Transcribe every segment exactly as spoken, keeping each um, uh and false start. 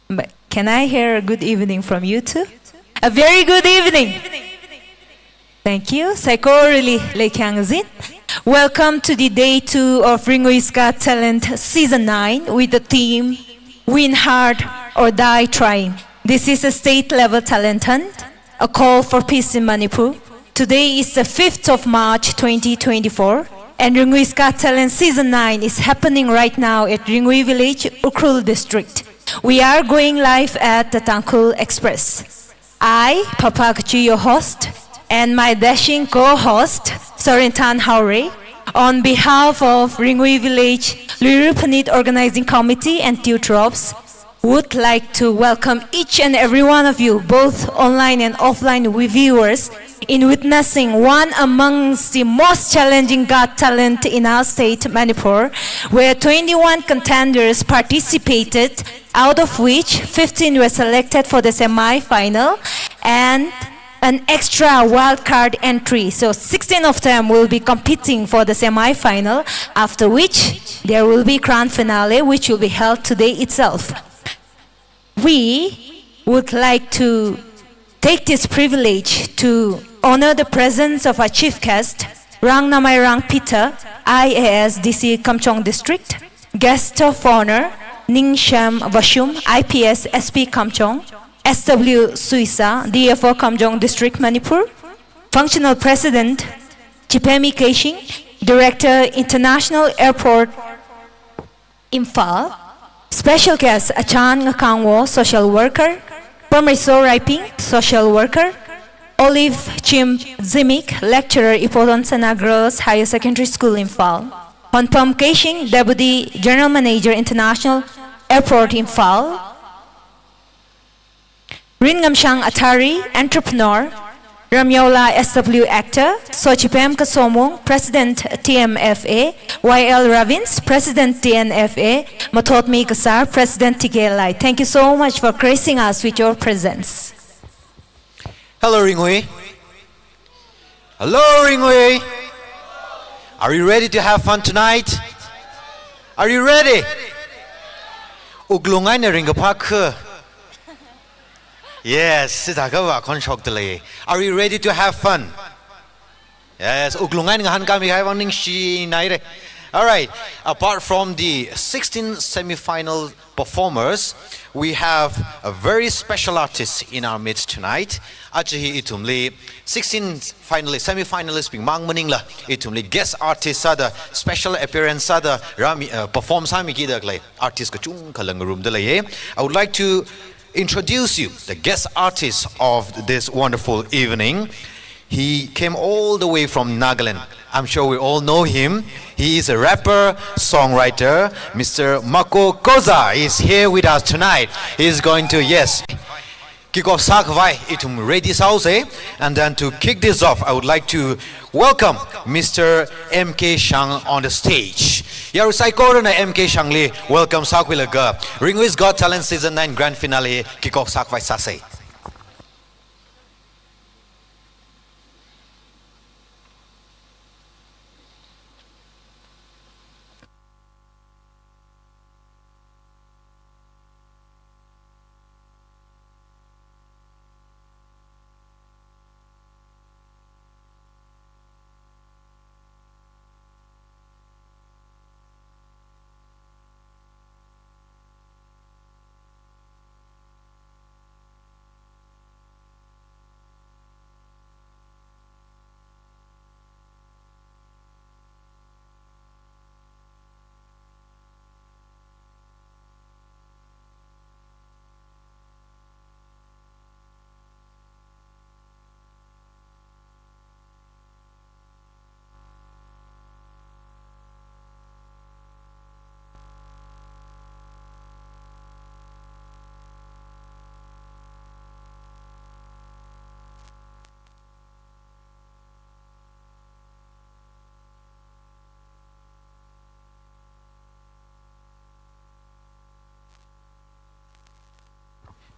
But can I hear a good evening from you too? A very good evening. Thank you. Saikorali leikhyang zin. Welcome to the day two of Ringui's Got Talent Season nine with the theme Win Hard or Die Trying. This is a state level talent hunt, a call for peace in Manipur. Today is the fifth of March twenty twenty-four, and Ringui's Got Talent Season nine is happening right now at Ringui Village, Ukhrul District. We are going live at the Tangkhul Express. I, Phapha Kachi, your host, and my dashing co-host, Sorinthan Haorei, on behalf of Ringui Village Luira Phanit Organizing Committee and Teotrops, would like to welcome each and every one of you, both online and offline viewers, in witnessing one amongst the most challenging Got Talent in our state, Manipur, where twenty-one contenders participated, out of which fifteen were selected for the semi-final and an extra wildcard entry. So sixteen of them will be competing for the semi-final, after which there will be grand finale, which will be held today itself. We would like to take this privilege to honor the presence of our chief guest, Rang Namairang Peter, I A S, D C Kamjong District, guest of honor, Ningshem Vashum, I P S, S P Kamjong, S W Suisa, D F O Kamjong District, Manipur, functional president, Chipemi Keishing, director, International Airport, Imphal. Special guest, Achan Ngakangwo, social worker. Pamriso Raiping, social worker. Olive Chim Zimik, lecturer, Ibodhon Sana Girls Higher Secondary School, Imphal. Honpam Keishing, Deputy General Manager, International Airport, Imphal. Ringamshang Athari, entrepreneur, Ramyaola S W actor, Sochipem Kasomung, President T M F A, Y L Ravins, President T N F A, Mathotmi Kasar, President T K L I. Thank you so much for gracing us with your presence. Hello, Ringui. Hello, Ringui. Are you ready to have fun tonight? Are you ready? Wuklung eina ringkaphā kha. Yes, sita kava kon shok tele. Are you ready to have fun? Yes, wuklung eina ngahānkāmi kahai vang ningshinaire. All right. Apart from the sixteen semi-final performers, we have a very special artist in our midst tonight. Aja hi ithumli sixteen finalist, semi-finalist bing mang maningla, ithumli guest artist sāda, special appearance sāda, rāmi, uh, perform sāmikida khalei artist kachungkhala ngarumda leiye. I would like to introduce you the guest artist of this wonderful evening. He came all the way from Nagaland. I'm sure we all know him. He is a rapper, songwriter. Mister Mako Koza is here with us tonight. He's going to, yes, kick off sākhavai, ithum ready sāhaosa. And then to kick this off, I would like to welcome Mister M K Shang on the stage. Yarui saikorana M K Shangli welcome sākhuilaga Ringui's Got Talent Season nine Grand Finale kick off sākhavai sāsa.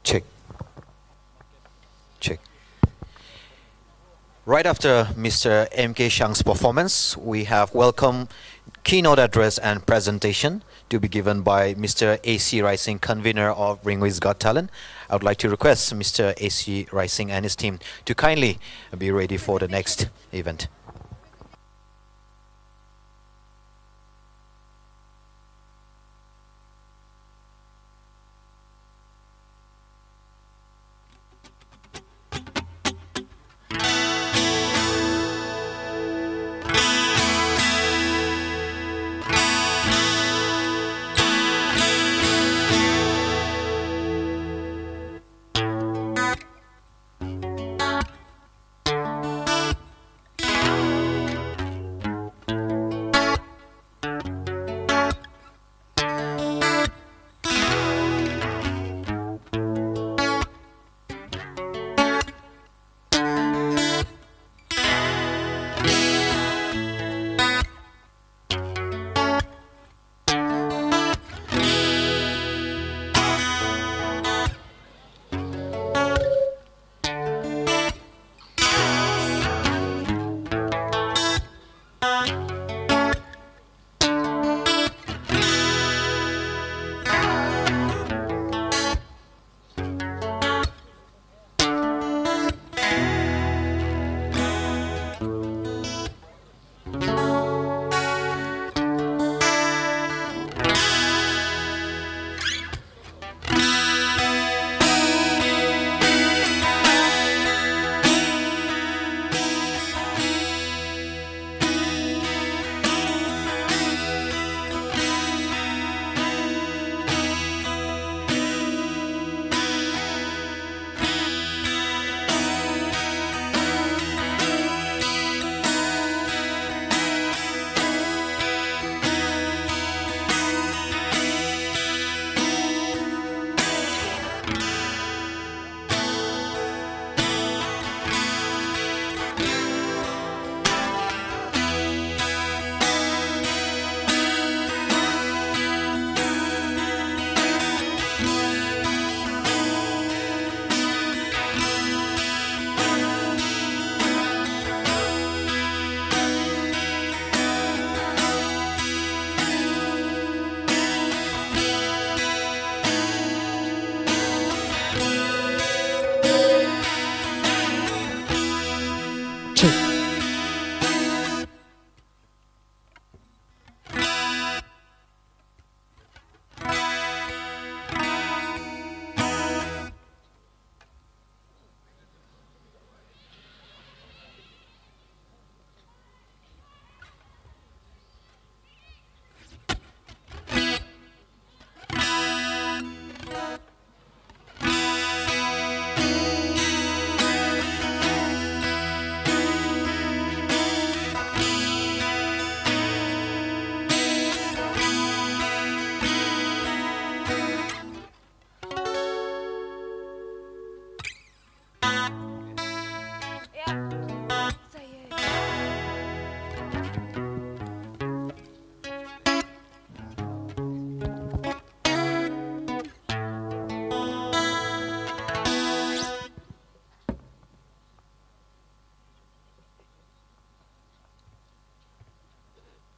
Check. Check. Right after Mister M K Shang's performance, we have welcomed Keynote address and presentation to be given by Mister A C Raising, convener of Ringui's Got Talent. I would like to request Mister A C Raising and his team to kindly be ready for the next event.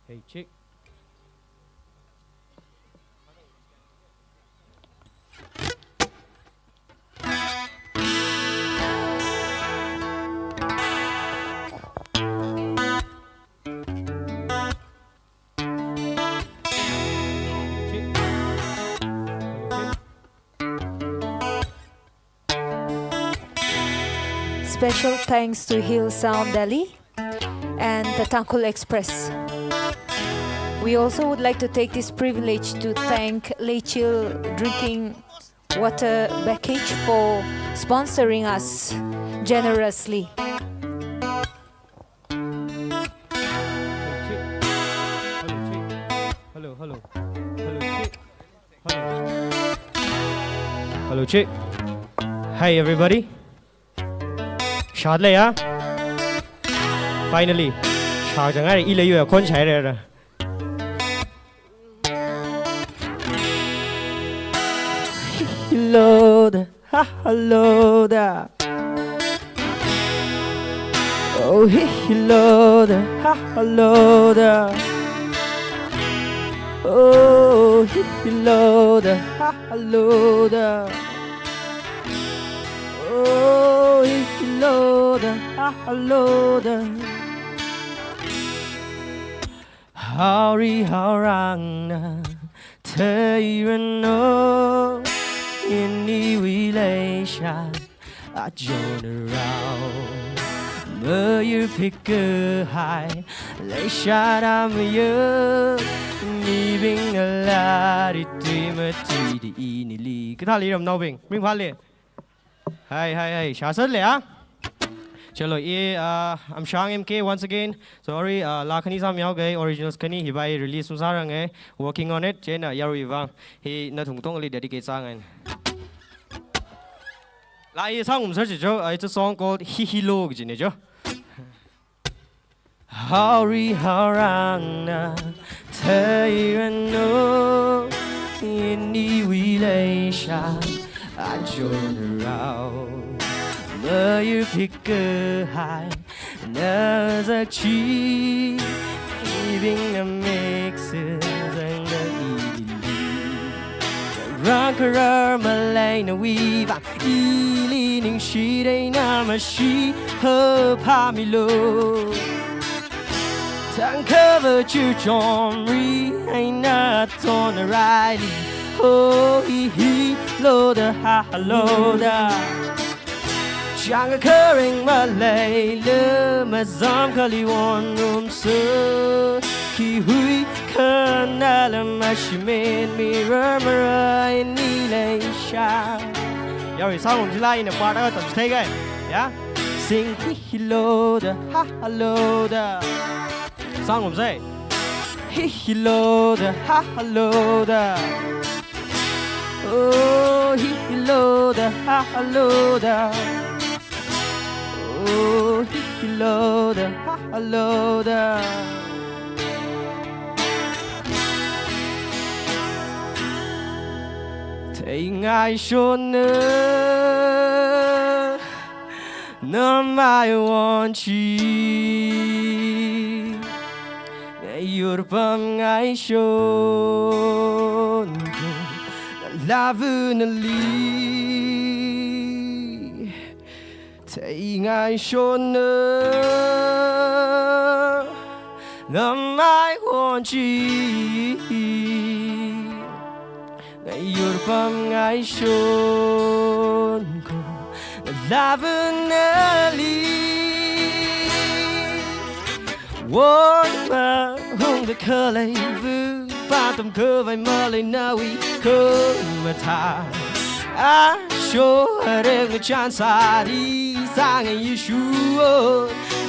Hey, check. Special thanks to Hill Sound Delhi and the Tangkhul Express. We also would like to take this privilege to thank Leichil Drinking Water Package for sponsoring us generously. Hello, hello. Hello, check. Hello. Hello, check. Hi, everybody. Shot lei ya. Finally. Shot jangai, i lei yu ya, kon chai re ra. Hello da, ha, hello da. Oh, hey, hello da, ha, hello da. Oh, hi hi lo da, ha ha lo da. Oh, hi hi lo da, ha ha lo da. Haori haorang na theiranu, iniwui leisha ajonrao. Mayur phikahai leisha da mayur, mibing alari tui mati di inili. Kathāli ramnaobing, ringphāli. Hai, hai, hai, shāsāle, ah? Chalo, i, ah, Amshang M K once again. Sorry, ah, laa khani sāmihaoga, originals khani hi bai release masāranga. Working on it, chieina yaruiwui vang hi nathum katongli dedicate sāngai. Laa i sāngum sāsi jo, ah, it's a song called Hi Hi Lo kajina jo. Haori haorang na theiranu, iniwui leisha ajonrao. Mayur phikahai na zakchi, mibing na mik sāzangda ili. Rang karar malei nawui vang, ili ningshi dai na mashi pha pha milo. Thangkha va chuchom ri hai na ton raili. Ho hi hi lo da, ha ha lo da. Chang kharing malei le mazam kali won rum se. Khi hui khana la mashimen mi ra mara ini leisha. Yaruiwui sāngum jila ina part akha tamchitheiga. Ya? Sing hi hi lo da, ha ha lo da. Sāngum sai. Hi hi lo da, ha ha lo da. Oh, hi hi lo da, ha ha lo da. Oh, hi hi lo da, ha ha lo da. Theingai shonna namai won chi, ngayur pamngai shon ko, lavunali. Theingai shonna namai won chi, ngayur pamngai shon ko, lavunali. Won mahungda khalei vu patam khavai malei nawui khamathā. Asho areng chan sāri sāngai Yeshu o,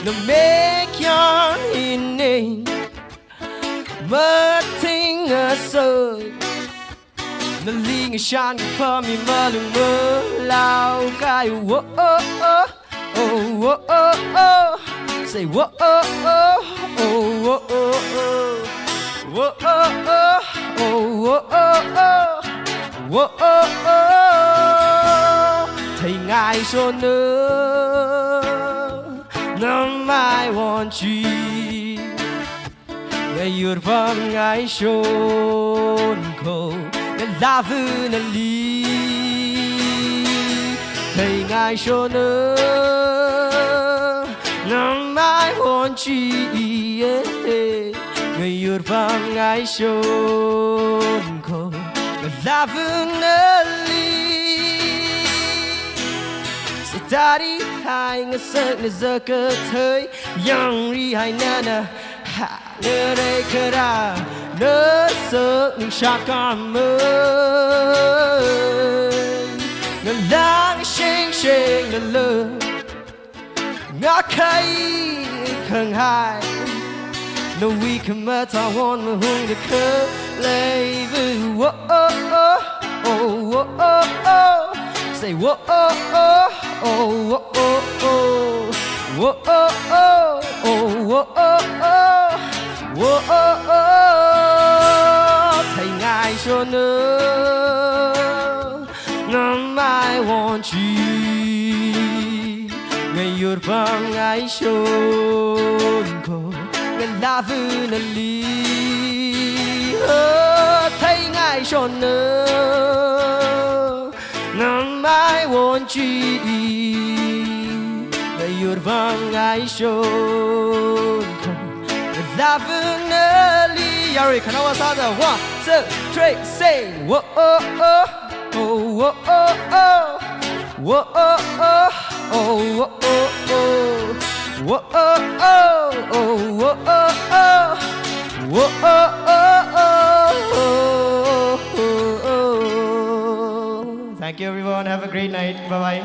na mekyan ine. Mating asa. Naling shan pami malung malau kai. Whoa, oh, oh, oh, whoa, oh, oh. Say whoa, oh, oh, oh, whoa, oh, oh. Whoa, oh, oh, oh, whoa, oh, oh. Whoa, oh, oh. Theingai shonna namai won chi, ngayur pamngai shon ko, lavunali. Theingai shonna namai won chi, yeah. Ngayur pamngai shon ko, lavunali. Sitari hai ngasak ngasak kathei yangri hai nana. Ha, nare kara, nasa ningshakam. Ngalang sheng sheng lala. Ngakai khanghai. Nawui khamathā won mahungda khalei vu. Whoa, oh, oh, oh, whoa, oh, oh. Say whoa, oh, oh, oh, whoa, oh, oh. Whoa, oh, oh, oh, whoa, oh, oh. Whoa, oh, oh. Theingai shonna namai won chi, ngayur pamngai shon ko, lavunali. Theingaishonnu, ngamai wonchi, nayurvang ngaishon, lavanali. Yarui, khanaowa sāda, one, two, three, say, whoa, oh, oh, oh, whoa, oh, oh. Whoa, oh, oh, oh, whoa, oh, oh. Whoa, oh, oh, oh, whoa, oh, oh, oh. Whoa, oh, oh, oh, oh, oh. Thank you, everyone. Have a great night. Bye-bye.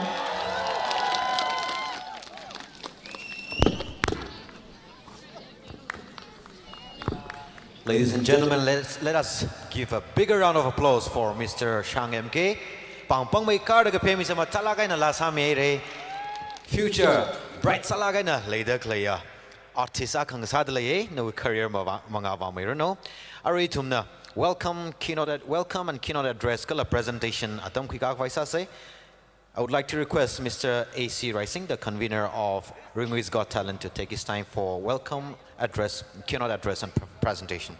Ladies and gentlemen, let's, let us give a bigger round of applause for Mister Shang M K. Pāngpāngmeikharda kaphemisa mathālāk eina laa sāmihaira. Future bright sālāk eina leida khaleiya artist akha ngasāda leiya, nawui career mava-, mangā vāmeiranu. Arui ithumna welcome, keynote ad-, welcome and keynote address kala presentation atam khuikakvai sāsa. I would like to request Mister A C Raising, the convener of Ringui's Got Talent, to take his time for welcome address, keynote address and pre-, presentation.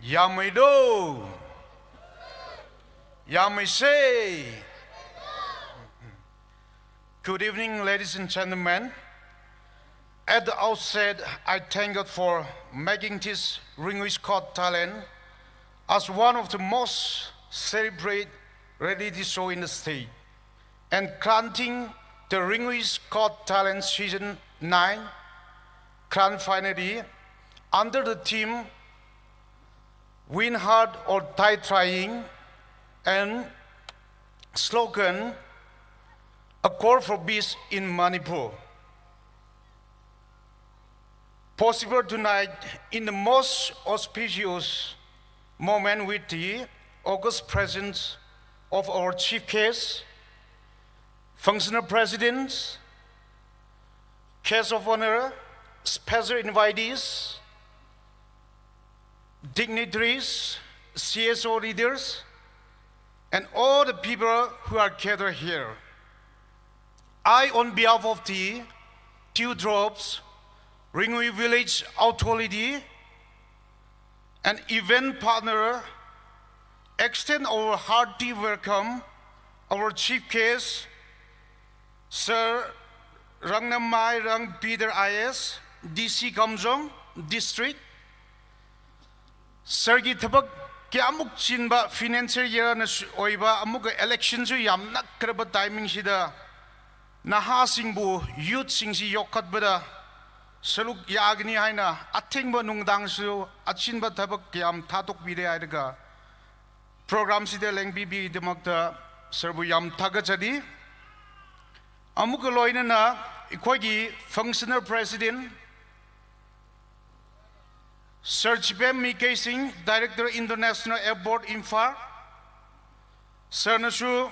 Yāmeido. Yāmeisa. Good evening, ladies and gentlemen. At the outset, I thank God for making this Ringui's Got Talent as one of the most celebrated reality show in the state and granting the Ringui's Got Talent Season nine grand finale under the theme "Win Heart or Die Trying" and slogan, "A Call for Peace in Manipur." Possible tonight in the most auspicious moment with the august presence of our chief guests, functional presidents, guests of honor, special invitees, dignitaries, C S O leaders, and all the people who are gathered here. I, on behalf of the Dewdrops Ringui Village Authority and event partner, extend our hearty welcome our chief guest, Sir Rangnamai Rang Peter I A S, D C Kamjong District. Sir-gi thapakya amuk chinba financial year na s-, oiba, amuka election su yamnakra ba timing sida, nahāsingbu, youth singsi yokkatbada, saruk yāgani haina athingba nungdangsu achinba thapkha yāmthā tokpida hailaga program sida lengpibi damakta sir bu yāmthā kachādi. Amuka loinana ikoigi functional president Sir Chipemmi Keishing, Director International Airport Imphal, sir nasu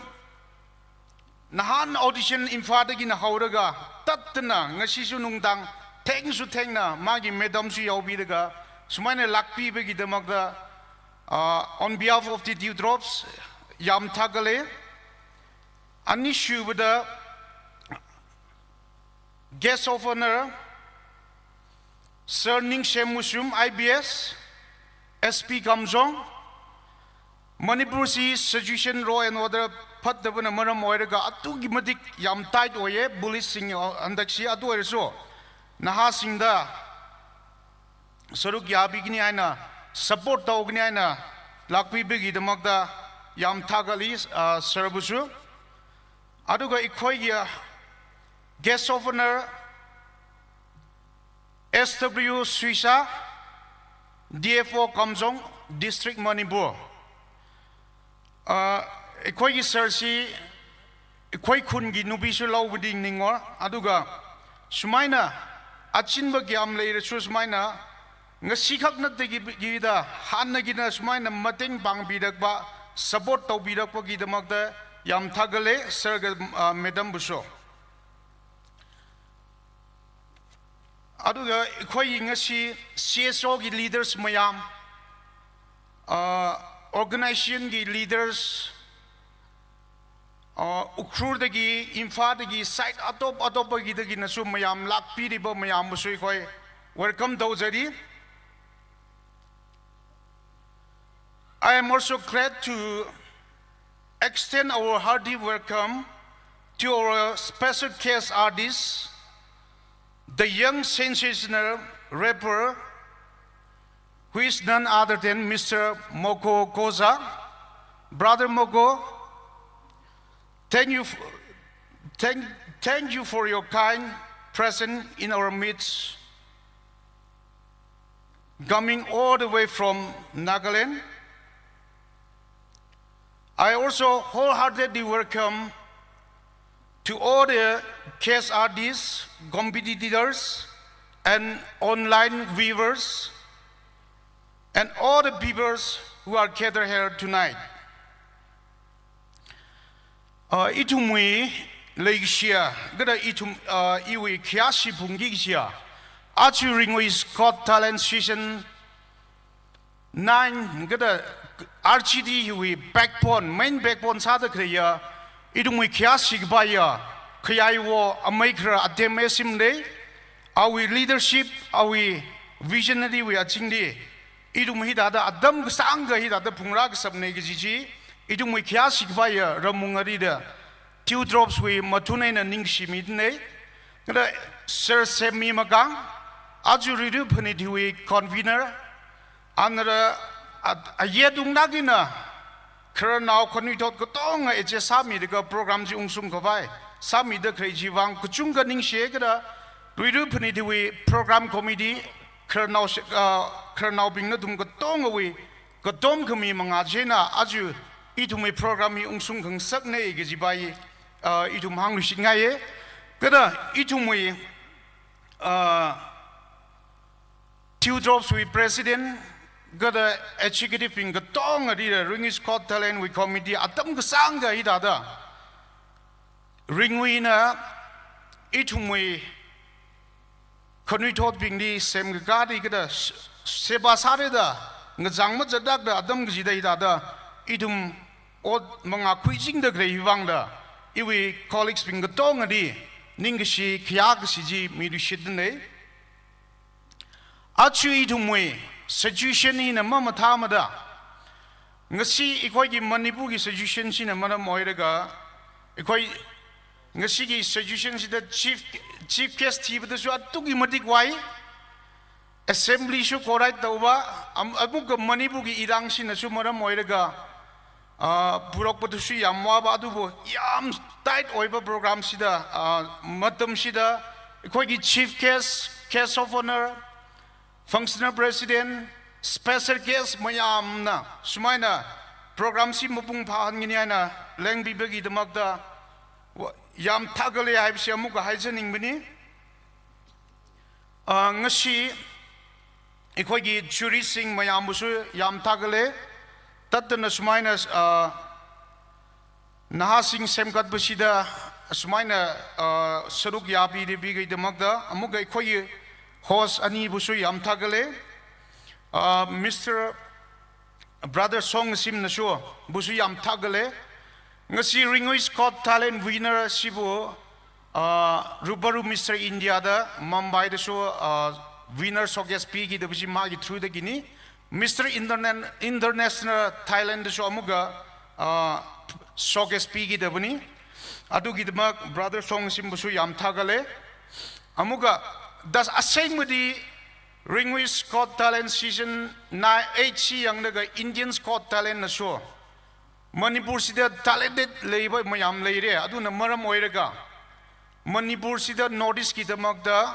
nahān audition Imphal dagina haolaga tattana ngashisu nungdang thengsu thengna magi madam su yaopilaga sumaina lakpibagi damakta, uh, on behalf of the Dewdrops, yāmthā kala. Anishubada guest of honor, Sir Ningshem Mushum, I P S, S P Kamjong, Manipur si situation law and order phattabana maram oilaga atuki matik yām tight oiya, police sing handakshi atu oilaso. Nahāsingda saruk yābigani haina, support taugani haina, lakpibagi damakta yāmthā kali, uh, sir busu. Aduga ikoigi, uh, guest of honor, S W Suisa, D F O Kamjong, District Manipur. Uh, ikoigi sir si, ikoi khungi nubisu laobing ningo, aduga sumaina achinba kayām leilasu sumaina, ngasikhak nathiki, kida, hānna kina sumaina mateng pāngpilakpa, support taupilakpagi damakta yāmthā kala, sir ga, uh, madam busu. Aduga ikoigi ngashi C S O gi leaders mayām, uh, organization gi leaders, uh, Ukhrul dagi, Imphal dagi, site atop atopagidaginasu mayām lakpiliba mayāmbusu ikoi welcome taujari. I am also glad to extend our hearty welcome to our special guest artist, the young sensational rapper, who is none other than Mister Moko Koza. Brother Moko, thank you, f-, thank, thank you for your kind presence in our midst, coming all the way from Nagaland. I also wholeheartedly welcome to all the guest artists, competitors, and online viewers, and all the people who are gathered here tonight. Uh, ithumwui leikashiya, kala ithum, uh, iwui khayāshi phungki kashiya, aja Ringui's Got Talent Season nine, kala R G T hiwui backbone, main backbone sāda khaleiya, ithumwui khayāshi kapaiya, khayaiwo amei khara Atem Esim lei, awui leadership, awui visionary wui azingli, ithum hithāda atam kasāngkha hithāda phungrā kashapna kaji chi, ithumwui khayāshi kapaiya Ramung arida, Dewdrops wui mathun eina ningshimidalei. Kala Sir Semmi Makang, aja Riru Phanit hiwui convener, anara a-, ayet ungnakina, khararnao khanuithot katonga eche sāmilaga program chi ungsung khavai, sāmida khalei chiwui vang kachungkha ningshi kala, Riru Phanit hiwui program committee, khararnao shi-, ah, khararnaobing nathum katongawui, katom khami mangā china, aja ithumwui program hi ungsung khangasakna kajipa hi, ah, ithum hāngluishitngaiya. Kala ithumwui, ah, Dewdrops wui President, kala Executive bing katonga arida Ringui's Got Talent wui Committee atam kasāngkha hithāda Ringuina ithumwui khanuithotbingli semkakāli kala s-, seba sārida ngachang mazatlākda atam kachida hithāda ithum ot mangā khuichingda khalei hiwui vangla iwui colleagues bing katongali ningkashi khayākashi chi miluishitdalei. Aja ithumwui situation hina mamathāmada, ngasi ikoigi Manipurgi situation china maram oilaga, ikoi ngasiki situation chida chief, chief guest thibadasu atuki matik wai, assembly su correct tauva, am-, amuka Manipurgi irang chinasu maram oilaga, ah, purokpadasu yāmwava, adubu yām tight oiva program chida, ah, matam chida, ikoigi chief guest, Guest of Honor, Functional President, Special Guest mayamna sumaina program chi mapung phāhāngni eina lengpibagidakta wa-, yamthākhalei haibasi amuka haizaningmani. Ah, ngasi, ꯑꯩꯈꯣꯏꯒꯤ jury ꯁꯤꯡ ꯃꯌꯥꯝꯕꯨꯁꯨ ꯌꯥꯝꯊꯥꯒꯠꯂꯦ꯫ ꯇꯠꯇꯅ ꯁꯨꯃꯥꯏꯅ, ꯑ, ꯅꯍꯥꯁꯤꯡ ꯁꯦꯝꯒꯠꯄꯁꯤꯗ ꯁꯨꯃꯥꯏꯅ, ꯑ, ꯁꯔꯨꯛ ꯌꯥꯕꯤꯔꯤꯕꯒꯤꯗꯃꯛꯇ꯫ ꯑꯃꯨꯛꯀ ꯑꯩꯈꯣꯏꯒꯤ host ꯑꯅꯤꯕꯨꯁꯨ ꯌꯥꯝꯊꯥꯒꯠꯂꯦ꯫ ꯑ, Mister Brother Songsimnasu ꯕꯨꯁꯨ ꯌꯥꯝꯊꯥꯒꯠꯂꯦ꯫ ꯉꯁꯤ Ringui's Got Talent winner ꯑꯁꯤꯕꯨ, ꯑ, ꯔꯨꯕꯔꯨ Mister India ꯗ ꯃꯨꯝꯕꯥꯏꯗꯁꯨ, ꯑ, winner showcase ꯄꯤꯈꯤꯗꯕꯁꯤ ꯃꯥꯒꯤ through ꯗꯒꯤꯅꯤ꯫ Mister Interna-, International Thailand ꯗꯁꯨ ꯑꯃꯨꯛꯀ, ꯑ, showcase ꯄꯤꯈꯤꯗꯕꯅꯤ꯫ ꯑꯗꯨꯒꯤꯗꯃꯛ Brother Songsimbuꯁꯨ ꯌꯥꯝꯊꯥꯒꯠꯂꯦ꯫ ꯑꯃꯨꯛꯀ ꯗꯁ-, ꯑꯁꯦꯡꯕꯗꯤ Ringui's Got Talent season nine, eight ꯁꯤ ꯌꯦꯡꯂꯒ India's Got Talent ꯅꯁꯨ ꯃꯅꯤꯄꯨꯔꯁꯤꯗ talented ꯂꯩꯕ ꯃꯌꯥꯝ ꯂꯩꯔꯦ꯫ ꯑꯗꯨꯅ ꯃꯔꯝ ꯑꯣꯏꯔꯒ ꯃꯅꯤꯄꯨꯔꯁꯤꯗ North East ꯀꯤꯗꯃꯛꯇ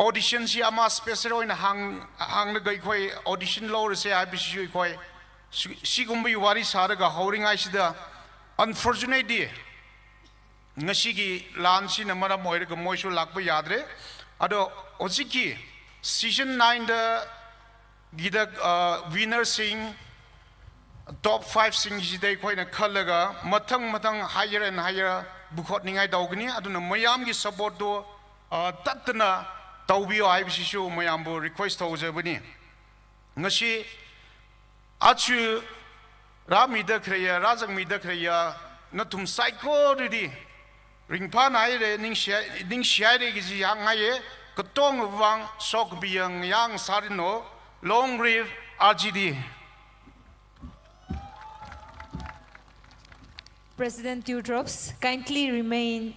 audition ꯁꯤ ꯑꯃ special ꯑꯣꯏꯅ ꯍꯥꯡ-, ꯍꯥꯡꯂꯒ ꯑꯩꯈꯣꯏ audition ꯂꯧꯔꯁꯦ ꯍꯥꯏꯕꯁꯤꯁꯨ ꯑꯩꯈꯣꯏ ꯁꯤ-, ꯁꯤꯒꯨꯝꯕꯒꯤ ꯋꯥꯔꯤ ꯁꯥꯔꯒ ꯍꯧꯔꯤꯉꯩꯁꯤꯗ, unfortunately, ꯉꯁꯤꯒꯤ ꯂꯥꯟꯁꯤꯅ ꯃꯔꯝ ꯑꯣꯏꯔꯒ ꯃꯣꯏꯁꯨ ꯂꯥꯛꯄ ꯌꯥꯗ꯭ꯔꯦ꯫ ꯑꯗꯣ ꯍꯧꯖꯤꯛꯀꯤ season nine ꯗ ꯒꯤꯗ, ꯑ, winner ꯁꯤꯡ, top five ꯁꯤꯡꯁꯤꯗ ꯑꯩꯈꯣꯏꯅ ꯈꯜꯂꯒ ꯃꯊꯪ ꯃꯊꯪ higher and higher ꯄꯨꯈꯠꯅꯤꯡꯉꯥꯏ ꯇꯧꯒꯅꯤ꯫ ꯑꯗꯨꯅ ꯃꯌꯥꯝꯒꯤ support ꯇꯨ, ꯑ, ꯇꯠꯇꯅ ꯇꯧꯕꯤꯌꯣ ꯍꯥꯏꯕꯁꯤꯁꯨ ꯃꯌꯥꯝꯕꯨ request ꯇꯧꯖꯕꯅꯤ꯫ ꯉꯁꯤ ꯑꯆꯨ ꯔꯥꯃꯤꯗ ꯈ꯭ꯔꯦꯌꯥ, ꯔꯥꯖꯪꯃꯤꯗ ꯈ꯭ꯔꯦꯌꯥ, ꯅꯊꯨꯝ ꯁꯥꯏꯀꯣꯔꯤꯗꯤ ꯔꯤꯡꯐꯥ ꯅꯥꯏꯔꯦ, ꯅꯤꯡꯁꯤ-, ꯅꯤꯡꯁꯤꯍꯥꯏꯔꯦ ꯀꯤꯖꯤ ꯍꯥꯡꯉꯥꯏꯌꯦ, ꯀꯇꯣꯡ ꯋꯥꯡ ꯁꯣꯛ ꯕꯤꯌꯥꯡ ꯌꯥꯡ ꯁꯥꯔꯤꯅꯣ, long live R G D. President Dewdrops, kindly remain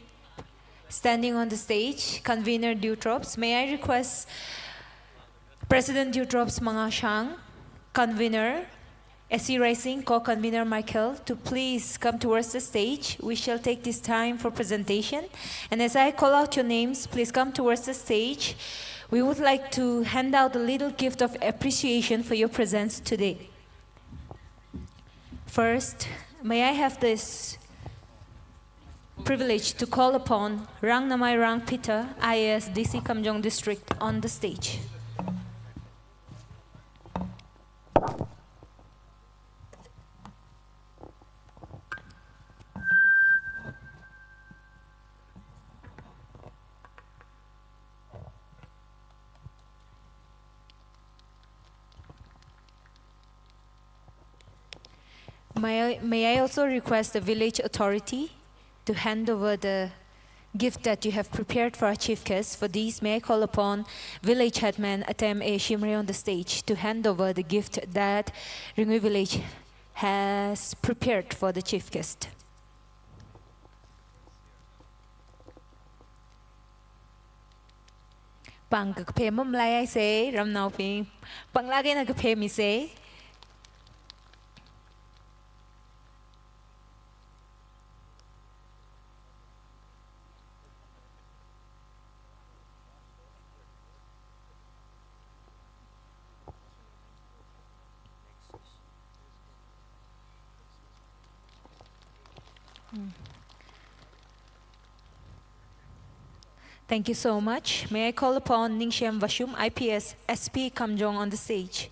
standing on the stage. Convener Dewdrops, may I request President Dewdrops Mangashang, Convener, S C Rising Co-Convener Michael, to please come towards the stage. We shall take this time for presentation. And as I call out your names, please come towards the stage. We would like to hand out a little gift of appreciation for your presence today. First, may I have this privilege to call upon Rangnamai Rang Peter, I A S, D C Kamjong District, on the stage. May I, may I also request the village authority to hand over the gift that you have prepared for our chief guest? For these, may I call upon Village Headman Atem A Shimray on the stage to hand over the gift that Ringui Village has prepared for the chief guest. Pāng kakaphe mamalaisei, ramnaobing. Pānglāk eina kaphemisei. Mm. Thank you so much. May I call upon Ningshem Vashum, I P S, S P Kamjong, on the stage.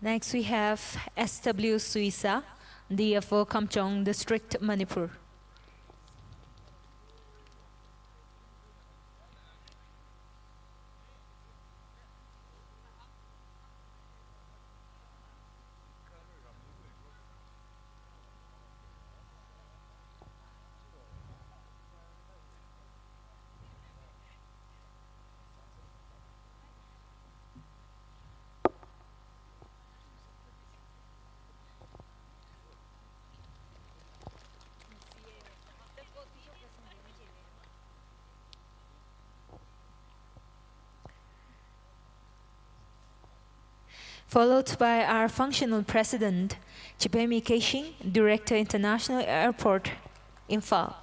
Next, we have S W Suisa, D F O Kamjong District, Manipur. Followed by our functional president, Chipemi Keishing, Director, International Airport, Imphal.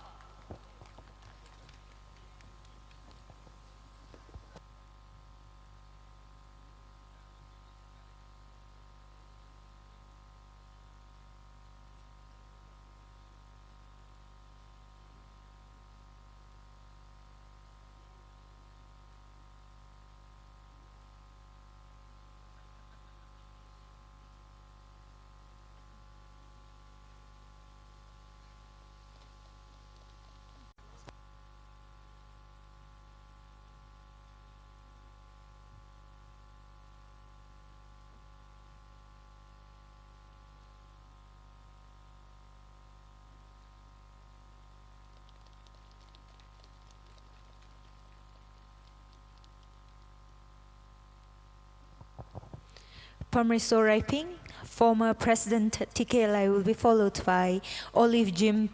Pamriso Raiping, former President T K Lai, will be followed by Olive Jim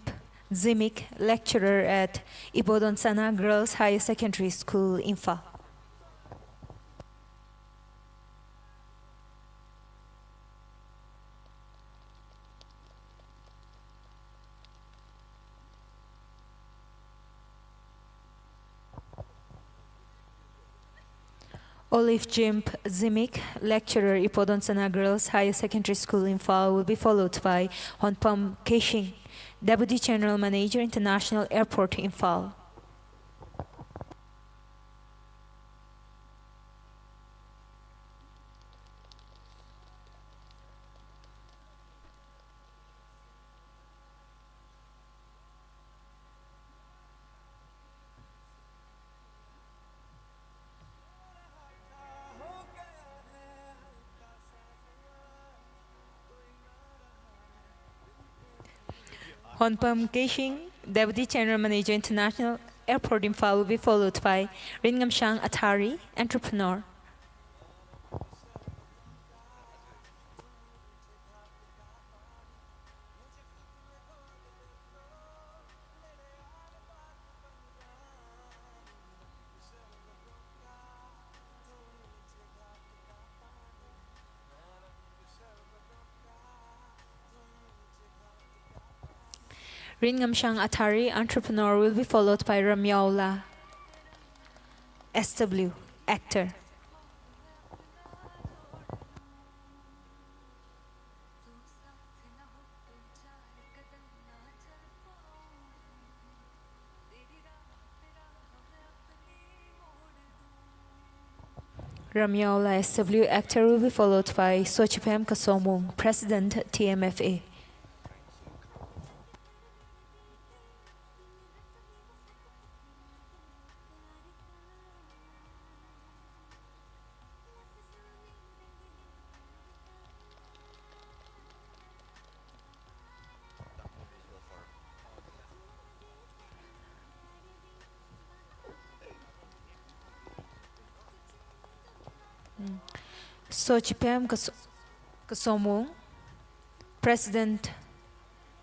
Zimik, lecturer at Ibodonsana Girls Higher Secondary School, Imphal. Olive Jim Zimik, lecturer, Ibodonsana Girls Higher Secondary School, Imphal, will be followed by Honpam Keishing, Deputy General Manager, International Airport, Imphal. Honpam Keishing, Deputy General Manager, International Airport, Imphal, will be followed by Ringamshang Athari, entrepreneur. Ringamshang Athari, entrepreneur, will be followed by Ramyaola S W, actor. Ramyaola S W, actor, will be followed by Sochipem Kasomung, President, T M F A. Mm. Sochipem Kas-, Kasomung, President,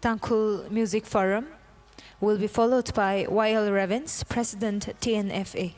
Tangkhul Music Forum, will be followed by Y L Revens, President, T N F A.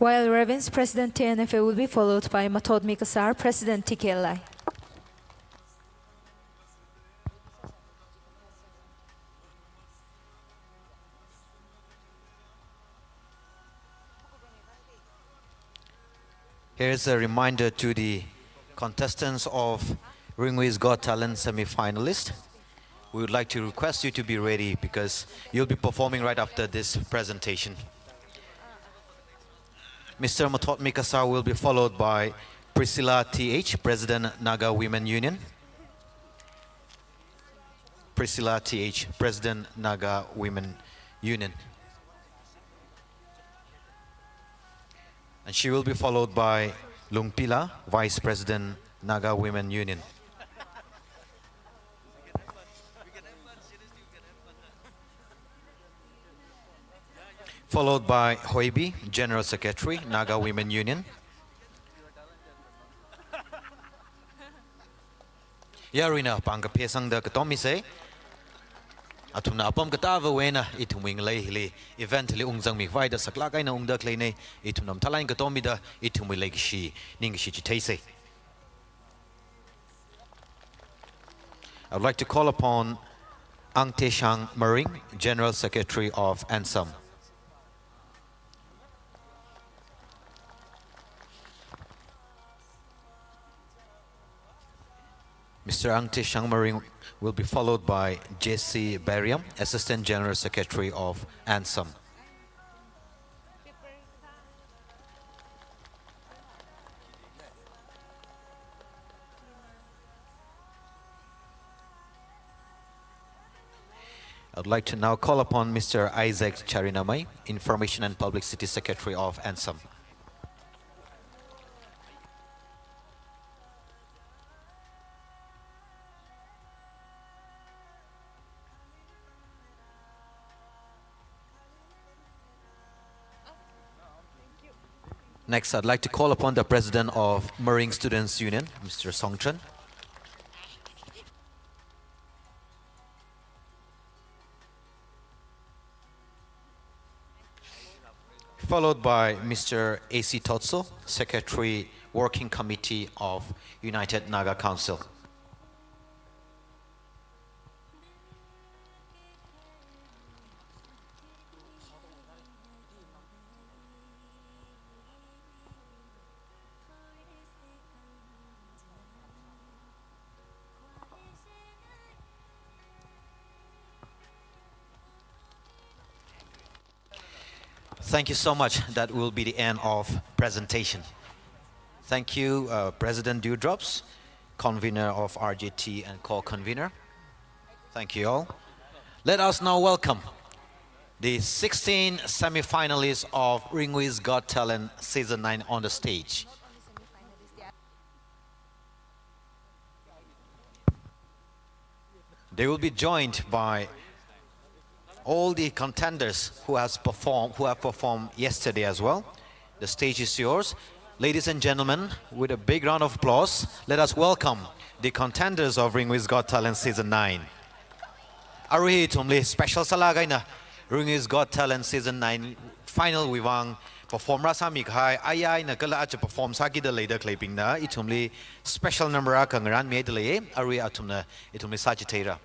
Y L Revens, President, T N F A, will be followed by Mathotmi Kasar, President, T K L I. Here's a reminder to the contestants of Ringui's Got Talent semi-finalist. We would like to request you to be ready because you'll be performing right after this presentation. Mister Mathotmi Kasar will be followed by Priscilla T H, President, Naga Women Union. Priscilla T H, President, Naga Women Union. And she will be followed by Lungpila, Vice President, Naga Women Union. Followed by Hoibi, General Secretary, Naga Women Union. Yaruina pāng kaphā sangda katom misei. Athumna apam katāva wena ithumwui ngalei hili, event hili ungzangmi khavai da saklāk eina ungda khaleina, ithumna mathālāk eina katom mida ithumwui leikashi, ningkashi chitheisei. I would like to call upon Angteshang Maring, General Secretary of ANSAM. Mister Angteshang Maring will be followed by J C Bariam, Assistant General Secretary of ANSAM. I'd like to now call upon Mister Isaac Charinamai, Information and Publicity Secretary of ANSAM. Next, I'd like to call upon the President of Maring Students Union, Mister Songtran. Followed by Mister A C Totso, Secretary, Working Committee of United Naga Council. Thank you so much. That will be the end of presentation. Thank you, uh, President Dewdrops, convener of R J T and co-convener. Thank you all. Let us now welcome the sixteen semi-finalists of Ringui's Got Talent Season nine on the stage. They will be joined by all the contenders who has performed, who have performed yesterday as well. The stage is yours. Ladies and gentlemen, with a big round of applause, let us welcome the contenders of Ringui's Got Talent Season nine. Arui hi ithumli special sālāk eina Ringui's Got Talent Season nine final wui vang perform rāsāmi kahai, ayai eina kala aja perform sākida leida khaleibingna ithumli special number akha ngarānmida lei, arui athumna ithumli sāchitheira.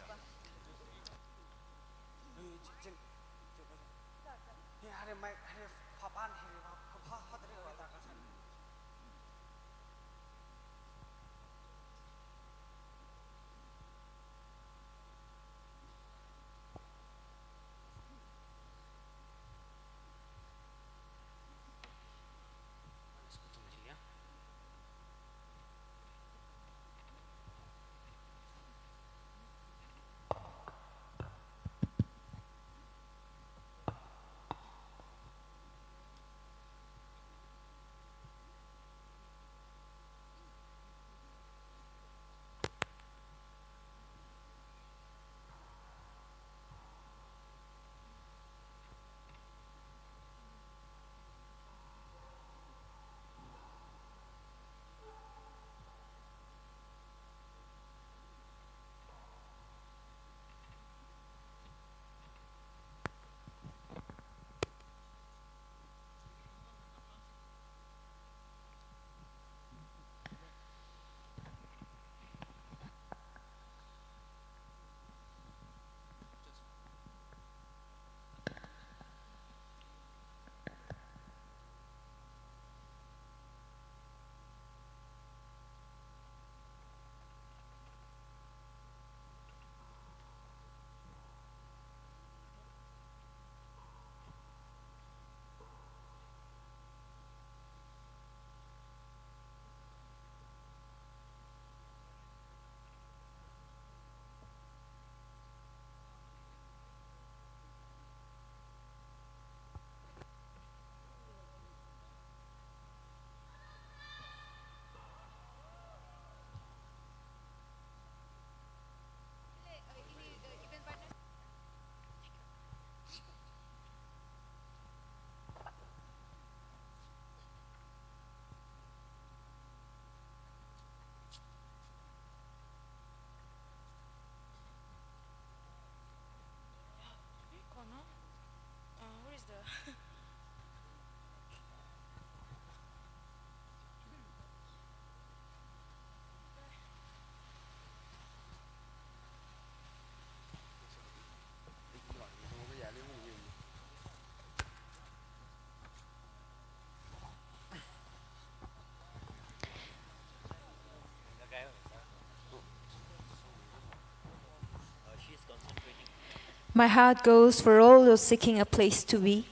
My heart goes for all those seeking a place to be.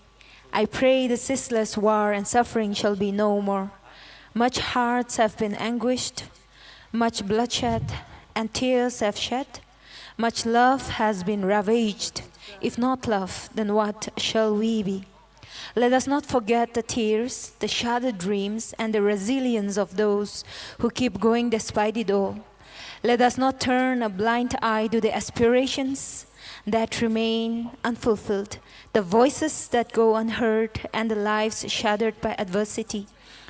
I pray the ceaseless war and suffering shall be no more. Much hearts have been anguished, much bloodshed and tears have shed, much love has been ravaged. If not love, then what shall we be? Let us not forget the tears, the shattered dreams, and the resilience of those who keep going despite it all. Let us not turn a blind eye to the aspirations that remain unfulfilled, the voices that go unheard, and the lives shattered by adversity.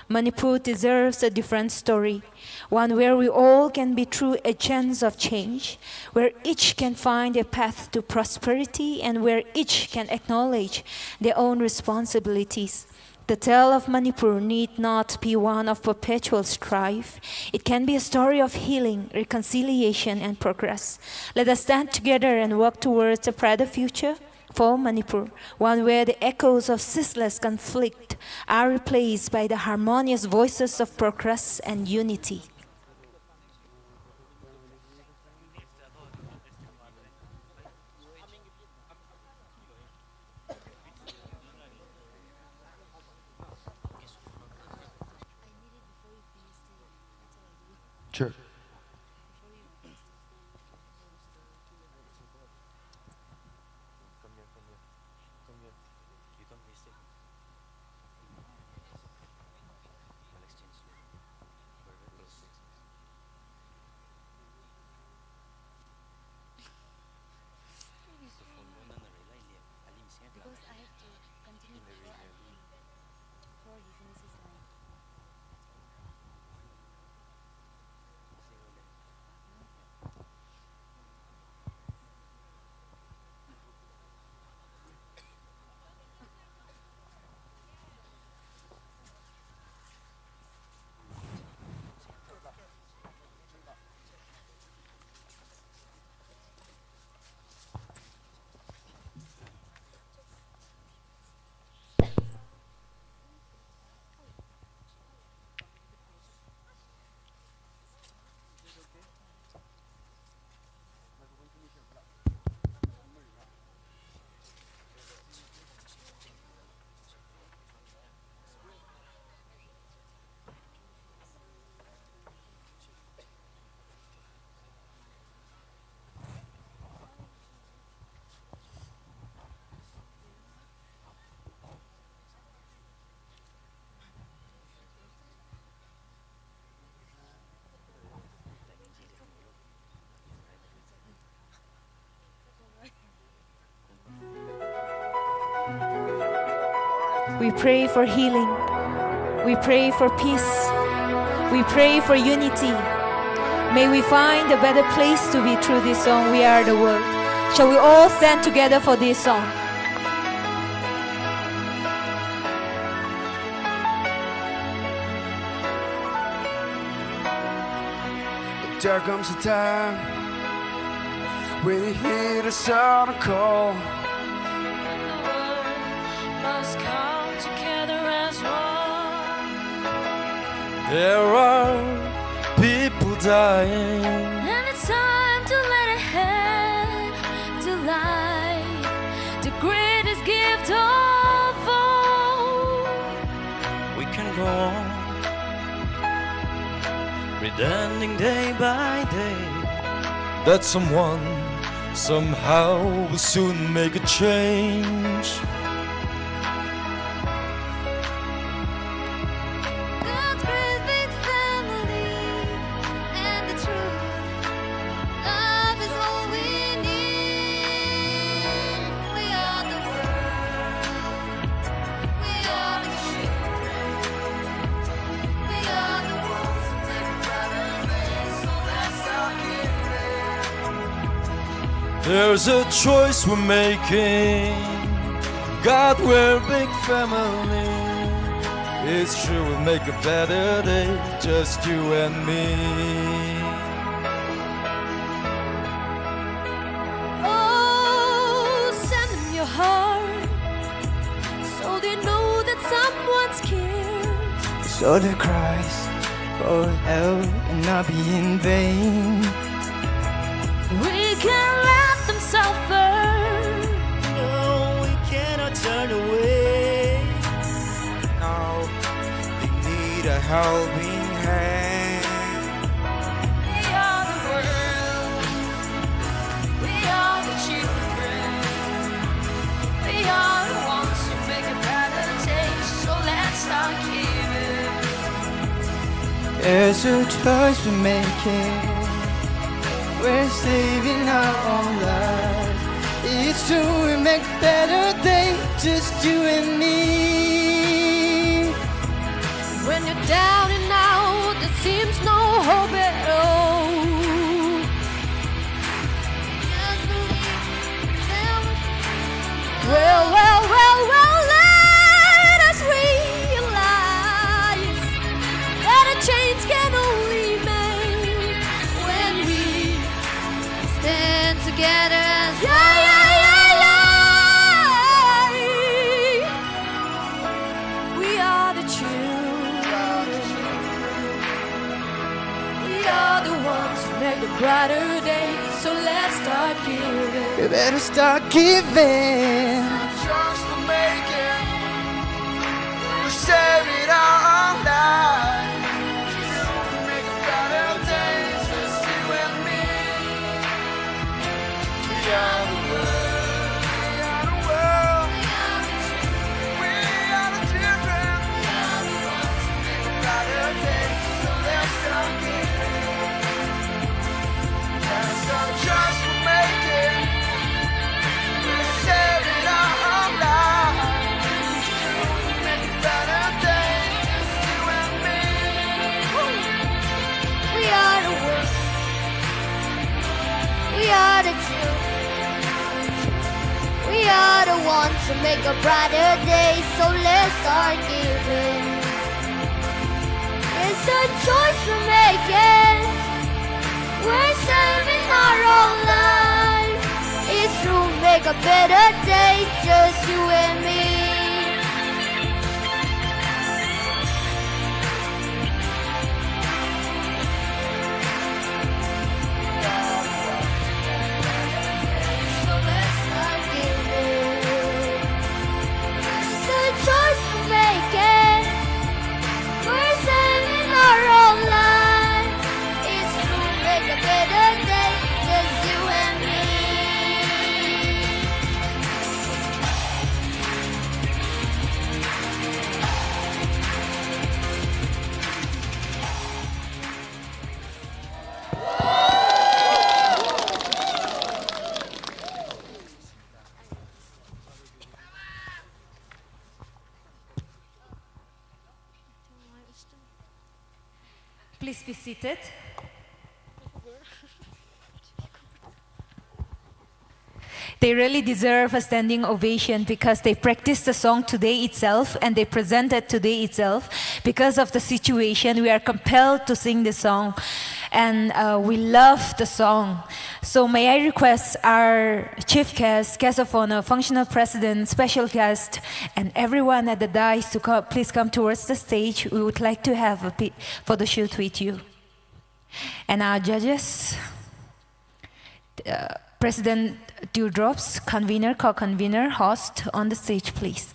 Manipur deserves a different story, one where we all can be true agents of change, where each can find a path to prosperity, and where each can acknowledge their own responsibilities. The tale of Manipur need not be one of perpetual strife. It can be a story of healing, reconciliation, and progress. Let us stand together and work towards a brighter future for Manipur, one where the echoes of ceaseless conflict are replaced by the harmonious voices of progress and unity. Sure. Because I have to continue before I leave, before he finishes line. We pray for healing. We pray for peace. We pray for unity. May we find a better place to be through this song, We Are the World. Shall we all stand together for this song? There comes a time when you hear the sound call. And the world must come together as one. There are people dying. And it's time to let ahead to life, the greatest gift of all. We can go on pretending day by day that someone somehow will soon make a change. God's great big family and the truth. Love is all we need. We are the world. We are the children. We are the ones who make brothers and so let's all give it. There's a choice we're making. God, we're a big family. It's true, we'll make a better day, just you and me. Oh, send them your heart, so they know that someone cares. So their cries for help and not be in vain. We can let them suffer. turn away. Now they need a helping hand. We are the world. We are the children. We are the ones who make a better day. So let's start giving. There's a choice we're making. We're saving our own lives. It's true, we make a better day, just you and me. When you're down and out, there seems no hope at all. Just believe. Well, well, well, well, let us realize that a change can only make when we stand together as one. Yeah, yeah, yeah, yeah. We are the children. We are the ones who make the brighter day. So let's start giving. You better start giving. Choice we're making. We're saving our own lives. Make a better day, just you and me. We are the world. We are the world. We are the children. We are the ones who make a better day. So let's start giving. There's a choice we're making. We're saving our own lives. Make a better day, just you and me. We are the world. We are the children. We are the ones who make a brighter day. So let's start giving. It's a choice we're making. We're saving our own lives. It's true, make a better day, just you and me. Please be seated. They really deserve a standing ovation because they practiced the song today itself and they presented today itself. Because of the situation, we are compelled to sing the song, and, uh, we love the song. So may I request our chief guest, guest of honor, functional president, special guest, and everyone at the dais to co-, please come towards the stage. We would like to have a pi-, photo shoot with you. And our judges, uh, President Dewdrops, convener, co-convener, host, on the stage, please.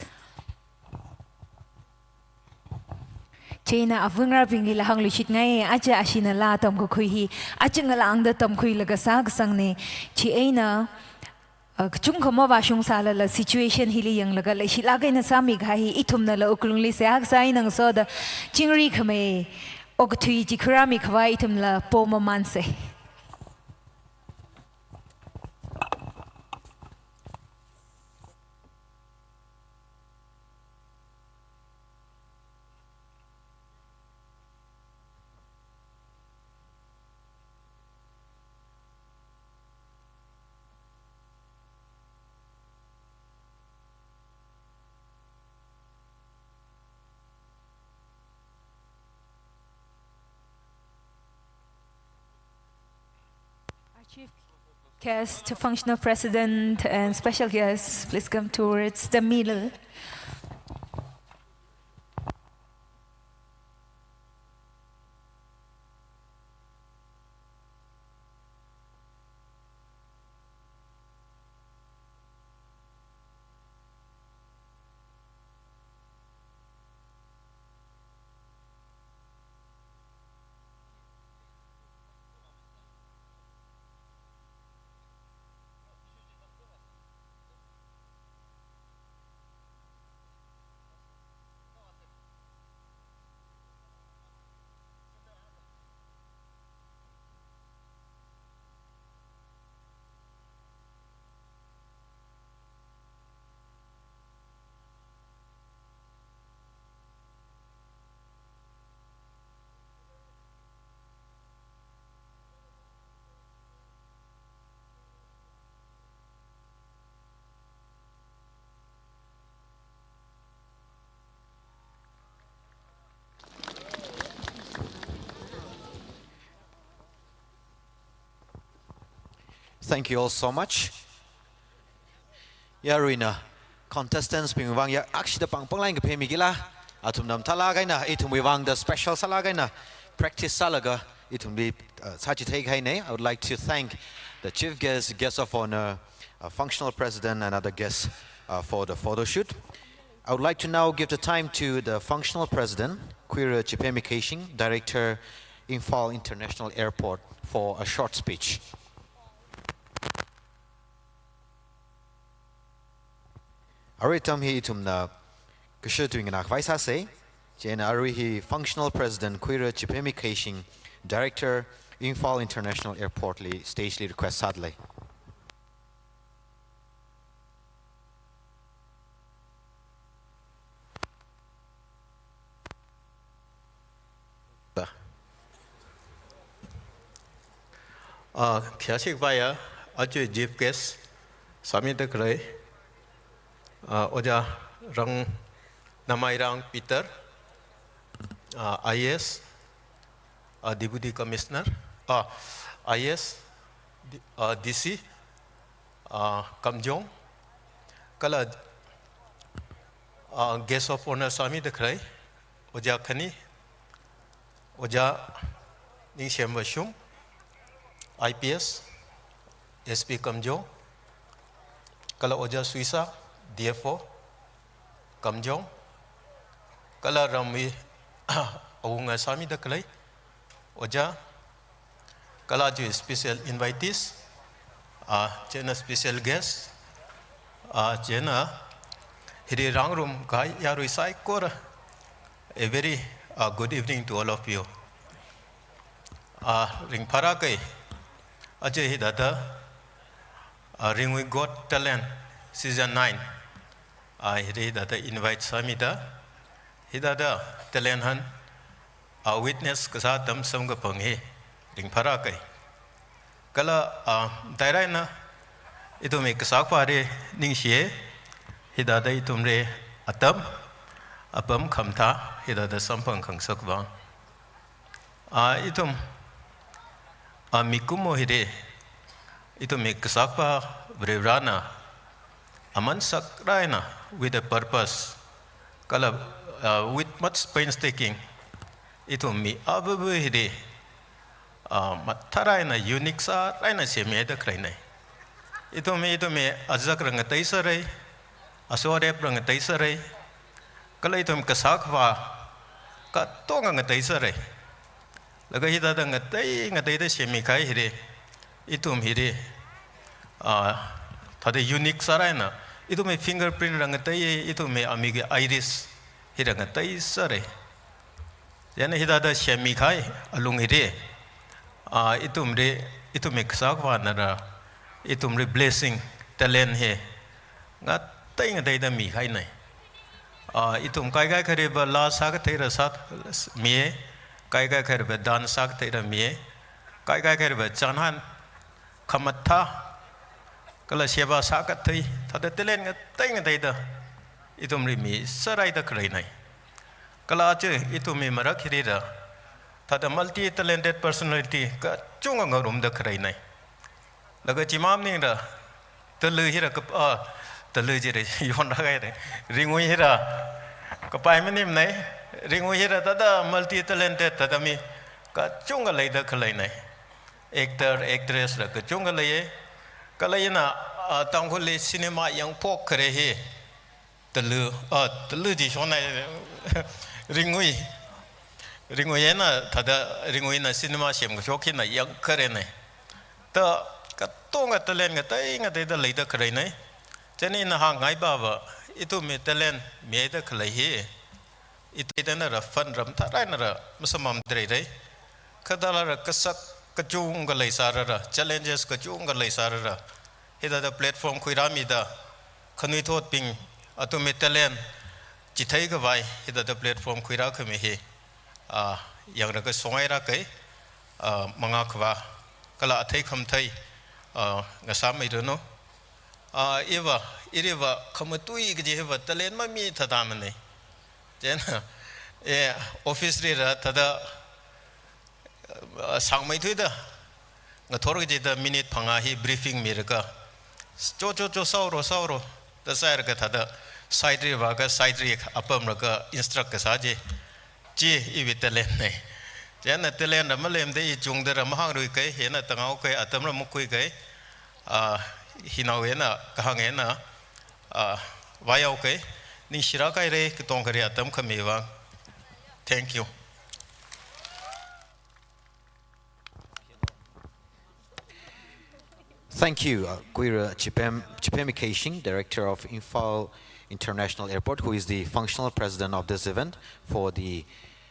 Chieina avungrabinglila hāngluishitngai, aja ashina laa tamkakhui hi, aja ngalāngda tamkhuilaga sākasangna. Chieina, uh, kachungkha mavāshungsālala situation hili yanglaga leishilāk eina sāmikahai hi, ithumnala wuklungli seihā kasā eina ngasoda, chingri khamei okathui chi khuirāmikhavai ithumla pomamānsa. Our chief guest, functional president, and special guests, please come towards the middle. Thank you all so much. Yaruina contestants bingwui vang ya akshida pāng pāng line kaphemi kila. Athumna mathālāk eina ithumwui vangda special sālāk eina practice sālaga ithumli, uh, sāchithei kahaina. I would like to thank the chief guest, guest of honor, uh, functional president, and other guests, uh, for the photo shoot. I would like to now give the time to the functional president, Khuira Chiphemi Keishing, director, Imphal International Airport, for a short speech. Arui atam hi ithumna kasha tuing nganākhavai sāsa. Chieina arui hi functional president Khuira Chiphemi Keishing, director, Imphal International Airport li stage li request sādalei. Ah, khayāshik vaya, aja chief guest sāmida khalei, ah, Ojā Rang, Namairang Peter, ah, I A S, ah, Deputy Commissioner, ah, I A S, D-, ah, D C, ah, Kamjong, kala, ah, guest of honor sāmida khalei, Ojā Khani, Ojā Ningshem Vashum, I P S, S P Kamjong, kala Ojā Suisa, D F O Kamjong, kala ramwui awunga sāmida khalei Ojā, kala chi special invitees, ah, chieina special guest, ah, chieina hili rāngarum kahai yarui saikora, a very, ah, good evening to all of you. Ah, ringphāra kei, aja hithāda, ah, Ringui Got Talent Season nine, ah, hithāda invite sāmida, hithāda talent hunt, ah, witness kasā atam samkaphang hi ringphāra kei. Kala, ah, dairaina ithumwui Kasā Akhavāli ningshiya, hithāda ithumli atam, apam khamathā, hithāda samphang khangasak vang. Ah, ithum, ah, mikumo hili, ithumwui Kasā Akhavā Varivarana aman sākharai eina with a purpose, kala, ah, with much painstaking, ithum mi avava hili, ah, mathārai eina unique sārai eina semhaida khaleinei. Ithum, ithumwui azak rangatei sārai, aso arep rangatei sārai, kala ithum Kasā Akhavā katonga ngatei sārai. Laga hithāda ngatei ngateida semmikahai hili, ithum hili, ah, thāda unique sārai eina, ithumwui fingerprint rangatei, ithumwui amigwui iris hi rangatei sārai. Chieina hithāda semmikahai alung hili, ah, ithumli, ithumwui Kasā Akhavānala ithumli blessing, talent hi ngatei ngateida mikahainei. Ah, ithum kaikai khareva laa sākatheila sā, miya, kaikai khareva dance sākatheila miya, kaikai khareva chānhān khamathā, kala sheba sākathei, thāda talent ngatei ngateida ithumli misāraida khaleinei. Kala aja ithumwui marak hilila, thāda multi-talented personality kachungkha ngarumda khaleinei. Laga chimang maningla, Talui hila kap-, ah, Talui jira, yonra kahaira. Ringui hila kapai maningmanei, Ringui hila thāda multi-talented, thāda mi kachungkha leida khaleinei. Actor, actress la kachungkha leiya. Kala ina, ah, Tangkhulli cinema yangphok khare hi Talui, ah, Talui ji shonai, Ringui. Ringui eina thāda, Ringuina cinema semkashok hina yangkharenei. Thāda katonga talent ngatei ngateida leida khaleinei. Chieina ina hāngngai pava, ithumwui talent mihaida khalei hi, ithumnala fund ram tharai einala masamphangdalei. Kha thālala kasak kachungkha leisālala, challenges kachungkha leisālala, hithāda platform khuirāmida, khanuithotbing athumwui talent chitheikhavai hithāda platform khuirākhami hi, ah, yangra kashong haira kei, ah, mangā khavā kala athei khamathei, ah, ngasāmeiranu. Ah, iva, iriva khamatui kaji hiva talent mami thāda manei. Chieina, eh, office lila thāda, ah, sāngmeithuida, ngathor kachida minute phangā hi briefing milaga, "Cho, cho, cho, sāhaoro, sāhaoro," da sāhailaga thāda side three vālaga side three apamlaga instruct kasā chi, chi iwui talent nei. Chieina talent la malemda i chungda la mahānglui kahai, hina tangau kahai, atam la makhui kahai, ah, hinao hina kahāng hina, ah, vāyao kahai, ningshilāk haira, katongkhali atam khami vāng. Thank you. Thank you, uh, Khuira Chipem, Chipemi Keishing, Director of Imphal International Airport, who is the functional president of this event, for the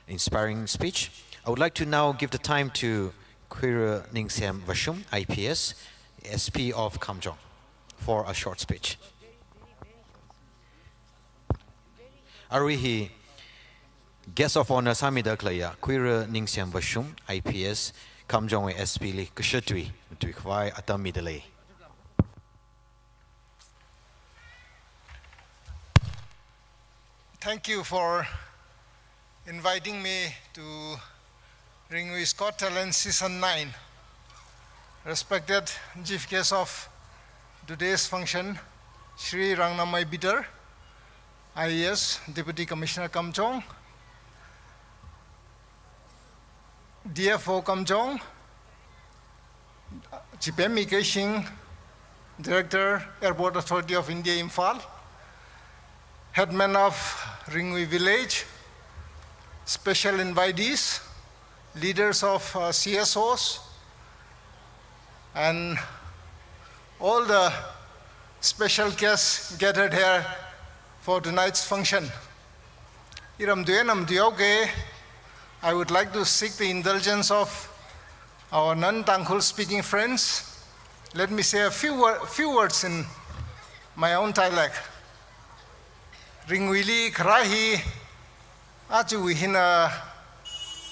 inspiring speech. I would like to now give the time to Khuira Ningsem Vashum, I P S, S P of Kamjong, for a short speech. Arui hi guest of honour sāmida khaleiya Khuira Ningsem Vashum, I P S, Kamjong wui S P li kashatui, tui khavai atam mida lei. Thank you for inviting me to Ringwui's Got Talent Season nine. Respected Chief Guest of today's function, Shri Rangnamei Peter, I A S, Deputy Commissioner Kamjong, D F O Kamjong, Chipemi Keishing, Director, Airport Authority of India, Imphal, Headman of Ringwui Village, special invitees, leaders of, uh, C S Os, and all the special guests gathered here for tonight's function. Iram tui enam tui okay, I would like to seek the indulgence of our non-Tangkhul speaking friends. Let me say a few, wor- few words in my own dialect. Ringwuili kharā hi, ajawui hina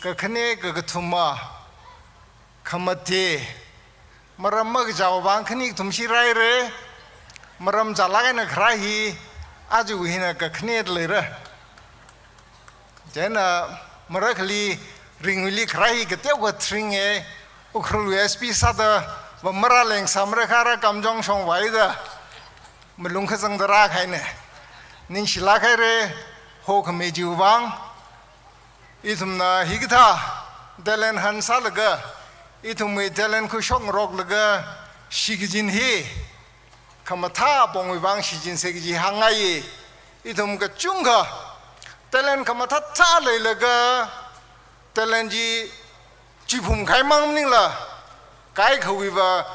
kakhane kakathuma, khamate, maram makachāwui vāng khani kathum shiraira, maram chālāk eina kharā hi, ajawui hina kakhane leira. Chieina marakhali Ringwuili kharā hi kateokha thringa, Ukhrulwui S P sāda va marāleng sāmara kharā Kamjong shongvāida, malung kazangda rākahaina. Ningshilāk haira, hokhami chiwui vāng. Ithumna hikathā talent hunt sālaga, ithumwui talent khuishokngaroklaga, shikachin hi khamathā apongwui vāng shichinsa kaji hāngngaiya. Ithum kachungkha talent khamathāthā leilaga, talent chi chiphum kahai mang maningla, kaikhawui va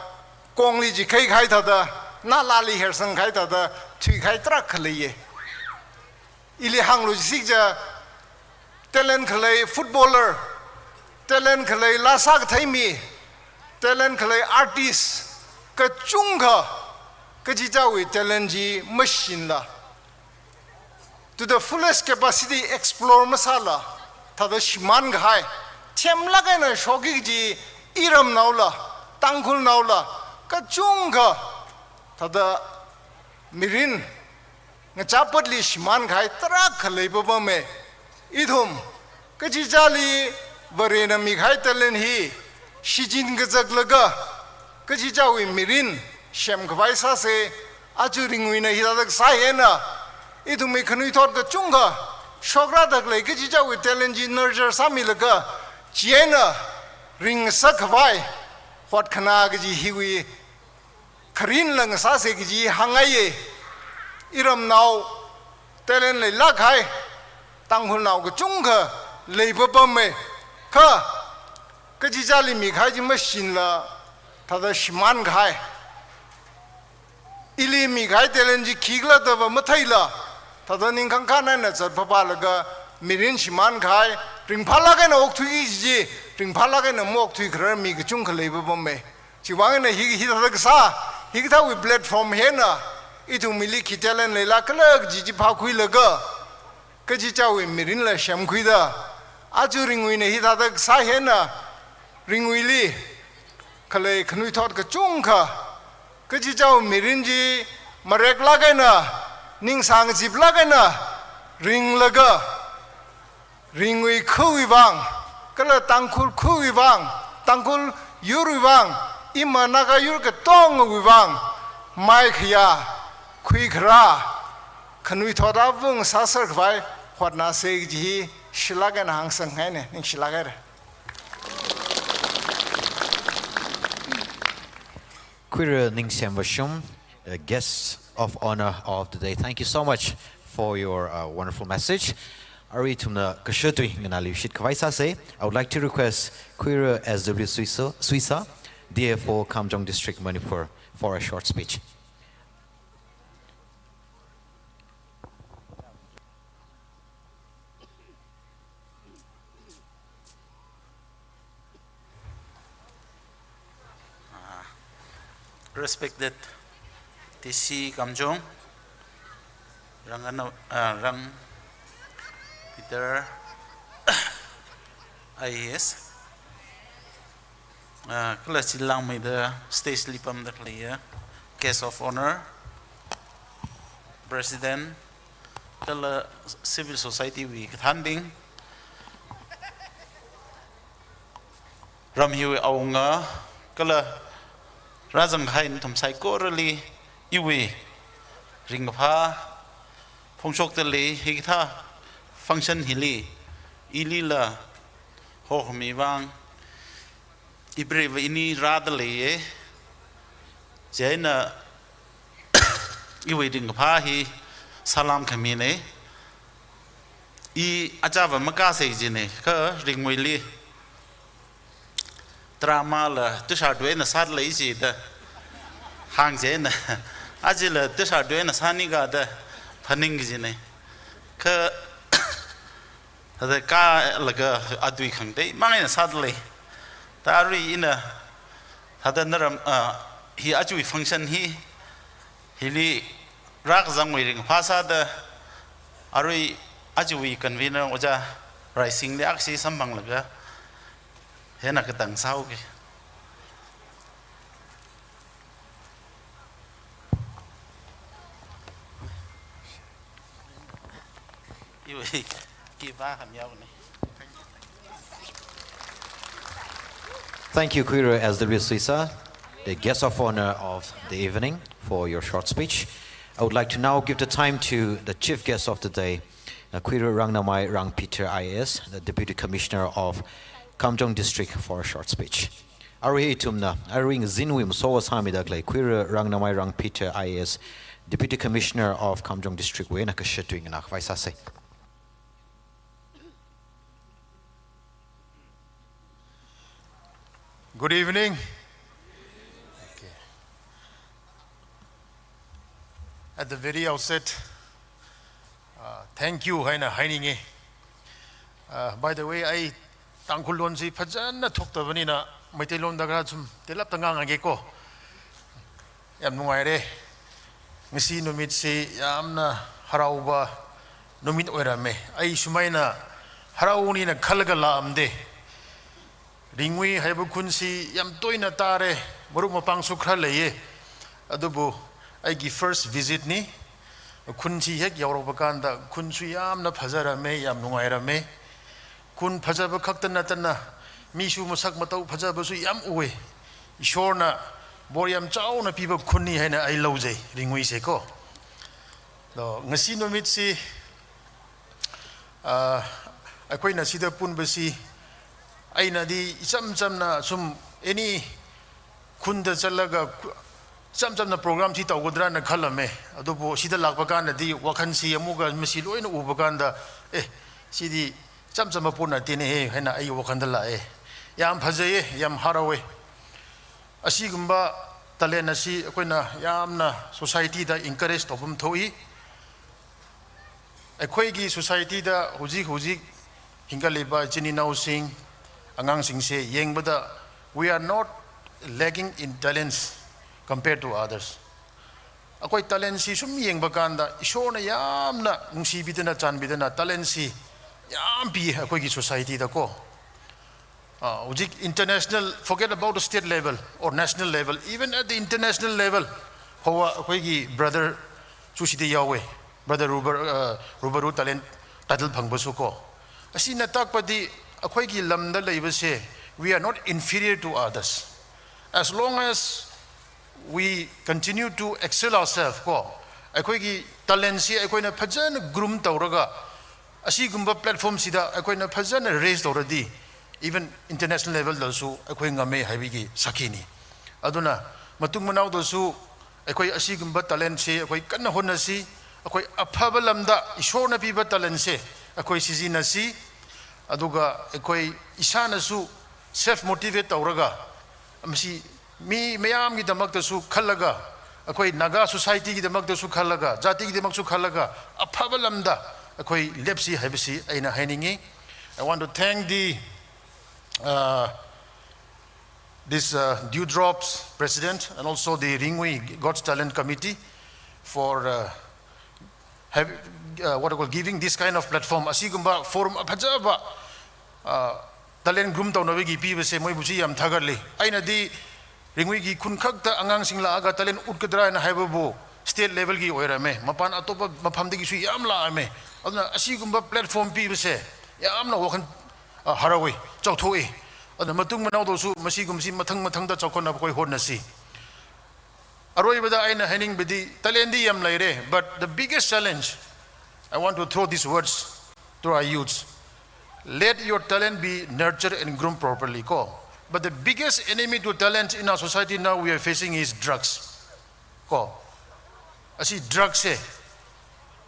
kongli chi khaikahai thāda, nalali hersang kahai thāda, thuikahai tarākha leiya. Ili hānglu chi sikcha, talent khalei footballer, talent khalei laa sākathei mi, talent khalei artist, kachungkha, kachichāwui talent chi mashichinla, to the fullest capacity explore masāla, thāda shimān kahai, themlāk eina shokki kaji iramnaola, Tangkhulnaola, kachungkha, thāda mirin ngachapatli shimān kahai tarākha leipapama. Ithum kachichāli Varena mikahai talent hi shichin kazaklaga, kachichāwui mirin semkhavai sāsa. Aja Ringwuina hithāda kasā hi eina, ithumwui khanuithot kachungkha shokrada khalei kachichāwui talent chi nurture sāmilaga, chieina ringsakkhavai hotkhanā kaji hiwui kharinla ngasāsa kaji hāngngaiya. Iramnao talent leilāk kahai Tangkhulnao kachungkha leipapama. Kha kachichāli mikahai chi mashichinla, thāda shimān kahai, ili mikahai talent chi khikhala da va matheila, thāda ningkhangkhan eina zatpapalaga, mirin shimān kahai, ringphālāk eina okthuiki kaji chi, ringphālāk eina maokthuikharar mi kachungkha leipapama. Chiwui vāng eina hi, hithāda kasā, hikathāwui platform hi eina, ithumwuili khi talent leilākkhala kaji chi phākhuilaga, kachichāwui mirinla semkhuida, aja Ringwuina hithāda kasā hi eina, Ringwuili khalei khanuithot kachungkha, kachichāwui mirin chi mareklāk eina, ningsāngaziplāk eina ringlaga, Ringwui khawui vāng, kala Tangkhul khawui vāng, Tangkhul yurwui vāng, Ima Naga yur katongawui vang, maikhayā, khuikharā, khanuithot avung sāser khavai hotnāsei kaji hi shilāk eina hāngsang haina, ningshilāk haira. Khuira Ningsem Vashum, the guest of honor of the day. Thank you so much for your, uh, wonderful message. Arui ithumna kasha tui nganāluishit khavai sāsei. I would like to request Khuira S W Suisa, Suisa, D F O, Kamjong District, Manipur, for a short speech. Ah, respected D C Kamjong, Rang Ana-, ah, Rang Peter, I A S, ah, kala chilāngmeida stage li pamda khaleiya guest of honor, president, kala civil society wui kathānbing, ram hiwui awunga, kala rāzang kahai nathum saikorali iwui ringkaphā phongshokda lei. Hikathā function hili ilila hokhami vang, ipreivā ini rāda leiya. Chieina iwui ringkaphā hi salam khamina. I achāva makāsei jina, kha ringwuili drama la tuishar tui eina sāda lei jida hāng chieina, ajila tuishar tui eina sāni kajida phaning kajina. Kha thāda kālaga atui khangateimang eina sāda lei. Thāda arui ina thāda naram, ah, hi ajawui function hi, hili rākazangwui ringphā sāda, arui ajawui convener Ojā Raisingli aksi samphanglaga hina katang sāuki. Iwui, ki ba ham yau ni. Thank you, Khuira S W Suisa, the guest of honor of the evening, for your short speech. I would like to now give the time to the chief guest of the day, uh, Khuira Rangnamai Rang Peter I A S, the Deputy Commissioner of Kamjong District, for a short speech. Arui hi ithumna, arui ngazinwui masowa sāmida khalei Khuira Rangnamai Rang Peter I A S, Deputy Commissioner of Kamjong District wui eina kasha tui nganā khavai sāsei. Good evening. Okay. At the very outset, uh, thank you haina haininga. Uh, by the way, I Tangkhul lonsi phazana thoktabanina Meitei londa kharā sum telapta ngangageko. Yam nungaira. Ngasi numitsi yamna harauba numit oirama. Ai sumaina haraunina khalaga lāmda. Ringui haiba khunsi yam toina tāra, marup mapangsu kharā leiya. Adubu aigi first visit na, khunsi hek yaorokpa kanda, khunsu yamna phazarama, yam nungairama. Khun phazaba khakta nattana, misu masak matau phazabasu yam ua. Ishorna bor yam chaona piba khunna haina ai loja, Ringui seko. Do, ngasi numitsi, ah, aikhoina sida punbasi, ainadi icham chamna sum any khunda zalaga khu-, icham chamna program chi taugadrana khalama. Adubu sida lākpa kandadi wakhansi amuka masi loina uba kanda, eh, sidi icham chamna puna tine he, haina ai wakhanda lāka. Yam phazaya, yam harauwa. Asigumba talent asi aikhoina yamna society da encourage topum thoi. Aikhoigi society da hujik hujik hingkaliba chininaosing, angangsingse yangpada, we are not lacking in talents compared to others. Aikhoi talent si sum yangba kanda, Ishorna yamna nungsibidana, chanbidana, talent si yam pi aikhoigi society da ko. Ah, hujik international, forget about the state level or national level, even at the international level, hawa, aikhoi brother Sushida yaowa, brother Ruber, uh, Ruberu talent title phangbasu ko. Asina takpadi, aikhoi lamda leibase, we are not inferior to others. As long as we continue to excel ourselves ko, ꯑꯩꯈꯣꯏꯒꯤ talent ꯁꯤ ꯑꯩꯈꯣꯏꯅ ꯐꯖꯅ groom ꯇꯧꯔꯒ, ꯑꯁꯤꯒꯨꯝꯕ platform ꯁꯤꯗ ꯑꯩꯈꯣꯏꯅ ꯐꯖꯅ raise ꯇꯧꯔꯗꯤ, even international level ꯗꯁꯨ ꯑꯩꯈꯣꯏ ꯉꯝꯃꯦ ꯍꯥꯏꯕꯒꯤ ꯁꯥꯈꯤꯅꯤ꯫ ꯑꯗꯨꯅ ꯃꯇꯨꯡ ꯃꯅꯥꯎꯗꯁꯨ ꯑꯩꯈꯣꯏ ꯑꯁꯤꯒꯨꯝꯕ talent ꯁꯤ ꯑꯩꯈꯣꯏ ꯀꯟꯅ ꯍꯣꯠꯅꯁꯤ꯫ ꯑꯩꯈꯣꯏ ꯑꯐꯕ ꯂꯝꯗ ꯏꯁꯣꯔꯅ ꯄꯤꯕ talent ꯁꯦ ꯑꯩꯈꯣꯏ ꯁꯤꯖꯤꯟꯅꯁꯤ꯫ ꯑꯗꯨꯒ ꯑꯩꯈꯣꯏ ꯏꯁꯥꯅꯁꯨ self motivate ꯇꯧꯔꯒ, ꯃꯁꯤ ꯃꯤ ꯃꯌꯥꯝꯒꯤꯗꯃꯛꯇꯁꯨ ꯈꯜꯂꯒ, ꯑꯩꯈꯣꯏ Naga society ꯒꯤꯗꯃꯛꯇꯁꯨ ꯈꯜꯂꯒ, ꯖꯥꯇꯤꯒꯤꯗꯃꯛꯁꯨ ꯈꯜꯂꯒ, ꯑꯐꯕ ꯂꯝꯗ ꯑꯩꯈꯣꯏ ꯂꯦꯞꯁꯤ ꯍꯥꯏꯕꯁꯤ ꯑꯩꯅ ꯍꯥꯏꯅꯤꯡꯉꯤ꯫ I want to thank the, uh, this, uh, Dewdrops president and also the Ringui God's Talent Committee for, uh, have, uh, what I call, giving this kind of platform, ꯑꯁꯤꯒꯨꯝꯕ forum ꯐꯖꯕ, uh, talent groom ꯇꯧꯅꯕꯒꯤ ꯄꯤꯕꯁꯦ ꯃꯣꯏꯕꯨꯁꯨ ꯌꯥꯝ ꯊꯥꯒꯠꯂꯤ꯫ ꯑꯩꯅꯗꯤ ꯔꯤꯡꯒꯨꯏꯒꯤ ꯈꯨꯟ ꯈꯛꯇ ꯑꯉꯥꯡꯁꯤꯡ ꯂꯥꯛꯑꯒ talent ꯎꯠꯀꯗ꯭ꯔꯥ ꯍꯥꯏꯅ ꯍꯥꯏꯕꯕꯨ state level ꯒꯤ ꯑꯣꯏꯔꯝꯃꯦ, ꯃꯄꯥꯟ ꯑꯇꯣꯞꯄ ꯃꯐꯝꯗꯒꯤꯁꯨ ꯌꯥꯝ ꯂꯥꯛꯑꯝꯃꯦ꯫ ꯑꯗꯨꯅ ꯑꯁꯤꯒꯨꯝꯕ platform ꯄꯤꯕꯁꯦ ꯌꯥꯝꯅ ꯋꯥꯈꯜ, ꯑ, ꯍꯔꯥꯎꯏ, ꯆꯥꯎꯊꯣꯛꯏ꯫ ꯑꯗꯨꯅ ꯃꯇꯨꯡ ꯃꯅꯥꯎꯗꯁꯨ ꯃꯁꯤꯒꯨꯝꯕꯁꯤ ꯃꯊꯪ ꯃꯊꯪꯗ ꯆꯥꯎꯈꯠꯅꯕ ꯑꯩꯈꯣꯏ ꯍꯣꯠꯅꯁꯤ꯫ ꯑꯔꯣꯏꯕꯗ ꯑꯩꯅ ꯍꯥꯏꯅꯤꯡꯕꯗꯤ, talent ꯗꯤ ꯌꯥꯝ ꯂꯩꯔꯦ, but the biggest challenge, I want to throw these words to our youths. Let your talent be nurtured and groomed properly, ꯀꯣ꯫ But the biggest enemy to talent in our society now we are facing is drugs, ꯀꯣ꯫ ꯑꯁꯤ drug ꯁꯦ,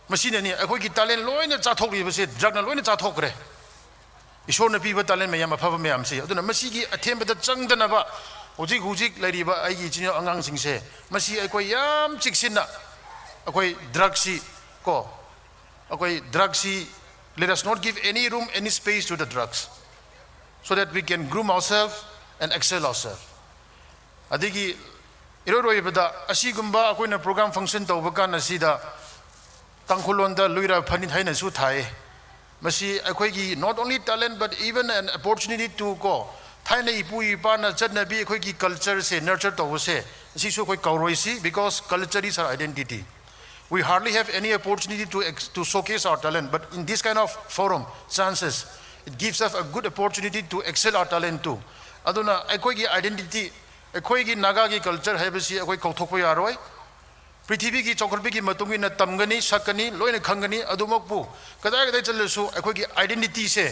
ꯃꯁꯤꯅꯅꯤ ꯑꯩꯈꯣꯏꯒꯤ talent ꯂꯣꯏꯅ ꯆꯥꯊꯣꯛꯂꯤꯕꯁꯦ, drug ꯅ ꯂꯣꯏꯅ ꯆꯥꯊꯣꯛꯈ꯭ꯔꯦ꯫ ꯏꯁꯣꯔꯅ ꯄꯤꯕ talent ꯃꯌꯥꯝ ꯑꯐꯕ ꯃꯌꯥꯝꯁꯤ꯫ ꯑꯗꯨꯅ ꯃꯁꯤꯒꯤ ꯑꯊꯦꯝꯕꯗ ꯆꯪꯗꯅꯕ ꯍꯧꯖꯤꯛ ꯍꯧꯖꯤꯛ ꯂꯩꯔꯤꯕ ꯑꯩꯒꯤ ꯏꯆꯤꯟ ꯏꯅꯥꯎ ꯑꯉꯥꯡꯁꯤꯡꯁꯦ, ꯃꯁꯤ ꯑꯩꯈꯣꯏ ꯌꯥꯝ ꯆꯦꯛꯁꯤꯟꯅ, ꯑꯩꯈꯣꯏ drug ꯁꯤ ꯀꯣ, ꯑꯩꯈꯣꯏ drug ꯁꯤ, let us not give any room, any space to the drugs, so that we can groom ourselves and excel ourselves. ꯑꯗꯒꯤ ꯏꯔꯣꯏꯔꯣꯏꯕꯗ ꯑꯁꯤꯒꯨꯝꯕ ꯑꯩꯈꯣꯏꯅ program function ꯇꯧꯕ ꯀꯥꯟ ꯑꯁꯤꯗ ꯇꯥꯡꯈꯨꯜ ꯂꯣꯟꯗ ꯂꯨꯏꯔ ꯐꯅꯤꯠ ꯍꯥꯏꯅꯁꯨ ꯊꯥꯏ꯫ ꯃꯁꯤ ꯑꯩꯈꯣꯏꯒꯤ not only talent but even an opportunity to ꯀꯣ, ꯊꯥꯏꯅ ꯏꯄꯨ ꯏꯄꯥꯅ ꯆꯠꯅꯕꯤ ꯑꯩꯈꯣꯏꯒꯤ culture ꯁꯦ nurture ꯇꯧꯕꯁꯦ, ꯑꯁꯤꯁꯨ ꯑꯩꯈꯣꯏ ꯀꯥꯎꯔꯣꯏꯁꯤ, because culture is our identity. We hardly have any opportunity to ex-, to showcase our talent, but in this kind of forum, chances, it gives us a good opportunity to excel our talent too. ꯑꯗꯨꯅ ꯑꯩꯈꯣꯏꯒꯤ identity, ꯑꯩꯈꯣꯏꯒꯤ ꯅꯥꯒꯥꯒꯤ culture ꯍꯥꯏꯕꯁꯤ ꯑꯩꯈꯣꯏ ꯀꯥꯎꯊꯣꯛꯄ ꯌꯥꯔꯣꯏ꯫ ꯄ꯭ꯔꯤꯊꯤꯕꯤꯒꯤ ꯆꯥꯎꯈꯠꯄꯒꯤ ꯃꯇꯨꯡ ꯏꯟꯅ ꯇꯝꯒꯅꯤ, ꯁꯛꯀꯅꯤ, ꯂꯣꯏꯅ ꯈꯪꯒꯅꯤ꯫ ꯑꯗꯨꯃꯛꯄꯨ ꯀꯗꯥꯏ ꯀꯗꯥꯏ ꯆꯠꯂꯁꯨ ꯑꯩꯈꯣꯏꯒꯤ identity ꯁꯦ,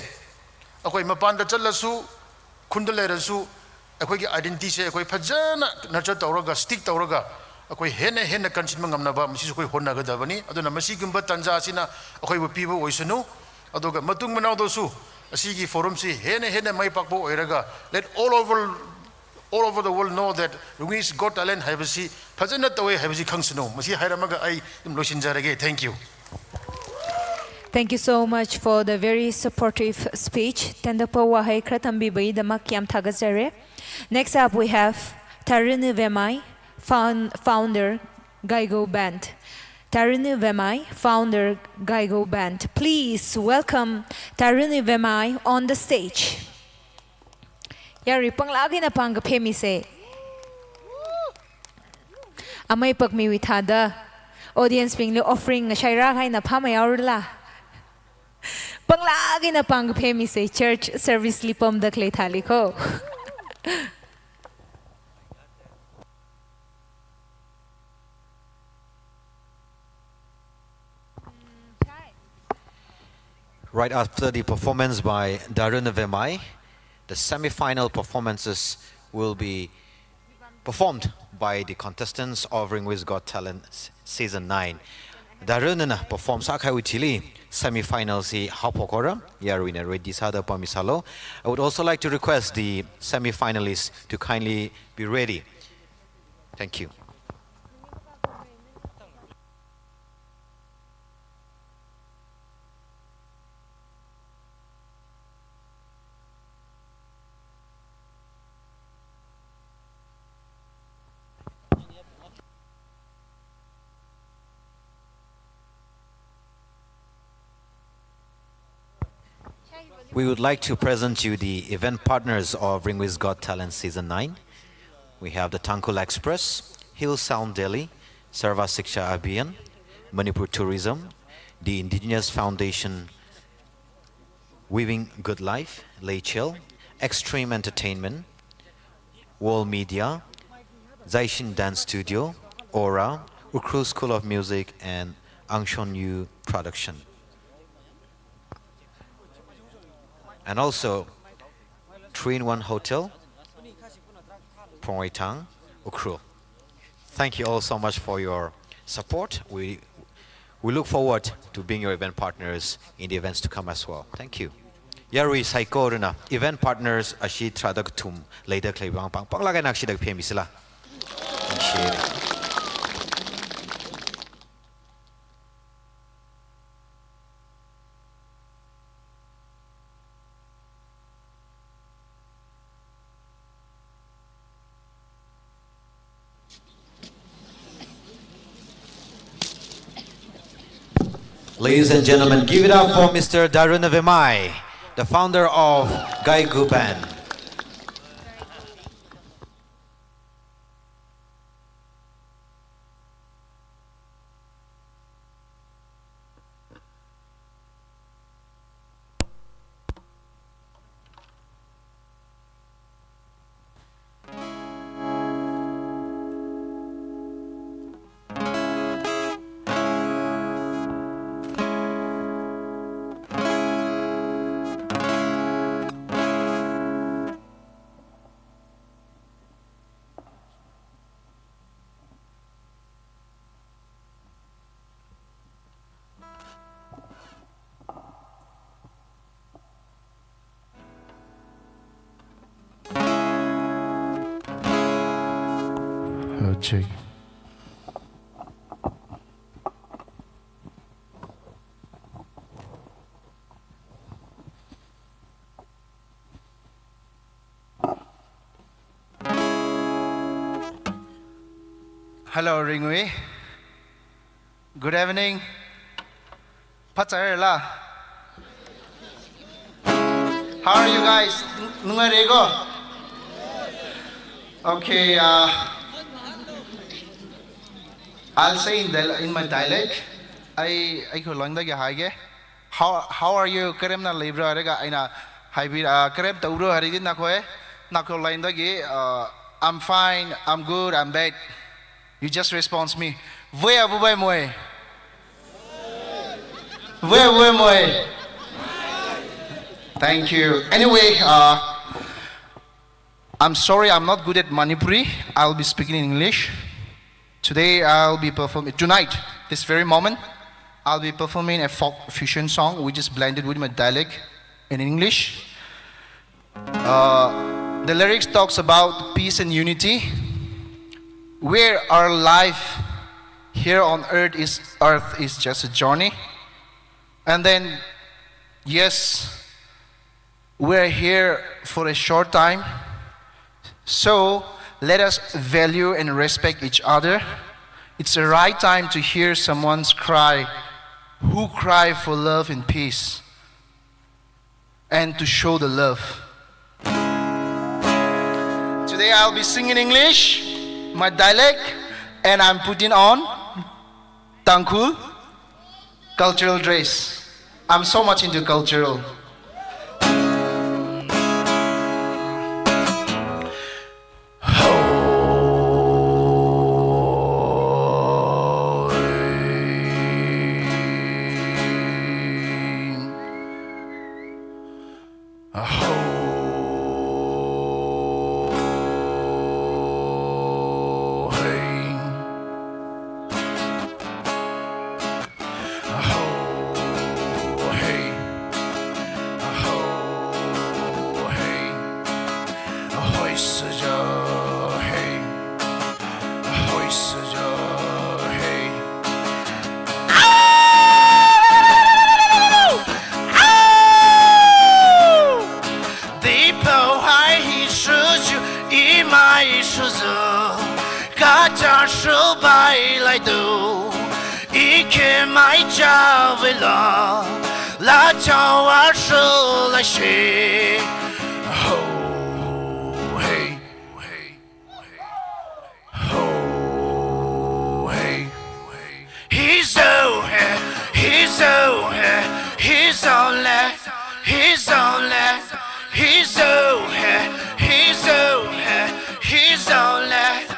ꯑꯩꯈꯣꯏ ꯃꯄꯥꯟꯗ ꯆꯠꯂꯁꯨ, ꯈꯨꯟꯗ ꯂꯩꯔꯁꯨ, ꯑꯩꯈꯣꯏꯒꯤ identity ꯁꯦ ꯑꯩꯈꯣꯏ ꯐꯖꯅ nurture ꯇꯧꯔꯒ, stick ꯇꯧꯔꯒ, ꯑꯩꯈꯣꯏ ꯍꯦꯟꯅ ꯍꯦꯟꯅ ꯀꯟꯁꯤꯟꯕ ꯉꯝꯅꯕ ꯃꯁꯤꯁꯨ ꯑꯩꯈꯣꯏ ꯍꯣꯠꯅꯒꯗꯕꯅꯤ꯫ ꯑꯗꯨꯅ ꯃꯁꯤꯒꯨꯝꯕ ꯇꯥꯟꯖꯥ ꯑꯁꯤꯅ ꯑꯩꯈꯣꯏꯕꯨ ꯄꯤꯕ ꯑꯣꯏꯁꯅꯨ꯫ ꯑꯗꯨꯒ ꯃꯇꯨꯡ ꯃꯅꯥꯎꯗꯁꯨ ꯑꯁꯤꯒꯤ forum ꯁꯤ ꯍꯦꯟꯅ ꯍꯦꯟꯅ ꯃꯥꯏ ꯄꯥꯛꯄ ꯑꯣꯏꯔꯒ, let all over, all over the world know that Ringgui's Got Talent ꯍꯥꯏꯕꯁꯤ ꯐꯖꯅ ꯇꯧꯋꯦ ꯍꯥꯏꯕꯁꯤ ꯈꯪꯁꯅꯨ꯫ ꯃꯁꯤ ꯍꯥꯏꯔꯝꯃꯒ ꯑꯩ ꯑꯗꯨꯝ ꯂꯣꯏꯁꯤꯟꯖꯔꯒꯦ꯫ Thank you. Thank you so much for the very supportive speech. ꯇꯦꯟꯗꯛꯄ ꯋꯥꯍꯩ ꯈꯔ ꯇꯝꯕꯤꯕꯒꯤꯗꯃꯛ ꯌꯥꯝ ꯊꯥꯒꯠꯆꯔꯤ꯫ Next up, we have Taruni Vemai, found-, founder, Gaigo Band. Taruni Vemai, founder, Gaigo Band. Please welcome Taruni Vemai on the stage. Yarui panglāk eina pāng kaphemisa. Amei pakmiwui thāda audience bingli offering ngashai rākahai eina phāmei haorala. Panglāk eina pāng kaphemisa, church service li pamda khalei thāli ko. Right after the performance by Taruni Vemai, the semi-final performances will be performed by the contestants of Ringgui's Got Talent s-, Season nine. Tarunina perform sākahaiwui thili semi-finals hi haophok haora, yaruina ready sāda pamisālu. I would also like to request the semi-finalists to kindly be ready. Thank you. We would like to present you the event partners of Ringgui's Got Talent Season nine. We have the Tangkhul Express, Hill Sound Delhi, Sarva Shiksha Abhiyan, Manipur Tourism, the Indigenous Foundation, Weaving Good Life, Leichel, Extreme Entertainment, World Media, Zaishin Dance Studio, Aura, Ukhrul School of Music, and Angshon Yu Production. And also, Three in One Hotel, Phongreithang, Ukhrul. Thank you all so much for your support. We, we look forward to being your event partners in the events to come as well. Thank you. Yarui saikorana event partners ashi tharāda kathum leida khalei vang pangpanglāk eina akshida phemmisila. Thank you. Ladies and gentlemen, give it up for Mister Daruna Vemai, the founder of Gaigu Band. Hello, check. Hello, Ringui. Good evening. Phatsairala? How are you guys? Nung-, nungaireko? Okay, uh, I'll say in the, in my dialect. I, I kholangda ke haike. How, how are you? Kharemna leibra? Hānga ina haibi, uh, kharem tobra hairidi nakhoi. Nakho lāngda ke, uh, I'm fine, I'm good, I'm bad. You just respond me. Vea bubai moi. Vea bubai moi. Thank you. Anyway, uh, I'm sorry, I'm not good at Manipuri. I'll be speaking in English. Today, I'll be performing, tonight, this very moment, I'll be performing a folk fusion song, which is blended with my dialect in English. Uh, the lyrics talks about peace and unity, where our life here on earth is, earth is just a journey. And then, yes, we're here for a short time, so let us value and respect each other. It's the right time to hear someone's cry, who cry for love and peace, and to show the love. Today I'll be singing English, my dialect, and I'm putting on Tangkhul cultural dress. I'm so much into cultural. Aho, hey. Aho, hey. Ahoy, saja, hey. Ahoy, saja, hey. Ow! Ow! Dipao hai hi shuju, imai shuju. Kacha shubai laidu. Ike mai chavila, la chawa shulai shi. Ho, hey, hey, hey. Ho, hey, hey. He's so hey, he's so hey, he's so left, he's so left, he's so hey, he's so hey, he's so left, he's so left.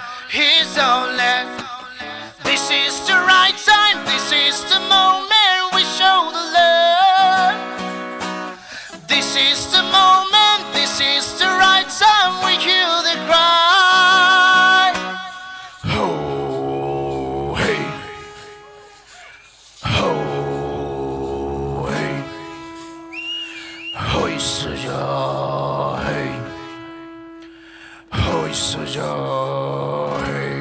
Suja hai.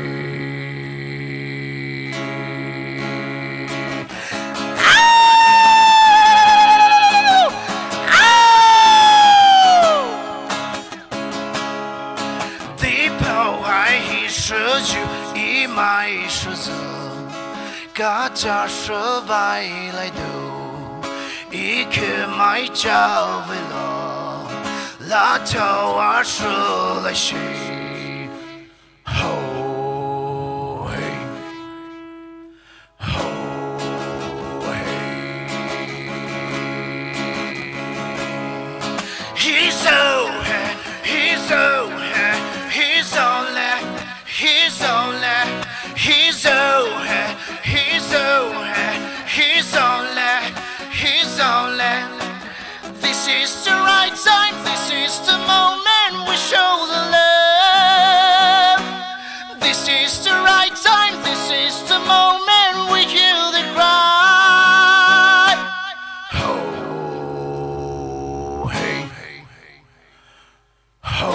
Dipao hai hi suju imai suju. Kacha shubai laidu. Ikemai chao velo. La chao a shu lai shi. Ho, hey. Ho, hey. He's so, hey, he's so, hey, he's only, he's only, he's so, hey, he's so, hey, he's only, he's only. This is the right time, this is the moment we show the love. This is the right time, this is the moment we hear the cry. Ho, hey. Ho.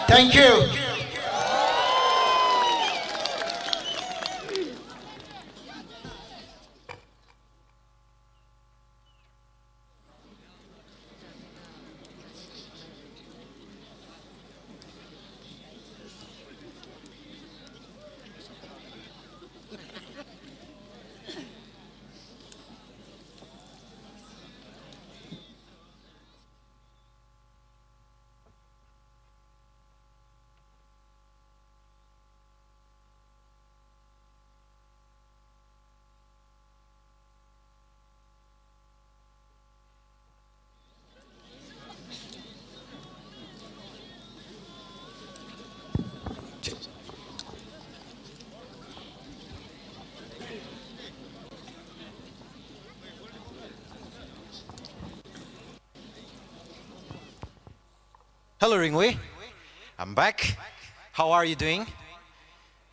Thank you. Hello, Ringui. I'm back. How are you doing?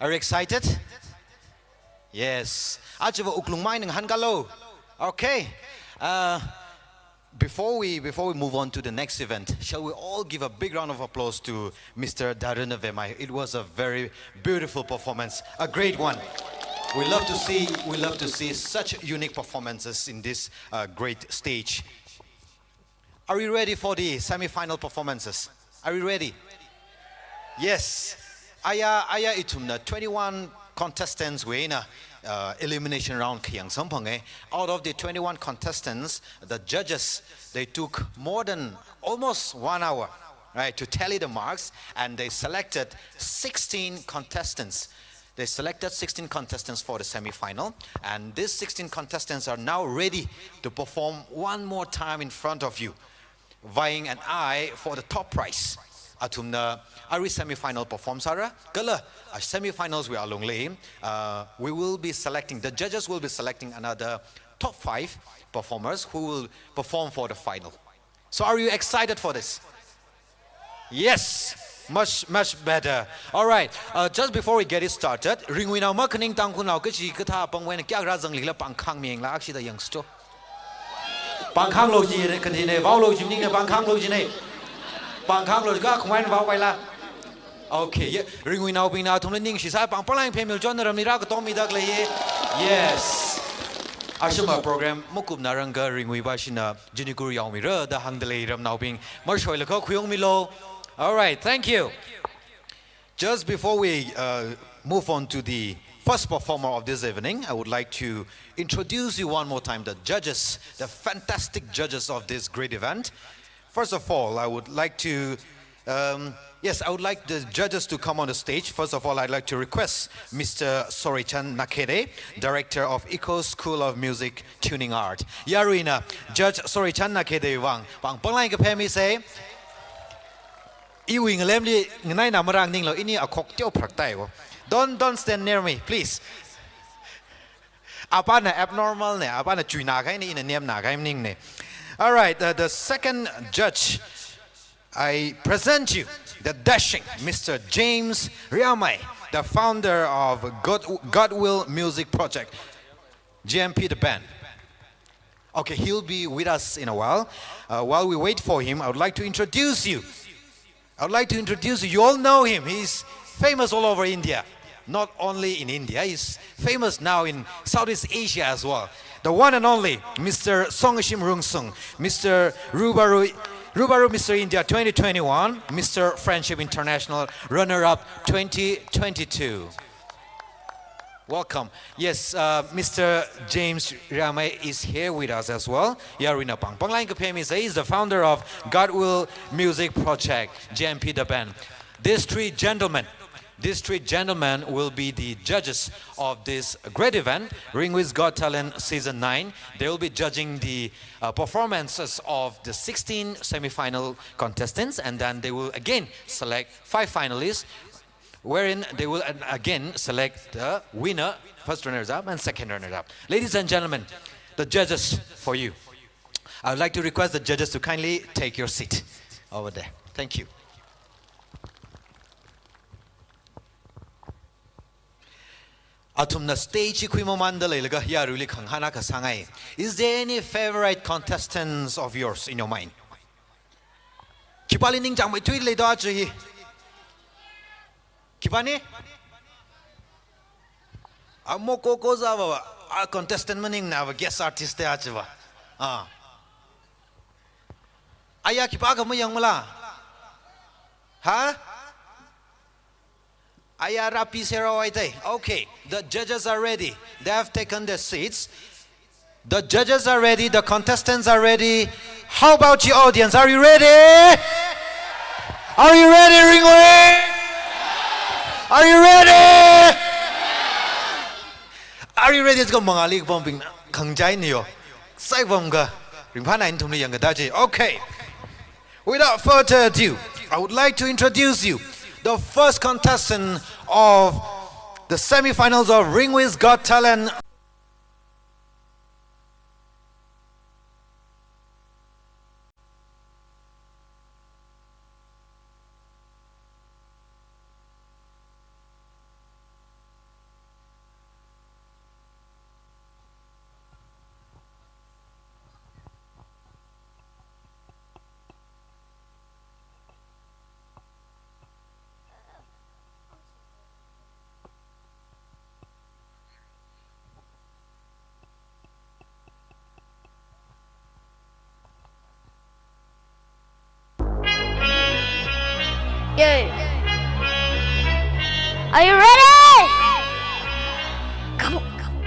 Are you excited? Yes. Aja wuklung mai ninghankalo. Okay. Uh, before we, before we move on to the next event, shall we all give a big round of applause to Mister Daruna Vemai? It was a very beautiful performance, a great one. We love to see, we love to see such unique performances in this, uh, great stage. Are you ready for the semi-final performances? Are you ready? Yes. Aya, aya ithumna twenty-one contestants wui eina, uh, elimination round khayang samphanga. Out of the twenty-one contestants, the judges, they took more than almost one hour, right, to tally the marks, and they selected sixteen contestants. They selected sixteen contestants for the semi-final, and these sixteen contestants are now ready to perform one more time in front of you, vying an eye for the top prize. Athumna arui semi-final perform sāra, kala, uh, semi-finals wui alungli, uh, we will be selecting, the judges will be selecting another top five performers who will perform for the final. So are you excited for this? Yes, much, much better. All right, uh, just before we get it started, Ringuinao makhaning Tangkhulnao kachi kathā pangwui eina kayākha rāzangli khala pāngkhāngmiyangla akshida yangsto. Pāngkhānglo ji kathāne, vaolo ji maningna, pāngkhānglo jine. Pāngkhānglo ji kakhameina vaopaila. Okay, ye, Ringuinaobingna athumli ningshisai pāng pānglang phemil chon ramli rākatomida khalei ye. Yes. Ashuma program makupna rangka Ringui bashina jinikur yaomira da hāngda lei ramnaobing. Mashoilaga khuiungmilo. All right, thank you. Just before we, uh, move on to the first performer of this evening, I would like to introduce you one more time the judges, the fantastic judges of this great event. First of all, I would like to, um, yes, I would like the judges to come on the stage. First of all, I'd like to request Mister Sorichan Nakede, Director of Eco School of Music Tuning Art. Yaruina, Judge Sorichan Nakede vang pāng pānglang kaphemisa. Iwui ngalemli nganaina marānganinglo, ini akhok teo phraktai wo. Don't, don't stand near me, please. Apāna abnormal ne, apāna chuina kahaina, ina nemna kahai maningne. All right, uh, the second judge, I present you the dashing Mister James Riamai, the founder of God, Godwill Music Project, J M P the band. Okay, he'll be with us in a while. Uh, while we wait for him, I would like to introduce you. I would like to introduce you. You all know him. He's famous all over India. Not only in India, he's famous now in Southeast Asia as well. The one and only Mister Songashim Rungsung, Mister Rubaru, Rubaru Mister India twenty twenty-one, Mister Friendship International runner-up twenty twenty-two. Welcome. Yes, uh, Mister James Riamai is here with us as well. Yarui napang. Panglang kaphemi, he is the founder of Godwill Music Project, J M P the band. These three gentlemen, these three gentlemen will be the judges of this great event, Ringwi's Got Talent Season nine. They will be judging the, uh, performances of the sixteen semi-final contestants, and then they will again select five finalists, wherein they will an-, again select the winner, first runners-up and second runners-up. Ladies and gentlemen, the judges for you. I would like to request the judges to kindly take your seat over there. Thank you. Athumna stage hi khuimamanda leilaga yaruili khangahān akha sāngai. Is there any favorite contestants of yours in your mind? Khipāli ningchāngmeithui leido aja hi? Khipāna? Amo koko zava, a contestant maningnava guest artist te aja va. Ah. Aya khipākha mayangmala? Ha? Aya rapi sera wai te. Okay, the judges are ready. They have taken their seats. The judges are ready. The contestants are ready. How about you, audience? Are you ready? Are you ready, Ringwi? Are you ready? Are you ready? Let's go, Mangali pambing. Khangjai niyo. Sai pamga. Ringphāna ithumli yangkada ji. Okay. Without further ado, I would like to introduce you the first contestant of the semi-finals of Ringwi's Got Talent. Yay. Are you ready? Come on, come on.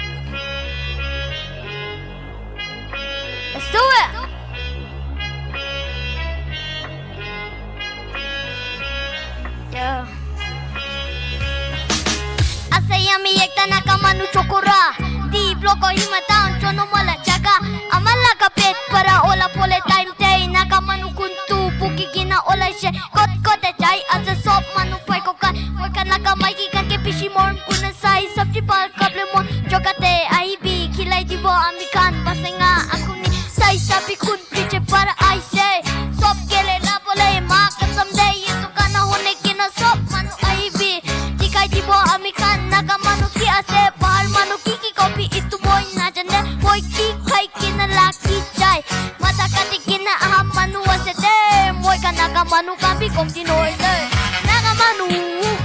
Let's do it. Yeah. Ase yami ekta Naga manu chokora. Di block Kohima town, chono mala jaga. Amala ka pet para ola pole time te. Naga manu kuntu buki gina ola she. Kot kot e jai ase sop manu pai ko kan. Waka Naga mai ki kan ke pishi mon kuna sai sabji pal kable mon. Choka te ai bi khilai dibo ami kan basenga akuni. Sai sabi kun piche para ai se. Sop kele la pole ma kasam de ye to kana hone kina sop manu ai bi. Tikai dibo ami kan Naga manu ki ase bahar manu ki ki kopi itu boy na jande boy ki kai kina la ki jai. Mata kati kina aham manu ase de. Moi ka Naga manu kambi kom ti noi de. Naga manu,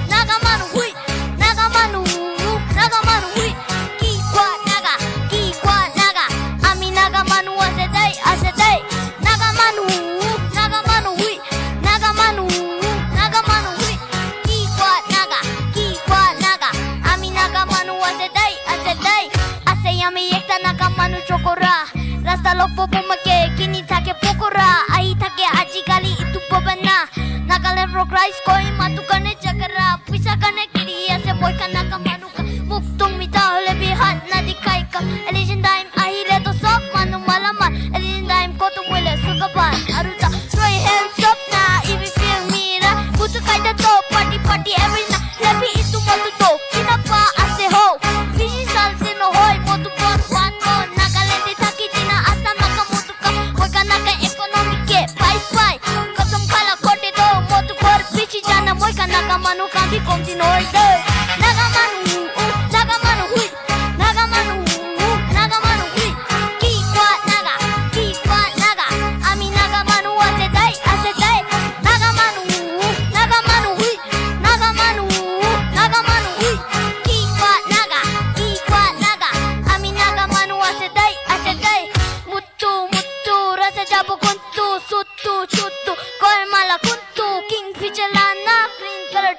Naga manu hui. Naga manu, Naga manu hui. Ki kwa Naga, ki kwa Naga. Ami Naga manu ase de, ase de. Naga manu, Naga manu hui. Naga manu, Naga manu hui. Ki kwa Naga, ki kwa Naga. Ami Naga manu ase de, ase de. Ase yami ekta Naga manu chokora. Rasta lok popo make kini thake pokora. Ai thake aji kali itu pobana. Nagaland Rock Rise Kohima tu kane chakara. Puisa kane kiri ase moi ka Naga manu ka. Muktung mita hole bi hat na dikhai kam. Election time ahile to sop manu malaman. Election time ko tu muile sukapan. Aruta throw your hands up na if you feel me ra. Putu kaita to party party every night. Lepi itu matu to. Ina pa ase ho. Bishi sal sino hoi motu pon pan mo. Nagaland te thaki tina ata Naga motu ka. Moi ka Naga economy ke bye bye. Kasam kala ko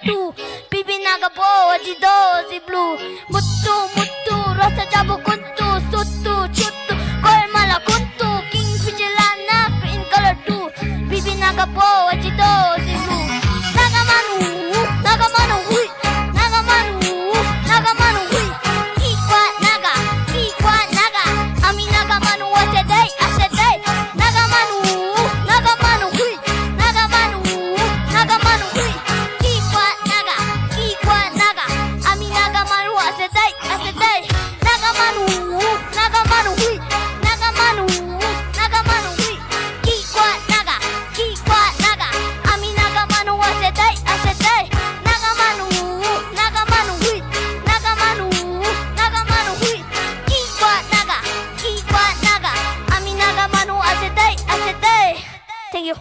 tu. Bibi Naga bo, aji do, aji blue. Muttu, muttu, rasa jabu kuntu, suttu, chuttu, koimala kuntu, king fijilana, green color tu. Bibi Naga bo, aji do, aji blue. Naga manu, Naga manu, hui. Naga manu, Naga manu, hui. Kikwa Naga, kikwa Naga. Ami Naga manu, ase dai, ase dai. Naga manu, Naga manu, hui. Naga manu, Naga manu, hui. Kikwa Naga, kikwa Naga. Ami Naga manu, ase dai, ase dai. Naga manu, Naga manu, hui. Naga manu, Naga manu, hui. Kikwa Naga, kikwa Naga. Ami Naga manu, ase dai, ase dai. Naga manu, Naga manu, hui. Naga manu, Naga manu, hui. Kikwa Naga, kikwa Naga. Ami Naga manu, ase dai, ase dai. Thank you.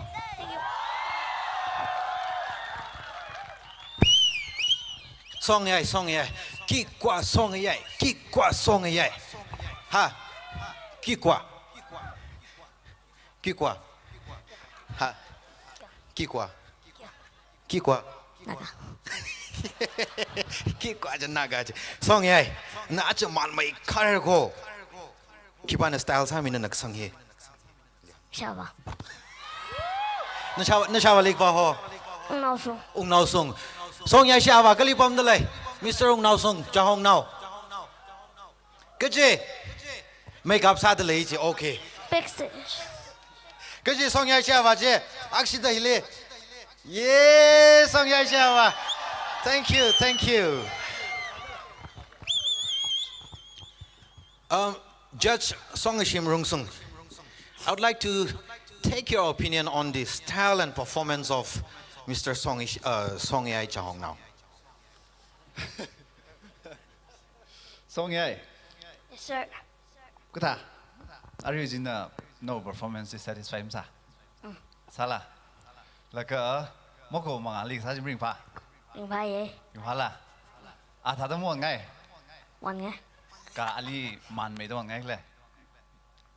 Songyai, songyai. Kikwa songyai. Kikwa songyai. Ha. Kikwa. Kikwa. Ha. Kikwa. Kikwa. Naga. Kikwa je Naga je. Songyai. Na aja manmei kar ko. Khipāna style sāmi na nak sanghe. Shava. Na shava, na shava lik pa ho. Ungnaosung. Ungnaosung. Songyai shava kali pamda lei. Mister Ungnaosung, Chahongnao. Kaje. Makeup sāda lei je, okay. Backstage. Kaje Songyai shava je. Akshita hili. Yay, Songyai shava. Thank you, thank you. Um, Judge Songishim Rungsung, I would like to take your opinion on the style and performance of Mister Songish, uh, Songyai Chahongnao. Songyai. Yes, sir. Kathā, arui china nawui performance satisfy masā? Mm. Sāla. Laga, moko mangāli sā jim ringphā? Ringphāye. Ringphāla. A thāda mawon ngai? Mawon ngai. Kha ali manmeida mawon ngai le?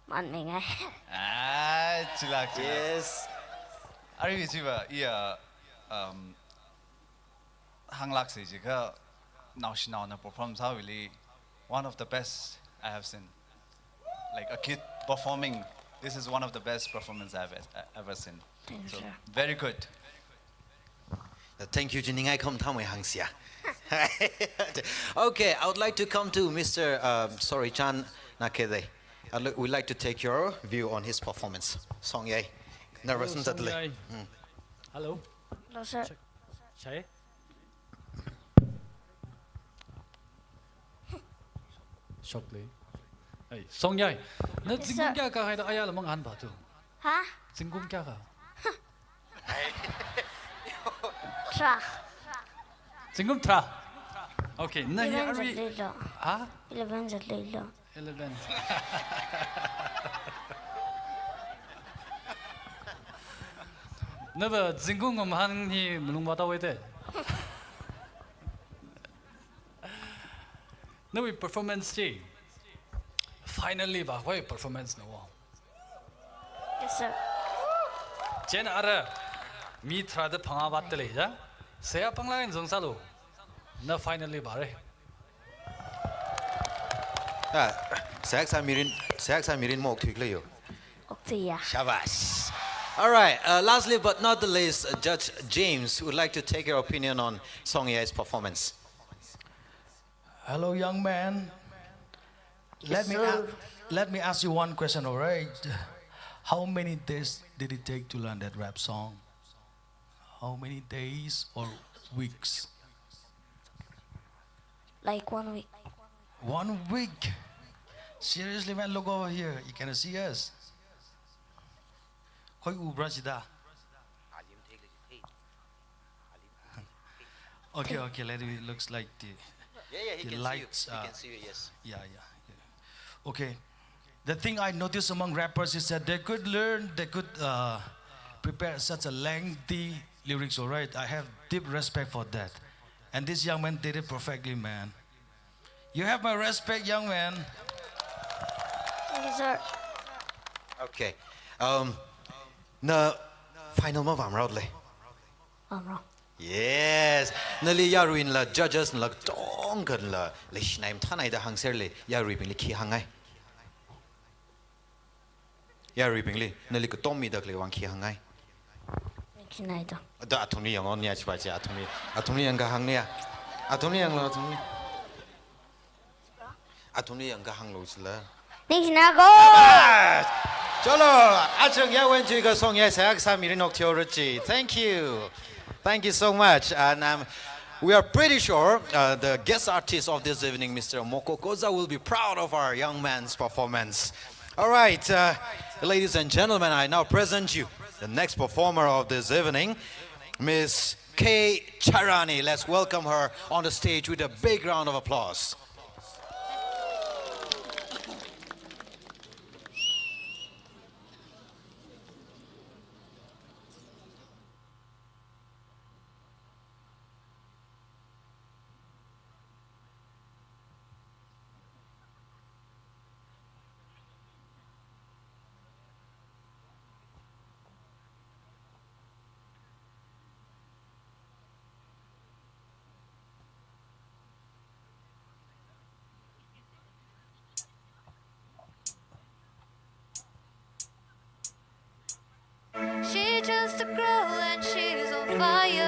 Manmei ngai. Ah, chilak, chilak. Yes. Arui chiva, iya, um, hānglak sei jiakha, naoshinaona perform sāwuili, one of the best I have seen. Like a kid performing, this is one of the best performance I've e-, ever seen. Thank you, sir. So, very good. Uh, thank you, Jiningai Kham Thamwei Hangsia. Okay, I would like to come to Mister um, Sorry Chan Nakede. I'd li-, we'd like to take your view on his performance. Songyai. Nervous. Hello, Songyai. Hmm. Hello. Hello, sir. Check. Chai? Shockley. Hey, Songyai. Na, yes, sir, zingkum kayākha haida ayala mangahānpa tu? Ha? Zingkum kayākha? Tharā. Zingkum tharā. Okay, na hi eleven arui zatluilo. Ha? Eleven zatluilo. Eleven. Nava zingkum ngamahān hi malung vātawei te. Nawui performance chi. Finally va, why performance na wo? Yes, sir. Chieina ara, mi tharāda phangā vātda lei ja. Seihā pānglāk eina zang sālu. Na finally vāre. Ah, seihā kasā mirin, seihā kasā mirin maokthui khala yo. Okthuiya. Shabash. All right, uh, lastly but not the least, uh, Judge James would like to take your opinion on Songyai's performance. Hello, young man. Yes, sir. Let me a-, let me ask you one question, all right? How many days did it take to learn that rap song? How many days or weeks? Like one week. One week? Seriously, man, look over here. You can see us. Khoi ubra sida. Okay, okay, let me, looks like the, yeah, yeah, he the can see you. Lights, he uh, can see you, yes. Yeah, yeah, yeah. Okay. The thing I noticed among rappers is that they could learn, they could, uh, prepare such a lengthy lyrics, all right? I have deep respect for that. And this young man did it perfectly, man. You have my respect, young man. Thank you, sir. Okay. Um, na final mavāmara le? Vāmara. Yes. Nali yaruinla, judges nala, katongkhanla, leishinai mathānai da hāngserle, yaruibingli khi hāngngai? Yaruibingli, nali katom mida khalei vang khi hāngngai? Ningshinai da. Da athumli yanglu, nia chipa chi, athumli, athumli yangkahāngna ya. Athumli yanglu, athumli. Athumli yangkahānglu chila. Ningshinai ko. Yes! Cholo, achang yawen chi kasong ya sa aksa mirin ok theo rachi. Thank you. Thank you so much. And um, we are pretty sure uh, the guest artist of this evening, Mister Moko Koza, will be proud of our young man's performance. All right, uh, ladies and gentlemen, I now present you the next performer of this evening, Miss K Charani. Let's welcome her on the stage with a big round of applause. She's just a girl and she's on fire.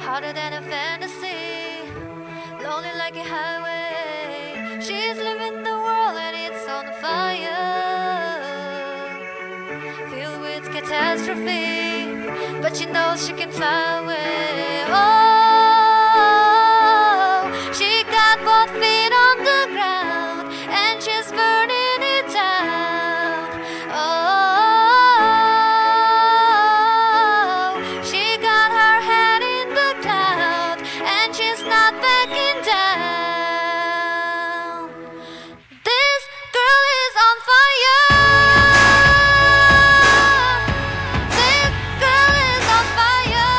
Hotter than a fantasy, lonely like a highway. She's living the world and it's on fire, filled with catastrophe, but she knows she can fly away. Oh, she got both feet on the ground and she's burning it down. Oh, she got her head in the cloud and she's not backing down. This girl is on fire. This girl is on fire.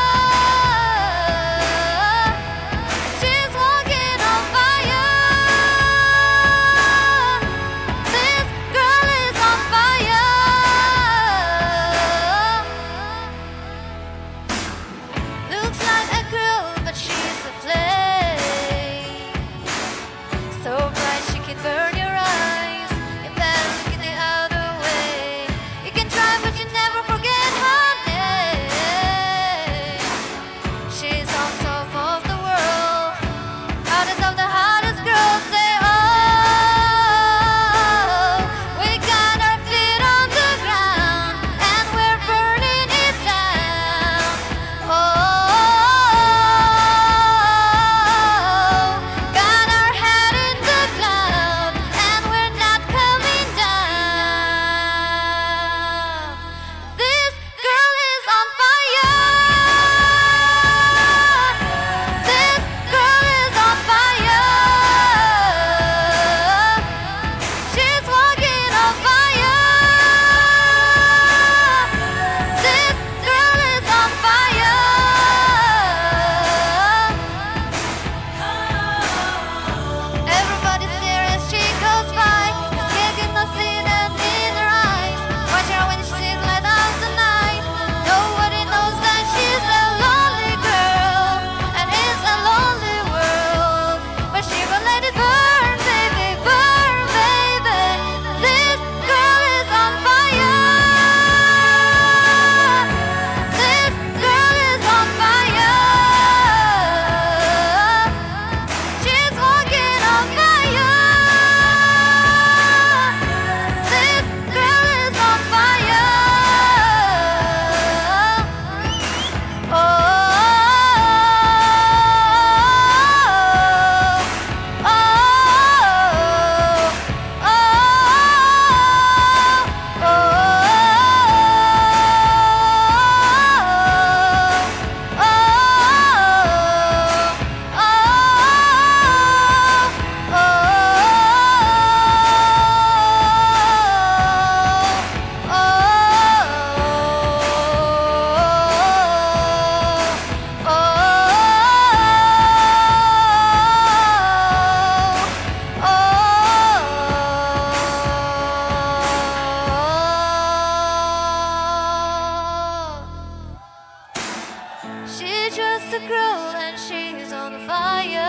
Just a girl and she's on fire.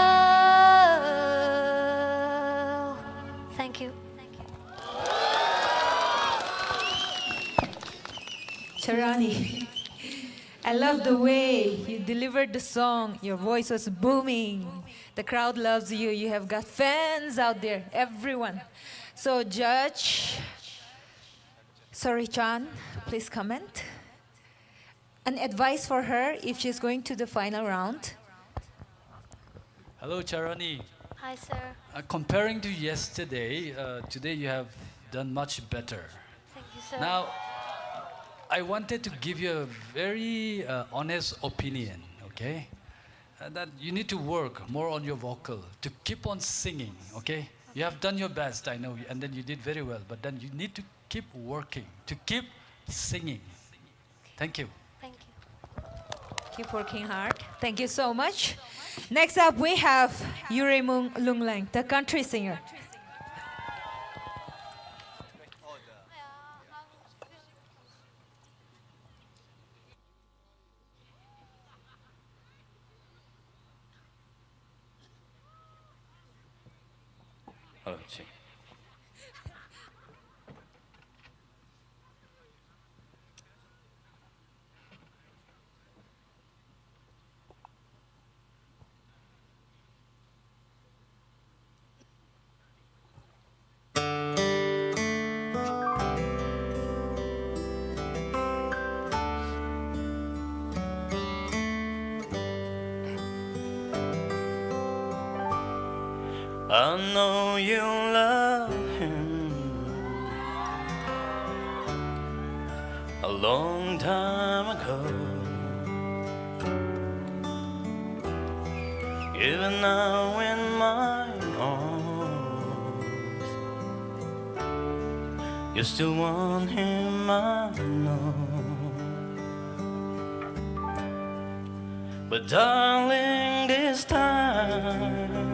Thank you. Charani, I love the way you delivered the song. Your voice was booming. The crowd loves you. You have got fans out there, everyone. So, Judge, sorry, Chan, please comment. An advice for her if she's going to the final round. Hello, Charani. Hi, sir. Uh, comparing to yesterday, uh, today you have done much better. Thank you, sir. Now, I wanted to give you a very, uh, honest opinion, okay? Uh, that you need to work more on your vocal to keep on singing, okay? You have done your best, I know, and then you did very well, but then you need to keep working, to keep singing. Thank you. Thank you. Keep working hard. Thank you so much. Next up, we have Yuremung Lunglang, the country singer. Hello, check. I know you love him a long time ago. Even now in my arms, you still want him, I know. But darling, this time,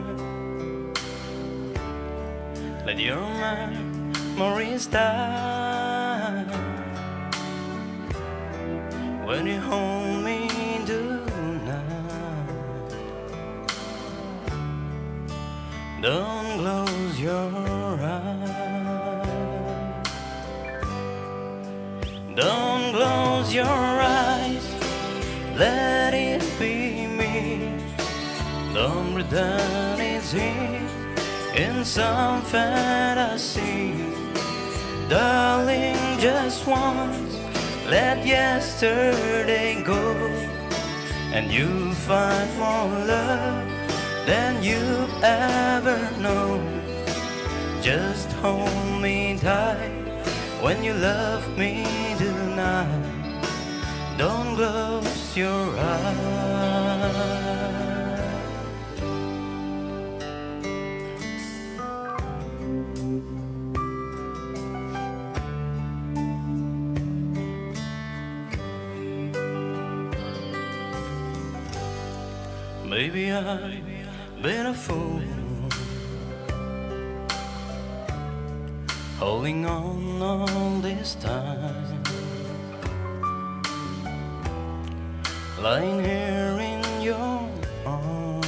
let your memories die when you hold me tonight. Don't close your eyes. Don't close your eyes. Let it be me. Don't pretend it's him in some fantasy. Darling, just once, let yesterday go. And you'll find more love than you've ever known. Just hold me tight when you love me tonight. Don't close your eyes. Maybe I've been a fool, holding on all this time, lying here in your arms,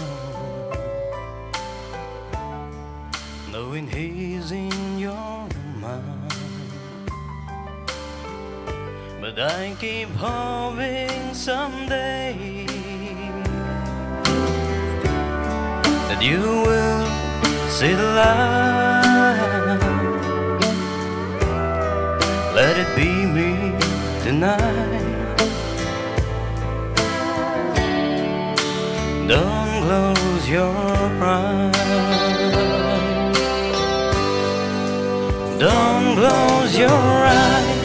knowing he's in your mind. But I keep hoping someday that you will see the light. Let it be me tonight. Don't close your eyes. Don't close your eyes.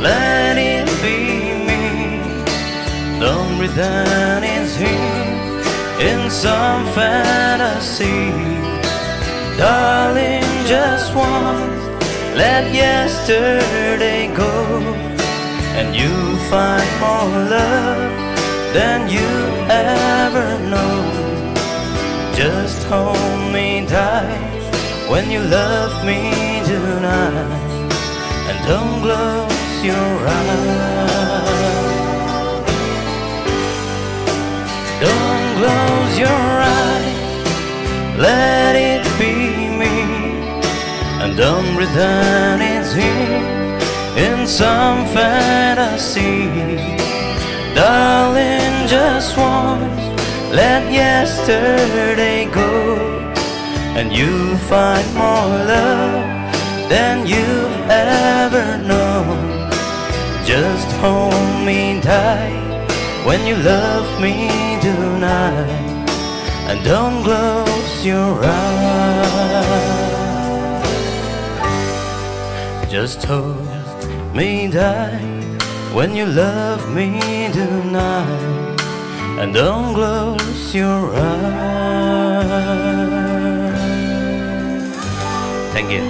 Let it be me. Don't pretend it's him in some fantasy. Darling, just once, let yesterday go. And you'll find more love than you ever know. Just hold me tight when you love me tonight, and don't close your eyes. Than is here in some fantasy. Darling, just once, let yesterday go, and you'll find more love than you've ever known. Just hold me tight when you love me tonight, and don't close your eyes. Just hold me tight when you love me tonight, and don't close your eyes. Thank you.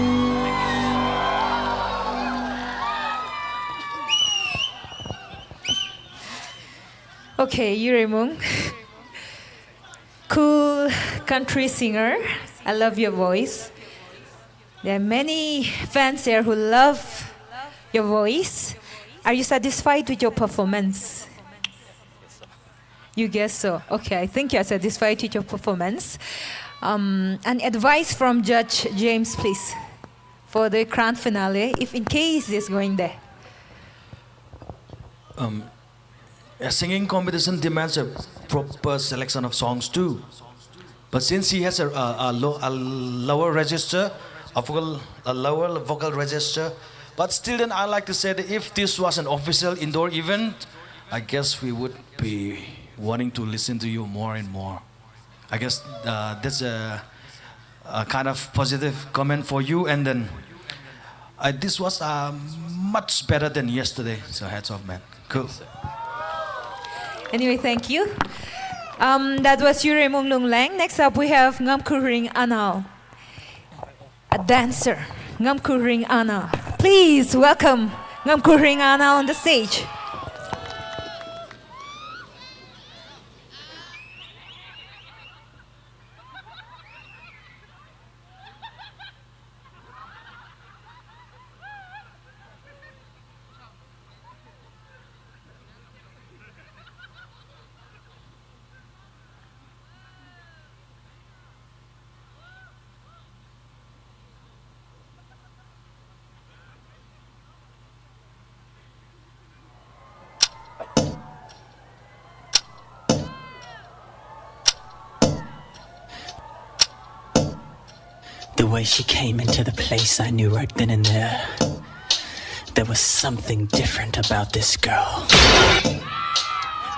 Okay, Yuremung. Cool country singer. I love your voice. There are many fans here who love your voice. Are you satisfied with your performance? You guess so. Okay, I think you are satisfied with your performance. Um, an advice from Judge James, please, for the grand finale, if in case he's going there. Um, a singing competition demands a proper selection of songs too. But since he has a, a, a, lo- a lower register, a vocal, a lower vocal register, but still then I like to say that if this was an official indoor event, I guess we would be wanting to listen to you more and more. I guess uh, that's a, a kind of positive comment for you. And then uh, this was uh, much better than yesterday. So hats off, man. Cool. Anyway, thank you. Um, that was Yuremung Lunglang. Next up, we have Ngamkhuring Anao, a dancer. Ngamkhuring Anao. Please welcome Ngamkhuring Anao on the stage. The way she came into the place, I knew right then and there, there was something different about this girl.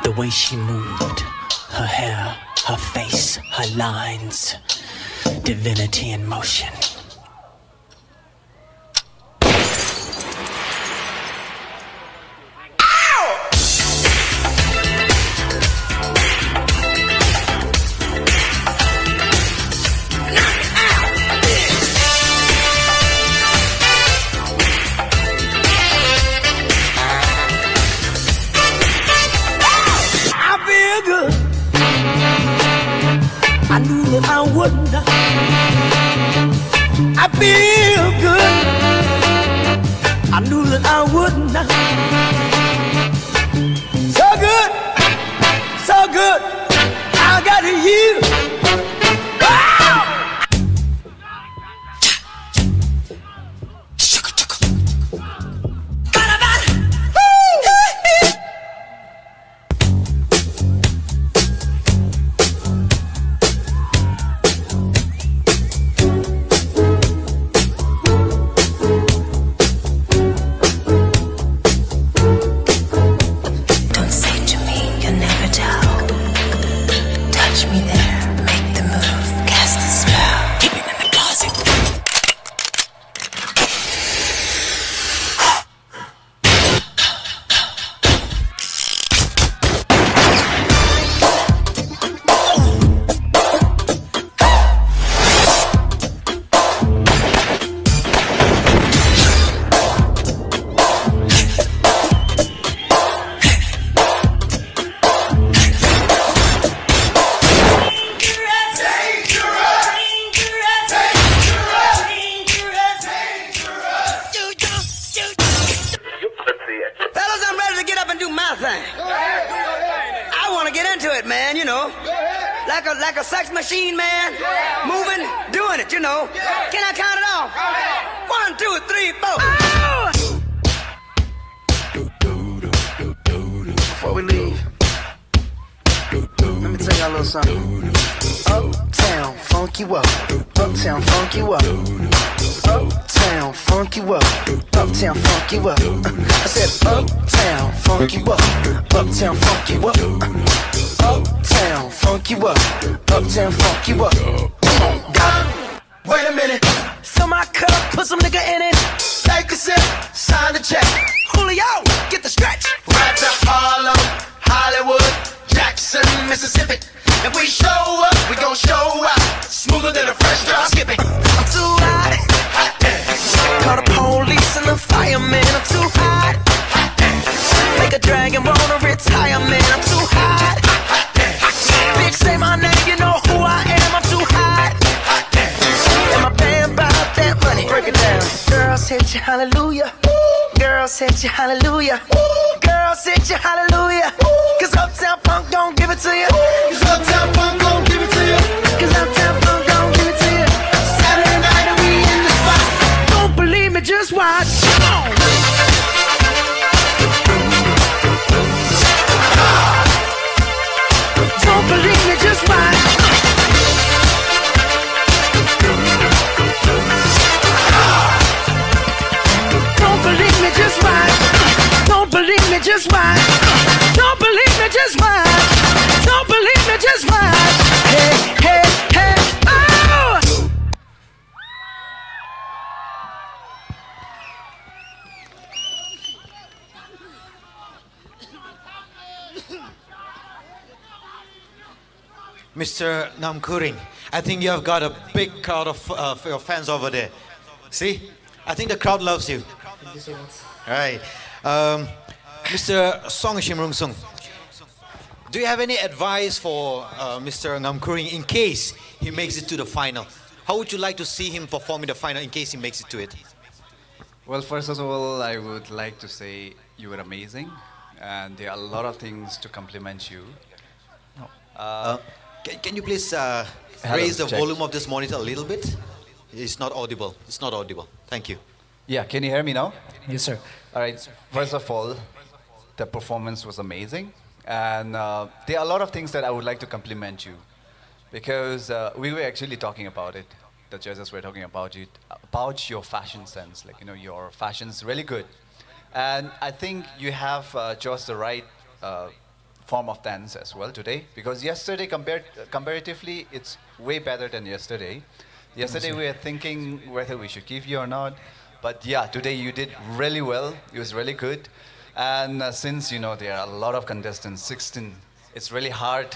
The way she moved, her hair, her face, her lines, divinity in motion. I feel good. I knew that I would not. I feel good. I knew that I would not. So good, so good. I got you. Wow! Don't say to me you'll never tell. Touch me there, make the move, cast the spell. Keep him in the closet. Fellas, I'm ready to get up and do my thing. I want to get into it, man, you know. Like a, like a sex machine, man. Moving, doing it, you know. Can I count it off? One, Two, three, four. Before we leave, let me tell y'all a little something. Uptown, funk you up. Uptown, funk you up. Uptown, funk you up. Uptown, funk you up. I said, uptown, funk you up. Uptown, funk you up. Uptown, funk you up. Uptown, funk you up. Come on, go. Wait a minute. Fill my cup, put some nigga in it. Take a sip, sign the check. Julio, get the stretch. Right to Harlem, Hollywood, Jackson, Mississippi. If we show up, we gon' show out. Smoother than a fresh drop. Skip it. I'm too hot. Call the police and the firemen. I'm too hot. Make a dragon wanna retire, man. I'm too hot. Bitch, say my name, you know who I am. I'm too hot. And my band bout that money. Break it down. Girls hit you, hallelujah. Girls hit you, hallelujah. Girls hit you, hallelujah. 'Cause Uptown Funk don't give it to you. 'Cause Uptown Funk don't give it to you. 'Cause Uptown Funk don't give it to you. Saturday night and we in the spot. Don't believe me, just watch. Come on. Don't believe me, just watch. Don't believe me, just watch. Don't believe me, just watch. Don't believe me, just watch. Don't believe me, just watch. Hey, hey, hey, oh! Mister Ngamkhuring, I think you have got a big crowd of, uh, of your fans over there. See? I think the crowd loves you. Thank you so much. All right. Um, Mister Songshim Rungsung, do you have any advice for, uh, Mister Ngamkhuring in case he makes it to the final? How would you like to see him perform in the final in case he makes it to it? Well, first of all, I would like to say you were amazing, and there are a lot of things to compliment you. Uh, can, can you please, uh, raise the volume of this monitor a little bit? It's not audible. It's not audible. Thank you. Yeah, can you hear me now? Yes, sir. All right. First of all, the performance was amazing, and, uh, there are a lot of things that I would like to compliment you, because, uh, we were actually talking about it. The judges were talking about it, about your fashion sense. Like, you know, your fashion's really good, and I think you have, uh, chose the right, uh, form of dance as well today, because yesterday, compared, comparatively, it's way better than yesterday. Yesterday, we were thinking whether we should give you or not. But yeah, today you did really well. It was really good. And, uh, since, you know, there are a lot of contestants, sixteen, it's really hard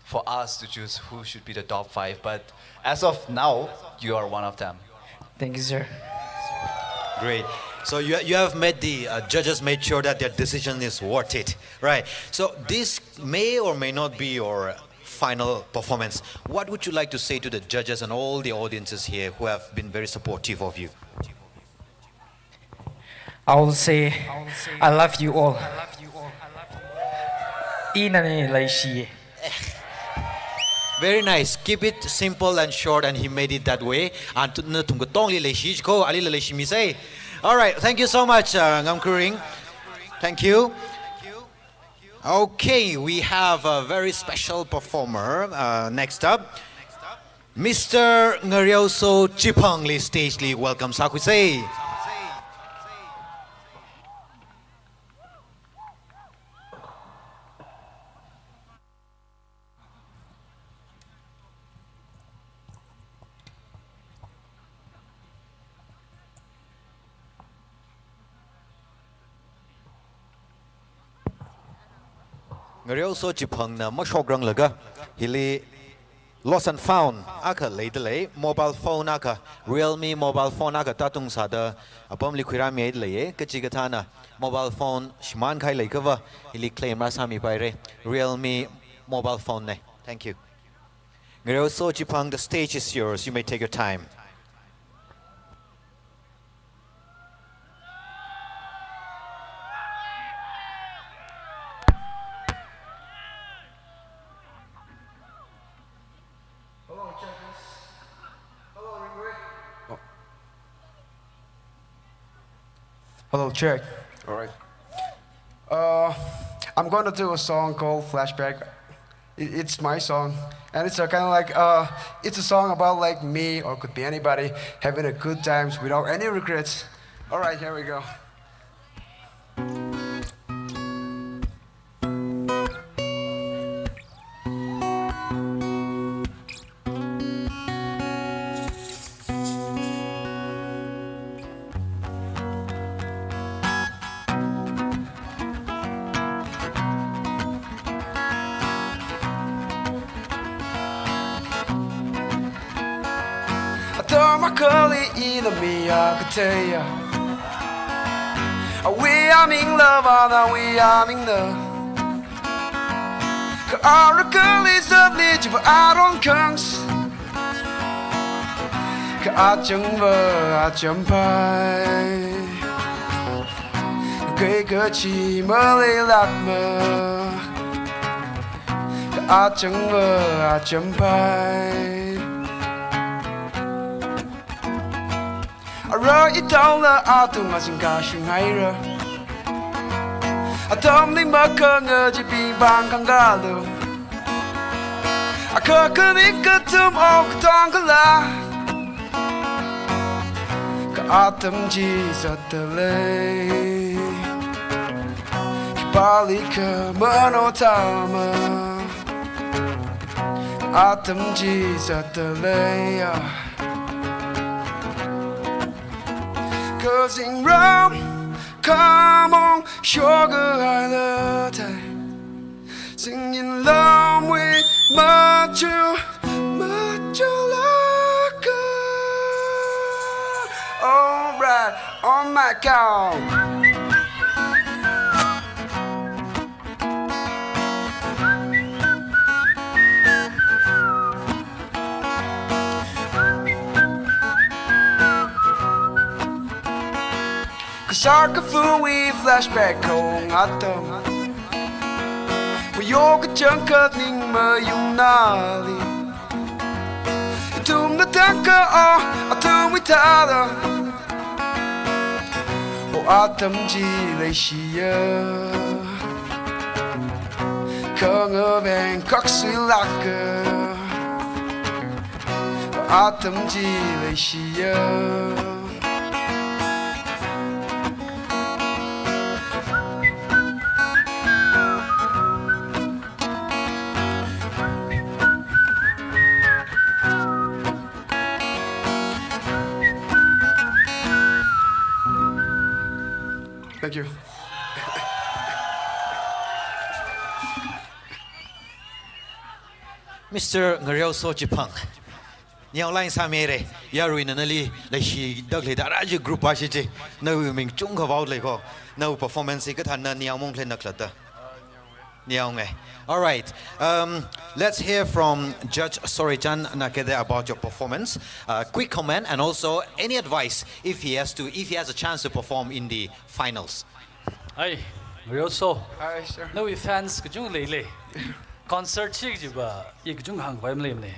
for us to choose who should be the top five. But as of now, you are one of them. Thank you, sir. Great. So you, you have made the, uh, judges made sure that their decision is worth it. Right. So this may or may not be your final performance. What would you like to say to the judges and all the audiences here who have been very supportive of you? I will say, I love you all. Ina nali leishiya. Very nice. Keep it simple and short, and he made it that way. And nathum katongli leishi ko, alila leishi misei. All right. Thank you so much, uh, Ngamkhuring. Thank you. Okay, we have a very special performer, uh, next up. Mister Ngareoso Chiphangli stage li welcome sākhuisei. Ngareoso Chiphangna mashokranglakha, hili lost and found akha leidalei, mobile phone akha, Realme mobile phone akha tātung sāda apamli khuirāmi leiya, kachikathāna mobile phone shimānkahai leiakhava, hili claim rāsāmipaira, Realme mobile phone na. Thank you. Ngareoso Chiphang, the stage is yours. You may take your time. Hello, judges. Hello, Ringwood. Oh. Hello, check. All right. Uh, I'm gonna do a song called Flashback. It, it's my song, and it's a kind of like, uh, it's a song about, like, me, or could be anybody, having a good times without any regrets. All right, here we go. Atam akhali ina mi akateiya. Awui aming lava na awui aming na. Kha ara akhali zatli chiva aron kangs. Kha achangva achampai. Kei kachi maleilakma. Kha achangva achampai. Ara itaula atung azingkashung haira. Atamli makhanga jibibang khangalu. Akha khaning kathum o katong kala. Kha atam chi zatdalei. Khipālikha mano tama. Atam chi zatdalei ya. Kazingram khamong shoga haila tai. Singing long way machu machu laka. All right, on my count. Kasar kafui flashback kong atam. Wayo kachangkhat ning mayung nali. Ithumna tangkha o atam withada. O atam chi leishiya. Khangaveng khaksui laka. O atam chi leishiya. Thank you. Mister Ngareoso Chiphang. Niao line sāmire, yaruina nali leishidakle da raji group ashi chi, nawui ming chungkha vao lei ko, nawui performance hi kathāna niao mong khle naklata. Niao ngai. All right. Um, let's hear from Judge Sorichan Nakede about your performance. Uh, quick comment and also any advice if he has to, if he has a chance to perform in the finals. Hi, Ngareoso. Hi, sir. Nawui fans kachung leile. Concert chi kajiva, i kachung hāngvai maleimane.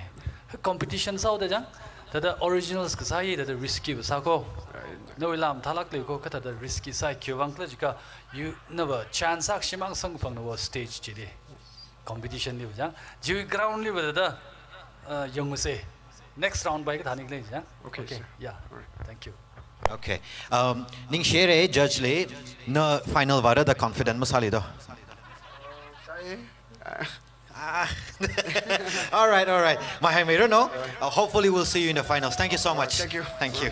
Competition sāhaoda jang, thāda originals kasā hi, thāda risky va sā ko. Right. Nawui lam thalak lei ko, kathāda risky sāi khiwuivang khala jiakha, yu, nava chance akha shimang samkaphang nava stage chili. Competition liva jang, jiwui ground liva thāda, uh, yangmase. Next round vai kathā ning lei jang. Okay, okay, sir. Yeah. All right. Thank you. Okay. Um, ningshire judge li, na final vāra da confident masāli do. Sai, uh, Ah. All right, all right. Mahai Meira, no? Uh, hopefully we'll see you in the finals. Thank you so much. Thank you. Thank you.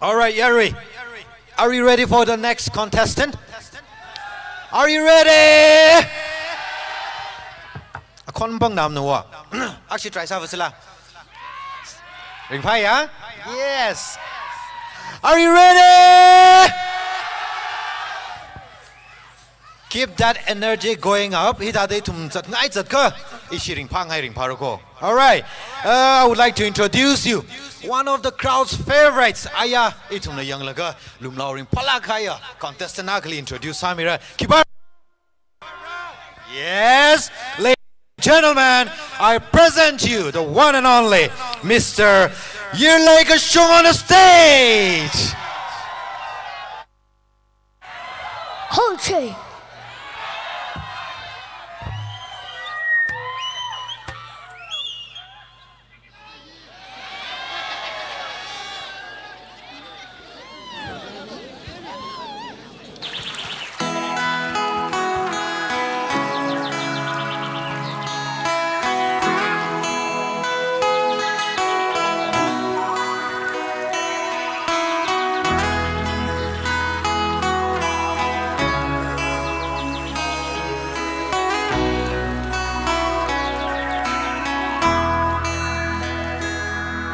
All right, Yari. Are you ready for the next contestant? Are you ready? Akhon pang nam nuwa. Actually, try sa vasila. Ringphai, ya? Yes. Are you ready? Keep that energy going up. Hithāda ithum zatngai zatkha, ishi ringphāngai ringphāra ko. All right. Uh, I would like to introduce you one of the crowd's favorites. Aya, ithumna yanglaga lumlao ringphālāk kahaiya contestant akhali introduce sāmira. Khipā? Yes, ladies and gentlemen, I present you the one and only Mister Yirlei Kashung on the stage. Hoche.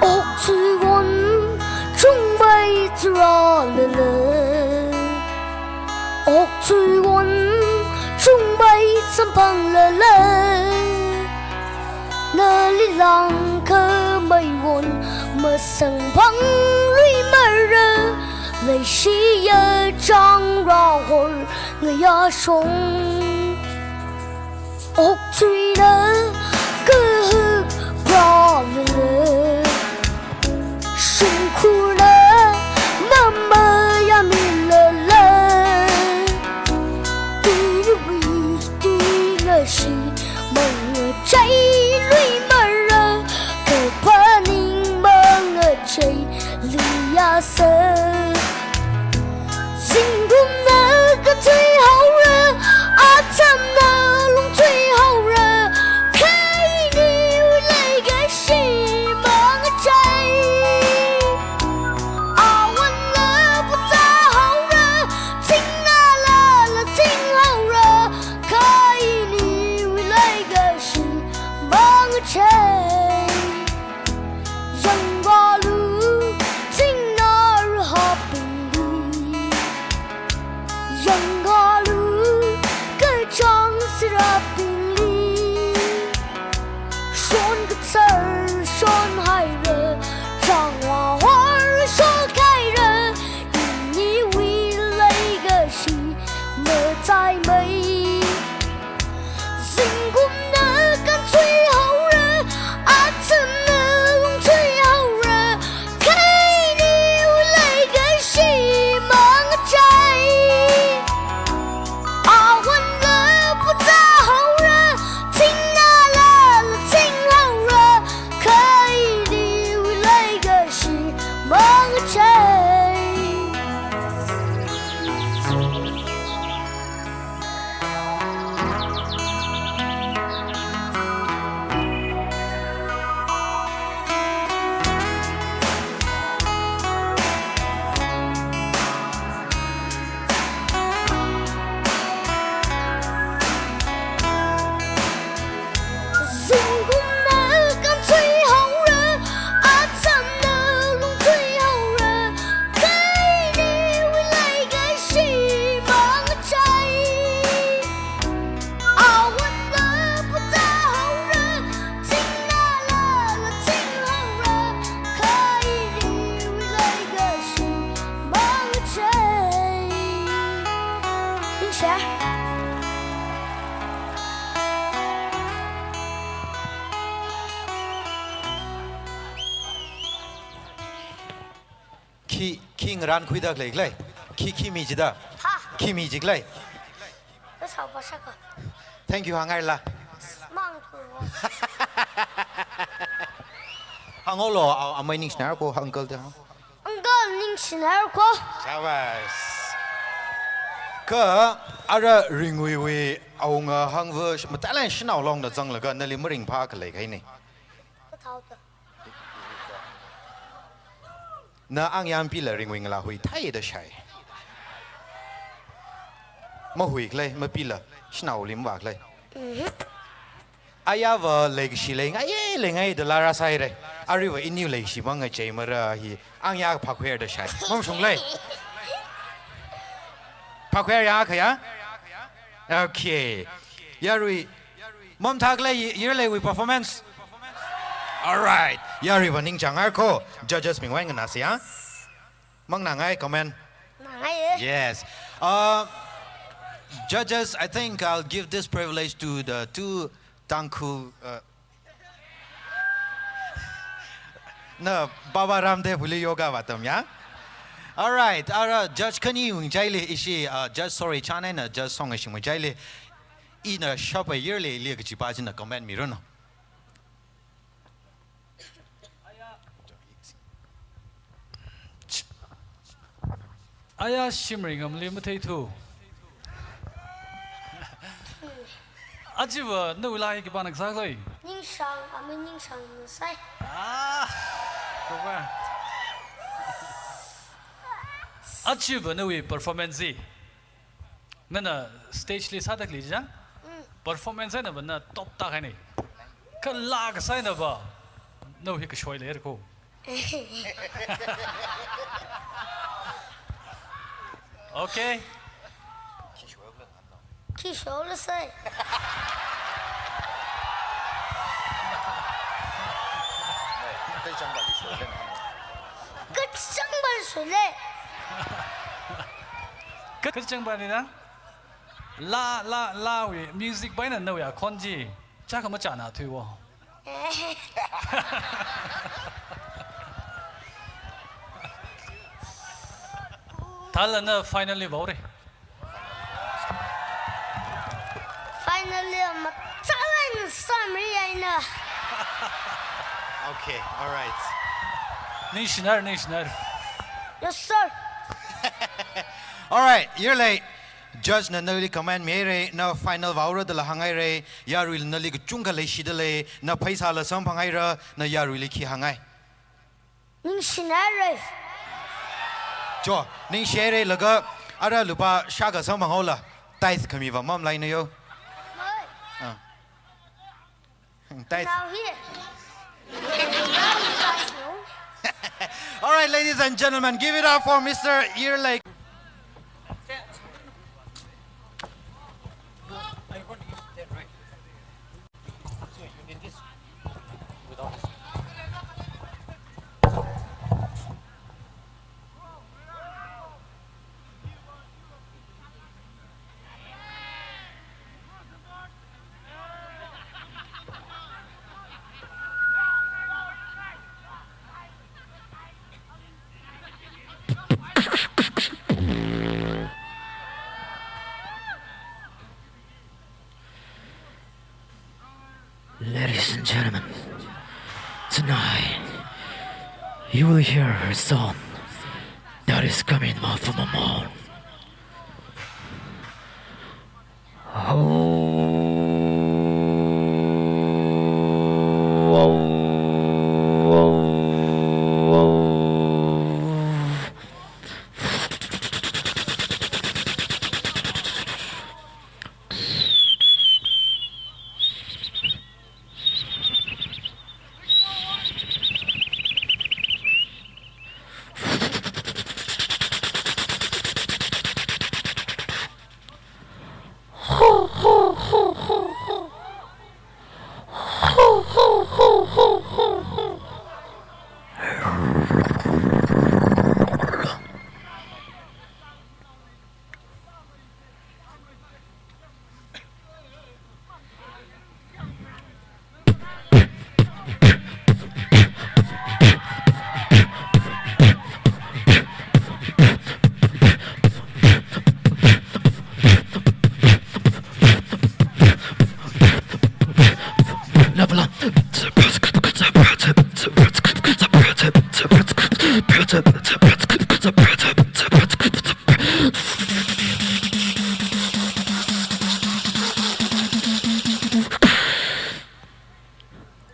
Okthuiwon chungmei tsurālala, okthuiwon chungmei samphanglala, nali langkhameiwon masamphangluimara, leishiya chāng rāhor ngayāshong. Okthuina kahak prālala, shimkhurna mamayāmilala, tuiwui tuingashi mangacheiluimara, kaphaning mangacheiluiyāsa. Zingkumna kathuihaora, atamna lungthuihaora, kha iniwui leikashi mangachei. Awanla putā haora, zingnālala zinghaora, kha iniwui leikashi mangachei. Yangkālu zingnā rahābingli, yangkālu kachāng sirābingli. Shon kathar shonhaira, chāng rāhor shokhaira, iniwui leikashi machaimei. Zingkumna kānthuihaora, atamna lungthuihaora, kha iniwui leikashi mangachei. Awanla putā haora, zingnālala zinghaora, kha iniwui leikashi mangachei. Zingkumna kānthuihaora, atamna lungthuihaora, kha iniwui leikashi mangachei. Awanla putā haora, zingnālala zinghaora, kha iniwui leikashi mangachei. Ningshi. Khi, khi ngarānkhuida khalei khalei. Khi, khi mi jida. Ha? Khi mi ji khalei. That's how Pasaka. Thank you, hāngngaila. Mang tu. Hāngolo, a, amei ningshinarko, uncle da. Uncle ningshinarko. Shabash. Kha, ara Ringwuiwui awunga hangva, sh-, matalai shanao longda zanglaga, nali maringphā khalei kahaina. Kathao ta. Na angyāmpila Ringwui ngalā huithai da shai. Mahui khalei, mapila, shanao lim vā khalei. Mhm. Ayāva leikashi leingai, leingai da lara saire. Aruiva iniwui leishi mangacheimara hi, angyā phākhuihaira da shai. Mamashung lei. Phākhuihaira ya khaya? Okay. Yarui. Mamthā khalei Yirleiwui performance. Alright. Yaruiva ningchāngarko. Judges bingwui nganāsa ya. Mang nganāngai comment. Nganāngai e. Yes. Uh, judges, I think I'll give this privilege to the two Tangkhul, uh, Na Baba Ramdev wuli yoga vātam ya. Alright, ara judge khaniwui ngachaili ishi, uh, judge sorry chān eina judge song shing ngachaili. Ina shapa yirli ili kachipa china comment miranu. Aya shimri ngamli matheithu. Achiva nawui laa khipāna kasā khalei? Ningshang, ami ningshang sai. Ah, kukwa. Achiva nawui performance hi. Nana stage li sāda khalei chang? Mm. Performance einava na top tak haini. Kala kasā einava. Nao hi kashoi leira ko. Okay. Khi shola sai. Kachang bal sule. Kachang bal ni na? Laa, laa, laawui music paina nawui akhon chi chākha machāna thuiwo. Thālala na finally vaore. Finally, machālāk eina sāmira eina. Okay, all right. Ningshinar, ningshinar. Yes, sir. All right, yirli. Judge na nali comment mihaira, na final vaora dala hānghaira, yaruili nali kachungkha leishida lei, na pheisāla samphanghaira, na yaruili khi hānghai? Ningshihaira. Jo, ningshihaira laga, ara lupā shākha samphanghaola, tithe khami va mamlai na yo. Mai. Ah. Tithe. Now here. All right, ladies and gentlemen, give it up for Mister Yirlei. Ladies and gentlemen, tonight you will hear a song that is coming out from a mouth.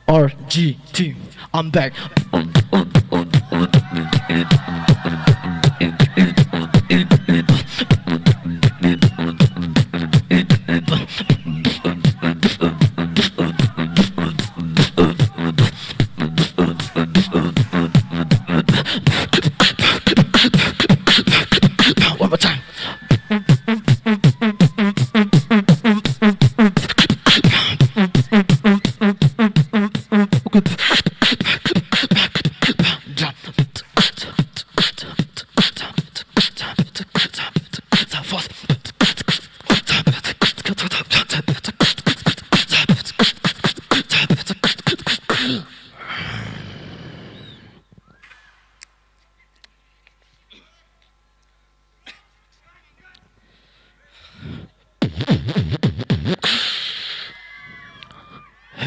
R G T, I'm back. One more time.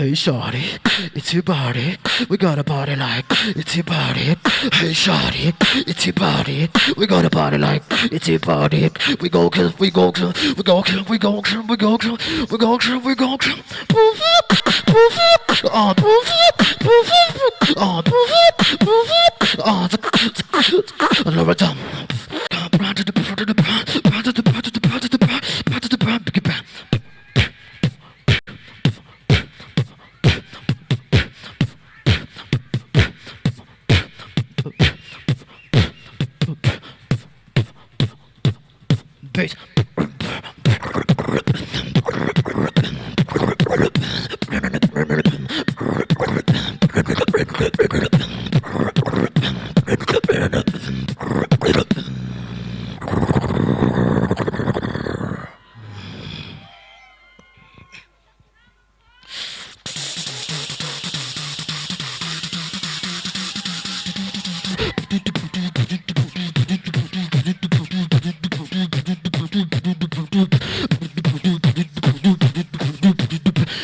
Hey shawty, it's your party. We gotta party like it's your party. Hey shawty, it's your party. We gotta party like it's your party. We go kill, we go kill, we go kill, we go kill, we go kill, we go kill, we go kill. Poof, poof, ah, poof, poof, ah, poof, poof, ah, lower down. Bass.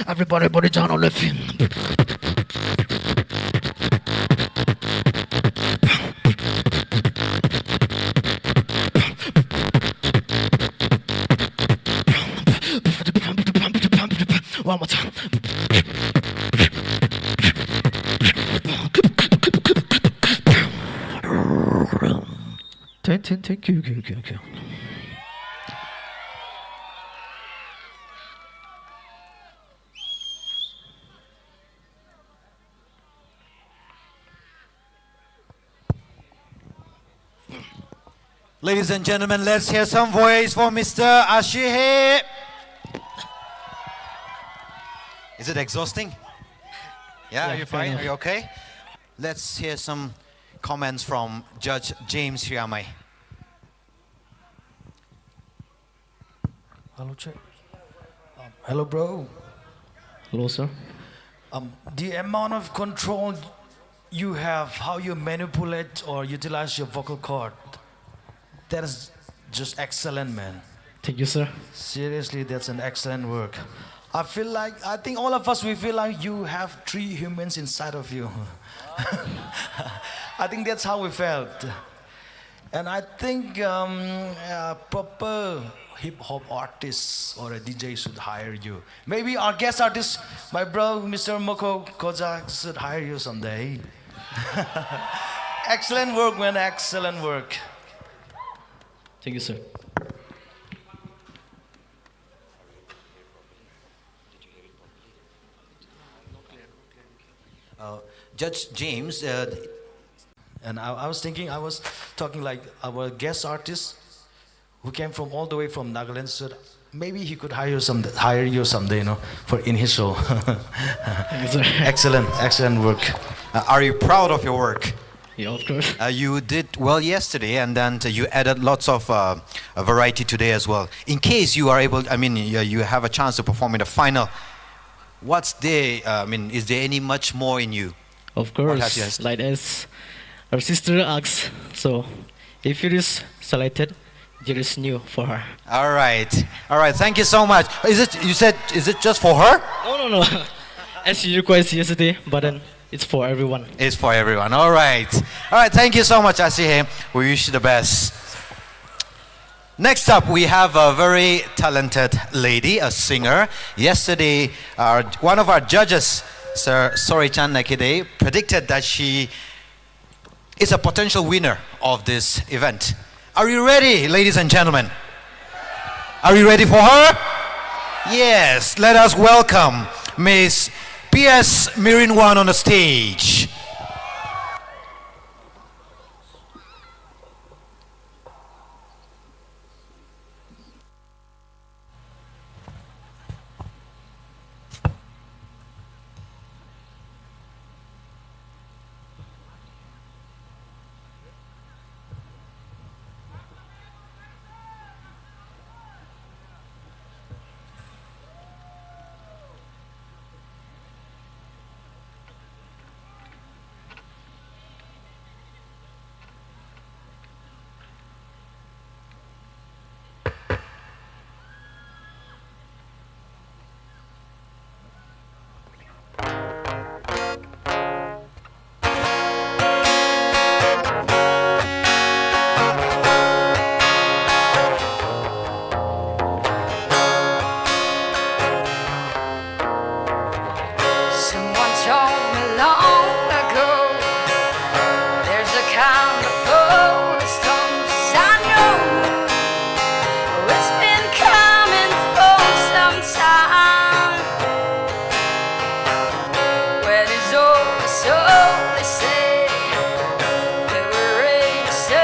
Everybody, body down on the feet. One more time. Thank, thank, thank you, thank you, thank you. Ladies and gentlemen, let's hear some voice for Mister Ashihe. Is it exhausting? Yeah, yeah, are you fine? Are you okay? Let's hear some comments from Judge James Riamai. Hello, check. Um, hello, bro. Hello, sir. Um, the amount of control you have, how you manipulate or utilize your vocal cord, that is just excellent, man. Thank you, sir. Seriously, that's an excellent work. I feel like, I think all of us, we feel like you have three humans inside of you. I think that's how we felt. And I think, um, a proper hip hop artist or a D J should hire you. Maybe our guest artist, my bro, Mister Moko Koja, should hire you someday. Excellent work, man. Excellent work. Thank you, sir. Uh, Judge James, uh, and I, I was thinking, I was talking like our guest artist who came from all the way from Nagaland, so maybe he could hire some, hire you someday, you know, for in his show. Yes, sir. Excellent, excellent work. Uh, are you proud of your work? Yeah, of course. Uh, you did well yesterday, and then you added lots of, uh, uh, variety today as well. In case you are able, I mean, you, you have a chance to perform in the final, what's there, uh, I mean, is there any much more in you? Of course, like as her sister asks, so if it is selected, there is new for her. All right. All right. Thank you so much. Is it, you said, is it just for her? No, no, no. As she requested yesterday, but then it's for everyone. It's for everyone. All right. All right. Thank you so much, Ashihe. We wish you the best. Next up, we have a very talented lady, a singer. Yesterday, our, one of our judges, Sir Sorichan Nakide, predicted that she is a potential winner of this event. Are you ready, ladies and gentlemen? Are you ready for her? Yes, let us welcome Miss P S Mirinwan on the stage.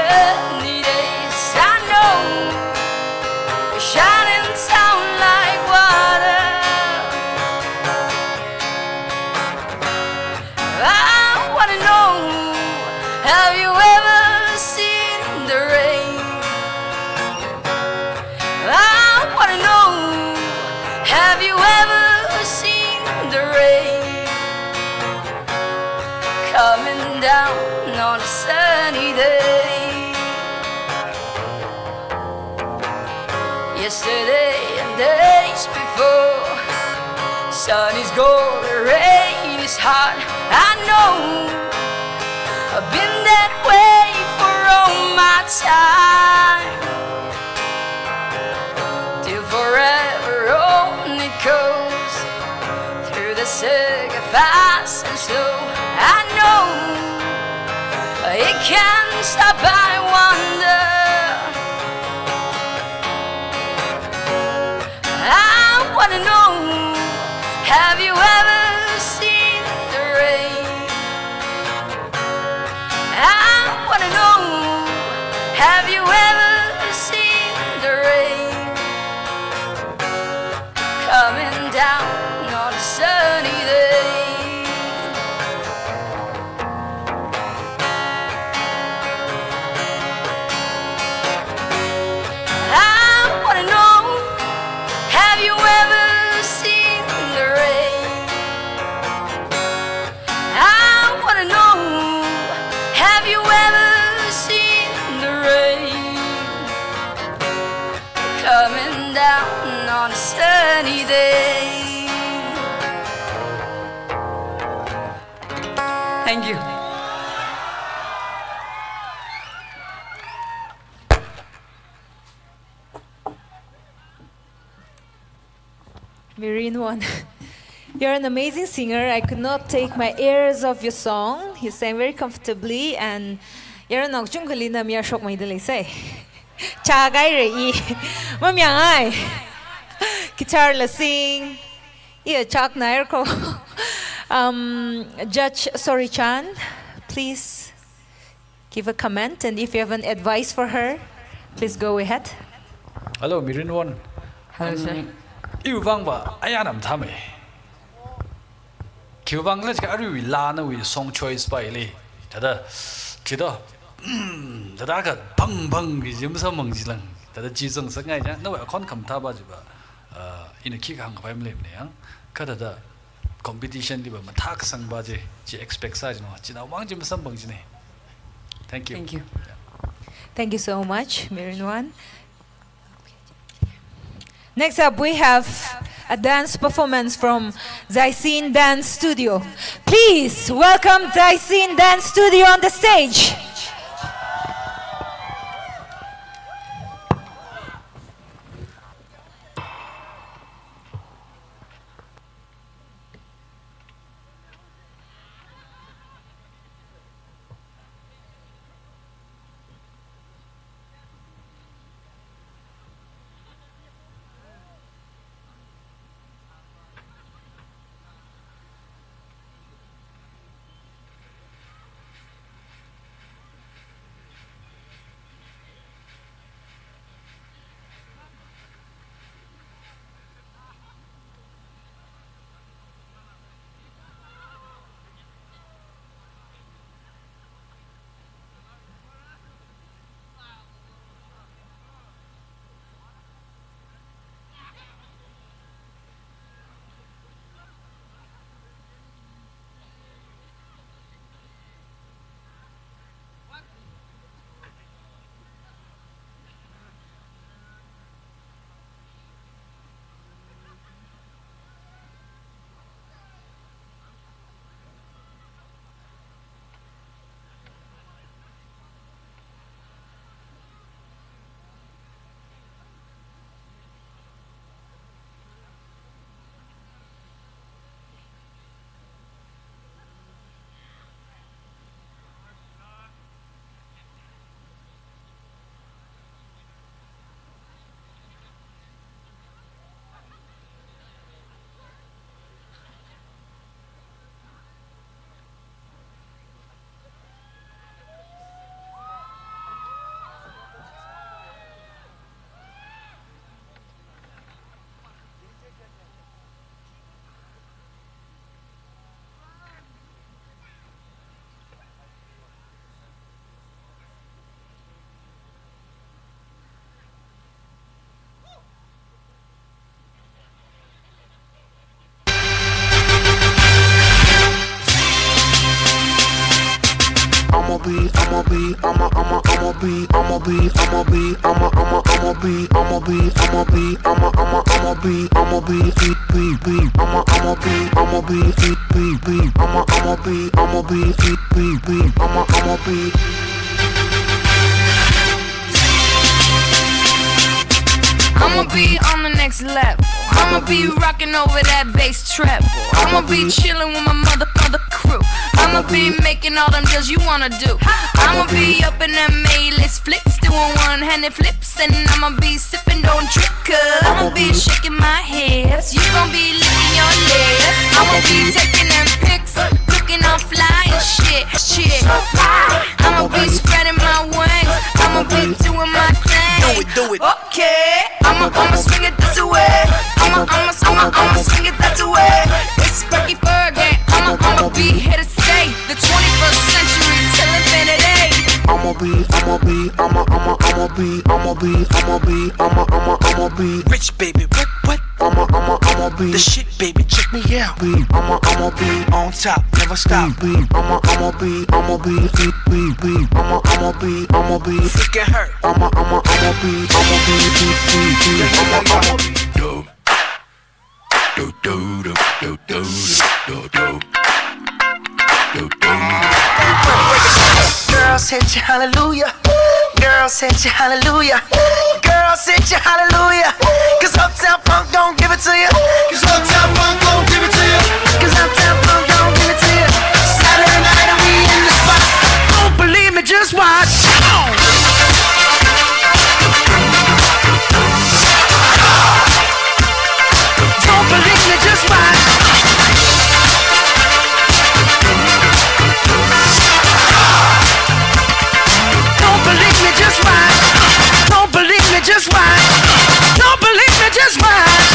Sunny days, I know, shining down like water. I wanna know, have you ever seen the rain? I wanna know, have you ever seen the rain coming down on a sunny day? Yesterday and days before, sun is gold, rain is hot. I know I've been that way for all my time, till forever only goes through the sacrifice and slow. I know it can stop by wonder. I wanna know, have you ever seen the rain? I wanna know, have you ever seen the rain coming down on a sunny day? I wanna know, have you ever seen the rain? I wanna know, have you ever seen the rain coming down on a sunny day? Thank you. Mirin Won, you're an amazing singer. I could not take my ears off your song. You sang very comfortably, and yaron nao kachungkhali na mayarshokmeida leisai. Chākahaira i. Mamayāngai. Guitar la sing. Iya chāknahaira ko. Um, Judge Sorichan, please give a comment, and if you have an advice for her, please go ahead. Hello, Mirin Won. Hello, sir. Um, iwui vangva ayāna mathāmei. Khiwui vang khala jiakha aruiwui laa nawui song choice pa ili. Thāda, khi do, thāda kha bang bang ki jim samang jilang. Thāda chi zangsakngai ja, nawui akhon khamathā pa jiva, uh, ina khikha hāngkapai maleimana yang. Kha thāda competition liva mathākasang pa chi, chi expect sā jino, china vang chi masamphang jine. Thank you. Thank you. Yeah. Thank you so much, Mirin Won. Next up, we have a dance performance from Zaisin Dance Studio. Please welcome Zaisin Dance Studio on the stage. I'ma be, I'ma, I'ma, I'ma be, I'ma be, I'ma be, I'ma, I'ma, I'ma be, I'ma be, I'ma be, I'ma, I'ma, I'ma be, I'ma be, be, be, be, I'ma, I'ma be, I'ma be, be, be, be, I'ma, I'ma be, I'ma be, be, be, be, I'ma, I'ma be. I'ma be on the next level. I'ma be rocking over that bass treble. I'ma be chilling with my mother, mother crew. I'ma be making all them deals you wanna do. I'ma be up in them A-list flicks, doing one-handed flips, and I'ma be sipping, don't trip, cause I'ma be shaking my hips. You gon' be licking your lip. I'ma be taking them pics, looking all fly and shit, shit. I'ma be spreading my wings. I'ma be doing my thing. Do it, do it. Okay. I'ma, I'ma swing it this way. I'ma, I'ma, I'ma, I'ma swing it that way. It's Becky Berg and I'ma, I'ma be here to stay. The twenty-first century till infinity. I'ma be, I'ma be, I'ma, I'ma, I'ma be, I'ma be, I'ma be, I'ma, I'ma, I'ma be. Rich baby, what, what? I'ma, I'ma, I'ma be. The shit, baby, check me out. Be, I'ma, I'ma be. On top, never stop. Be, I'ma, I'ma be, I'ma be, be, be, be. I'ma, I'ma be, I'ma be. Freaking hurt. I'ma, I'ma, I'ma be, I'ma be, be, be, be. I'ma, I'ma be. Dope. Do, do, do, do, do, do, do, do. Do, do, do. Girls hit you, hallelujah. Girls hit you, hallelujah. Girls hit you, hallelujah. 'Cause Uptown Funk don't give it to you. 'Cause Uptown Funk don't give it to you. 'Cause Uptown Funk don't give it to you. Saturday night and we in the spot. Don't believe me, just watch. Don't believe me, just watch. Don't believe me, just watch. Don't believe me, just watch. Don't believe me, just watch.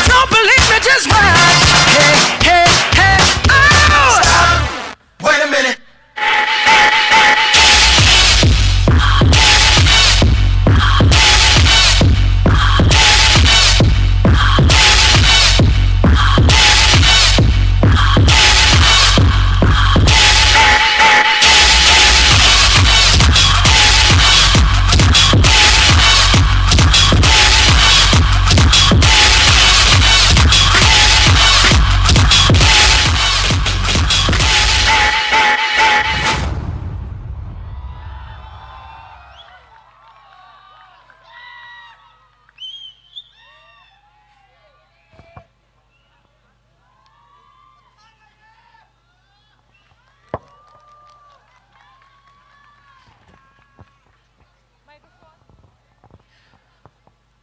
Don't believe me, just watch. Hey, hey, hey, oh! Stop. Wait a minute.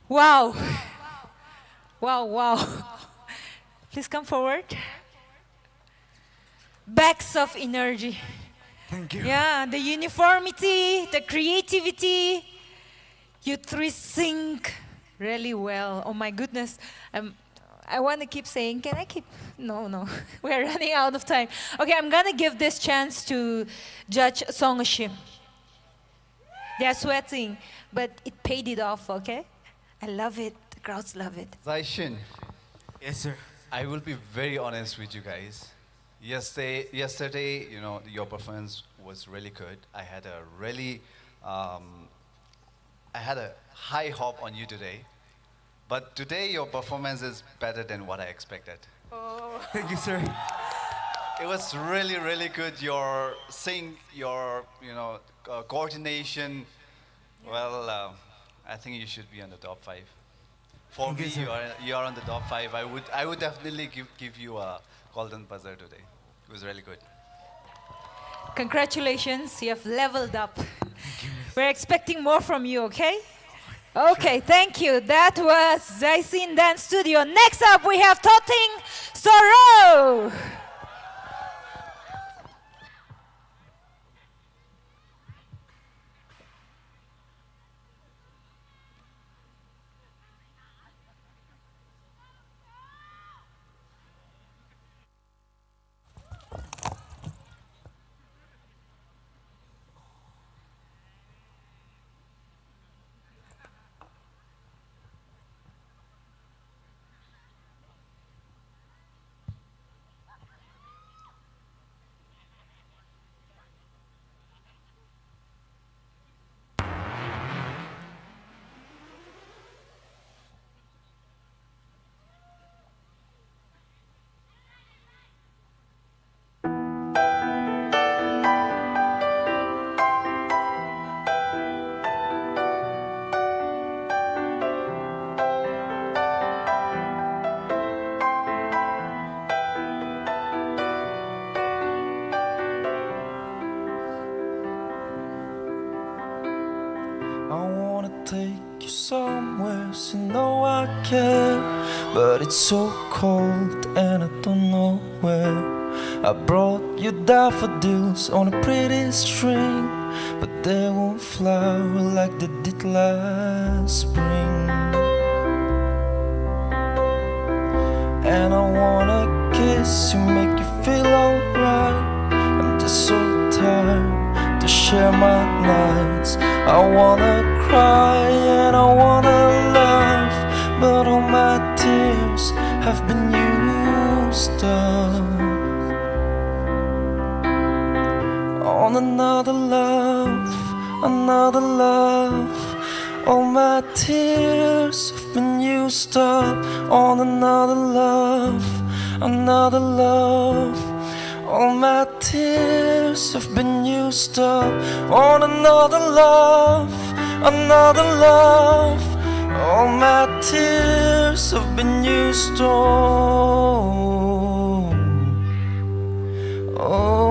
Wow. Wow, wow. Please come forward. Bags of energy. Thank you. Yeah, the uniformity, the creativity. You three sing really well. Oh my goodness. Um, I want to keep saying, can I keep? No, no. We're running out of time. Okay, I'm gonna give this chance to Judge Song Ashim. They're sweating, but it paid it off, okay? I love it. The crowds love it. Zaishin. Yes, sir. I will be very honest with you guys. Yesterday, yesterday, you know, your performance was really good. I had a really, um, I had a high hope on you today. But today, your performance is better than what I expected. Oh. Thank you, sir. It was really, really good. Your sync, your, you know, uh, coordination. Well, um, I think you should be on the top five. For me, you are, you are on the top five. I would, I would definitely give, give you a golden buzzer today. It was really good. Congratulations, you have leveled up. We're expecting more from you, okay? Okay, thank you. That was Zaisin Dance Studio. Next up, we have Toting Soro. I wanna take you somewhere, so you know I care, but it's so cold and I don't know where. I brought you daffodils on a pretty string, but they won't flower like they did last spring. And I wanna kiss you, make you feel alright. I'm just so tired to share my nights. I wanna cry and I wanna laugh, but all my tears have been used up on another love, another love. All my tears have been used up on another love, another love. All my tears have been used up on another love, another love. All my tears have been used up. Oh.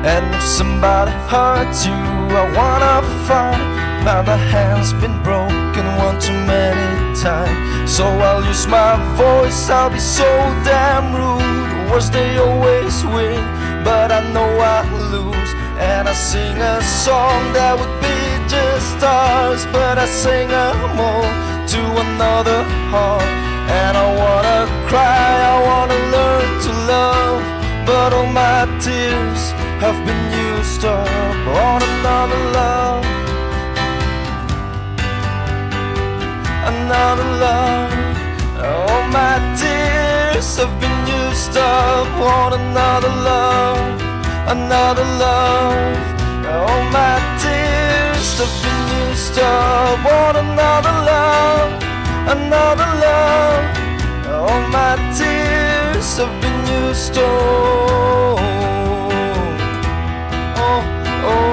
And if somebody hurts you, I wanna fight. My other hand's been broken one too many times. So I'll use my voice, I'll be so damn rude. Words they always win, but I know I lose. And I sing a song that would be just ours, but I sing 'em all to another heart. And I wanna cry, I wanna learn to love, but all my tears have been used up on another love, another love. All my tears have been used up on another love, another love. All my tears have been used up on another love, another love. All my tears have been used up. Oh, oh.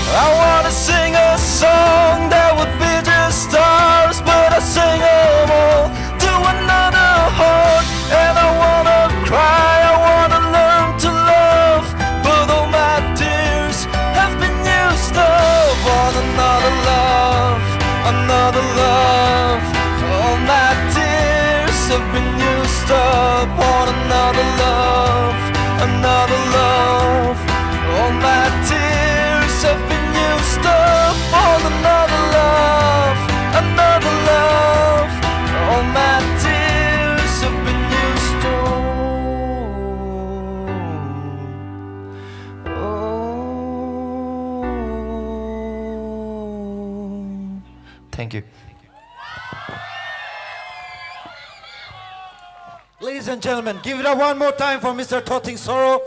I wanna sing a song that would be just ours, but I sing 'em all to another heart. And I wanna cry, I wanna learn to love, but all my tears have been used up on another love, another love. All my tears have been used up on another love, another love. All my tears have been used up on another love, another love. All my tears have been used up. Oh. Thank you. Ladies and gentlemen, give it up one more time for Mister Thotting Soro.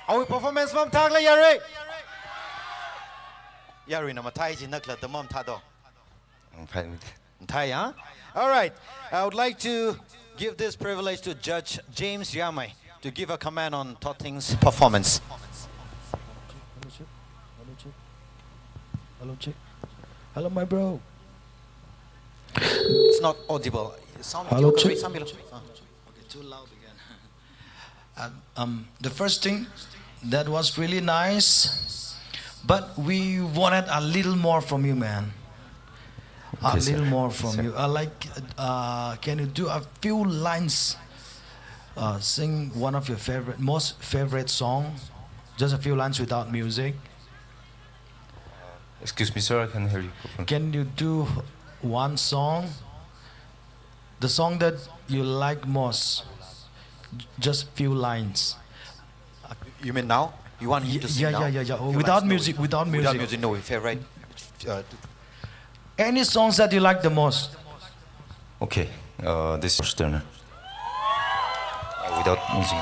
Awui performance mathālāk yāra. Yāra na mathāi chi nākla da mathādo. Mm, fine. Mathāi, huh? All right. I would like to give this privilege to Judge James Yamai to give a comment on Thotting's performance. Hello, check. Hello, check. Hello, my bro. It's not audible. Sound. Hello, check. Sound below. Ah. Okay, too loud again. Uh, um, the first thing, that was really nice, but we wanted a little more from you, man. A little more from you. Okay, sir. Sir. Uh, like, uh, can you do a few lines? Uh, sing one of your favorite, most favorite song. Just a few lines without music. Excuse me, sir, I can't hear you properly. Can you do one song? The song that you like most, j-, just few lines. You mean now? You want him to sing now? Yeah, yeah, yeah, yeah. Few lines, no. Without music, without music. Without music, no, fair, right? Uh, any songs that you like the most? Okay. Uh, this is Turner. Without music.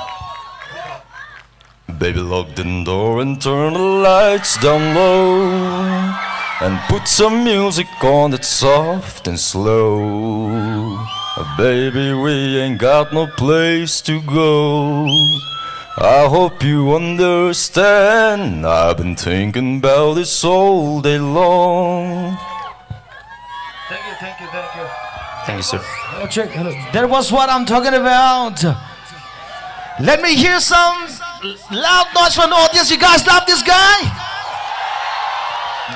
Baby, lock the door and turn the lights down low, and put some music on that's soft and slow. Baby, we ain't got no place to go. I hope you understand. I've been thinking about this all day long. Thank you, thank you, thank you. Thank you, sir. Hello, check. Hello. That was what I'm talking about. Let me hear some loud noise from the audience. You guys love this guy?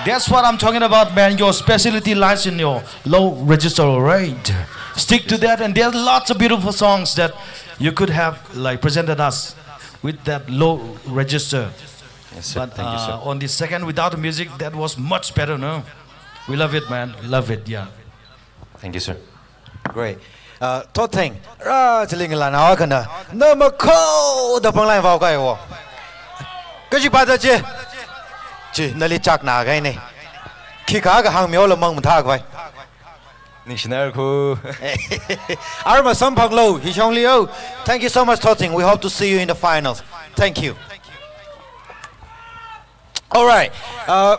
That's what I'm talking about, man. Your specialty lies in your low register, all right? Stick to that, and there's lots of beautiful songs that you could have, like, presented us with that low register. Yes, sir. But, thank you, sir. Uh, on the second, without the music, that was much better, no? We love it, man. Love it, yeah. Thank you, sir. Great. Uh, Thottheng, ra chili ngalānao akhana, na makho da panglai vao kai wo. Kaji pa da chi. Chi, nali chak na kai ne. Khikha kahāng myo la mang mathā kai. Ningshinai ko. Arma samphang lo, hi shong liu. Thank you so much, Thottheng. We hope to see you in the finals. Thank you. All right. Uh,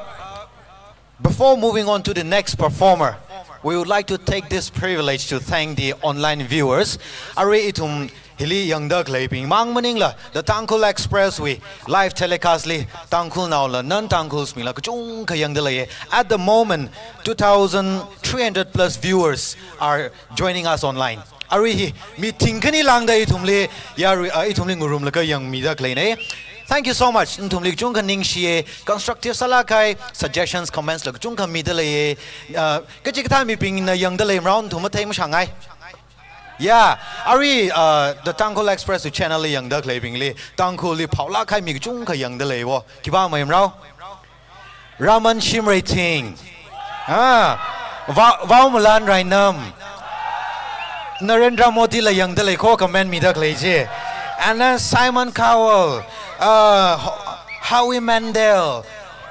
before moving on to the next performer, we would like to take this privilege to thank the online viewers. Arui ithum hili yangda khaleibing mang maningla, The Tangkhul Express wui live telecast li Tangkhulnao la, non-Tangkhuls mila kachungkha yangda leiye. At the moment, two thousand three hundred plus viewers are joining us online. Arui hi, mi thingkhani lāngda ithumli, yarui, uh, ithumli ngurumlaga yangmida khaleine. Thank you so much. Nathumli kachungkha ningshiye, constructive sālāk kahai, suggestions, comments la kachungkha mida leiye. Uh, kachikathā mibingna yangda leimara, nathum mathei mashangai. Yeah, arui, uh, The Tangkhul Express channel li yangda khaleibingli, Tangkhulli phaolāk kahai mi kachungkha yangda leiwo. Khipā maimara? Raman Shimreiching. Ah, Vao, Vaomalan Rainam. Narendra Modi la yangda lei ko comment mida khalei chi. And then Simon Cowell, uh, Ho-, Howie Mandel.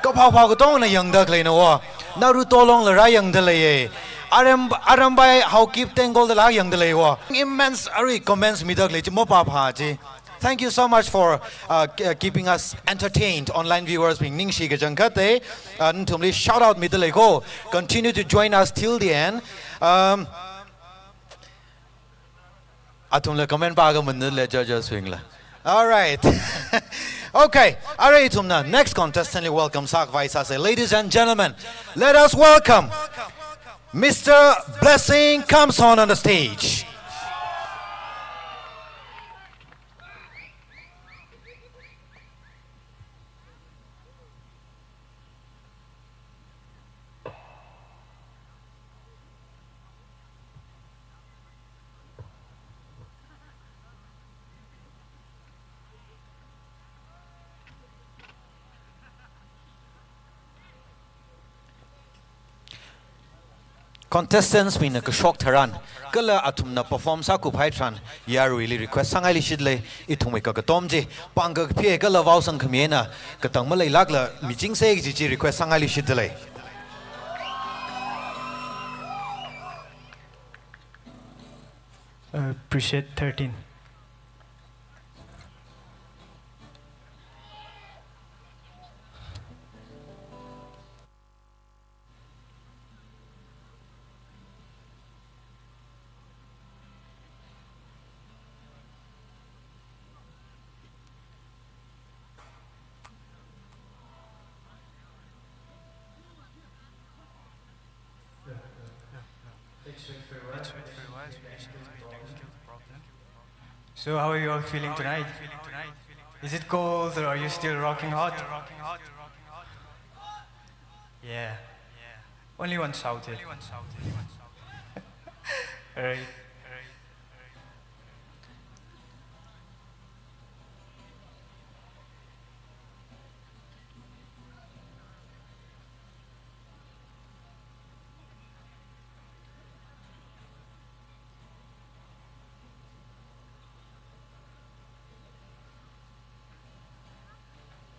Kaphao phao katongna yangda khaleina wo. Naruto Long la rā yangda leiye. Aram-, Arambai Haokip Tengkol da la yangda lei wo. Immense arui comments mida khalei chi mapā phā chi. Thank you so much for, uh, k-, uh, keeping us entertained, online viewers bing. Ningshi kachangkhatte, uh, nathumli shout out mida lei ko. Continue to join us till the end. Um, athumla comment pākha maningla, judges bingla. All right. Okay. Arui ithumna next contestant li welcome sākhavai sāse. Ladies and gentlemen, let us welcome Mister Blessing Kamson on the stage. Contestants bingna kashok tharan, kala athumna perform sākhuipai tharan, yaruili request sāngailui shit lei, ithumwui kakatom chi, pāng kakaphi kala vaosang khami eina, katang maleilākla michingse kaji chi request sāngailui shit lei. Uh, appreciate thirteen. So how are you all feeling tonight? Is it cold or are you still rocking hot? Yeah. Only one shouted. All right.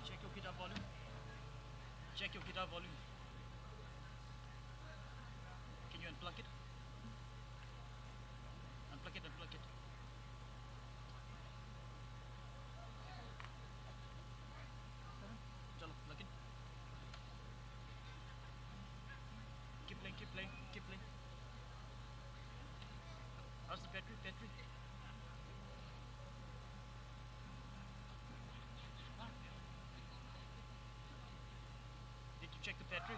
Check your guitar volume. Check your guitar volume. Can you unplug it? Battery, battery. Did you check the battery?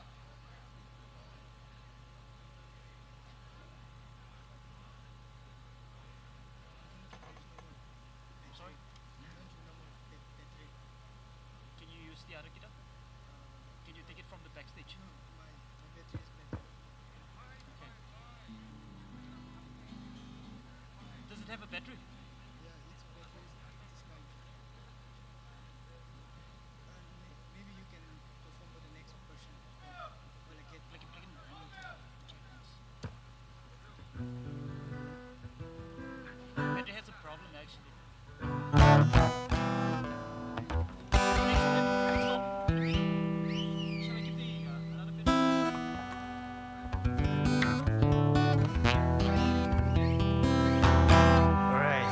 I'm sorry? Can you use the other guitar? Can you take it from the backstage? Okay. Does it have a battery? Yeah, it's battery is this kind. Uh, may- maybe you can perform for the next person. Well, I get Plug in, plug in. Battery has a problem actually. Shall I give the, uh, another battery? Alright.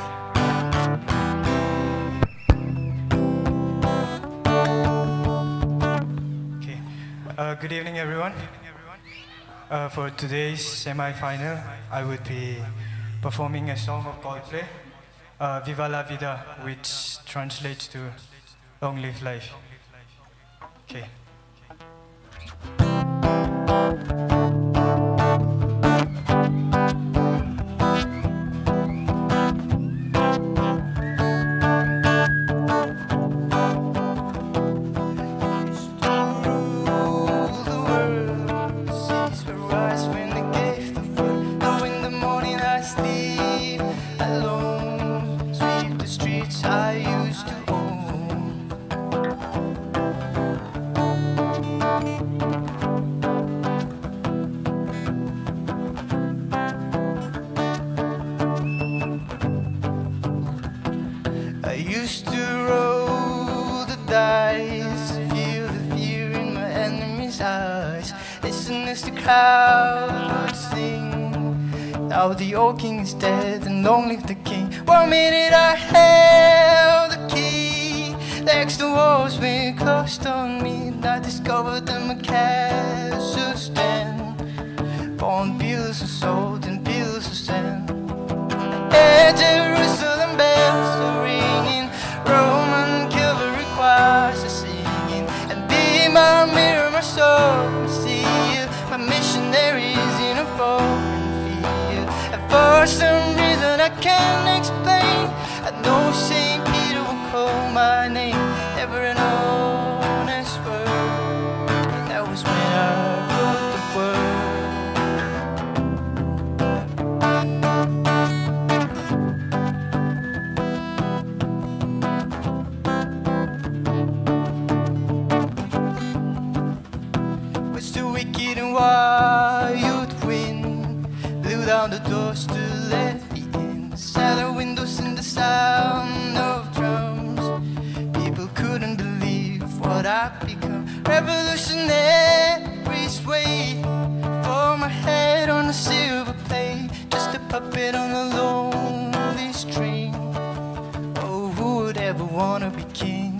Okay. Uh, good evening, everyone. Uh, for today's semi-final, I would be performing a song of Coldplay, uh, Viva La Vida, which translates to Long Live Life. Okay. Rule the world, cease to rise when they gave the word. Now in the morning I sleep alone, sweep the streets I used to own. I used to roll the dice, feel the fear in my enemy's eyes. Listen as the crowd would sing. Now the old king is dead and long live the king. One minute I held the key. Next the walls were closed on me. And I discovered that my castle stand on pillars of salt and pillars of sand. Hey, Jerusalem bells are ringing, Roman cavalry choirs are singing, and be my mirror, my sword, my shield, my missionaries in a foreign field. And for some reason I can't explain, I know Saint Peter will call my name, never an honest word. That was when I wrote the word. Which the wicked and wild wind blew down the doors to let me in. Shattered windows in the sound of drums. People couldn't believe what I'd become. Revolutionaries wait for my head on a silver plate, just a puppet on a lonely string. Oh, who would ever wanna be king?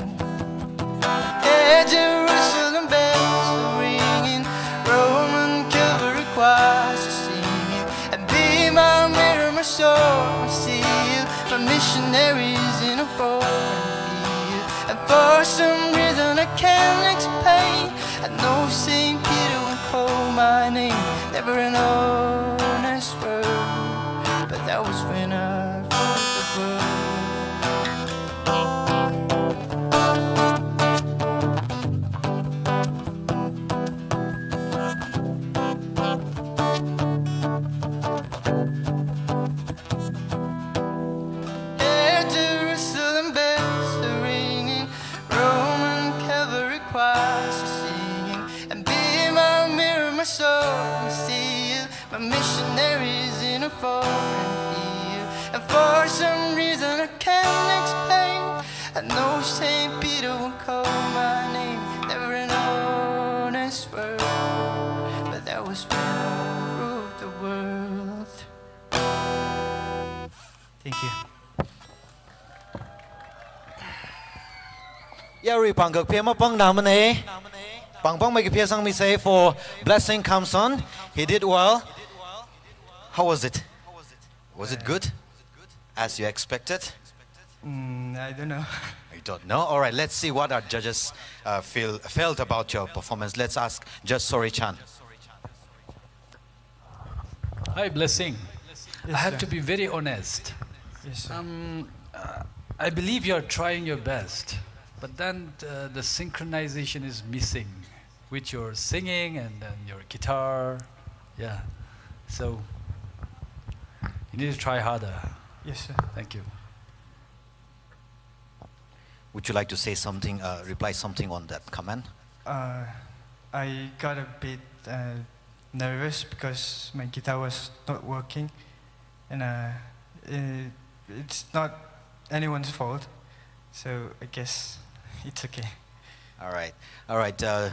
Hey, Jerusalem bells are ringing, Roman cavalry choirs are singing, and be my mirror, my sword, my shield, my missionaries in a foreign field. And for some reason I can't explain, I know Saint Peter will call my name, never an honest word, but that was when I wrote the word. Hey, Jerusalem bells are ringing, Roman cavalry choirs are singing, and be my mirror, my sword, my shield, my missionaries in a foreign field. And for some reason I can't explain, I know Saint Peter will call my name, never an honest word, but that was when I ruled the world. Thank you. Yarui pāng kakphā mapāng namane. Pāng pāngmei kaphā sangmisei for Blessing Kamson. He did well. How was it? Was it good? As you expected? Mm, I don't know. You don't know? All right, let's see what our judges, uh, feel, felt about your performance. Let's ask Judge Sori Chan. Hi, Blessing. Yes, I have sir. To be very honest. Yes, sir. Um, uh, I believe you're trying your best, but then, uh, the synchronization is missing with your singing and then your guitar. Yeah. So, you need to try harder. Yes, sir. Thank you. Would you like to say something, uh, reply something on that comment? Uh, I got a bit, uh, nervous because my guitar was not working, and, uh, i-, it's not anyone's fault, so I guess it's okay. All right. All right. Uh,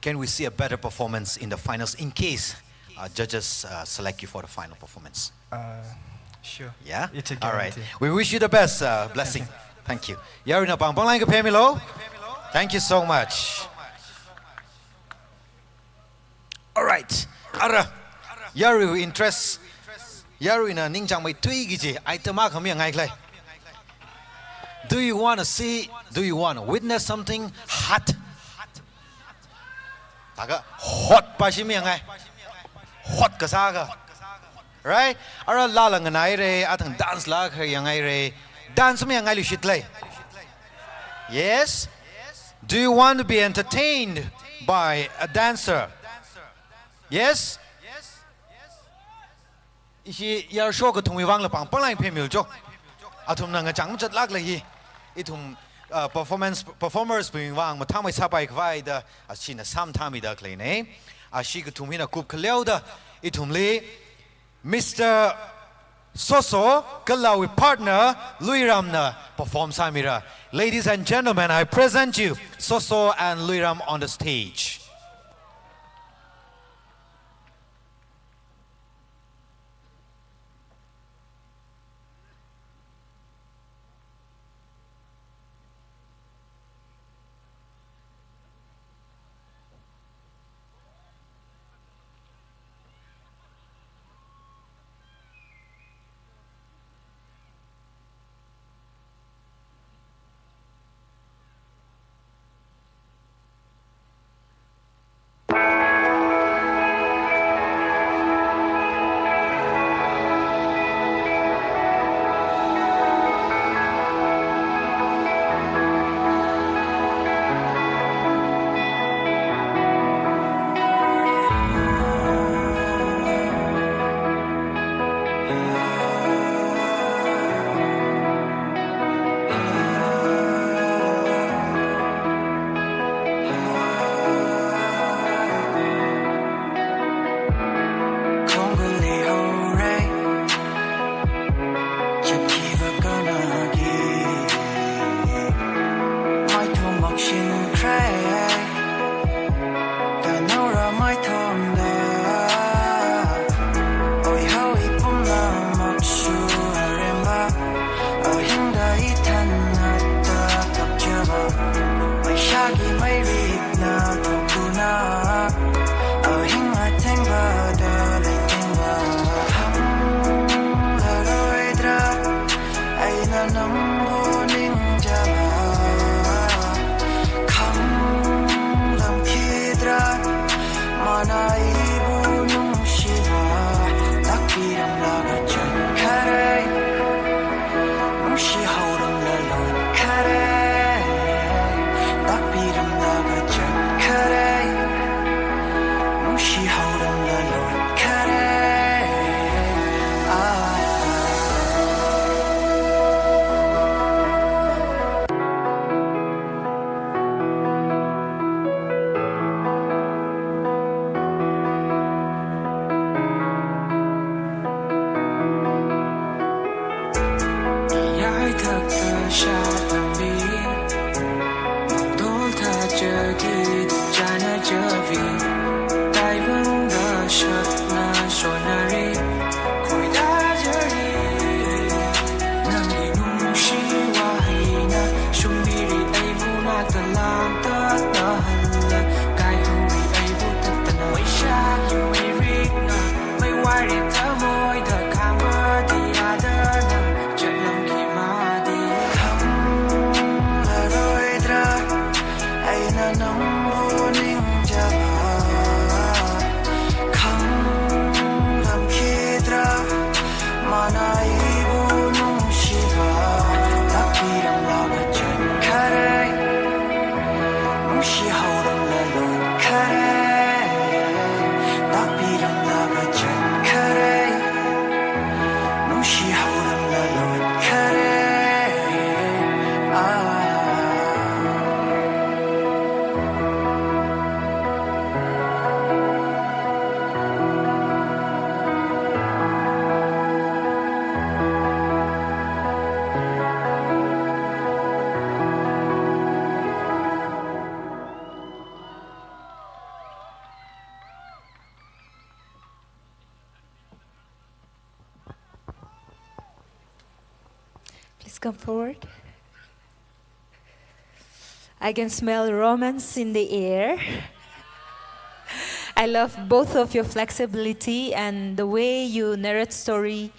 can we see a better performance in the finals in case, uh, judges, uh, select you for the final performance? Uh, sure. Yeah? It's a guarantee. All right. We wish you the best, uh, Blessing. Thank you. Thank you. Yaruina pāng panglāk kaphā milu. Thank you so much. All right. Ara, yaruiwui interest, yaruina ningchāngmeithui kaji item akha miyangai khalei. Do you wanna see, do you wanna witness something hot? Taka hot pa shi miyangai. Hot kasā akha. Right? Ara laa la nganāhaira, athang dance la kha yangahaira. Dance miyangai lushit lei. Yes? Do you want to be entertained by a dancer? Yes? Ishi yarsho kathumwui vang la pāng panglāk phāmilu jo. Athumna ngachang machatlāk lei hi. Ithum, uh, performance, performers bing vang mathāmei sāpai khavai da, ashina sāmathāmida khaleina. Ashi kathum hina kupkhaleoda, ithumli Mister Soso kala awui partner Luiramna perform sāmira. Ladies and gentlemen, I present you Soso and Luiram on the stage. Come forward. I can smell romance in the air. I love both of your flexibility and the way you narrate story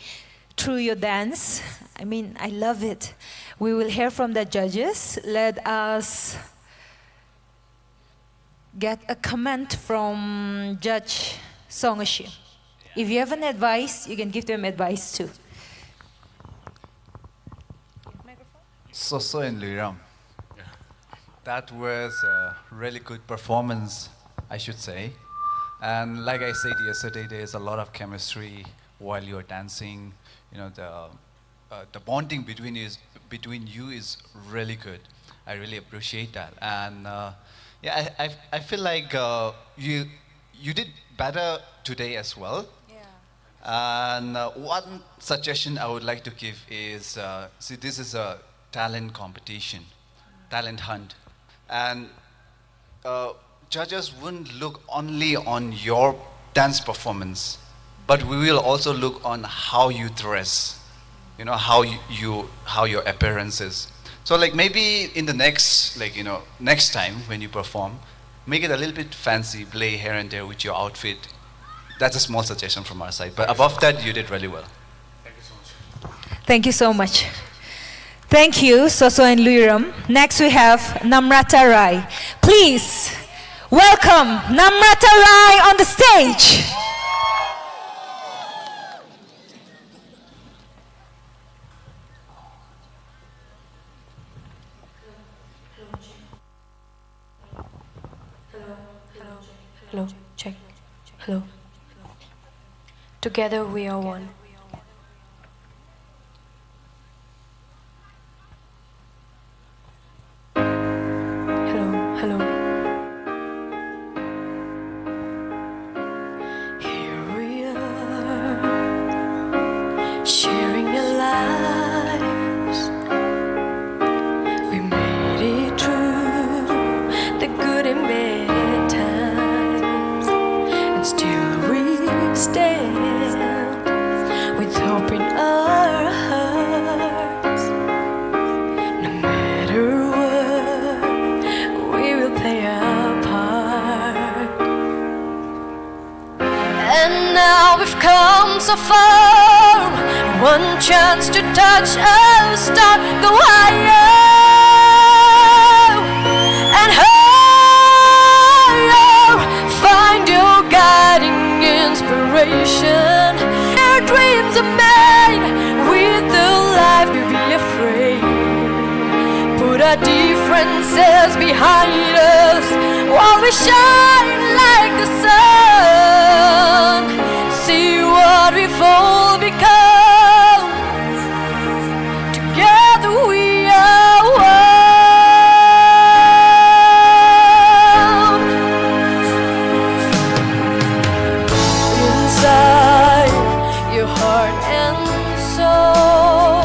through your dance. I mean, I love it. We will hear from the judges. Let us get a comment from Judge Songashi. If you have an advice, you can give them advice too. Soso and Luiram. That was a really good performance, I should say. And like I said yesterday, there's a lot of chemistry while you're dancing. You know, the uh, the bonding between is between you is really good. I really appreciate that. And uh, yeah, I, I, I feel like uh, you you did better today as well. Yeah. And uh, one suggestion I would like to give is, uh, see, this is a talent competition, talent hunt, and uh, judges wouldn't look only on your dance performance, but we will also look on how you dress, you know, how you, you how your appearance is. So like maybe in the next, like, you know, next time when you perform, make it a little bit fancy, play here and there with your outfit. That's a small suggestion from our side. But above that, you did really well. Thank you so much. Thank you, Soso and Luiram. Next, we have Namrata Rai. Please welcome Namrata Rai on the stage. Hello, hello, check. Hello. Together we are one. Hello, hello. Here we are, sharing our lives. We made it through the good and bad times, and still we stand with hope in our hearts. No matter what, we will play our part. And now we've come so far, one chance to touch a star, go higher and higher, find your guiding inspiration. Our dreams are made with the life to be afraid. Put our differences behind us while we shine like the sun. See what we've all become. Together we are one. Inside your heart and soul,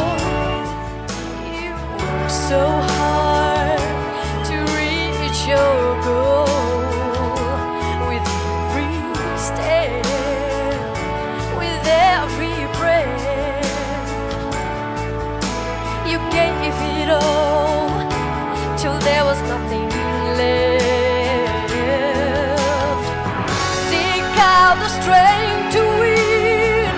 you work so hard to reach your goal. With every step, with every breath, you gave it all till there was nothing left. Seek out the strength to win.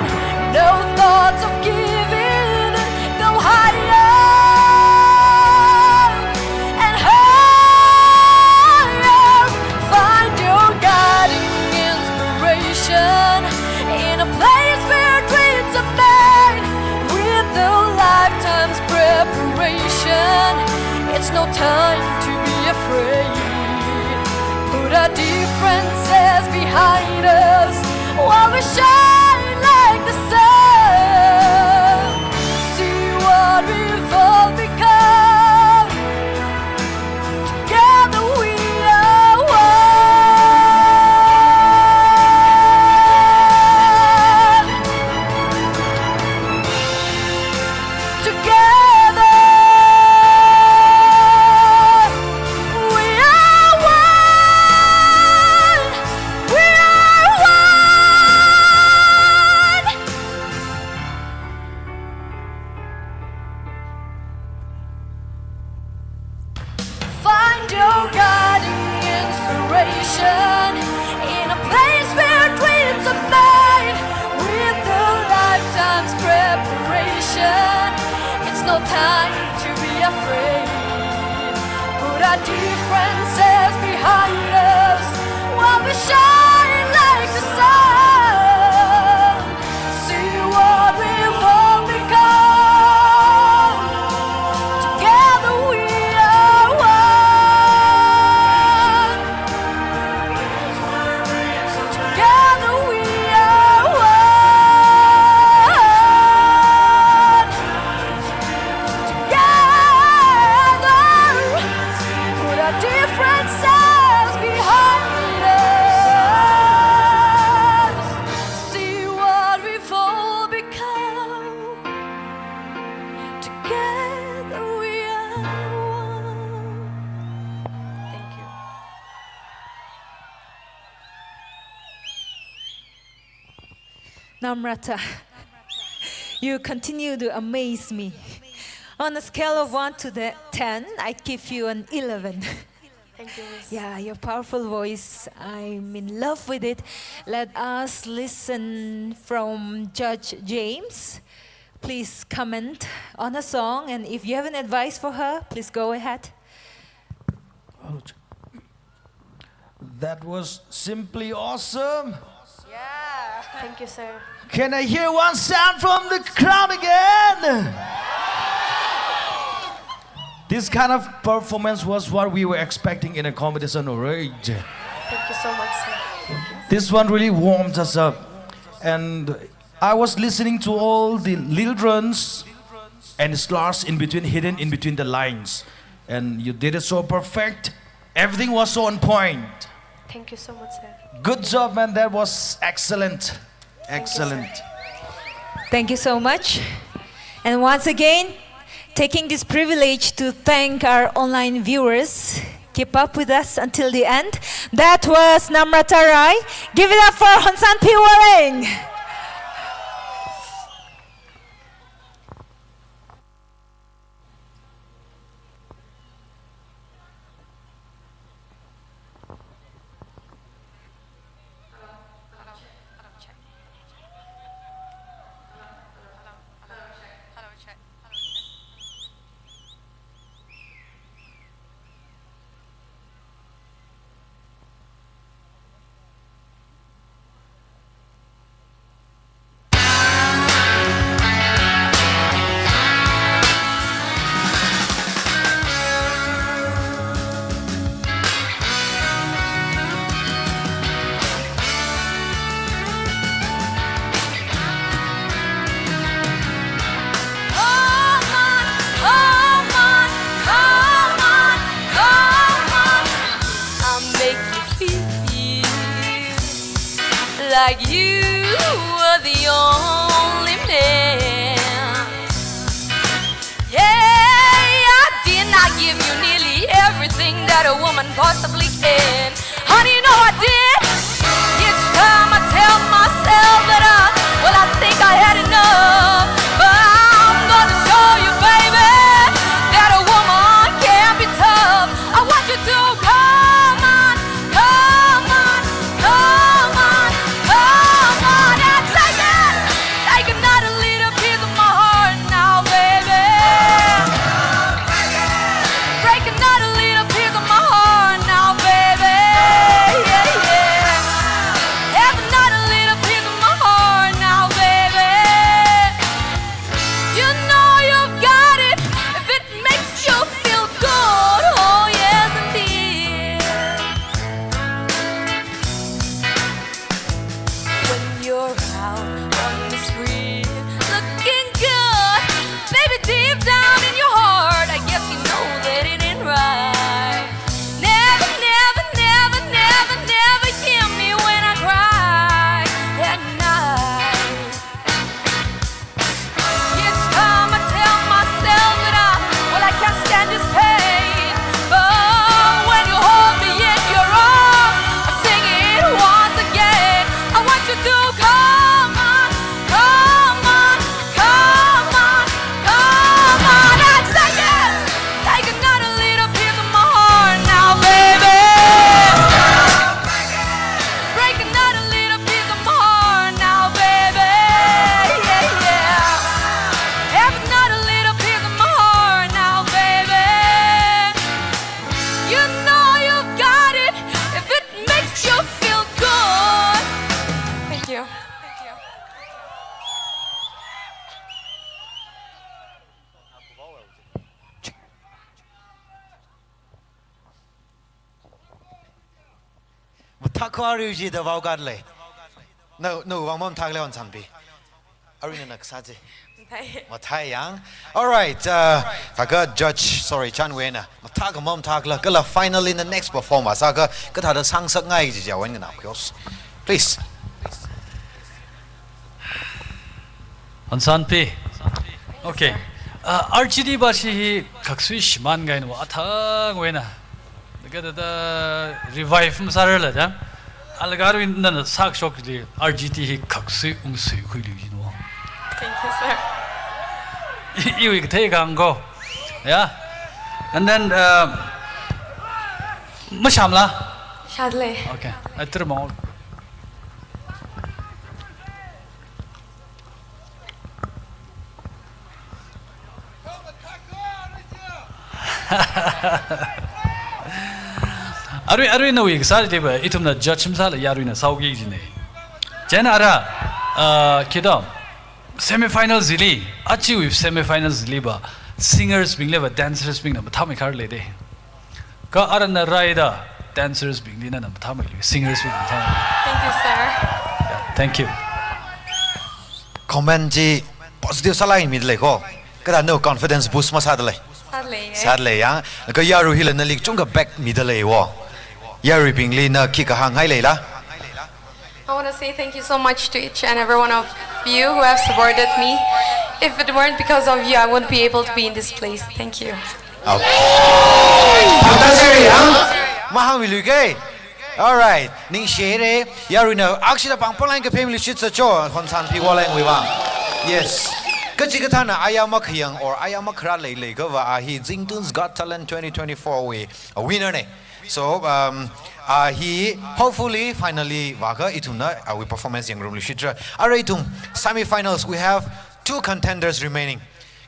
No thoughts of giving in. Go higher and higher. Find your guiding inspiration in a place where dreams are made. With a lifetime's preparation, it's no time to be afraid. Put our differences behind us while we shine like the sun. See what we've all become. Together we are one. Together we are one. We are one. Differences behind us while we shine like the sun. See what we've all become. Together we are one. Together we are one. Together, put our differences behind us. See what we've all become. Together we are one. Thank you. Namrata, you continue to amaze me. On a scale of one to the ten, I give you an eleven. Thank you, Miss. Yeah, your powerful voice. I'm in love with it. Let us listen from Judge James. Please comment on a song, and if you have an advice for her, please go ahead. That was simply awesome. Yeah. Thank you, sir. Can I hear one sound from the crowd again? This kind of performance was what we were expecting in a competition, right? Thank you so much, sir. This one really warmed us up. And I was listening to all the little runs and slurs in between, hidden in between the lines. And you did it so perfect. Everything was so on point. Thank you so much, sir. Good job, man. That was excellent. Excellent. Thank you so much. And once again, taking this privilege to thank our online viewers. Keep up with us until the end. That was Namrata Rai. Give it up for Honsan P. Waleng. Come on, come on, come on, come on. I'll make you feel like you were the only man. Yeah, I did not give you nearly everything that a woman possibly can. Honey, you know I did. Each time I tell myself that I, well, I think I had enough. But I'm gonna show you, baby, that a woman can be tough. I want you to come on, come on, come on, come on. And take it. Take another little piece of my heart now, baby. Break another little piece of my heart now, baby. Yeah, yeah. Have another little piece of my heart now, baby. Pariu ji da vao kat lei. No, no, vang mamathā khala Honsanpi. Arui nana kasā chi. Mathai. Mathai yang. All right. Uh, thākha judge, sorry, Chanwena. Mathā kha mamathā khala, kala finally na next performer sākha, kathāda sāngasakngai ji jawan ngana kuyos. Please. Honsanpi. Okay. Uh, R G T ba chi hi khaksui shimānngai no athang wena. Kathāda revive masārala da. Alagaru nana sākashok li R G T hi khaksui ungsui khuilu jino. Thank you, sir. I, iwui kathei kang ko. Yeah. And then, uh, mashamla? Shāda lei. Okay. Atur mau. Arui, arui nawui kasā chi ba, ithumna judge masāla yaruina sāuki jine. Chieina ara, uh, khi da, semifinals hili, achiwui semifinals hili ba, singers bingli ba, dancers bingna mathāmei kharlei de. Kha arana raida, dancers bingli nana mathāmeilu, singers bingna mathāmeilu. Thank you, sir. Yeah, thank you. Comment chi positive sālāk mida lei ko. Kathāda no confidence boost masāda lei. Sāda lei, eh? Sāda lei yang. Kha yarui hila nali chungkha back mida lei wo. Yaruibingli na khi kahāngngai leila? I wanna say thank you so much to each and every one of you who have supported me. If it weren't because of you, I wouldn't be able to be in this place. Thank you. Okay. Fantastic, huh? Mahāngmilu ke. All right. Ningshire. Yaruina akshida pangpang line kaphe milu shitsa cho. Honsanpi wa line wi wa. Yes. Kachikathāna aya makhayang or aya makharā leilei kha va a hi Zingtun's Got Talent twenty twenty-four wui a winner ne. So, um, uh, hi hopefully, finally, vākha ithumna, uh, awui performance yangrumlu shitra. Arui ithum semifinals, we have two contenders remaining.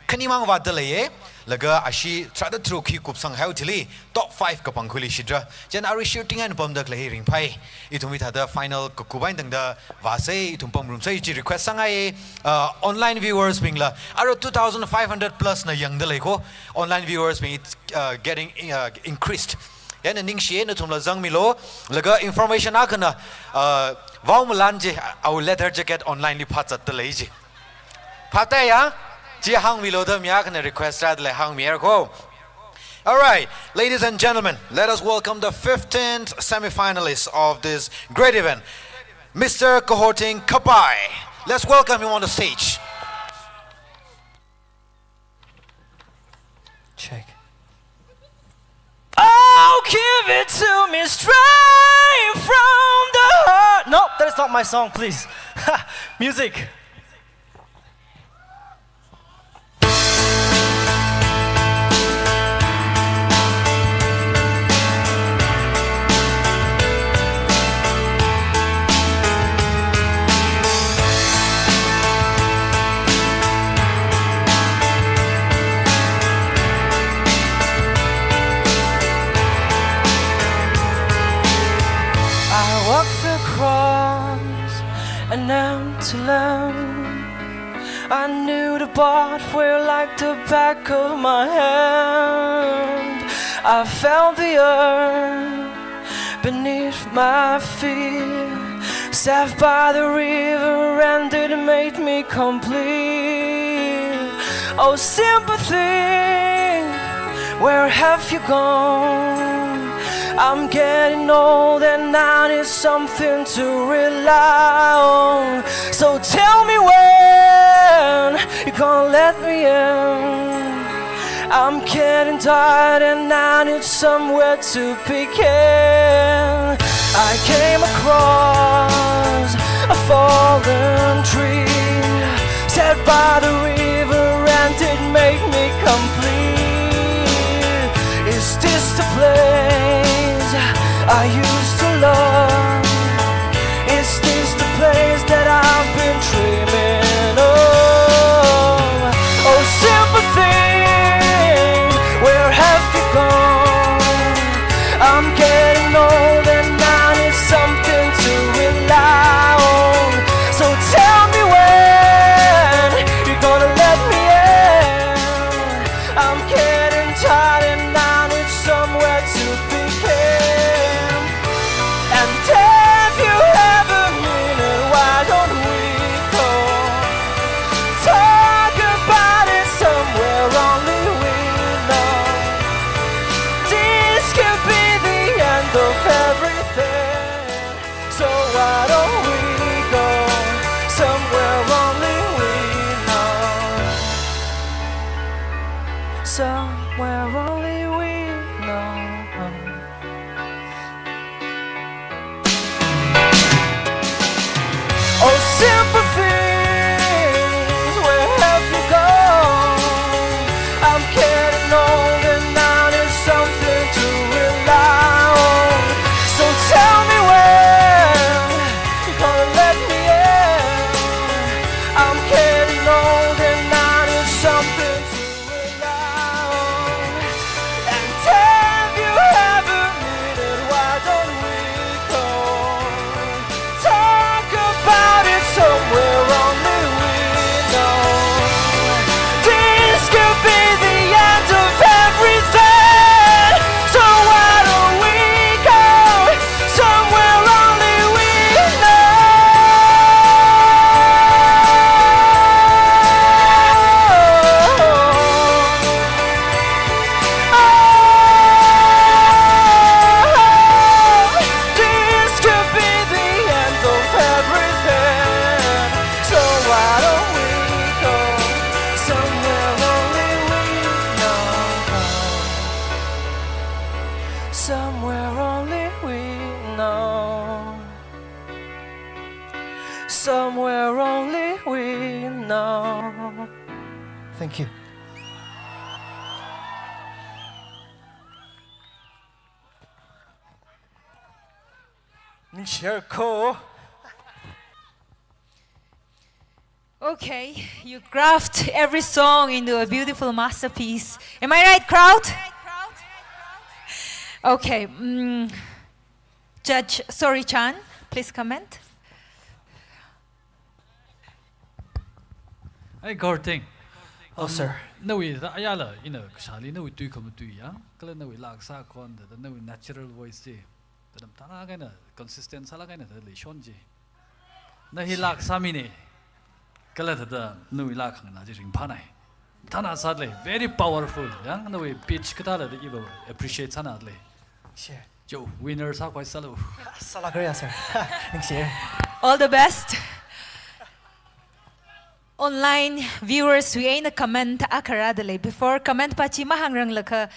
Khanimang vāda leiye, laga ashi tharāda tharuk hi kupsang hao thili, top five kapangkhuili shitra. Chieina arui shooting and pamda khalei hi ringphai. Ithum hithāda final kakup eina tangda vāsei, ithum pamrumsei chi request sāngai, uh, online viewers bingla. Arui two thousand five hundred plus na yangda lei ko. Online viewers bing, it's, uh, getting, uh, increased. Yana ningshi, nathumla zangmilu, laga information akhana, uh, vao malan ji, our leather jacket online li phāzatda lei ji. Phātā ya, chi hāngmilu da mi akhana request rāda lei hāngmiya ko. All right, ladies and gentlemen, let us welcome the fifteenth semifinalist of this great event, Mister Kahorting Kapai. Let's welcome him on the stage. Check. Oh, give it to me straight from the heart. No, that is not my song, please. Music. I walked across an empty land. I knew the pathway like the back of my hand. I felt the earth beneath my feet. Sat by the river and it made me complete. Oh, sympathy, where have you gone? I'm getting old and I need something to rely on. So tell me when you're gonna let me in. I'm getting tired and I need somewhere to begin. I came across a fallen tree, sat by the river and it made me complete. Is this the place I used to love? Is this the place that I've been dreaming of? Oh, sympathy, where have you gone? I'm getting old and I need something to rely on. So tell me when you're gonna let me in. I'm getting tired and I need somewhere to begin. Somewhere only we know. Oh, sympathies, where have you gone? I'm getting old and I need something to rely on. So tell me when you're gonna let me in. I'm getting old and I need something to rely on. And have you ever needed, why don't we go talk about it somewhere only we know? This could be the end of everything. So why don't we go somewhere only we know? Oh, this could be the end of everything. So why don't we go somewhere only we know? Somewhere only we know. Somewhere only we know. Thank you. Ningshiyakho. Okay, you craft every song into a beautiful masterpiece. Am I right, crowd? Okay. Mm, Judge Sorichan, please comment. Hey, Gorting. Oh, um, sir. Nawui thāda ayala, ina kashāli nawui tui khamatui ya, kala nawui laa kasā khon thāda nawui natural voice chi, thāda mathālāk eina consistent sālāk eina thāda leishon chi. Na hi laa kasāmine. Kala thāda nawui laa khangana chi ringphānai. Mathāna sāda lei, very powerful. Ya, nawui pitch kathāla thāda iva appreciate sāna lei. Sure. Jo, winner sākhavai sālu. Sālākra ya, sir. Ningshi. All the best. Online viewers wui eina comment akha rāda lei. Before comment pa chi mahāngranglakha,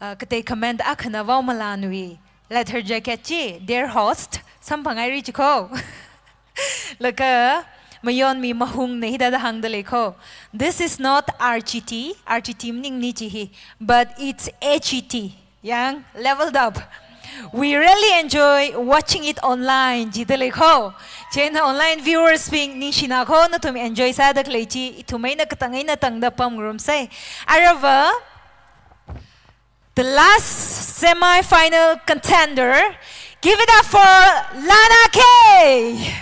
uh, katei comment akhana Vaomalanwui leather jacket chi, dear host, samphanghaira chikho. Laga Mayonmi Mahungna hithāda hāngda leikho. This is not R G T, R G T maningmana chi hi, but it's A G T. Yang, leveled up. We really enjoy watching it online, jida leikho. Chieina online viewers bing ningshina kho, nathum enjoy sāda khalei chi, ithum eina katang eina tangda pamngarumsei. Arava, the last semi-final contender, give it up for Lana K.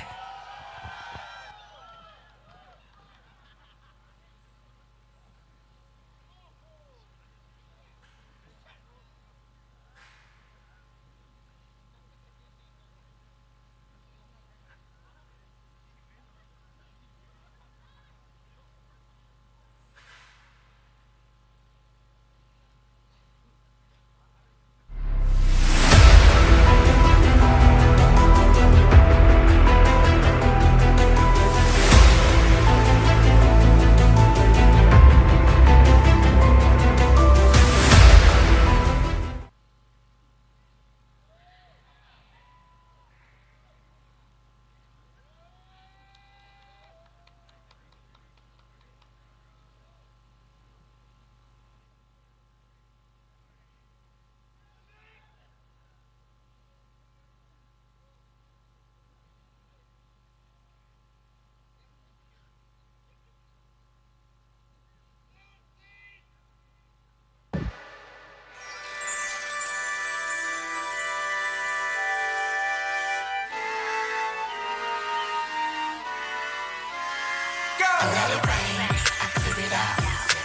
Go! I let it rain, I clear it out.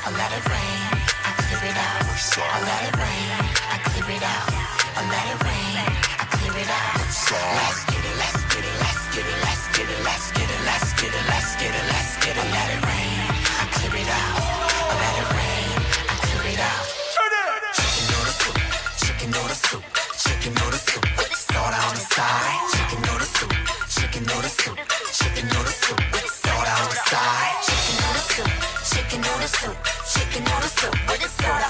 I let it rain, I clear it out. I let it rain, I clear it out. I let it rain, I clear it out. Let's get it, let's get it, let's get it, let's get it, let's get it, let's get it, let's get it, let's get it. I let it rain, I clear it out. I let it rain, I clear it out. Chicken noodle soup, chicken noodle soup, chicken noodle soup with soda on the side. Chicken noodle soup, chicken noodle soup, chicken noodle soup with soda on the side. Chicken noodle soup, chicken noodle soup, chicken noodle soup with soda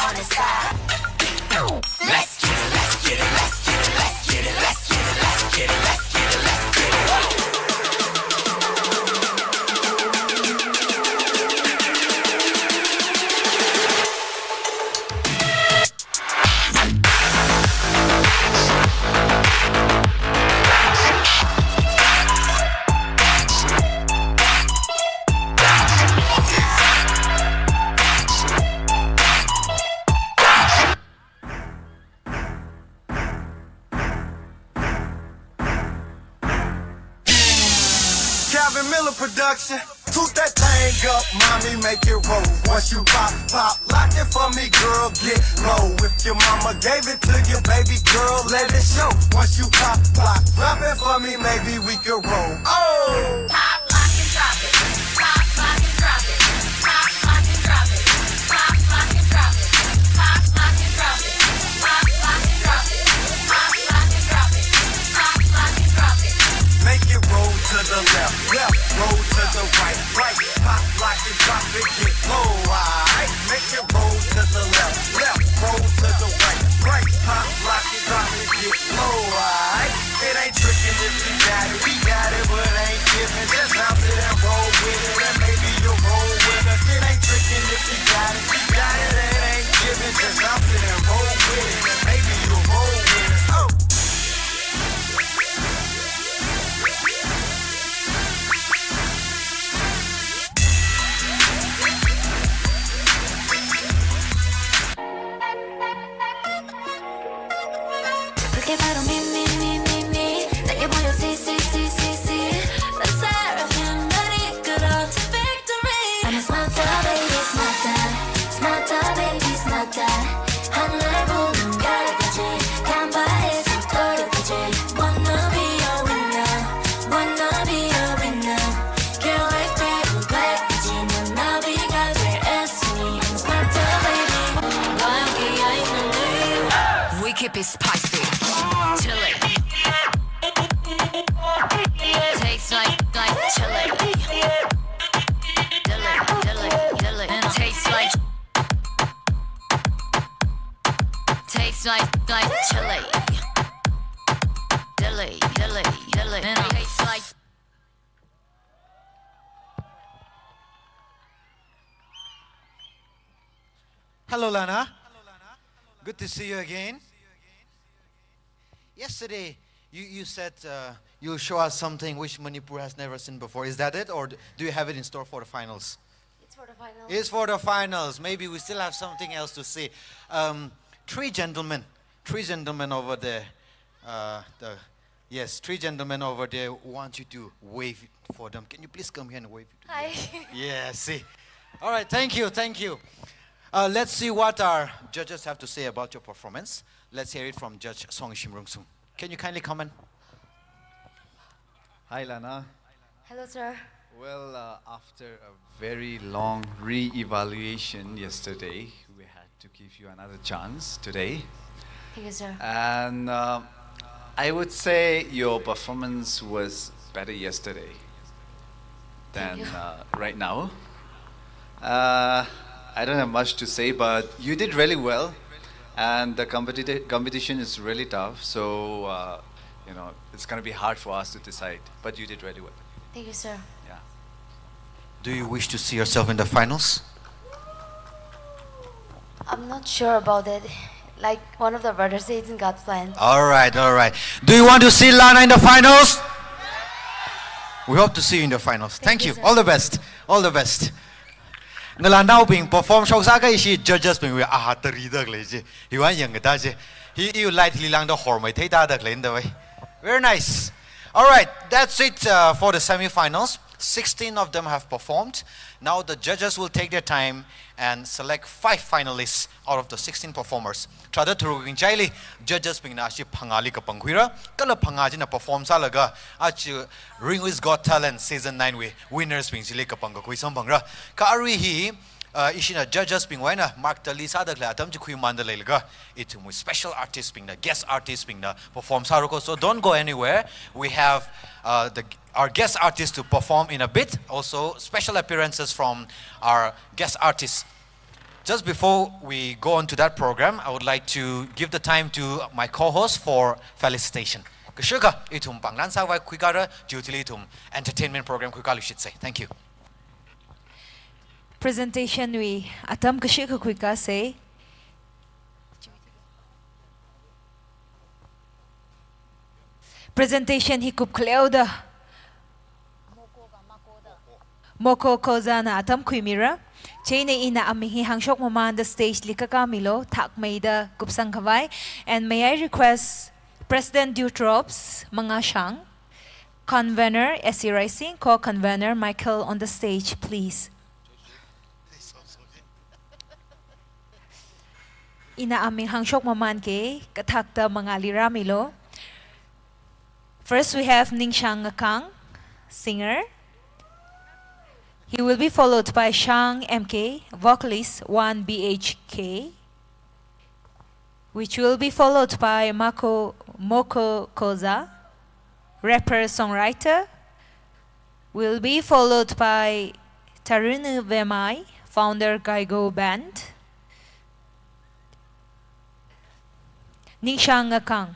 Production. Toot that thing up, mommy, make it roll. Once you pop, pop, lock it for me, girl, get low. If your mama gave it to you, baby girl, let it show. Once you pop, pop, drop it for me, maybe we can roll. Oh! Pop, lock and drop it. Pop, lock and drop it. Pop, lock and drop it. Pop, lock and drop it. Pop, lock and drop it. Pop, lock and drop it. Pop, lock and drop it. Pop, lock and drop it. Make it roll to the left, left, roll to the right, right. Pop, lock and drop it, get low, alright. Make it roll to the left, left, roll to the right, right. Pop, lock and drop it, get low, alright. It ain't tricking if we got it, we got it, but it ain't giving. Just bounce it and roll with it, and maybe you'll roll with us. It ain't tricking if we got it, we got it, it ain't giving. Just bounce it and roll with it, and maybe you'll roll with us. Oh. 그게 바로 me, me, me, me, me. 내게 보여, see, see, see, see, see. 난 사랑의 나를 이끌어 to victory. I'm a smarter baby, smarter, smarter baby, smarter. 하늘 보는 별까지, 간발의 속도로까지. Wanna be a winner, wanna be a winner. Can't wait to play. 진 나비가 될 It's me, I'm smarter baby. 너의 기아인 We keep it spicy. Chili. Tastes like, like chili. Chili, chili, chili. And tastes like, tastes like, like chili. Chili, chili, chili. And tastes like Hello, Lana. Good to see you again. Yesterday, you, you said, uh, you'll show us something which Manipur has never seen before. Is that it? Or d-, do you have it in store for the finals? It's for the finals. It's for the finals. Maybe we still have something else to see. Um, three gentlemen. Three gentlemen over there. Uh, the Yes, three gentlemen over there want you to wave for them. Can you please come here and wave it to them? Hi. Yeah, see. All right, thank you, thank you. Uh, let's see what our judges have to say about your performance. Let's hear it from Judge Songshim Rungsum. Can you kindly comment? Hi, Lana. Hello, sir. Well, uh, after a very long re-evaluation yesterday, we had to give you another chance today. Thank you, sir. And, uh, I would say your performance was better yesterday than, Thank you. uh, right now. Uh, I don't have much to say, but you did really well, and the competi-, competition is really tough. So, uh, you know, it's gonna be hard for us to decide, but you did really well. Thank you, sir. Yeah. Do you wish to see yourself in the finals? I'm not sure about it. Like one of the brothers said, it's in God's plan. All right, all right. Do you want to see Lana in the finals? We hope to see you in the finals. Thank Thank you, you, sir. All the best. All the best. Ngalānaobing perform shoksā kahai chi judges bingwui aha tari da khalei chi. Hiwui vang yangkada chi. Hi iwui light hili lāngda hormei theida da khalei da wei. Very nice. All right, that's it, uh, for the semifinals. Sixteen of them have performed. Now the judges will take their time and select five finalists out of the sixteen performers. Tharāda tharuk ngachāili judges bingna ashi phangāli kapangkhuira, kala phangā china perform sālaga aja Ringwi's Got Talent Season nine wui winners bing chili kapangkakhui samphangra. Kha arui hi, uh, ishina judges bingwui eina mark tally sāda khalei atam chi khuimānda leilaga, ithumwui special artist bingna, guest artist bingna perform sāra ko. So don't go anywhere. We have, uh, the, our guest artist to perform in a bit. Also, special appearances from our guest artists. Just before we go on to that program, I would like to give the time to my co-host for felicitation. Kashika, ithum pānglan sāvai khuikara, chiwui thili ithum entertainment program khuikaluishitsa. Thank you. Presentation wui atam kashika khuikasei. Presentation hi kupkhaleoda Moko Kozana atam khuimira. Chieina ina aming hi hāngshok mamānda stage li kakāmilu, thakmeida kupsang khavai. And may I request President Dewdrops Mangashang, Convener S C Raising, co-convener Michael on the stage, please. Ina aming hāngshok maman ke, kathakta mangāli rāmilu. First, we have Ningshang Ngakang, singer. He will be followed by Shang M K, vocalist one B H K, which will be followed by Mako, Moko Koza, rapper, songwriter, will be followed by Tarunu Vemai, founder Gaigo Band. Ningshang Ngakang.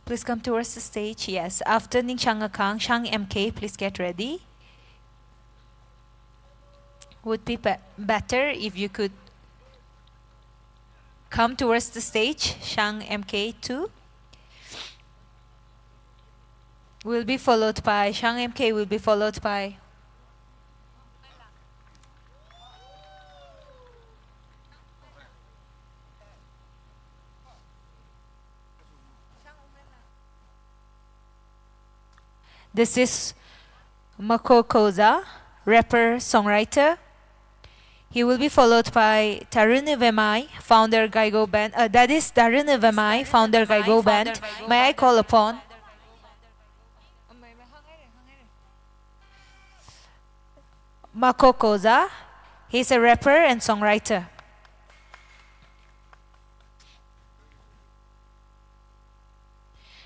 Please come towards the stage. Yes, after Ningshang Ngakang, Shang M K, please get ready. Would be, be- better if you could come towards the stage, Shang M K too. Will be followed by, Shang M K will be followed by This is Mako Koza, rapper, songwriter. He will be followed by Tarunu Vemai, founder Gaigo Band. Uh, that is Tarunu Vemai, founder Gaigo Band. May I call upon Mako Koza? He's a rapper and songwriter.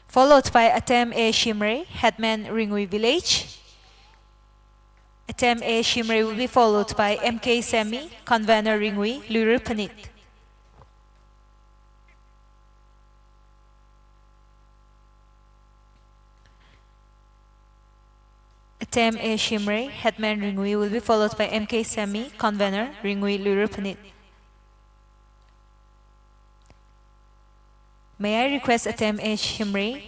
Followed by Atem A Shimray, headman Ringui Village. Atem A Shimray will be followed by M K Semi, convener Ringui, Luira Phanit. Atem A Shimray, headman Ringui, will be followed by M K Semi, convener Ringui, Luira Phanit. May I request Atem A Shimray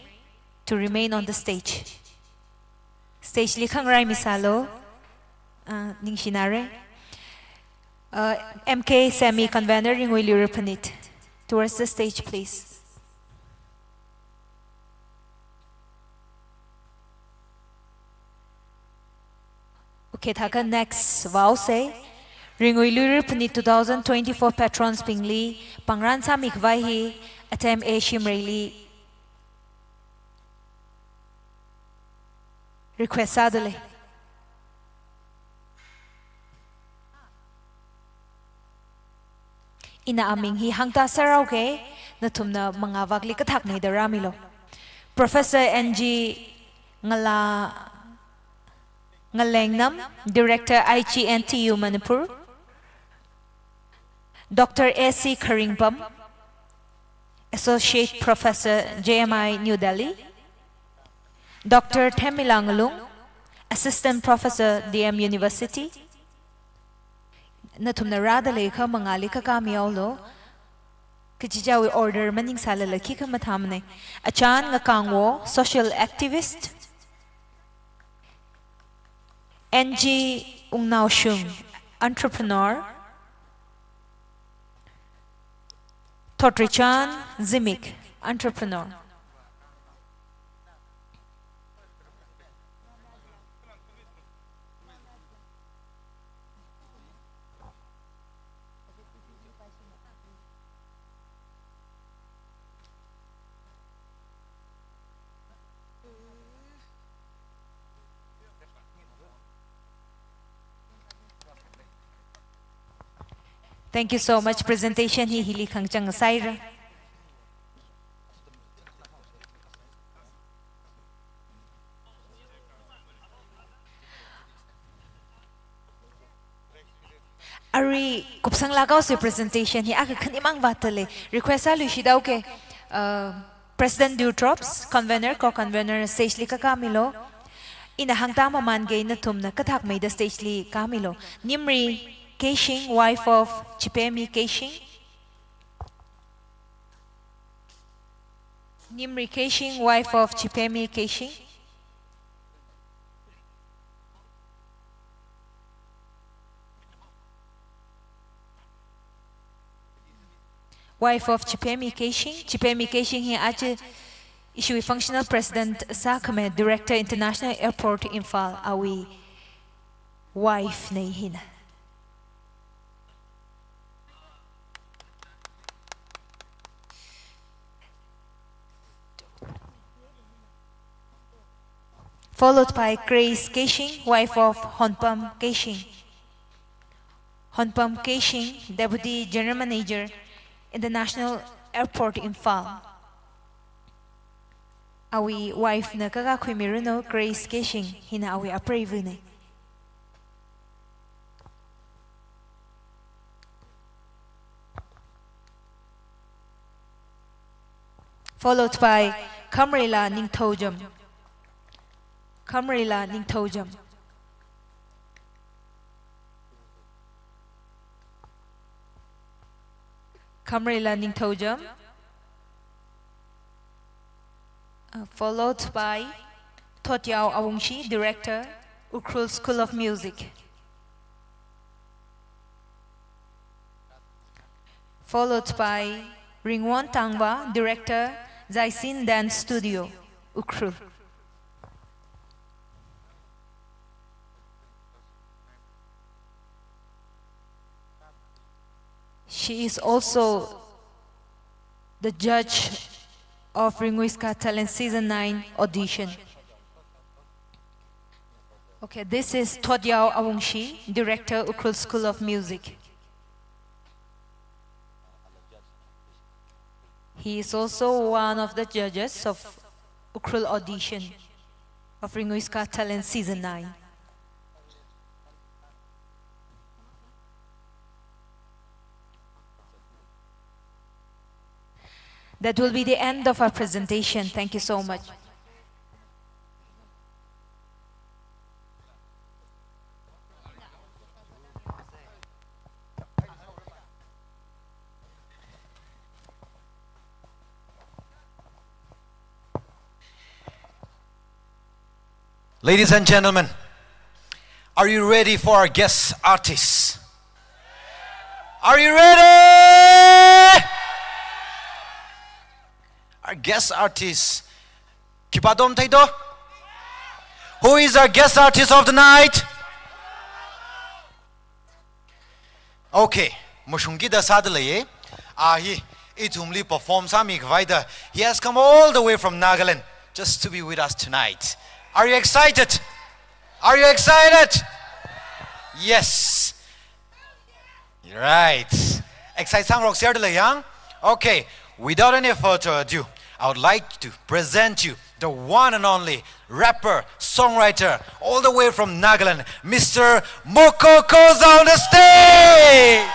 to remain on the stage? Stage li khangarai misālu. Uh, ningshinare. Uh, M K Semi, convener Ringui, Luira Phanit. Towards the stage, please. Okay, thākha next vāuse. Ringui Luira Phanit two thousand twenty-four patrons bingli pāngran sāmi khavai hi Atem A Shimray li request sādalei. Ina aming hi hāngta sārauke, nathumna mangā vakli kathak meida rāmilu. Professor N G Ngala, Ngalengnam, Director I G N T U Manipur, Doctor A C Kharingbam, Associate Professor, J M I, New Delhi, Doctor Themmila Ngalung, Assistant Professor, D M University. Nathumna rāda leikha mangāli kakā mihaolu. Kachichāwui order maningsālala khikha mathāmane. Achan Ngakangwo, social activist. N G Wungnaoshung, entrepreneur. Thotrichan Zimik, entrepreneur. Thank you so much. Presentation hi hili khangachang sāhaira. Arui kupsang lākhaose presentation hi akha khanimang vātale. Request sāluishit haoke, uh, President Dewdrops, convener, co-convener stage li kakā milu. Ina hāngta maman ke nathumna kathak meida stage li kāmilu. Nimri Keishing, wife of Chipemi Keishing. Nimri Keishing, wife of Chipemi Keishing. Wife of Chipemi Keishing. Chipemi Keishing hi aja Ishiwui Functional President sākhami Director, International Airport Imphal, awui wife na hina. Followed by Grace Keishing, wife of Honpam Keishing. Honpam Keishing, Deputy General Manager, International Airport Imphal. Awui wife na kakā khuimiranu, Grace Keishing, hina awui apreivana. Followed by Khamrila Ningthoujam. Khamrila Ningthoujam. Khamrila Ningthoujam. Uh, followed by Thotyao Awungshi, Director, Ukhrul School of Music. Followed by Ringwon Tangba, Director, Zaisin Dance Studio, Ukhrul. She is also the judge of Ringui's Got Talent Season nine audition. Okay, this is Thotyao Awungshi, Director, Ukhrul School of Music. He is also one of the judges of Ukhrul audition of Ringui's Got Talent Season nine. That will be the end of our presentation. Thank you so much. Ladies and gentlemen, are you ready for our guest artist? Are you ready? Our guest artist, khipā tom theido? Who is our guest artist of the night? Okay, mashungkida sāda leiya. A hi ithumli perform sāmi khavaida, he has come all the way from Nagaland just to be with us tonight. Are you excited? Are you excited? Yes. Right. Excite sāngarok serda lei yang. Okay. Without any further ado, I would like to present you the one and only rapper, songwriter, all the way from Nagaland, Mister Moko Khoza on the stage.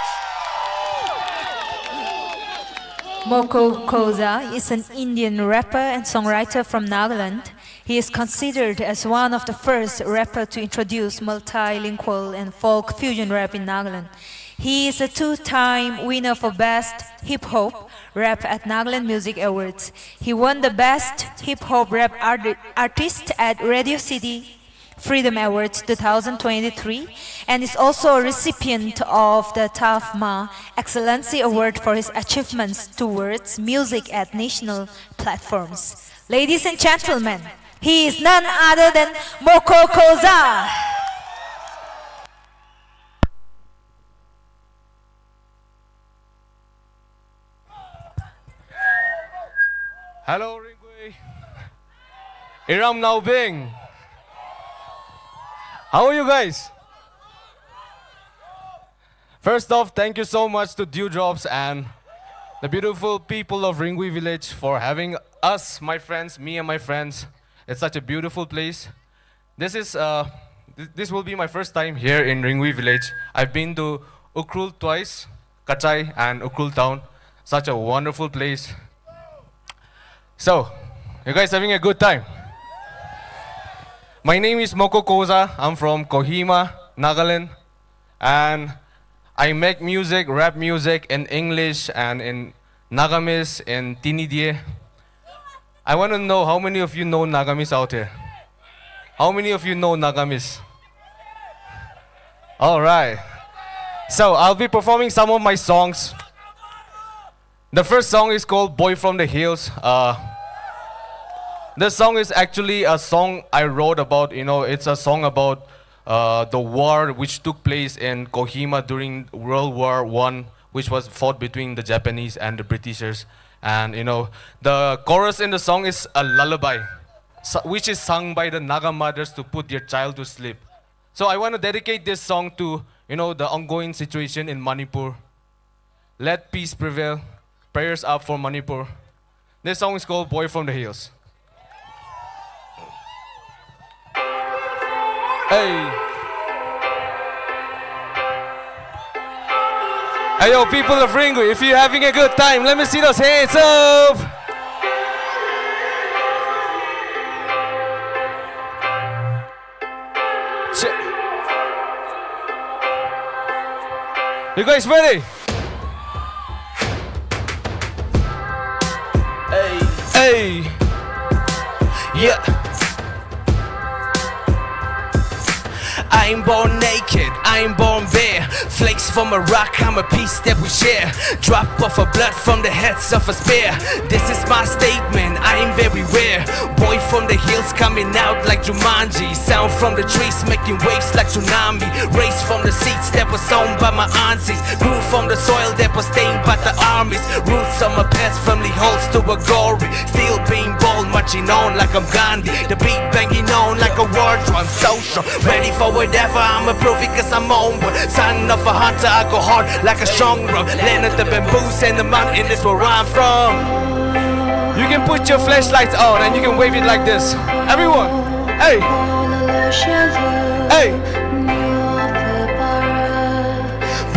Moko Khoza is an Indian rapper and songwriter from Nagaland. He is considered as one of the first rapper to introduce multilingual and folk fusion rap in Nagaland. He is a two-time winner for Best Hip Hop Rap at Nagaland Music Awards. He won the Best Hip Hop Rap Art- Artist at Radio City Freedom Awards two thousand twenty-three and is also a recipient of the TAFMA Excellency Award for his achievements towards music at national platforms. Ladies and gentlemen, he is none other than Moko Khoza. Hello, Ringui. Iramnaobing. How are you guys? First off, thank you so much to Dewdrops and the beautiful people of Ringui Village for having us, my friends, me and my friends. It's such a beautiful place. This is, uh, th- this will be my first time here in Ringui Village. I've been to Ukhrul twice, Kachai and Ukhrul town. Such a wonderful place. So, you guys having a good time? My name is Moko Khoza. I'm from Kohima, Nagaland. And I make music, rap music in English and in Nagamese, in Tinidiye. I want to know how many of you know Nagamese out here. How many of you know Nagamese? All right. So I'll be performing some of my songs. The first song is called Boy from the Hills. Uh, This song is actually a song I wrote about, you know, it's a song about uh, the war which took place in Kohima during World War One, which was fought between the Japanese and the Britishers. And, you know, the chorus in the song is a lullaby, so- which is sung by the Naga mothers to put their child to sleep. So I want to dedicate this song to, you know, the ongoing situation in Manipur. Let peace prevail. Prayers up for Manipur. This song is called Boy from the Hills. Hey. Hey, yo, people of Ringu, if you're having a good time, let me see those hands up. Che- You guys ready? Hey. Hey. Yeah. I ain't born naked, I ain't born bare. Flakes from a rock, I'm a piece that we share. Drop of a blood from the heads of a spear. This is my statement, I ain't very rare. Boy from the hills coming out like Jumanji. Sound from the trees making waves like tsunami. Raised from the seeds that was sown by my aunties. Grew from the soil that was stained by the armies. Roots on my past family holds to a glory. Still being bold, marching on like I'm Gandhi. The beat banging on like a war drum. So strong, ready for whatever, I'ma prove it 'cause I'm on one. Son of a hunter, I go hard like a strong rock. Land of the bamboos and the mountain is where I'm from. You can put your flashlights on and you can wave it like this. Everyone, hey, hey.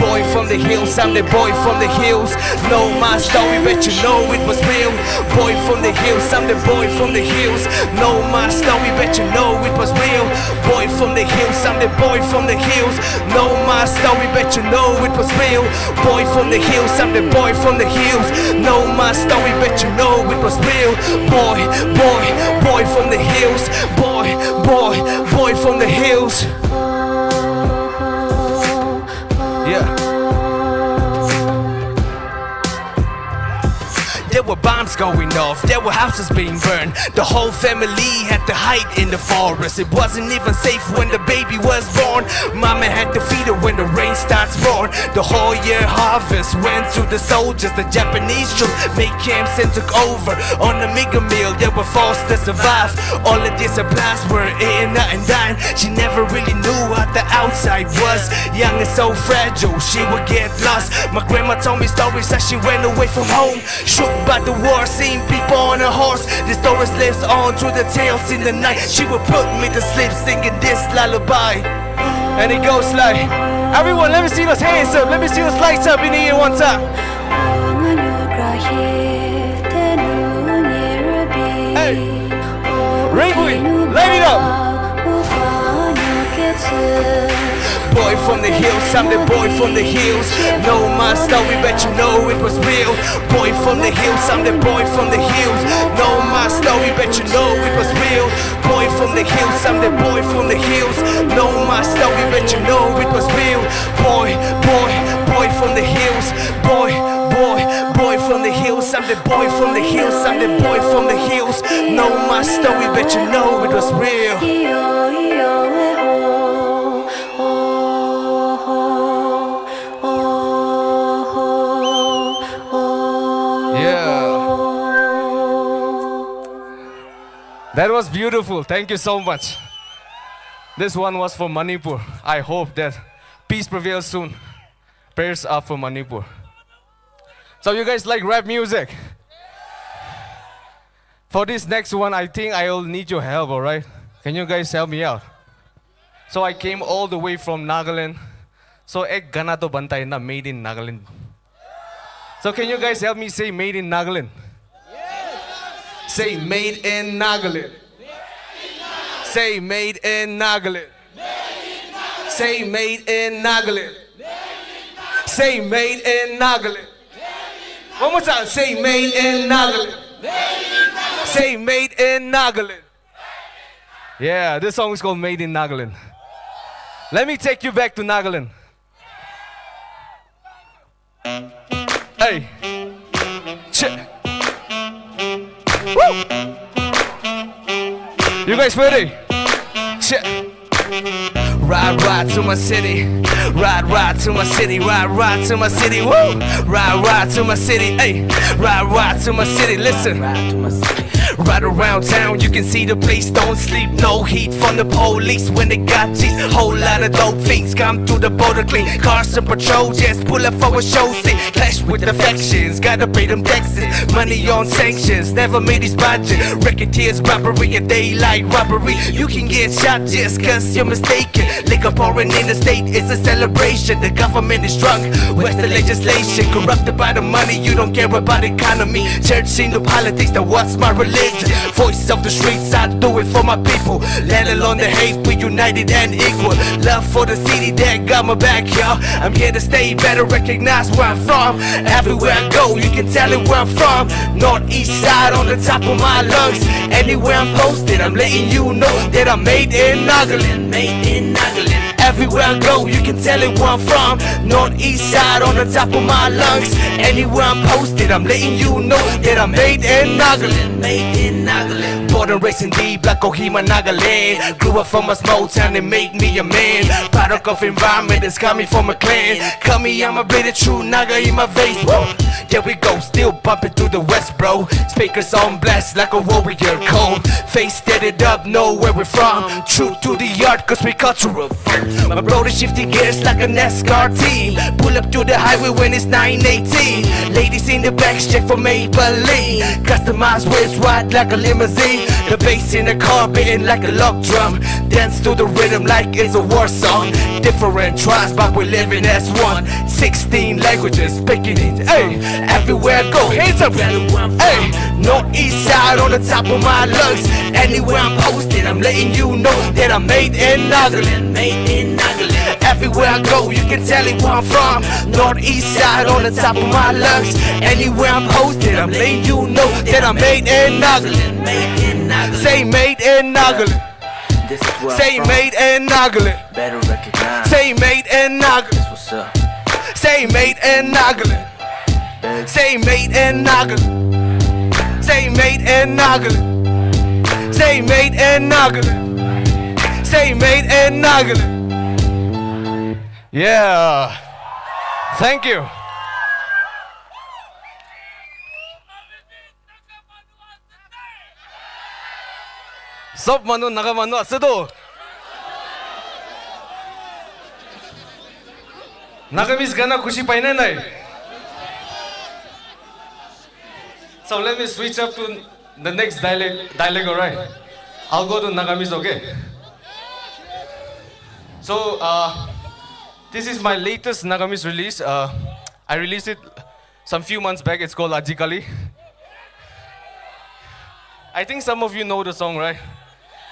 Boy from the hills, I'm the boy from the hills. Know my story, bet you know it was real. Boy from the hills, I'm the boy from the hills. Know my story, bet you know it was real. Boy from the hills, I'm the boy from the hills. Know my story, bet you know it was real. Boy from the hills, I'm the boy from the hills. Know my story, bet you know it was real. Boy, boy, boy from the hills. Boy, boy, boy from the hills. Yeah. There were bombs going off, there were houses being burned. The whole family had to hide in the forest. It wasn't even safe when the baby was born. Mama had to feed her when the rain starts roaring. The whole year harvest went to the soldiers. The Japanese troops made camps and took over. On a mega meal, they were forced to survive. All of these supplies were eaten out and dying. She never really knew how the outside was. Young and so fragile, she would get lost. My grandma told me stories that she ran away from home. Shook by the war, seeing people on a horse. The stories lives on through the tales in the night. She would put me to sleep singing this lullaby. And it goes like, everyone, let me see those hands up. Let me see those lights up in the air one time. Hey. Ringui, light it up. Boy from the hills, I'm the boy from the hills. Know my story, bet you know it was real. Boy from the hills, I'm the boy from the hills. Know my story, bet you know it was real. Boy from the hills, I'm the boy from the hills. Know my story, bet you know it was real. Boy, boy, boy from the hills. Boy, boy, boy from the hills. I'm the boy from the hills. I'm the boy from the hills. Know my story, bet you know it was real. Yeah. That was beautiful. Thank you so much. This one was for Manipur. I hope that peace prevails soon. Prayers up for Manipur. So you guys like rap music? For this next one, I think I will need your help, alright? Can you guys help me out? So I came all the way from Nagaland. So ek gana to banta hai na, made in Nagaland. So can you guys help me say made in Nagaland? Say made in Nagaland. Say made in Nagaland. Say made in Nagaland. Say made in Nagaland. One more time, say made in Nagaland. Say made in Nagaland. Yeah, this song is called Made in Nagaland. Let me take you back to Nagaland. Hey. Che. Woo! You guys ready? Check. Ride, ride to my city. Ride, ride to my city. Ride, ride to my city. Woo! Ride, ride to my city. Hey, ride, ride to my city. Listen. Right around town, you can see the place don't sleep. No heat from the police when they got G's. Whole lot of dope fiends come to the border clean. Cars and patrol just pull up for a show. See, clash with the factions, gotta pay them taxes. Money on sanctions, never made his budget. Racketeers, robbery, and daylight robbery. You can get shot just cause you're mistaken. Liquor pouring in the state, it's a celebration. The government is drunk, where's the legislation? Corrupted by the money, you don't care about economy. Church into politics, then what's my religion? Voice of the streets, I do it for my people. Let alone the hate, we united and equal. Love for the city that got my back, yo. I'm here to stay, better recognize where I'm from. Everywhere I go, you can tell it where I'm from. Northeast side on the top of my lungs. Anywhere I'm posted, I'm letting you know that I'm made in Nagaland. Made in Nagaland. Everywhere I go, you can tell it where I'm from. Northeast side on the top of my lungs. Anywhere I'm posted, I'm letting you know that I'm made in Nagaland. Made in Nagaland. Born and raised in the black Kohima, Nagaland. Grew up from a small town, it made me a man. Product of environment is coming from a clan. Kami, I'm a British true Naga in my veins. Woo! There we go, still bumping through the west, bro. Speakers on blast like a warrior call. Face steady up, know where we're from. True to the art, cause we cultural. My brother shifting gears like a NASCAR team. Pull up to the highway when it's nine eighteen. Ladies in the back, check for Maybelline. Customized waist wide like a limousine. The bass in the car beating like a log drum. Dance to the rhythm like it's a war song. Different tribes, but we're living as one. Sixteen languages, speaking it. Hey, everywhere I go, hands up. Hey, northeast side on the top of my lungs. Anywhere I'm posted, I'm letting you know that I'm made in Nagaland. Made in Nagaland. Everywhere I go, you can tell it where I'm from. Northeast side on the top of my lungs. Anywhere I'm posted, I'm letting you know that I'm made in Nagaland. Made in Nagaland. Say made in Nagaland. This is where I'm from. Say made in Nagaland. Better recognize. Say made in Nagaland. That's what's up. Say made in Nagaland. Say made in Nagaland. Say made in Nagaland. Say made in Nagaland. Say made in Nagaland. Yeah. Thank you. Sop manu, Naga manu, aseto. Nagamese gana khushi painai nai. So let me switch up to the next dialect, dialect, alright? I'll go to Nagamese, okay? So, uh, this is my latest Nagamese release. Uh, I released it some few months back. It's called Ajikali. I think some of you know the song, right?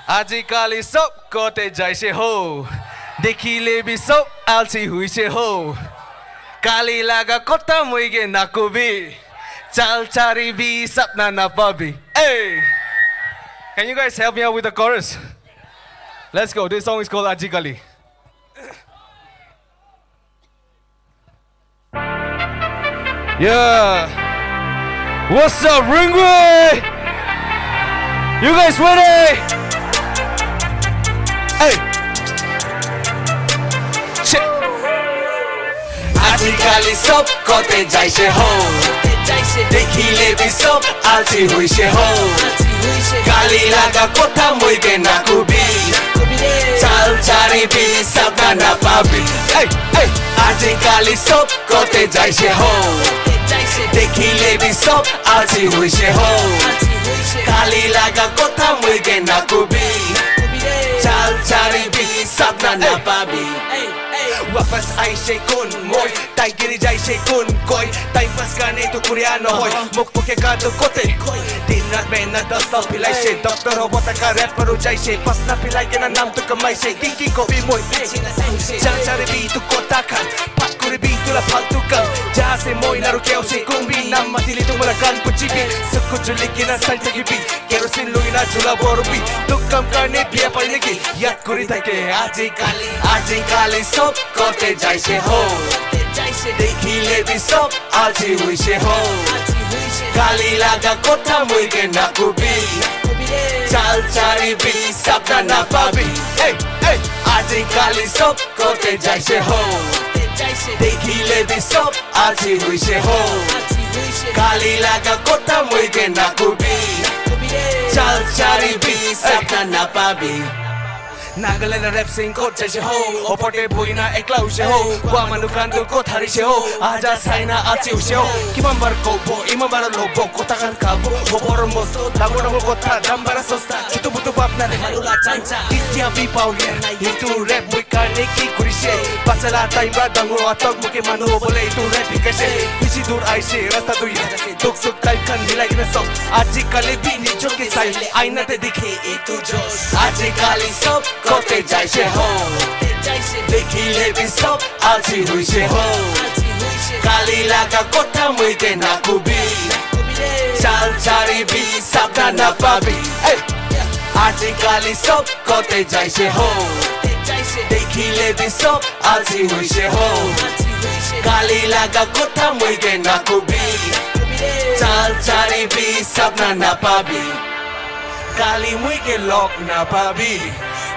Ajikali sop kote jaise ho. Dekhile bi sop alsi huise ho. Kali laga kotha muige nakubi. Chal chari bi sapna napabi. Hey! Can you guys help me out with the chorus? Let's go. This song is called Ajikali. Yeah. What's up, Ringwe? You guys ready? Hey. Check. Ajikali sop kote jaise ho. Dekhile bi sop alsi huise ho. Kali laga kotha muige nakubi. Chal chari bi sapna napabi. Hey, hey. Ajikali sop kote jaise ho. Dekhile bi sop alsi huise ho. Kali laga kotha muige nakubi. Chal chari bi sapna napabi. Wapas aise kun moi. Taigiri jaise kun koi. Time pass karne to kuriya na hoi. Mukh mukhe ka to kote. Din rat mehnat das saal philaise. Doctor ho bota ka rapper ho jaise. Pasna philai ke na nam tu kamaise. Kinki ko bi moi. Chal chari bi tu kotha khan. Pakuri bi tu la phaltu kam. Jaise moi naru keo se kumbi. Nam matili tu mula kan puchi bi. Sukku chuli ki na san chaki bi. Kerosene lui na chula boru bi. Tu kam karne piya pani ki. Yad kuri thake ajikali. Ajikali sop kote jaise ho. Dekhile bi sop alsi huise ho. Kali laga kotha muige nakubi. Chal chari bi sapna napabi. Hey, hey. Ajikali sob kote jaise ho. Dekhile bi sob aji huise ho. Kali laga kotha muike nakubi. Chal chari bi sapna napabi. Nagaland rap scene kot jaise ho. Opote boina ekla use ho. Kwa manu kandu kot harise ho. Aja saina aji use ho. Kimambar kopo, imambar lopo, kotha kan kapo. Bobor mosto, dangor dangor kotha, dambara sosta. Chutu butu bab na de manula chancha. Itya bi pau ye. Itu rap muikane ki kurise. Pachala time ba dango atok muke manu bole itu rap hikase. Pichi dur aise, rasta tu ya. Duk suk time kan nilai kina sok. Ajikali bi ni chok ke sai. Aina te dikhe itu josh. Ajikali sob kote jaise ho. Dekhile bi sob aji huise ho. Kali laga kotha muike nakubi. Chal chari bi sapna napabi. Hey. Ajikali sob kote jaise ho. Dekhile bi sob aji huise ho. Kali laga kotha muike nakubi. Chal chari bi sapna napabi. Kali muike lok napabi.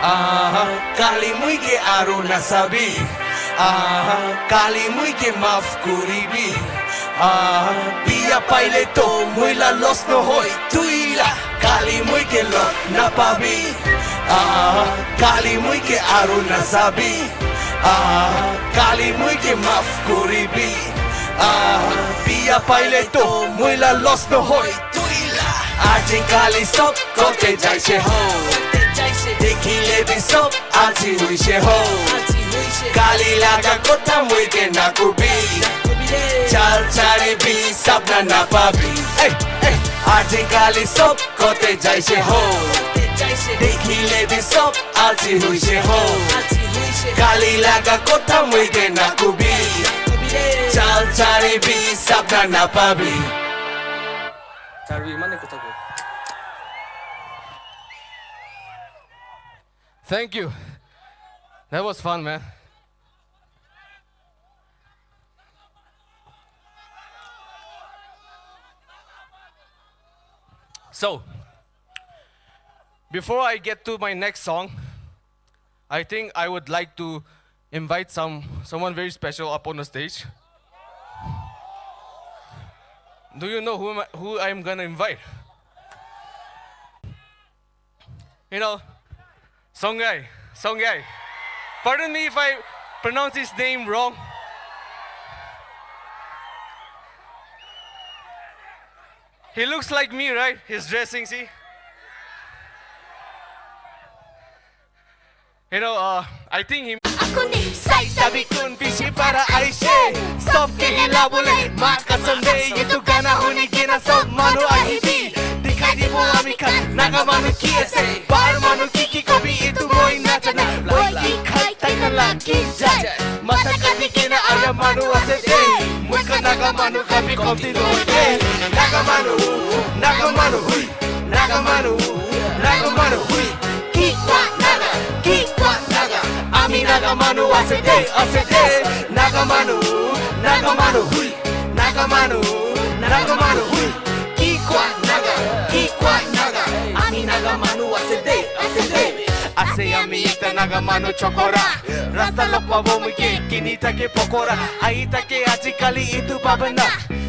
Aha, kali muike aru nasabi. Aha, kali muike maf kuribi. Aha, biya paile to muila los no hoi tuila. Kali muike lok napabi. Aha, kali muike aru nasabi. Aha, kali muike maf kuribi. Aha, biya paile to muila los no hoi tuila. Ajikali sob kote jaise ho. Dekhile bi sob aji huise ho. Kali laga kotha muike nakubi. Chal chari bi sapna napabi. Hey, hey. Ajikali sob kote jaise ho. Dekhile bi sob aji huise ho. Kali laga kotha muike nakubi. Chal chari bi sapna napabi. Chari mane kotha ko. Thank you. That was fun, man. So, before I get to my next song, I think I would like to invite some, someone very special up on the stage. Do you know who am I, who I'm gonna invite? You know, Songai, Songai. Pardon me if I pronounce his name wrong. He looks like me, right? His dressing, see? You know, uh, I think he Akuni sai sabi kun bishi para aise. Sob ke hila bole, ma kasam de, itu gana huni gina sob manu ahi bi. Dikhai di bo ami khan, Naga manu ki ase, bahar manu ki ki ko bi itu moi na jana. Loi ki khai tai na la ki jai. Mata kati kina Arya manu ase de. Muika Naga manu kami komti loi de. Naga manu, Naga manu hui. Naga manu, Naga manu hui. Kikwa Naga, kikwa Naga. Ami Naga manu ase de, ase de. Naga manu, Naga manu hui. Naga manu, Naga manu hui. Kikwa Naga, kikwa Naga. Ami Naga manu ase de, ase de. Ase ami ita Naga manu chokora. Rasta lok pavo muke kini take pokora. Ai take ajikali itu pabana.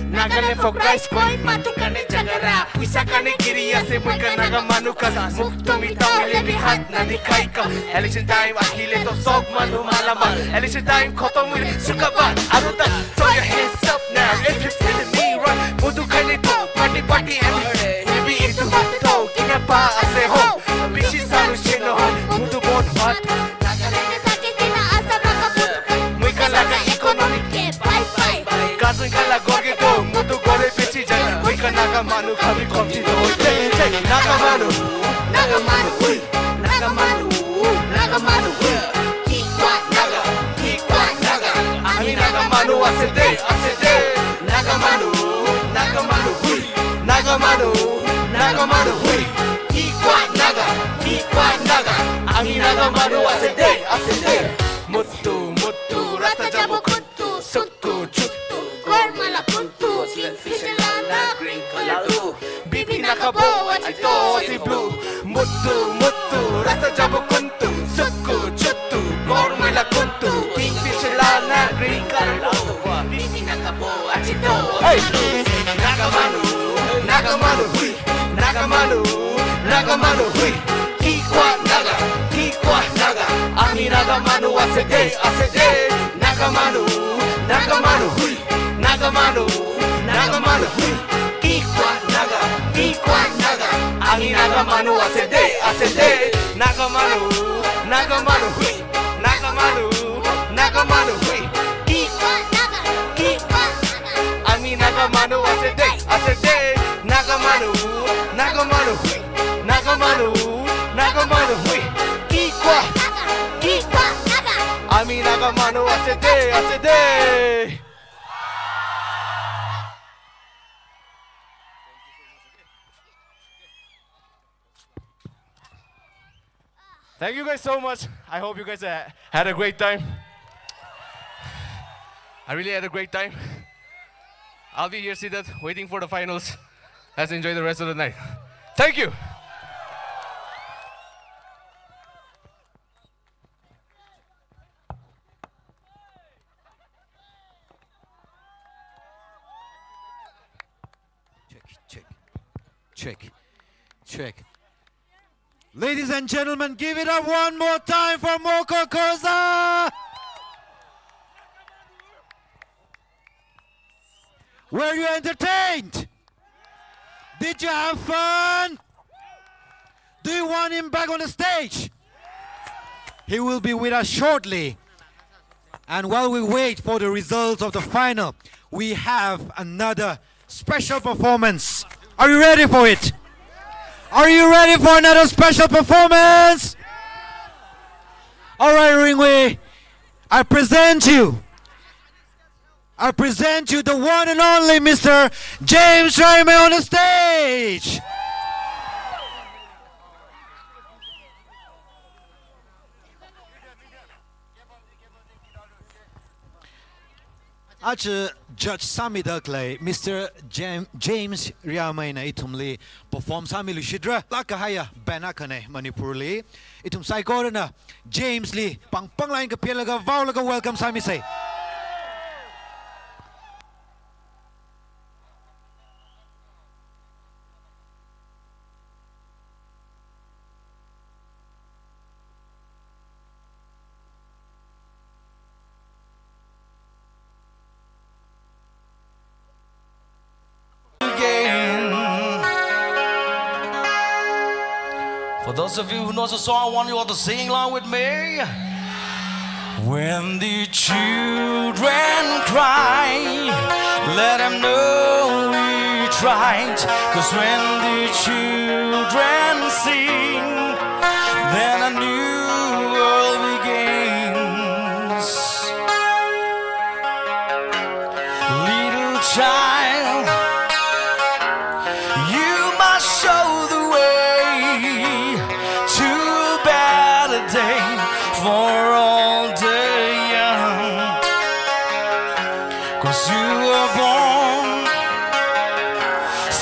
Nagaland folk rice koi matu kane jagara. Puisa kane giri ase muika Naga manu kas. Muktu mi tau le bi hat na dikhai ka. Election time ahile to sob manu malama. Election time khotom huile sukaban. Aruta, throw your hands up now if you feeling me right. Mutu kane to party party every. Baby itu to kina pa ase ho. Bishi salu shino ho. Mutu bon hot. Nagaland take kina asa maka putu. Muika laga economic ke bye bye. Kazin kala gorge to mutu gore pichi jana. Muika Naga manu kami komti to. Che, che, Naga manu. Naga manu hui. Naga manu. Naga manu hui. Kikwa Naga. Kikwa Naga. Ami Naga manu ase de, ase de. Naga manu. Naga manu hui. Naga manu. Naga manu hui. Kikwa Naga. Kikwa Naga. Ami Naga manu ase de, ase de. Mutu, mutu, rata jabo kun. Tu, suktu, chuktu, gormala kuntu, kingfisher lana green color tu. Bibi na Kabo achi to si blue. Muttu, muttu, rasa jabu kuntu. Sukku, chuttu, gormila kuntu. Kingfisher la na green color lo. Mimi na kabo achi to. Hey! Naga manu, Naga manu hui. Naga manu, Naga manu hui. Kikwa Naga, kikwa Naga. Ami Naga manu asede, asede. Naga manu, Naga manu hui. Naga manu, Naga manu hui. Kikwa Naga, kikwa Naga. Ami Naga manu asede, asede. Naga manu, Naga manu hui. Naga manu, Naga manu hui. Kikwa Naga, kikwa Naga. Ami Naga manu asede, asede. Naga manu, Naga manu hui. Naga manu, Naga manu hui. Kikwa, kikwa Naga. Ami Naga manu asede, asede. Thank you guys so much. I hope you guys uh, had a great time. I really had a great time. I'll be here seated waiting for the finals. Let's enjoy the rest of the night. Thank you. Check, check, check, check. Ladies and gentlemen, give it up one more time for Moko Xhosa. Were you entertained? Did you have fun? Do you want him back on the stage? He will be with us shortly. And while we wait for the results of the final, we have another special performance. Are you ready for it? Are you ready for another special performance? All right, Ringway, I present you I present you the one and only Mister James Riamei on the stage. Aja judge sāmida khalei Mister Jam-, James Riamei na ithumli perform sāmiluishitra. Lākkahaiya band akhana Manipurli. Ithum saikorana James li pangpangla ina kaphilaga vaolaga welcome sāmisei. Again. For those of you who knows the song, I want you all to sing along with me. When the children cry, let them know we tried. 'Cause when the children sing, then a new world begins. Little child, you must show the way to a better day for all the young. 'Cause you were born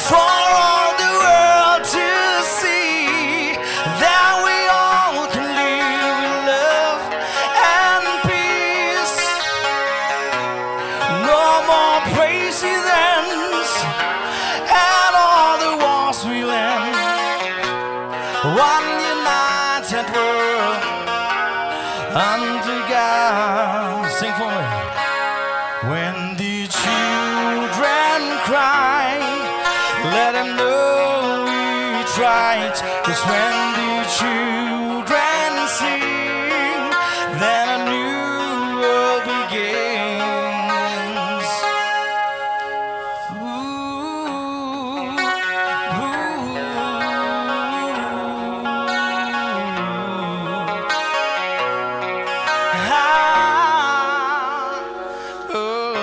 for all the world to see, that we all can live in love and peace. No more presidents, and all the wars will end. One united world under God. Sing for me. When the children cry, let them know we tried. 'Cause when the children sing, then a new world begins. Ooh, ooh, ah, oh.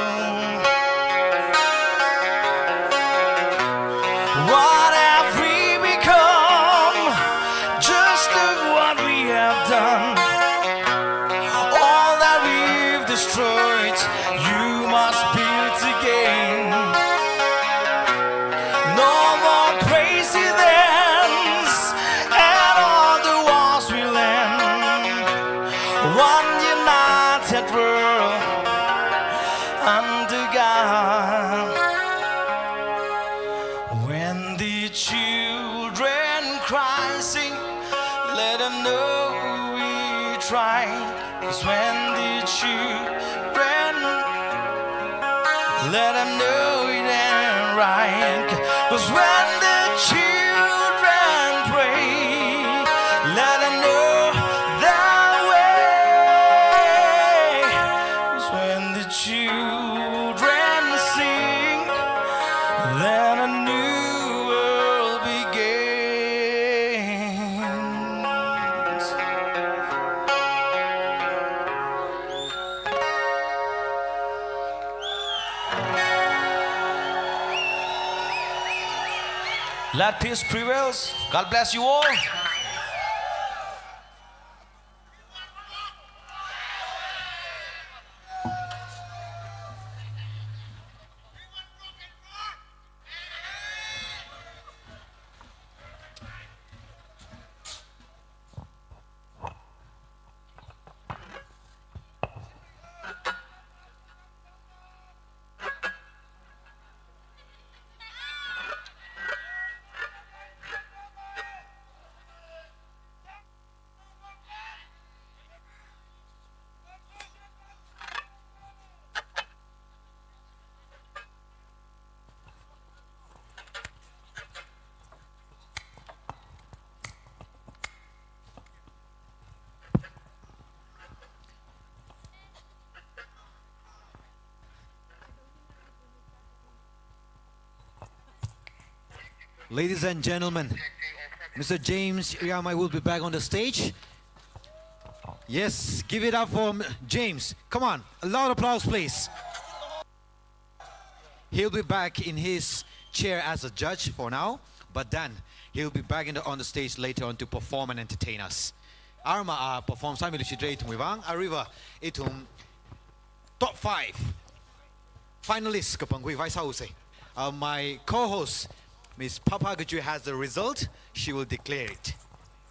What have we become? Just a Children cry, sing, let them know we try. 'Cause when the children, let them know it ain't right. 'Cause when the children pray, let them know the way. 'Cause when the children sing, then a new world begins. Let peace prevails. God bless you all. Ladies and gentlemen, Mister James Riamai will be back on the stage. Yes, give it up for M-, James. Come on, a loud applause, please. He'll be back in his chair as a judge for now, but then he'll be back in the, on the stage later on to perform and entertain us. Arma, ah, perform sāmilu shidre ithumwui vang, aruiva ithum top five finalists kapangwui vaisāuse. Uh, my co-host, Miss Phapha Gajui, has the result. She will declare it.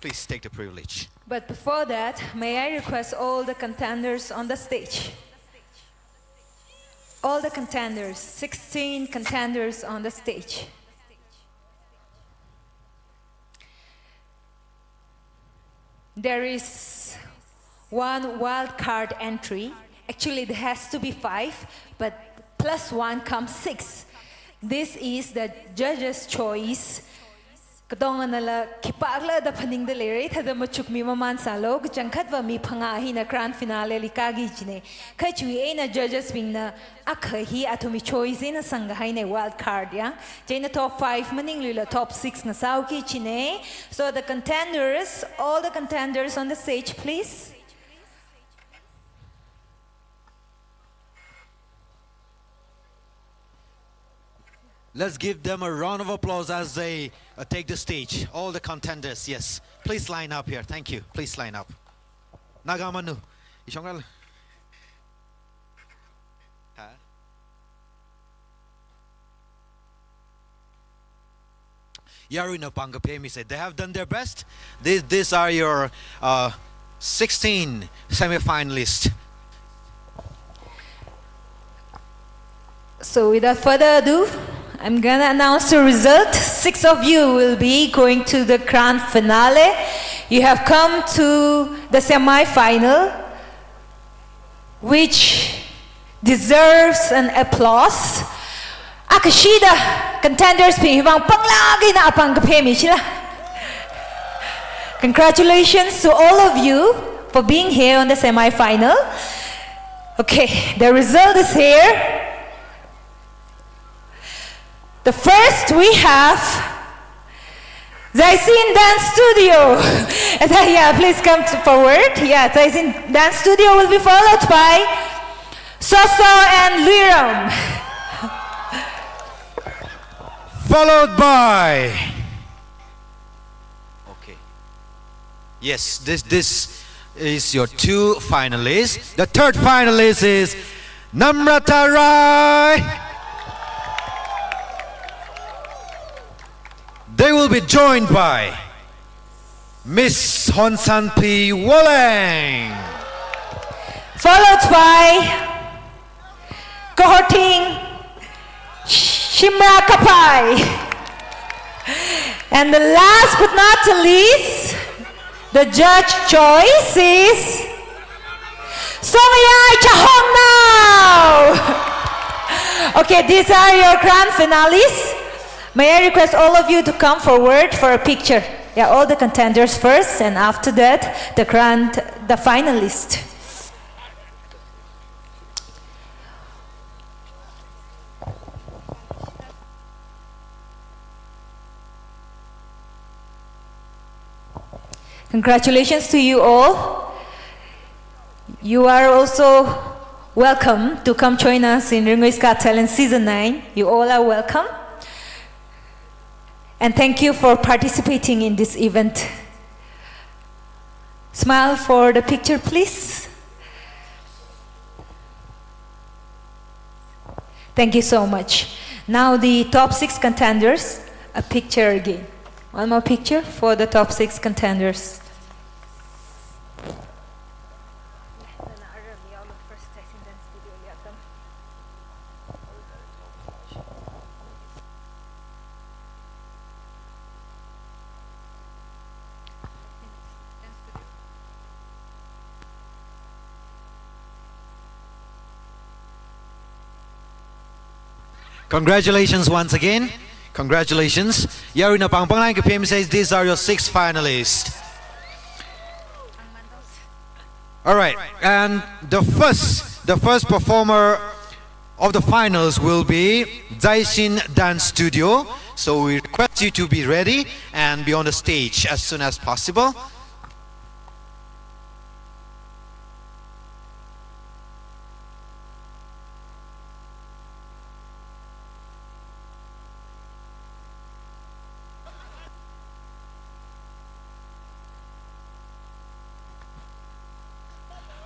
Please take the privilege. But before that, may I request all the contenders on the stage? All the contenders, sixteen contenders on the stage. There is one wild card entry. Actually, there has to be five, but plus one comes six. This is the judge's choice. Katonganala khipākhala da phaningda leira, thāda machukmi mamān sālu, kachangkhatva mi phangā hina grand finale li kāki kajina. Kha chiwui eina judges bingna akha hi athumwui choice eina sangkahaina, wild card ya. Chieina top five maningluila top six na sāuki kajina. So the contenders, all the contenders on the stage, please. Let's give them a round of applause as they, uh, take the stage. All the contenders, yes. Please line up here. Thank you. Please line up. Naga Manu. Ishongal. Ha? Yaruina pāng kaphā mi se, they have done their best. These, these are your, uh, sixteen semi-finalists. So without further ado, I'm gonna announce the result. Six of you will be going to the grand finale. You have come to the semi-final, which deserves an applause. Akashida contenders bing hiwui vang panglāk eina apāng kaphā mi chila. Congratulations to all of you for being here on the semi-final. Okay, the result is here. The first we have Zaisin Dance Studio. And, uh, yeah, please come to forward. Yeah, Zaisin Dance Studio will be followed by Soso and Luiram. Followed by, okay. Yes, this, this is your two finalists. The third finalist is Namrata Rai. They will be joined by Miss Honsanpi Woleng. Followed by Kohorting Shimra Kapai. And the last but not the least, the judge choice is Songayai Chahongnao. Okay, these are your grand finalists. May I request all of you to come forward for a picture? Yeah, all the contenders first, and after that, the grand, the finalist. Congratulations to you all. You are also welcome to come join us in Ringui's Got Talent Season nine. You all are welcome. And thank you for participating in this event. Smile for the picture, please. Thank you so much. Now the top six contenders, a picture again. One more picture for the top six contenders. Congratulations once again. Congratulations. Yaruina pangpanglai kapem says these are your six finalists. All right, and the first, the first performer of the finals will be Zaisin Dance Studio. So we request you to be ready and be on the stage as soon as possible.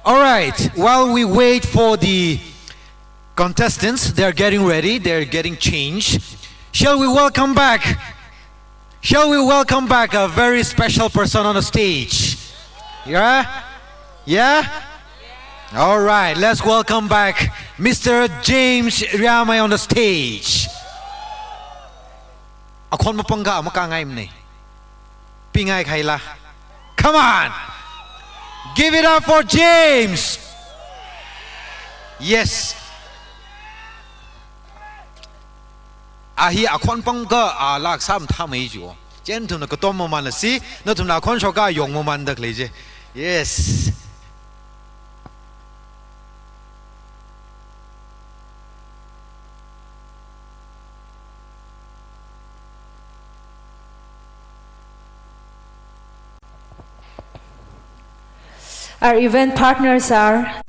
All right, while we wait for the contestants, they're getting ready, they're getting changed. Shall we welcome back? Shall we welcome back a very special person on the stage? Yeah? Yeah? All right, let's welcome back Mister James Riamai on the stage. Akhon mapangga makāngaimana. Pingai khaila. Come on. Give it up for James. Yes. A hi akhon pangga a lak sam thamei jo. Chieina nathumna katom mamanla si, nathumna akhon shoka yong mamanda khalei je. Yes. Our event partners are,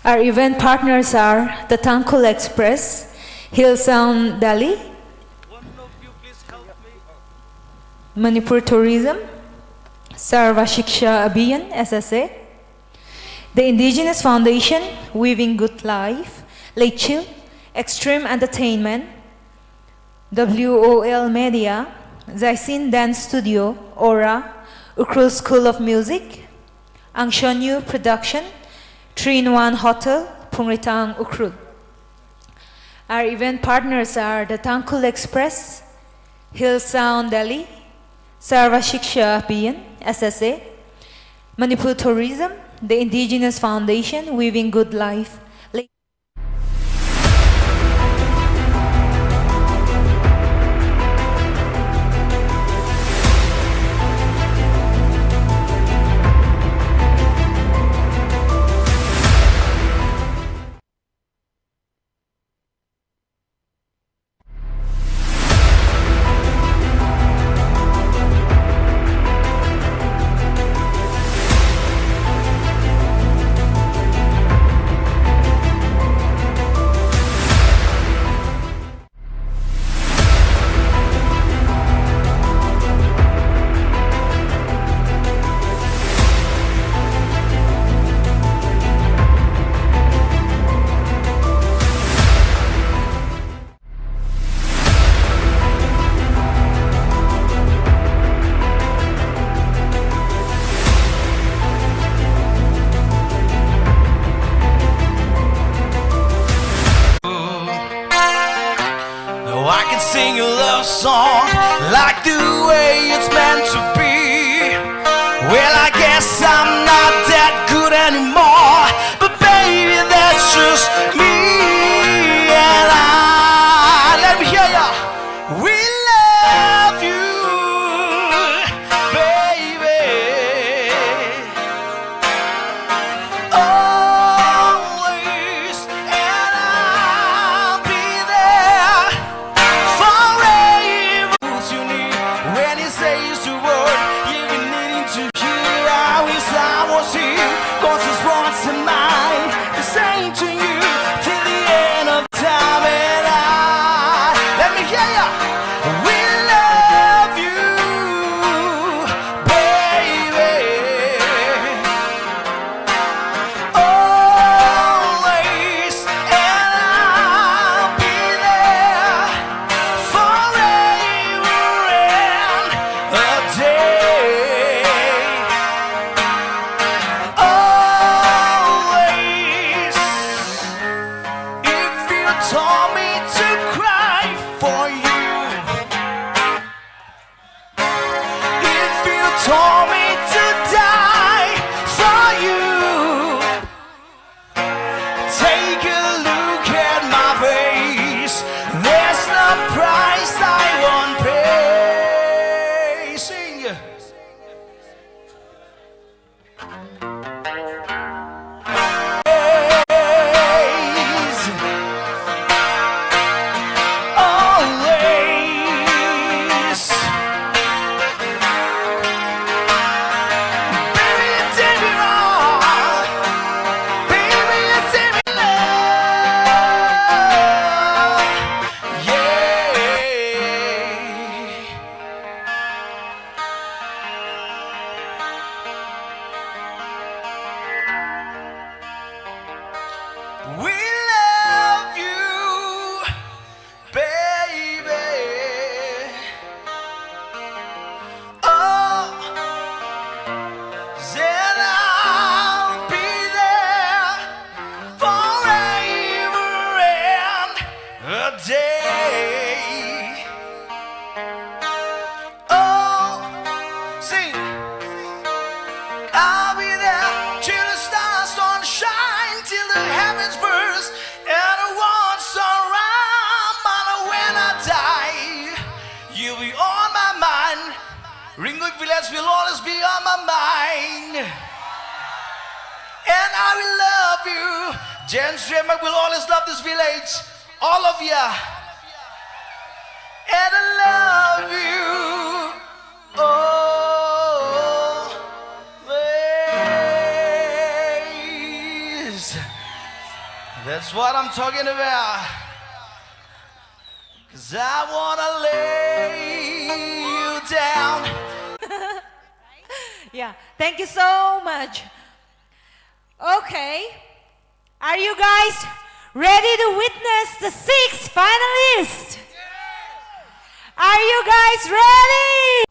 our event partners are the Tangkhul Express, Hill Sound Delhi, Manipur Tourism, Sarva Shiksha Abhiyan, S S A, the Indigenous Foundation, Weaving Good Life, Leichil, Extreme Entertainment, W O L Media, Zaisin Dance Studio, Aura, Ukhrul School of Music, Angshonyu Production, Three in One Hotel, Phungreitang, Ukhrul. Our event partners are the Tangkhul Express, Hill Sound Delhi, Sarva Shiksha Abhiyan, S S A, Manipur Tourism, the Indigenous Foundation, Weaving Good Life, Sing a love song like the way it's meant to be. Well, I guess I'm not that good anymore, but baby, that's just me and I. Let me hear ya. We love you, baby. Always, and I'll be there forever. You need when he says the word you've been needing to hear. I wish I was here, 'cause his words are mine. The same to you till the end of time. And I, let me hear ya. We love you, baby. Always, and I'll be there forever and a day. Always, if you told me to cry for you, if you told me to die for you, take a look at my face. There's no price I won't pay. Sing. Always. Baby, you take me wrong. Baby, you take me love. Yeah. We love you, baby. Oh, then I'll be there forever and a day. Oh, sing. I'll be there till the stars don't shine, till the heavens burst, and the world's so round. But when I die, you'll be on my mind. Ringgui Village will always be on my mind. And I will love you. Jen Srimak will always love this village. All of you. And I love you always. That's what I'm talking about. 'Cause I wanna lay you down. Yeah, thank you so much. Okay. Are you guys ready to witness the six finalists? Are you guys ready?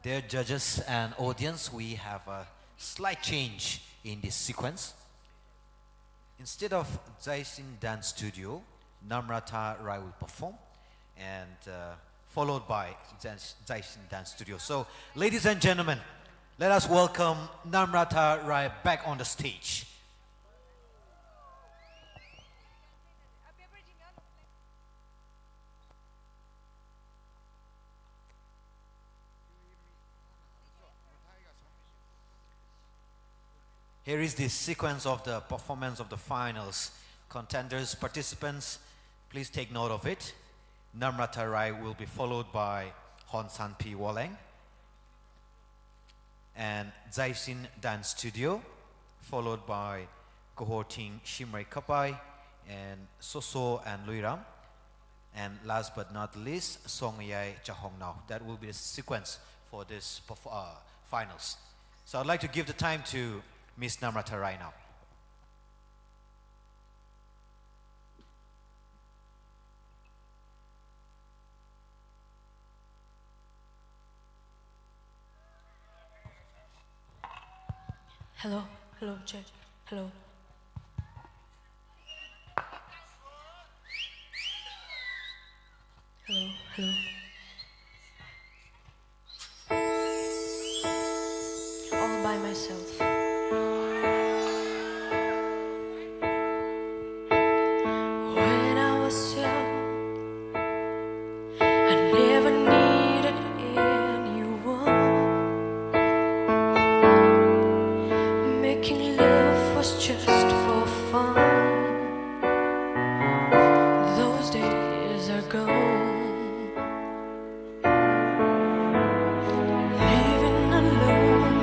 Dear judges and audience, we have a slight change in this sequence. Instead of Zaishin Dance Studio, Namrata Rai will perform, and, uh, followed by Zais-, Zaishin Dance Studio. So, ladies and gentlemen, let us welcome Namrata Rai back on the stage. Here is the sequence of the performance of the finals. Contenders, participants, please take note of it. Namrata Rai will be followed by Honsanpi Woleng and Zaisin Dance Studio, followed by Kohorting Shimray Kapai and Soso and Luiram, and last but not least, Songyai Chahongnao. That will be the sequence for this perf-, uh, finals. So I'd like to give the time to Miss Namrata Rai now. Hello, hello, check, hello. Hello, hello. All by myself. When I was young, I never needed anyone. Making love was just for fun. Those days are gone. Living alone,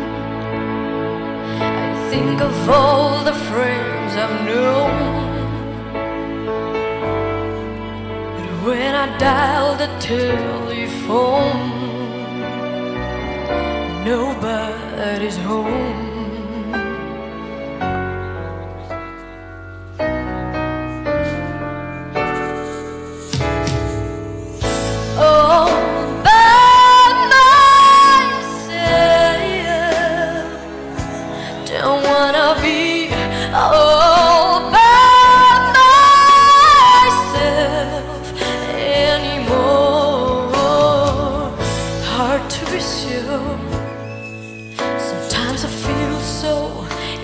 I think of all the friends I've known. But when I dial the telephone, nobody's home. All by myself. Don't wanna be all by myself anymore. Hard to be sure. Sometimes I feel so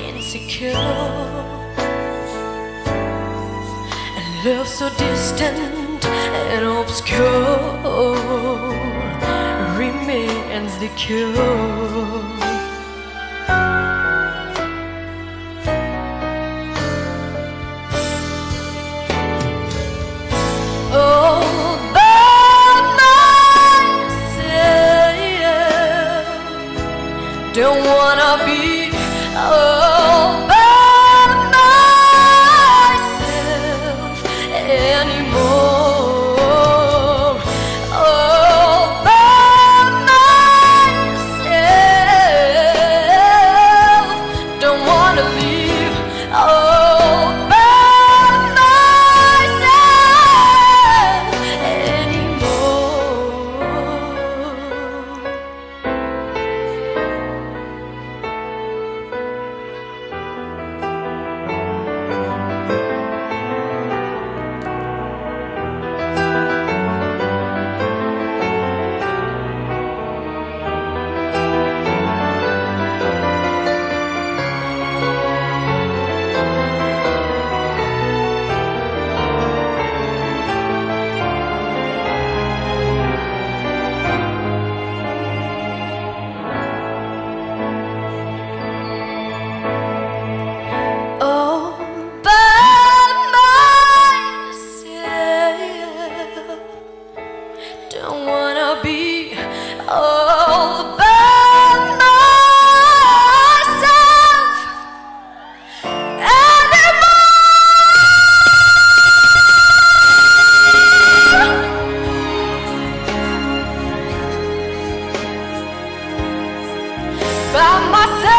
insecure. And love so distant and obscure remains the cure. All by myself. Don't wanna be all by myself anymore. All by myself. Don't wanna live all by myself anymore. All by myself. Don't wanna be all by myself anymore. By myself.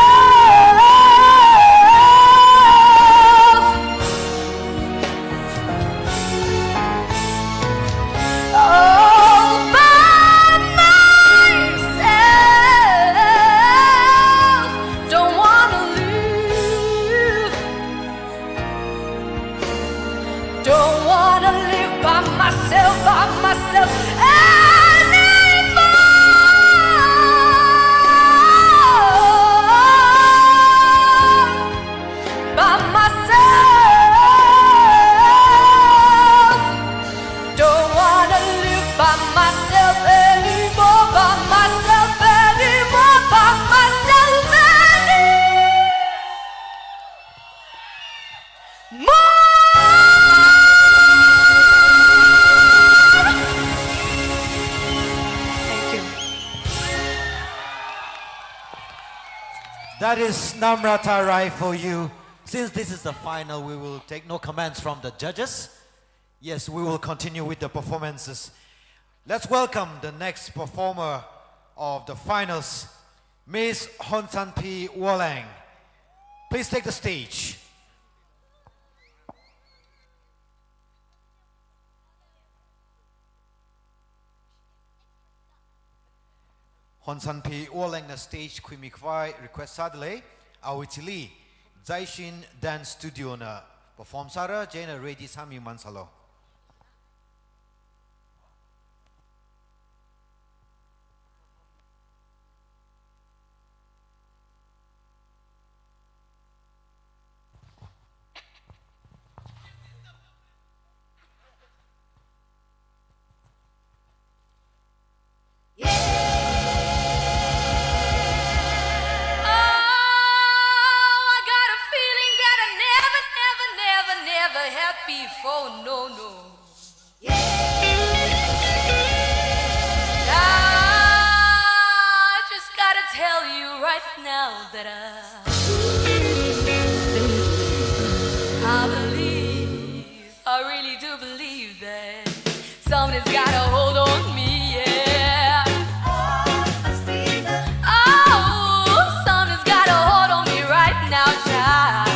All by myself. That is Namrata Rai for you. Since this is the final, we will take no comments from the judges. Yes, we will continue with the performances. Let's welcome the next performer of the finals, Miss Honsanpi Woleng. Please take the stage. Honsanpi Wolengna stage khuimi khavai request sādalei, awui thili Zaishin Dance Studio na perform sāra, chieina ready sāmi mansālu. Oh, I got a feeling that I never, never, never, never had before. No, no. I just gotta tell you right now that I, I believe, I really do believe that something's got a hold on me, yeah. Oh, something's got a hold on me right now, child.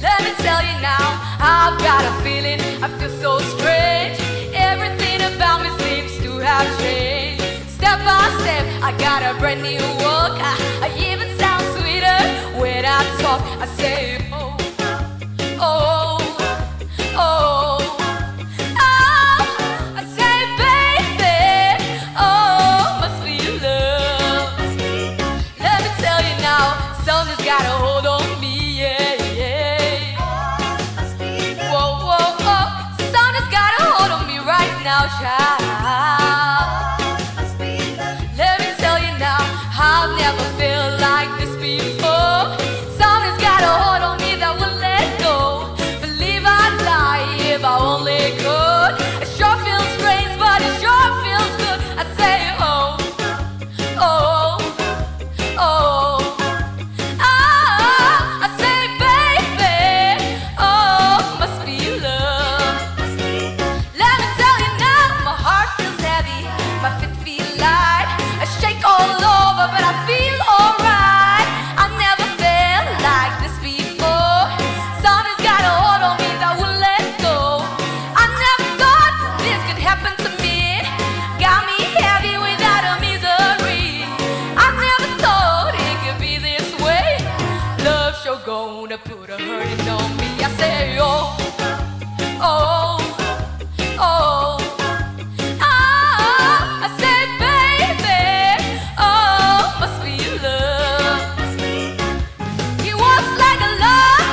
Let me tell you now, I've got a feeling, I feel so strange. Everything about me seems to have changed. Step by step, I got a brand new walk. I, I even sound sweeter when I talk. I say, oh, oh, oh, oh. I say, baby, oh, must be love. Let me tell you now, something's got a hold on me, yeah, yeah. Whoa, whoa, whoa. Something's got a hold on me right now, child. Let me tell you now, I've never felt like this before. Something's got a hold on me that won't let go. Believe I'd die if I only could. It sure feels strange, but it sure feels good. I say, oh, oh, oh, ah, I say, baby, oh, must be love. Let me tell you now, my heart feels heavy, my feet feel light. I shake all over, but I feel alright. I never felt like this before. Something's got a hold on me that won't let go. I never thought this could happen to me. Got me heavy without a misery. I never thought it could be this way. Love sure gonna put a hurting on me. I say, oh, oh, oh, ah, I say, baby, oh, must be love. He walks like a love.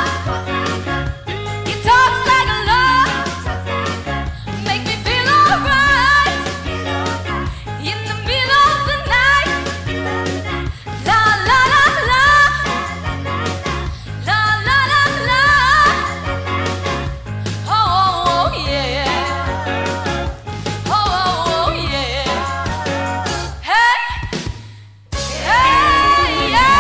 He talks like a love. Make me feel alright. In the middle of the night. La, la, la, la. La, la, la, la. Oh, oh, oh, yeah. Oh, oh, oh, yeah. Hey. Hey, hey.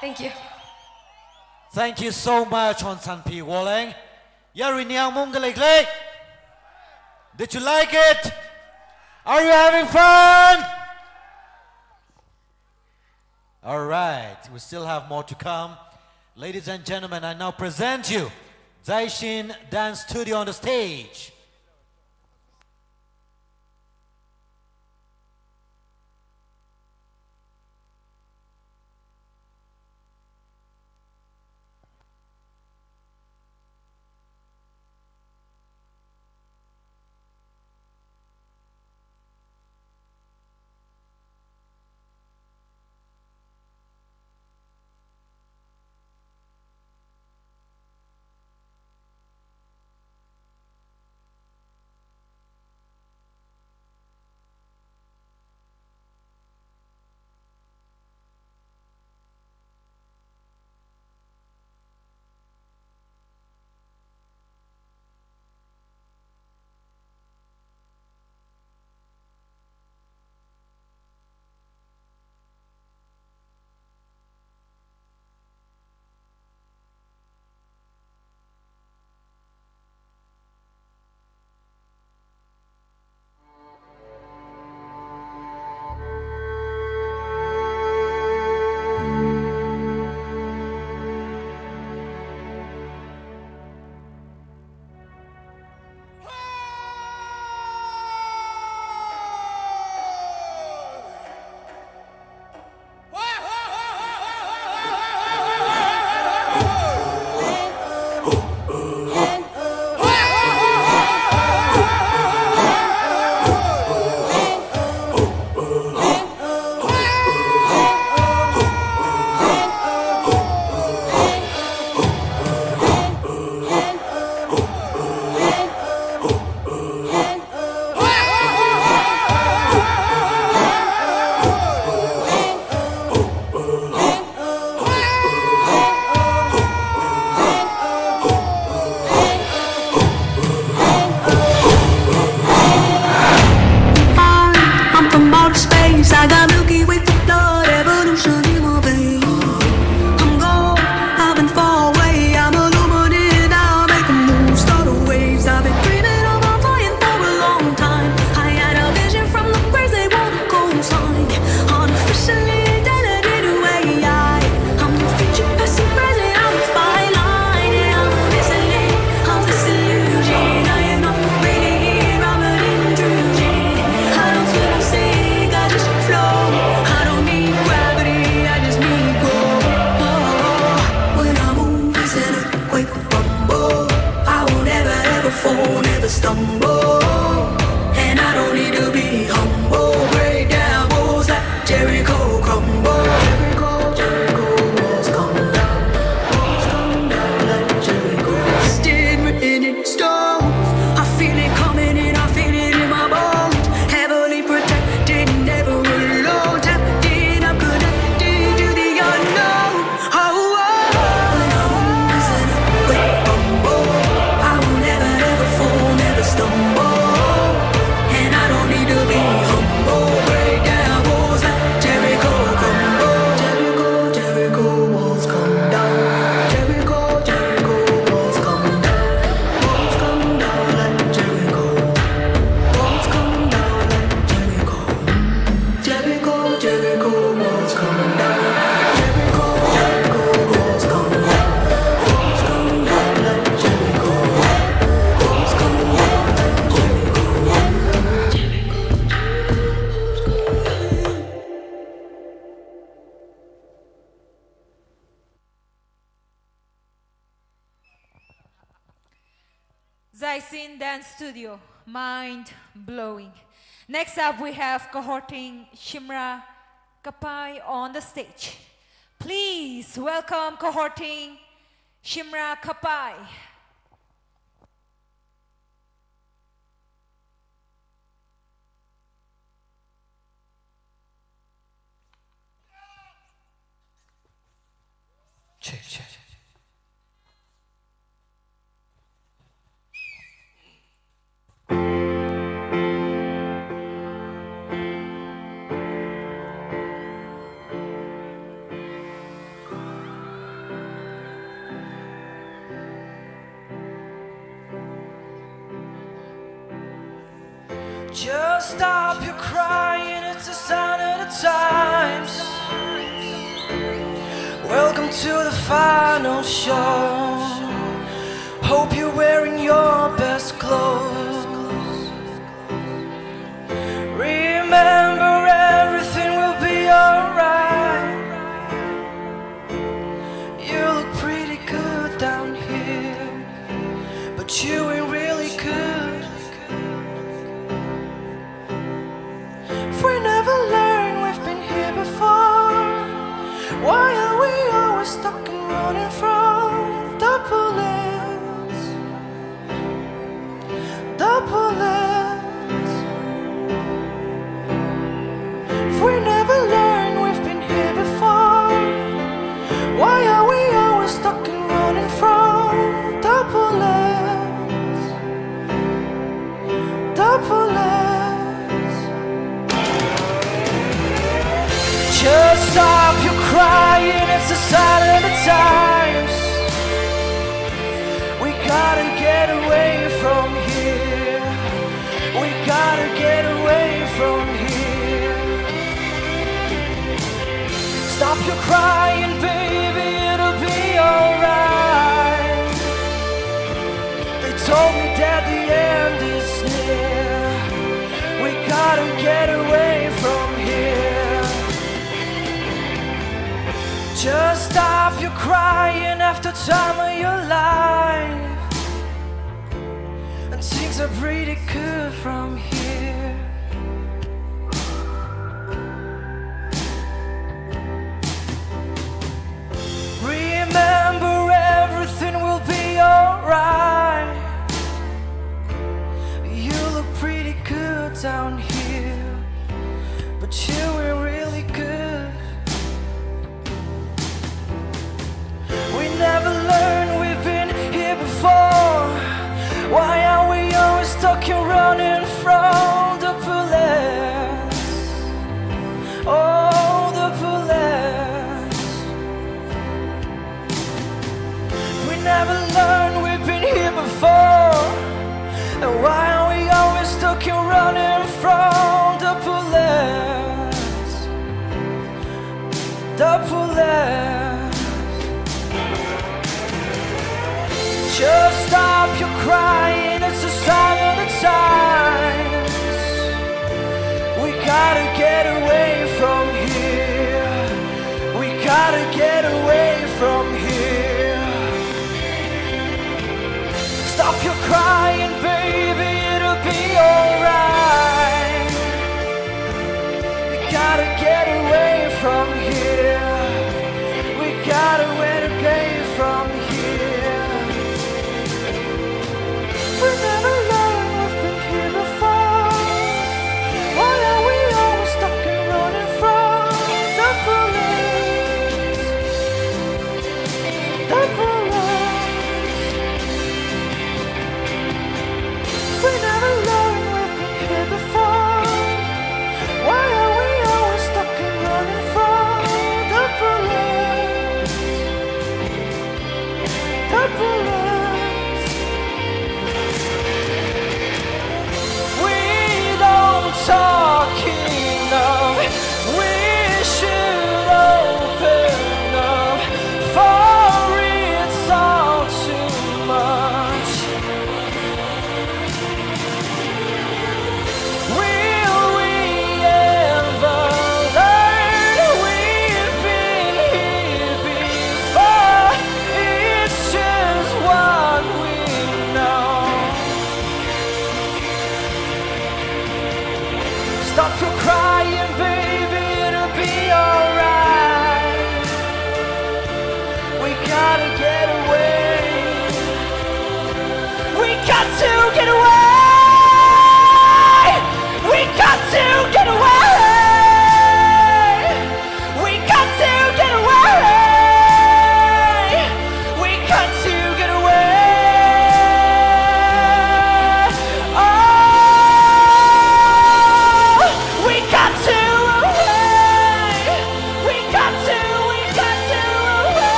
Thank you. Thank you so much, Honsanpi Woleng. Yarui niang mung kalek lek. Did you like it? Are you having fun? All right, we still have more to come. Ladies and gentlemen, I now present you Zaishin Dance Studio on the stage. Stumble, and I don't need to be humble. Break down walls like Jericho crumble. Jericho, Jericho walls come down. Walls come down like Jericho. Destined, written in stone. I feel it coming in, I feel it in my bones. Heavily protected, never alone. Tapped in, I'm connected to the unknown. Oh, oh, oh. When I won't listen up, wait, humble. I will never, never fall, never stumble. And I don't need to be humble. Break down walls like Jericho crumble. Jericho, Jericho walls come down. Jericho, Jericho walls come down. Walls come down like Jericho. Walls come down like Jericho. Jericho, Jericho walls come down. Jericho, Jericho walls come down. Walls come down like Jericho. Walls come down like Jericho. Zaisin Dance Studio, mind blowing. Next up, we have Kahorting Shimrah Kapai on the stage. Please welcome Kahorting Shimrah Kapai. Check, check. Just stop your crying, it's a sign of the times. Welcome to the final show. Hope you're wearing your best clothes. Remember, everything will be alright. You look pretty good down here, but you ain't really good. If we never learn, we've been here before. Why are we always stuck and running from the bullets? The bullets. If we never learn, we've been here before. Why are we always stuck and running from the bullets? The bullets. Just stop your crying, it's a sign of the times. We gotta get away from here. We gotta get away from here. Stop your crying, baby, it'll be alright. They told me that the end is near. We gotta get away from here. Just stop your crying after time of your life. And things are pretty good from here. Remember, everything will be alright. You look pretty good down here, but you ain't really good. We never learn, we've been here before. Why are we always stuck here running from the bullets? Oh, the bullets. We never learn, we've been here before. And why are we always stuck here running from the bullets? The bullets. Just stop your crying, it's a sign of the times. We gotta get away from here. We gotta get away from here. Stop your crying, baby,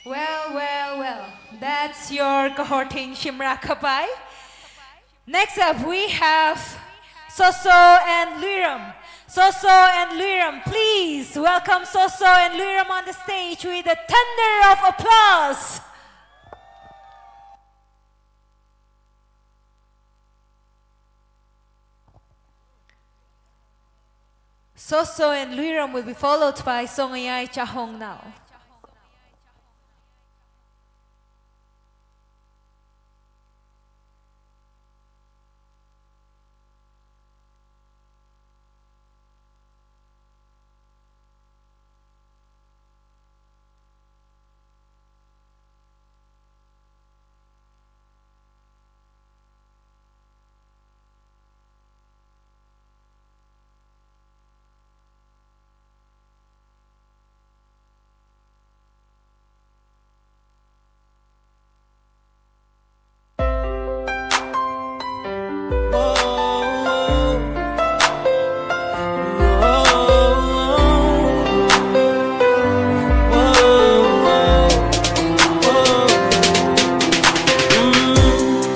Well, well, well. That's your Kahorting Shimrā Kapai. Next up, we have Soso and Luiram. Soso and Luiram, please welcome Soso and Luiram on the stage with a thunder of applause. Soso and Luiram will be followed by Songayai Chahongnao.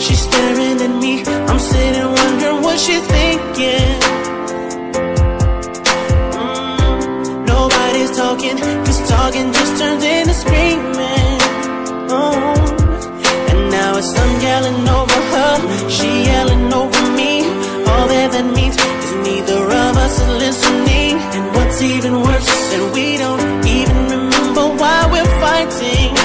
She's staring at me, I'm sitting wondering what she's thinking. Mm, nobody's talking, 'cause talking just turns into screaming. Oh, and now it's I'm yelling over her, she yelling over me. All that that means is neither of us is listening. And what's even worse is that we don't even remember why we're fighting.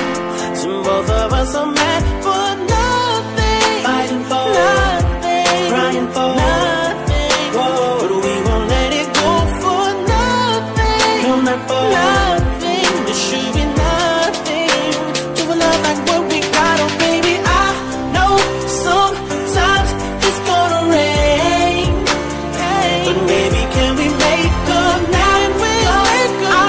So both of us are mad for nothing. Fighting for nothing. Crying for nothing. Whoa. But we won't let it go for nothing. No, not for nothing. There should be nothing to a love like what we got. Oh, baby, I know sometimes it's gonna rain. But baby, can we make up now? I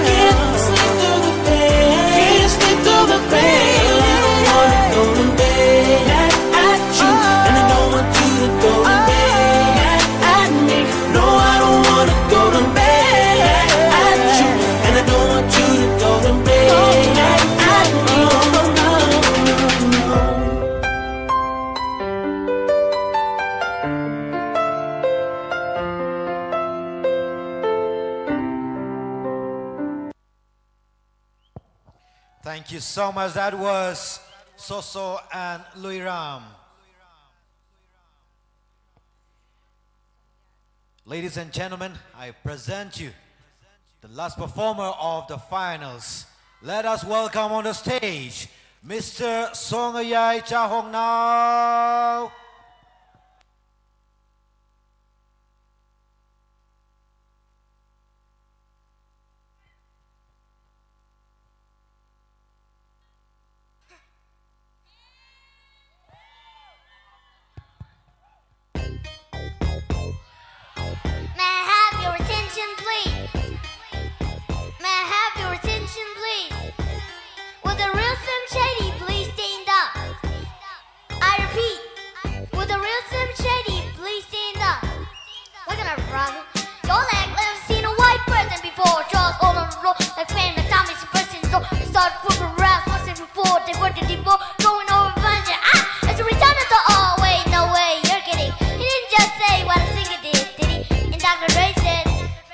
can't sleep through the pain. Can't sleep through the pain. I don't wanna go to bed at, at you, and I don't want you to go to bed at, at me. No, I don't wanna go to bed at, at you, and I don't want you to go to bed at, at me. No, no, no, no. Thank you so much. That was Soso and Luiram. Ladies and gentlemen, I present you the last performer of the finals. Let us welcome on the stage Mister Songayai Chahongnao. May I have your attention, please? May I have your attention, please? Will the real Slim Shady please stand up? I repeat, will the real Slim Shady please stand up? We're gonna rock it. Y'all act like never seen a white person before. Jaws all on the floor, like fame, the time is pressing. So they started whooping around, forcing before they were the depot, going over revenge. Ah, it's a return of the, oh, wait, no way, you're kidding. He didn't just say what I think he did, did he? And Doctor Dre said,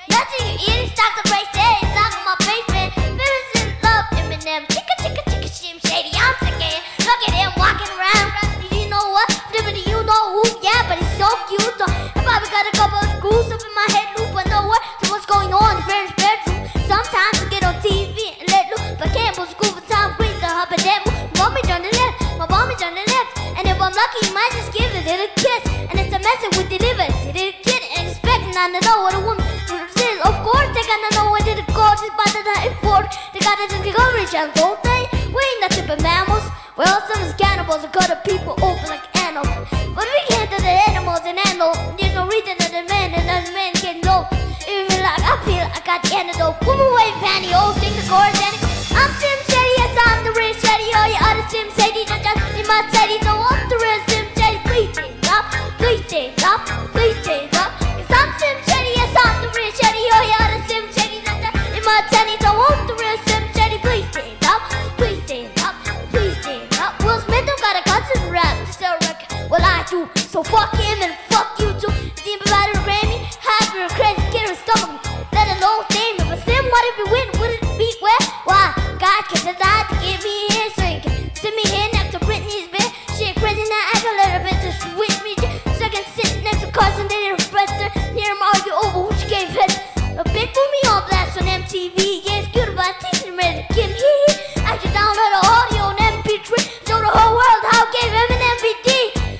nothing you eat is Doctor Dre said, it's not in my basement. Feelings in love, Eminem. Chicka, chicka, chicka, Slim Shady, I'm sick of it. Look at him walking around. You know what? Flipping, you know who? Yeah, but he's so cute. So I probably got a couple of screws up in my head loop, but no what? So what's going on in French bedroom? Sometimes I get on T V and let loose, but can't put school for time. Quit the hub and then move. Bummy on the left, my bummy on the left. And if I'm lucky, you might just give a little kiss. And it's a message we deliver to the kid and expect none at all what a woman is. Of course, they gotta know what did it call, just by the time it forth. They gotta just go reach out, don't they? We ain't nothing but mammals. We're all some cannibals and cut up people open like animals. But we can't do the animals and handle. There's no reason that a man and another man can know. Even like I feel I got the antidote. Put away pantyhose, sing the chorus and I'm Slim Shady, yes, I'm the real Shady. All your other Slim Shady, don't just in my city. Don't want the real Slim Shady, please stand up, please stand up, please stand up. 'Cause I'm Slim Shady, yes, I'm the real Shady. All your other Slim Shady, don't just in my city. Don't want the real Slim Shady, please stand up, please stand up. Well, fuck him and fuck you too. Think about it, Remy. Have your crazy kid was stomach. Let alone fame. If I send, what if we win? Would it be where? Why? God can decide to give me here so you can send me here next to Britney's bed. Shit crazy now, act a little bit just with me. So I can sit next to Carson, they didn't press the hear him argue over which gave head. A big movie on blast on M T V. Yes, good about teaching me to kill hee hee. I should download the audio on M P three. Show the whole world how gave him an M V D.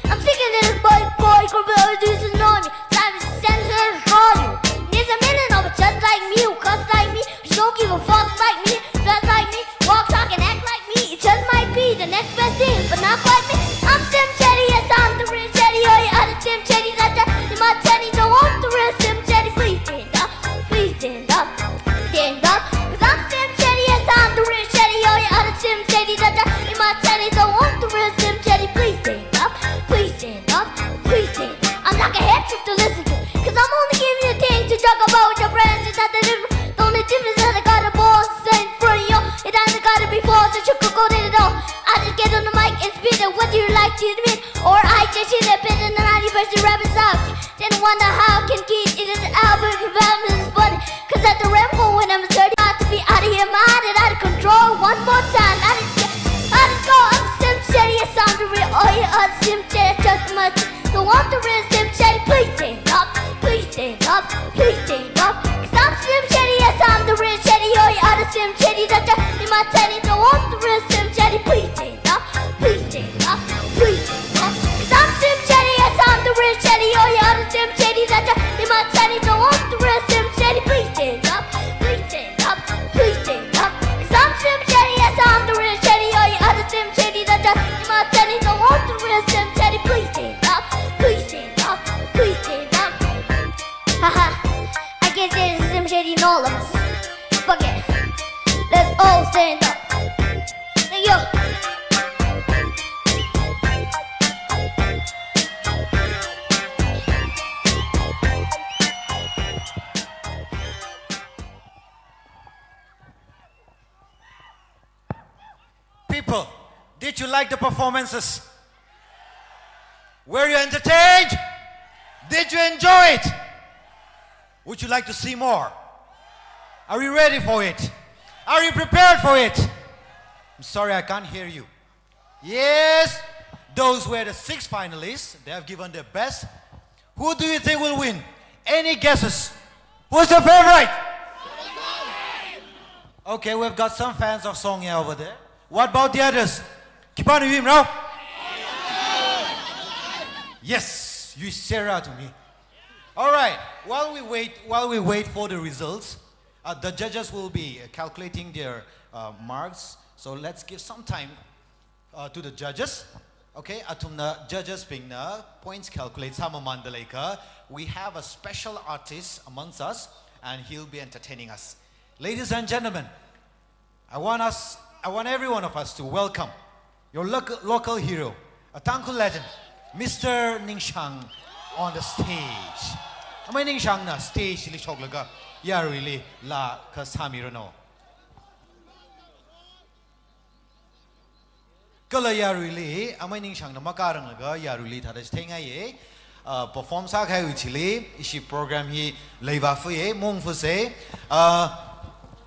I'm sick of this boy, boy, go build this annoy me. Time is sent here for you. There's a million of just like me, who cuss like me, who don't give a fuck like me, dress like me, walk, talk, and act like me. It just might be the next best thing, but not quite me. I'm Slim Shady, yes, I'm the real Shady. Oh, yeah, I'm the Slim Shady, that, that, in my twenties, I want the real Slim Shady. Please stand up, please stand up, stand up. 'Cause I'm Slim Shady, yes, I'm the real Shady. Oh, yeah, I'm the Slim Shady, that, that, in my twenties, I want the real Slim Shady. Please stand up, please stand up, please stand up. I'm like a head trip to listen to. 'Cause I'm only giving you a thing to talk about with your friends. It's not the difference. The only difference is that I got a boss in front of you. It doesn't gotta be forced, that you could go there at all. I just get on the mic and spit it. What do you like to admit? Or I just see the bit and then I reverse the rabbit's out. Then wonder how can kid it is Albert Revenge is funny. 'Cause at the Remco when I'm thirty, I have to be out of your mind and out of control. One more time, I just get, I just go, I'm Slim Shady, yes, I'm the real, oh yeah, I'm Slim Shady, just much. Don't want the real Slim Shady, please stand up, please stand up, please stand up. 'Cause I'm Slim Shady, yes, I'm the real Shady, oh yeah, I'm the Slim Shady, that, that, in my twenties, don't want the real Slim Shady, please stand up, please stand up, please stand up. 'Cause I'm Slim Shady, yes, I'm the real Shady, oh yeah, I'm the Slim Shady, that, that, in my twenties, don't want the real Slim Shady, please stand up, please stand up, please stand up. 'Cause I'm Slim Shady, yes, I'm the real Shady, oh yeah, I'm the Slim Shady, that, that, in my twenties, don't want the real Slim Shady, please stand up, please stand up, please stand up. Haha, I guess there's a Slim Shady in all of us. Fuck it, let's all stand up. Thank you. People, did you like the performances? Were you entertained? Did you enjoy it? Would you like to see more? Are you ready for it? Are you prepared for it? I'm sorry, I can't hear you. Yes, those were the six finalists. They have given their best. Who do you think will win? Any guesses? Who's your favorite? Okay, we've got some fans of Songya over there. What about the others? Khipāna yuimara? Yes, you say ra to me. All right, while we wait, while we wait for the results, uh, the judges will be, uh, calculating their, uh, marks. So let's give some time, uh, to the judges. Okay, athumna, judges bingna points calculate sāmamānda leiakha, we have a special artist amongst us, and he'll be entertaining us. Ladies and gentlemen, I want us, I want every one of us to welcome your local, local hero, a Tangkhul legend, Mister Ningshang on the stage. Amei Ningshangna stage li shoklaga yaruili laa kasāmiranu. Kala yaruili, Amei Ningshangna makāranglaga yaruili thāda chitheingai ye. Uh, perform sākahaiwui thili, ishi program hi leivāfa ye, mungfa se. Uh,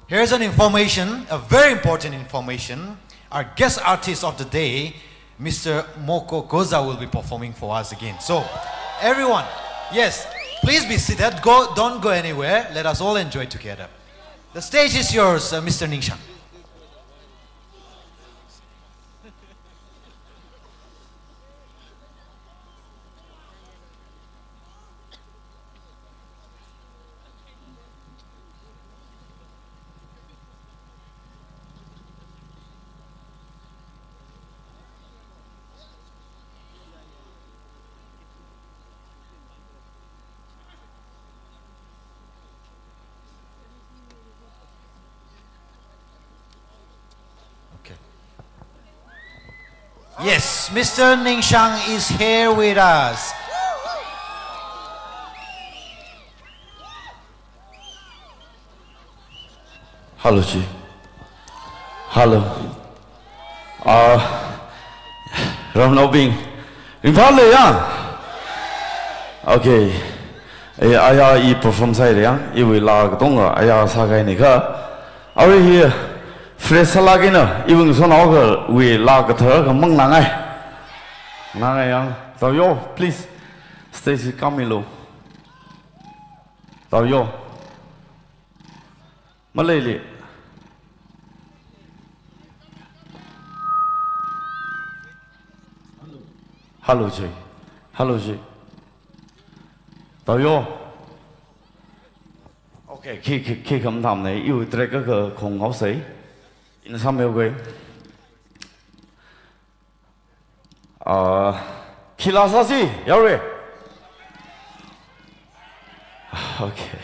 here's an information, a very important information. Our guest artist of the day, Mister Moko Goza will be performing for us again. So, everyone, yes, please be seated. Go, don't go anywhere. Let us all enjoy together. The stage is yours, uh, Mister Ningshang. Okay. Yes, Mister Ningshang is here with us. Hello, chi. Hello. Ah, ramnaobing. Imphal leiya? Okay. Eh, aya i perform sāhaira yang, iwui laa katonga aya sākahaina kha. Arui hi fresh sālāk eina, iwui ngasotnao akhawui laa kathar akha mang nganāngai. Nganāngai yang. Taoyo, please. Stage hi kāmilu. Taoyo. Maleili. Hello, Jay. Hello, Jay. Taoyo. Okay, khi, khi, khi khamdam nei, iwui track akha khong haosei. Ina sāmihaoga. Ah, khi laa sāsi, yaorui. Okay.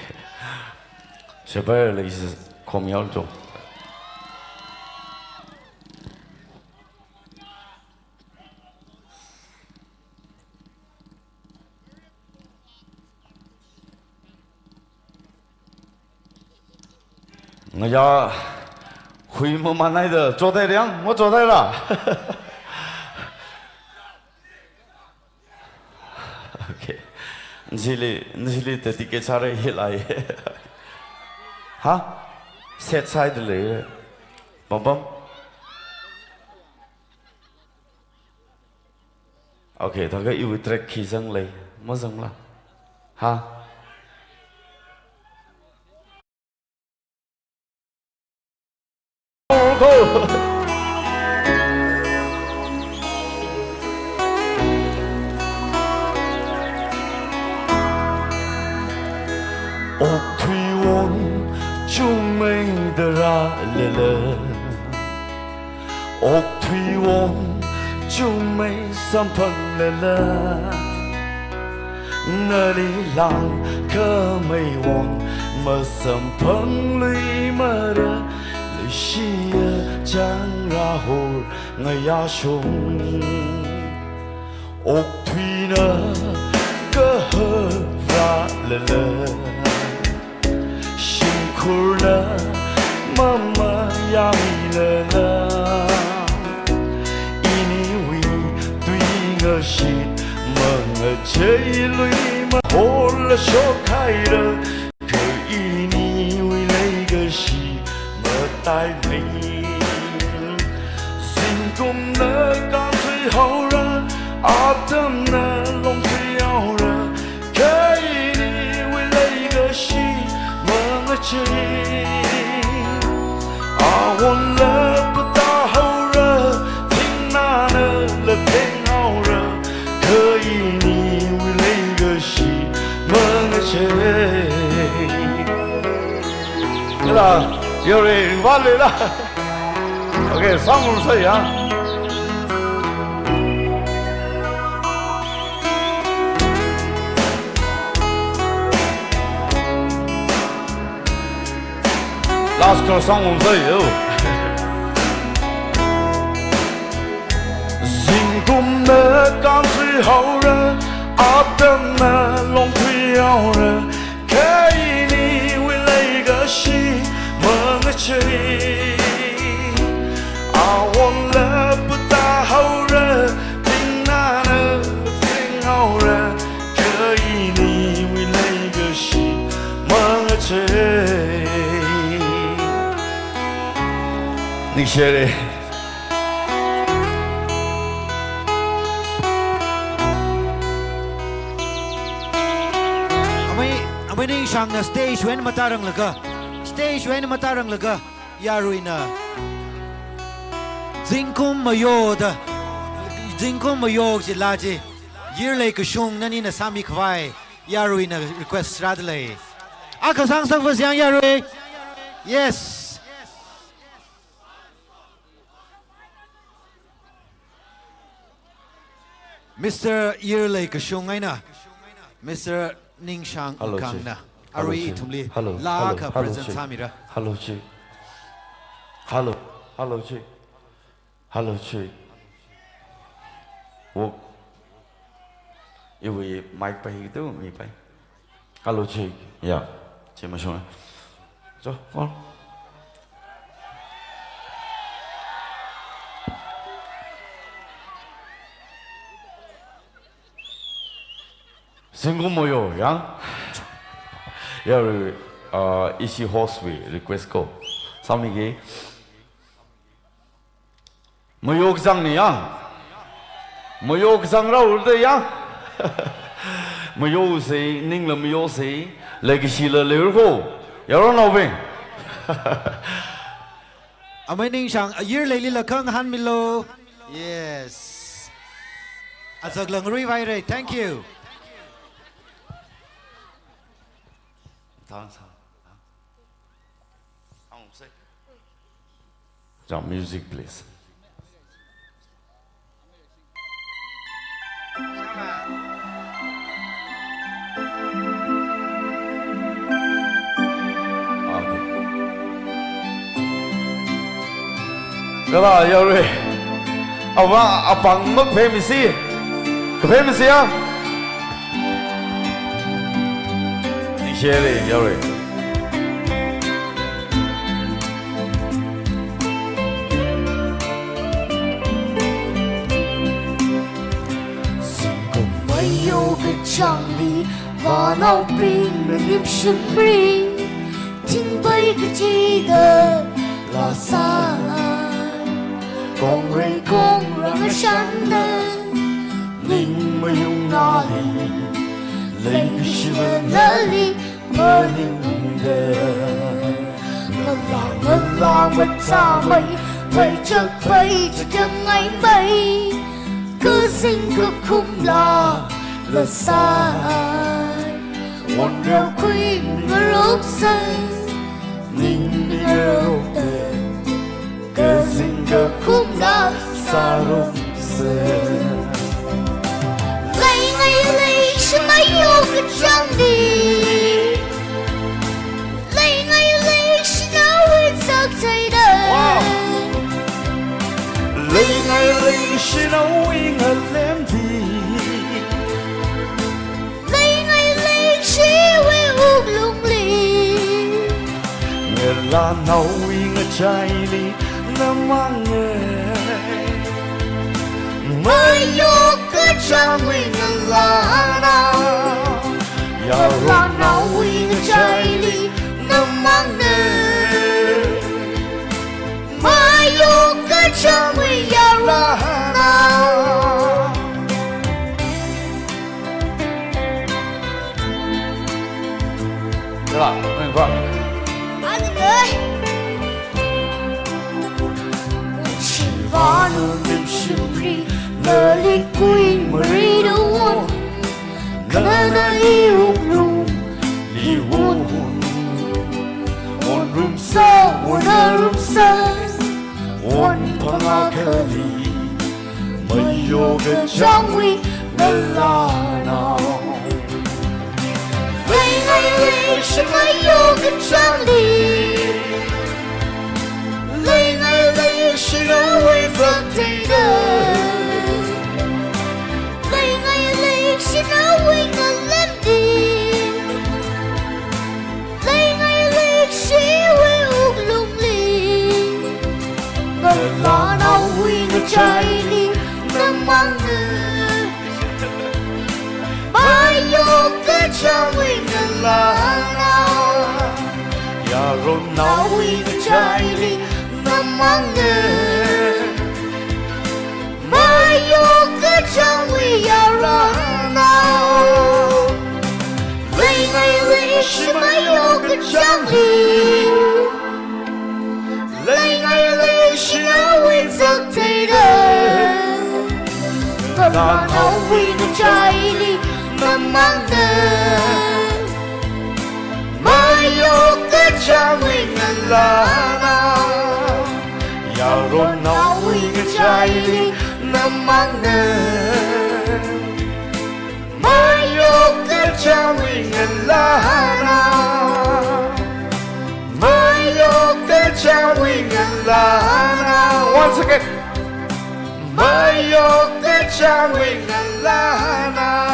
Shepherd lei is khong yao jo. Ngayā hui mamānhaida, chothaira yang, machothaira. Okay. Nzili, nzili dedicate sāra hilai. Ha? Set side lei. Bam bam. Okay, thākha iwui track khi zangli, mazangla. Ha? Go! Okthui won chungmeida rālala. Okthui won chungmei samphanglala. Nali langkhamei won masamphangluimara. Leishiya chāng rāhor ngayā shong. Okthuina kahāng rālala. Shimkhurna mamayāmilala. Iniwui tui ngashit mangacheiluima hola shokhaira. Kha iniwui leikashi mataimei. Zingkumna kānthuihaora, atamna longthuihaora. Kha iniwui leikashi mangachei. Awonla pātāhaora, thingnanala thenghaora. Kha iniwui leikashi mangachei. Kala, yore, vale la. Okay, sāngarumsa ya. Last chorus sāngarumsa ya. Zingkumna kānthuihaora, atamna longthuihaora. Kha iniwui leikashi mangachei. Awonla pātāhaora, thingnanala thenghaora. Kha iniwui leikashi mangachei. Ningshire. Amei, Amei Ningshangna stage wui eina matāranglakha, stage wui eina matāranglakha, yaruina. Zingkum mayo da, zingkum mayo chi laa chi, Yirlei Kashung nani na sāmikhavai, yaruina request rādalei. Akha sāngasakva yang yarui. Yes. Mister Yirlei Kashung eina Mister Ningshang Hello, Kangna. Chi. Hello, arui chi. Ithumli. Hello, laa hello, akha hello, present chi. Sāmira. Hello, chi. Hello, hello, chi. Hello, chi. Wo. Iwui mic pai hi tu mi pai. Hello, chi. Ya. Chi mashung. Cho, on. Zingkum mayo, ya? Yarui, uh, ishi host wui request ko. Sāmiki. Mayo kachāng ni ya. Mayo kachāng rao de ya. Mayo se, ningla mayo se, leikashila leirko. Yaronaobing. Amei Ningshang, ayir leilila khangahān milo. Yes. Azak lang rui vai re. Thank you. Thanks. Some music, please. Okay. Kala yarui. Ava apāng makaphe misi. Kaphe misi ya. Share yarui. Zingkum mayo kachāngli, vānaobingna nimshimli, thingpai kachida lāsai. Kongrei kongrang ashanda, ning mayung nali, leikashila nali, maningungda. Ngalā ngalā machāmei, pheichak pheichak yangngaimei, kazing kakhumla lāsai. Wonreo khuingaroksei, ning ningarokda, kazing kakhumla sārumsei. Leingai leishi mayo kachāngli, leingai leishi nawui zaktheida. Wow. Leingai leishi nawui ngalemli, leingai leishiwui wuklungli, ngalānaowui ngachaili namangna. Mayo kachāngwui ngalānao, yaronaowui ngachaili namangna. Mayo kachāngwui yaronaona. Kala, ning pa. Aduh. Shivāna nimshimli, nali kuimarida won. Nana iwui wuklungli won. Wonrumsa, wonrumsa, won phangākhali, mayo kachāngwui ngalānao. Leingai leishi mayo kachāngli, leingai leishi nawui zaktheida, leingai leishi nawui ngalemli, leingai leishiwui wuklungli, ngalānaowui ngachaili namangna. Mayo kachāngwui ngalānao, yaronaowui ngachaili namangna. Mayo kachāngwui yaronao, leingai leishi mayo kachāngli, leingai leishi nawui zaktheida, ngalānaowui ngachaili namangna. Mayo kachāngwui ngalānao, yaronaowui ngachaili namangna. Mayo kachāngwui ngalānao, mayo kachāngwui ngalānao. Once again. Mayo kachāngwui ngalānao.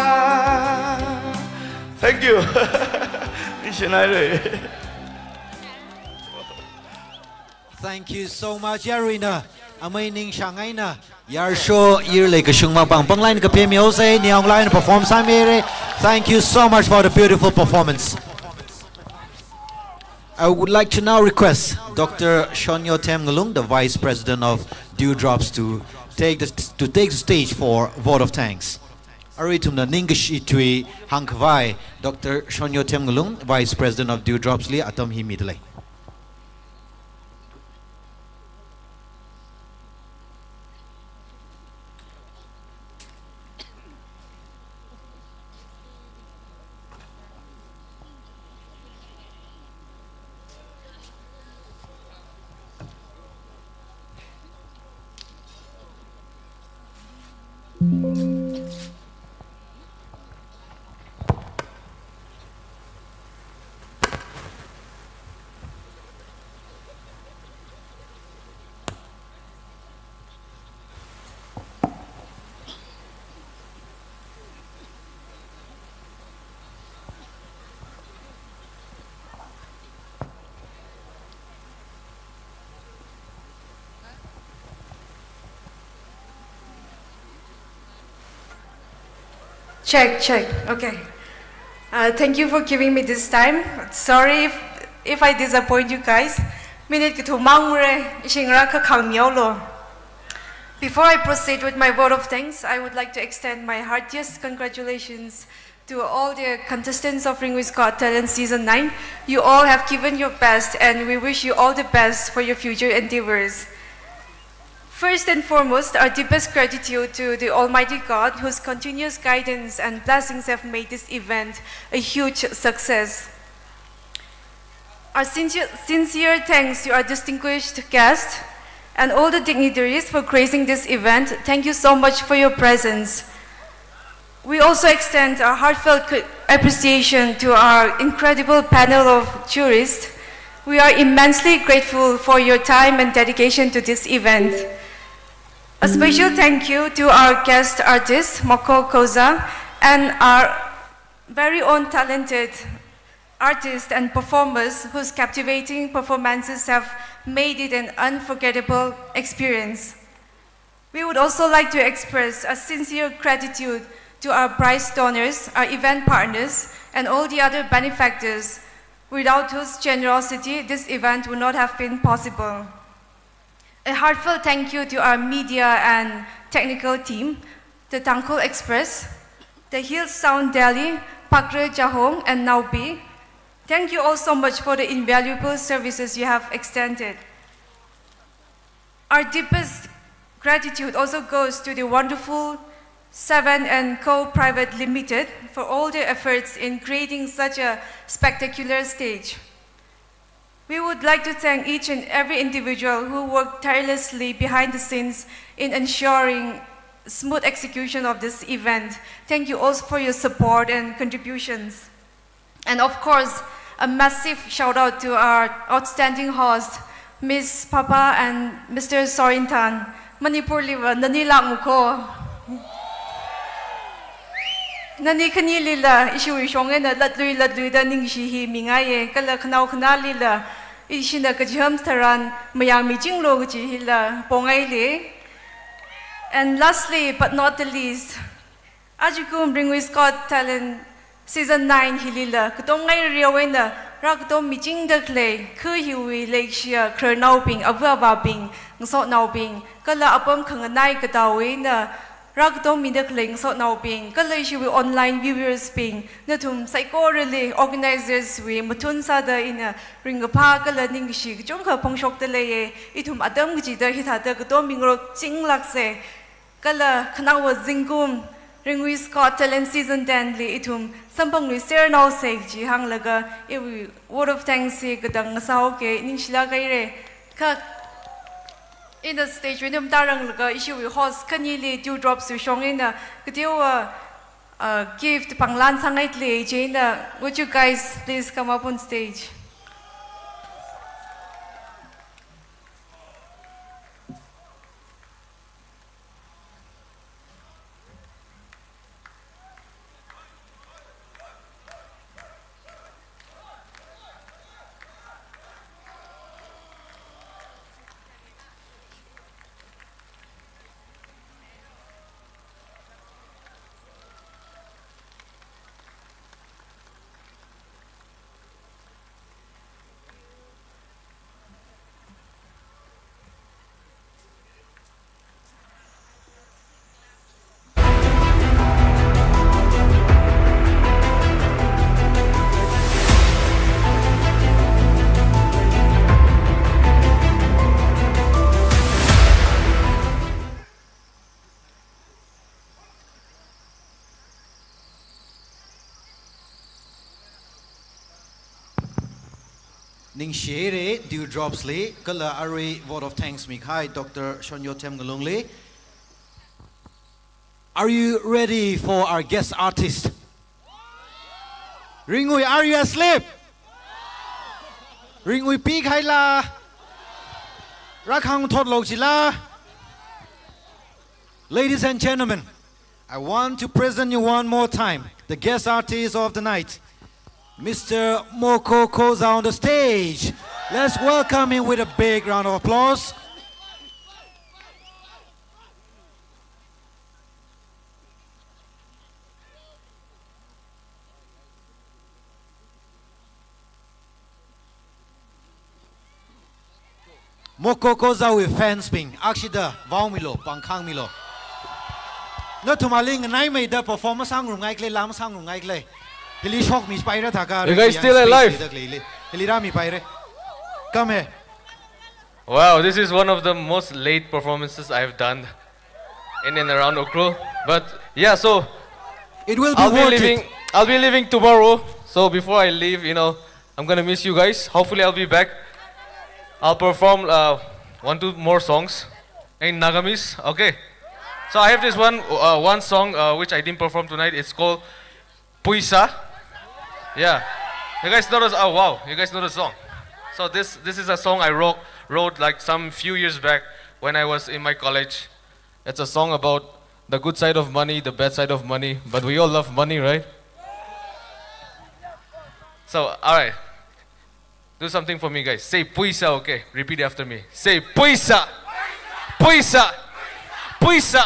Thank you. Ningshinaire. Thank you so much, yaruina. Amei ningshang eina, yarsho yirlei kashung mapang panglaina kapemihaosei, Neonglai eina perform sāmire. Thank you so much for the beautiful performance. I would like to now request Doctor Shonyo Themngalung, the Vice President of Dewdrops, to take the, to take the stage for vote of thanks. Arui ithumna ningkashi tui hāngkhavai Doctor Shonyo Themngalung, Vice President of Dewdrops li atam hi midalei. Check, check. Okay. Uh, thank you for giving me this time. Sorry if, if I disappoint you guys. Minute kathum mang ure, ishi ngarā kha khangmihaolo. Before I proceed with my vote of thanks, I would like to extend my heartiest congratulations to all the contestants of Ringui's Got Talent Season nine. You all have given your best, and we wish you all the best for your future endeavors. First and foremost, our deepest gratitude to the Almighty God, whose continuous guidance and blessings have made this event a huge success. Our sincere, sincere thanks to our distinguished guests and all the dignitaries for gracing this event. Thank you so much for your presence. We also extend our heartfelt c-, appreciation to our incredible panel of jurists. We are immensely grateful for your time and dedication to this event. A special thank you to our guest artist, Moko Koza, and our very own talented artists and performers whose captivating performances have made it an unforgettable experience. We would also like to express a sincere gratitude to our prize donors, our event partners, and all the other benefactors, without whose generosity this event would not have been possible. A heartfelt thank you to our media and technical team, the Tangkhul Express, the Hill Sound Delhi, Pakre Jahong, and Naobi. Thank you all so much for the invaluable services you have extended. Our deepest gratitude also goes to the wonderful Seven and Co Private Limited for all their efforts in creating such a spectacular stage. We would like to thank each and every individual who worked tirelessly behind the scenes in ensuring smooth execution of this event. Thank you all for your support and contributions. And of course, a massive shout out to our outstanding host, Miss Papa and Mister Sorinthan. Manipurliva nani lākmako. Nani khanilila ishiwui shong eina latlui latluida ningshi hi mingaiye, kala khanao khanālila ishina kachihān tharan mayāmichinlo kaji hila pongaile. And lastly, but not the least, ajakum Ringui's Got Talent Season nine hilila katonga area wui eina rākatommichingda khalei, khu hiwui leikashiya khararnaobing, ava avābing, ngasotnaobing, kala apam khanganai katā wui eina rākatommida khalei ngasotnaobing, kala ishiwui online viewers bing, nathum saikorali organizers wui mathun sāda ina ringkaphā kala ningkashi kachungkha phongshokda leiye. Ithum atam kachida hithāda katommi ngarokchinglākse. Kala khanaowa zingkum Ringui's Got Talent Season ten li ithum samphangluisernaose kaji hānglaga iwui vote of thanks hi katang ngasāhaoke, ningshilāk haire. Kha ina stage wui eina mathāranglaga ishiwui host khanili Dewdrops wui shong eina kateowa, uh, gift pānglan sāngaidalei. Chieina, would you guys please come up on stage? Ningshi haira Dewdrops li, kala arui vote of thanks mikahai Doctor Shonyotem Ngalungli. Are you ready for our guest artist? Ringui, are you asleep? Ringui pik haila. Rakhang thot lo chila. Ladies and gentlemen, I want to present you one more time the guest artist of the night, Mister Moko Khoza on the stage. Let's welcome him with a big round of applause. Moko Khozawui fans bing, akshida vaomilo, pāngkhāngmilo. Nathum ali nganaimeida perform masāngarumngai khala, laa masāngarumngai khala. Hili shokmipaira thākha. You guys still alive? Hili rāmipaira. Come here. Wow, this is one of the most late performances I've done in and around Ukhrul. But yeah, so it will be I'll be worth leaving. It. I'll be leaving tomorrow. So before I leave, you know, I'm gonna miss you guys. Hopefully, I'll be back. I'll perform uh, one, two more songs in Nagamese. Okay. So I have this one, uh, one song uh, which I didn't perform tonight. It's called Puisa. Yeah. You guys know this? Oh wow, you guys know the song. So this this is a song I wrote wrote like some few years back when I was in my college. It's a song about the good side of money, the bad side of money, but we all love money, right? So, all right. Do something for me, guys. Say puisa, okay? Repeat after me. Say puisa. Puisa. Puisa.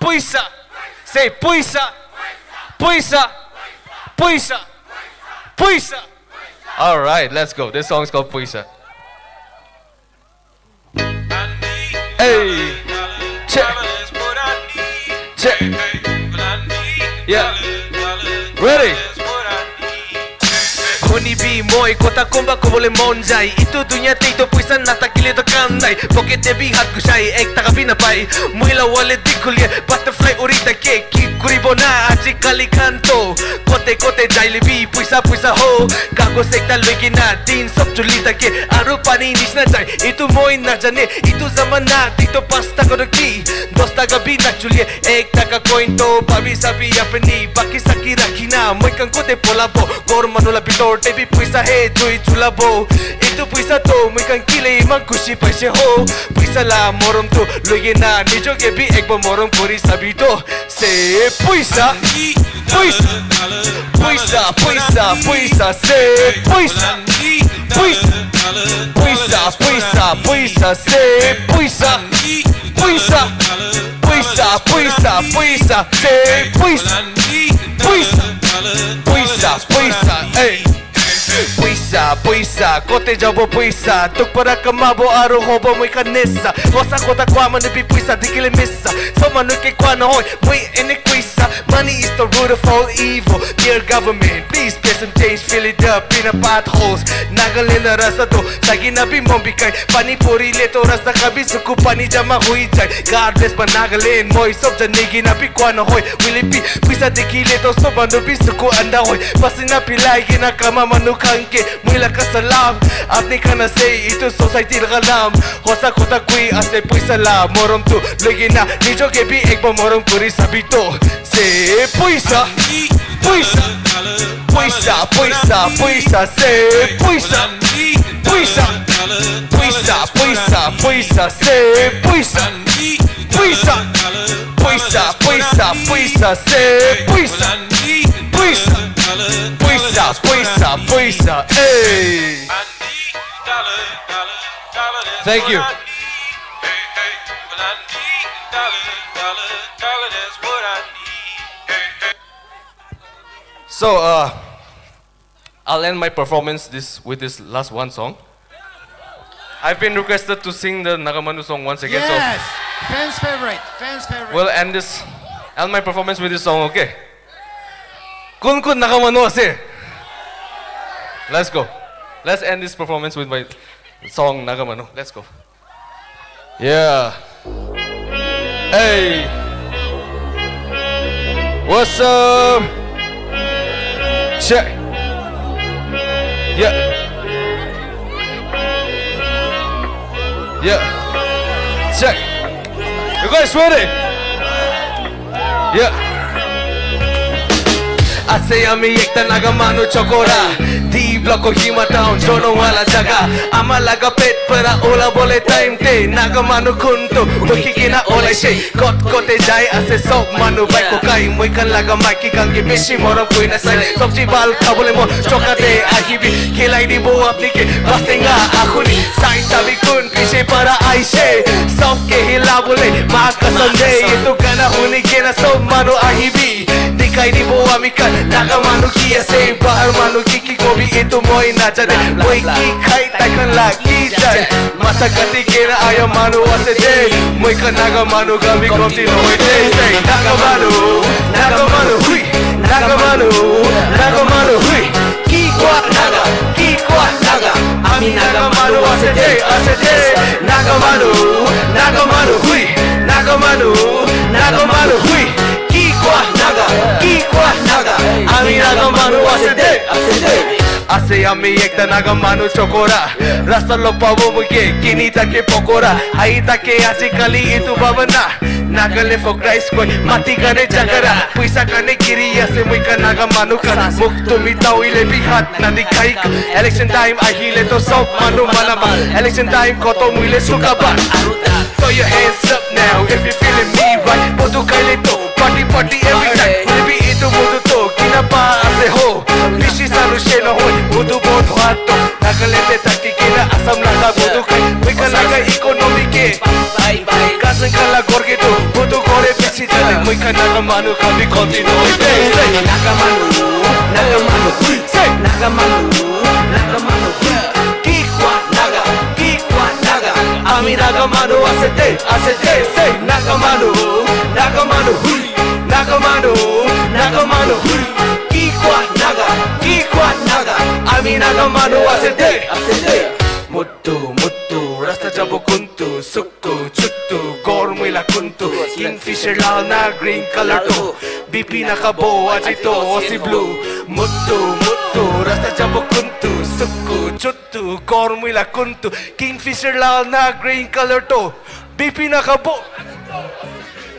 Puisa. Say puisa. Puisa. Puisa. Puisa. All right, let's go. This song is called Puisa. Hey, check, check. Yeah. Ready? Khoni bimoi kotha komba kobole monjai. Itu dunia teito puisa nata kile to kandai. Pocket te bi hat kushai ek taka bina pai. Muila wallet di khulia butterfly uri ta ke ki kuri bona aji kali kanto. Kote kote jaili bi puisa puisa ho. Kago sekta luigina din sok chuli ta ke. Aru pani nishna jai. Itu moi na jane, itu zamana, tito pasta ko ki. Dos taka bi na chulie, ek taka coin to, babi sabi apni, baki saki rakhina, moi kang kote pola bo, kor manula bitor, te bi puisa he, jui chula bo. Itu puisa to, moi kang kile mang kushi paise ho. Puisa la morom to, luigina, nijo ke bi ek bo morom kori sabi to. Say puisa, puisa, puisa, puisa, puisa, say puisa, puisa, puisa, puisa, puisa, say puisa, puisa, puisa, puisa, puisa, say puisa, puisa, puisa, puisa, hey. Puisa, puisa, kote jabo puisa, tukpara kamabo aru hobo moi kanesa, kosa kota kwa manu bi puisa dikile misa, so manu ke kwa na hoi, moi ene kuisa, money is the root of all evil, dear government, please pay some change, fill it up in a potholes, Nagaland na rasa to, sagi na bi mombi kai, pani puri le to rasa kabi suku pani jama hui jai, God bless pa Nagaland, moi sob jane gi na bi kwa na hoi, will it be, puisa dikile to so manu bi suku anda hoi, pasina pilai gi na kama manu kangke, muila ka salam, apni kana sei, itu society la kalam, hosa kota kui, ase puisa la, morom tu, luigina, nijo ke bi ek bo morom kuri sabi to, say puisa, puisa, puisa, puisa, puisa, say puisa, puisa, puisa, puisa, puisa, say puisa, puisa, puisa, puisa, puisa, say puisa, puisa, puisa, puisa, puisa, hey. Thank you. So, uh, I'll end my performance this, with this last one song. I've been requested to sing the Nagamanu song once again, so Yes! Fans favorite, fans favorite. We'll end this, end my performance with this song, okay? Kun kun Nagamanu ase. Let's go. Let's end this performance with my song Nagamanu. Let's go. Yeah. Hey. What's up? Check. Yeah. Yeah. Check. You guys ready? Yeah. Ase ami ekta Naga manu chokora. D block Kohima town, Jonah wala jaga. Ama laga pet para ola bole time te. Naga manu khuntu, muki kina ola she. Kot kote jai ase sok manu bai ko kai. Muikan laga maiki kangi bishi moro kuina sai. Sobji bal kabule mo, chokate ahibi. Khilai di bo apni ke, bastenga akhuni. Sai sabi kun, pishe para aishe. Sok ke hila bole, ma kasam de. Itu kana huni kena sok manu ahibi. Dikai di bo ami kan, Naga manu ki ase, bahar manu ki ki kobi itu moi na jade. Moi ki khai tai kan la ki jai. Masa kati kena aya manu ase de. Moi kan Naga manu kami kom ti noi de. Say, Naga manu, Naga manu, hui. Naga manu, Naga manu, hui. Ki kwa Naga, ki kwa Naga. Ami Naga manu ase de, ase de. Naga manu, Naga manu, hui. Naga manu, Naga manu, hui. Ki kwa Naga, ki kwa Naga. Ami Naga manu ase de, ase de. Ase ami ekta Naga manu chokora. Rasta lo pavo muke, kini take pokora. Hai take aji kali itu bhavana. Nagaland for Christ koi, mati kane jagara. Puisa kane kiri ase muikan Naga manu kan. Muk tumi tau ile bihat nadi kai. Election time ahile to sok manu mana ba. Election time koto muile suka ba. Throw your hands up now if you feeling me right. Mutu kai le to, party party every time. Maybe itu mutu to, kina ba ase ho. Bishi sanu shena hoi, mutu bo to hato. Nagaland te taki kina Assam laga mutu kai. Muikan laga economy ke. Kasan kala gorge to, mutu kore bishi jale. Muikan Naga manu kami continue. Say, say. Naga manu, Naga manu, hui. Say. Naga manu, Naga manu, hui. Ki kwa Naga, ki kwa Naga. Ami Naga manu ase de, ase de. Say, Naga manu, Naga manu, hui. Naga manu, Naga manu, hui. Ki kwa Naga, ki kwa Naga. Ami Naga manu ase de, ase de. Muttu, muttu, rasta jabo kuntu, sukku, chuttu, gormui la kuntu. Kingfisher lal na green color to. B P na kabo aji to, osi blue. Muttu, muttu, rasta jabo kuntu, sukku, chuttu, gormui la kuntu. Kingfisher lal na green color to. B P na kabo.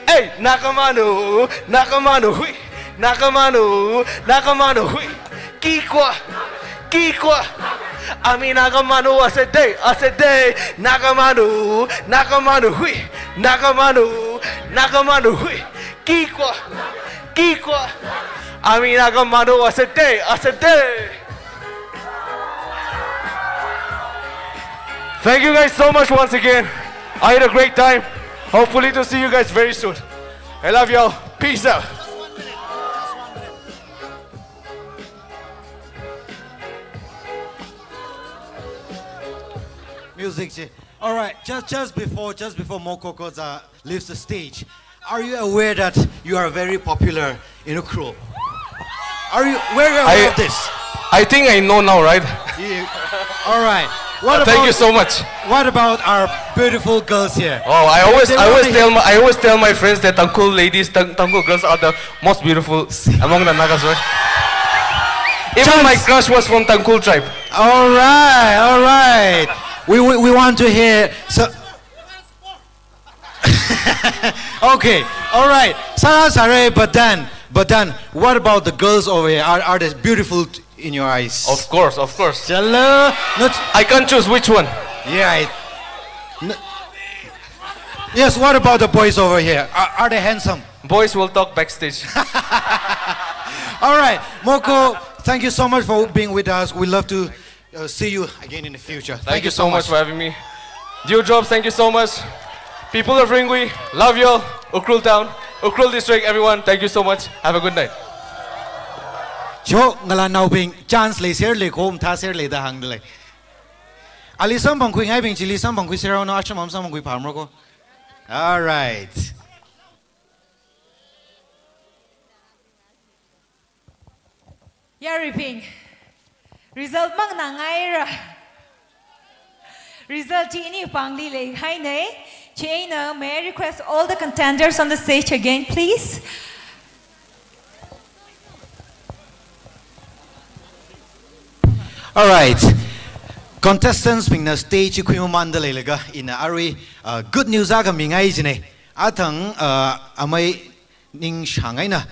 Hey, Naga manu, Naga manu, hui. Naga manu, Naga manu, hui. Ki kwa, ki kwa. Ami Naga manu ase de, ase de. Naga manu, Naga manu, hui. Naga manu, Naga manu, hui. Ki kwa, ki kwa. Ami Naga manu ase de, ase de. Thank you guys so much once again. I had a great time. Hopefully to see you guys very soon. I love y'all. Peace out. Music ji. All right, just, just before, just before Moko Koza leaves the stage, are you aware that you are very popular in Ukhrul? Are you, were you aware I, of this? I think I know now, right? Yeah. All right. What about, thank you so much. What about our beautiful girls here? Oh, I always, I always tell my, I always tell my friends that Tangkhul ladies, Tang-, Tangkhul girls are the most beautiful among the Nagas, right? Even my crush was from Tangkhul tribe. All right, all right. We, we, we want to hear. So, okay, all right. Sara sare, but then, but then, what about the girls over here? Are, are they beautiful t-, in your eyes? Of course, of course. Chalo. Not I can't choose which one. Yeah. I, n-, yes, what about the boys over here? Are, are they handsome? Boys will talk backstage. All right, Moko, thank you so much for being with us. We love to, uh, see you again in the future. Thank you so much for having me. Dewdrops, thank you so much. People of Ringui, love you all. Ukhrul town, Ukhrul district, everyone, thank you so much. Have a good night. Cho, ngalānaobing, chance leiser lei, khom thaser lei da hāngda lei. Ali samphangkhuingaibing chili samphangkhuiser ranu, ashram samphangkhui phamro ko. All right. Yaribing, result mang na ngaira. Result chi ini pāngli leihainei. Chieina, may I request all the contenders on the stage again, please? All right. Contestants bingna stage khuimamanda leilaga ina arui, uh, good news akha mingai jine. Athang, uh, amei Ningshang eina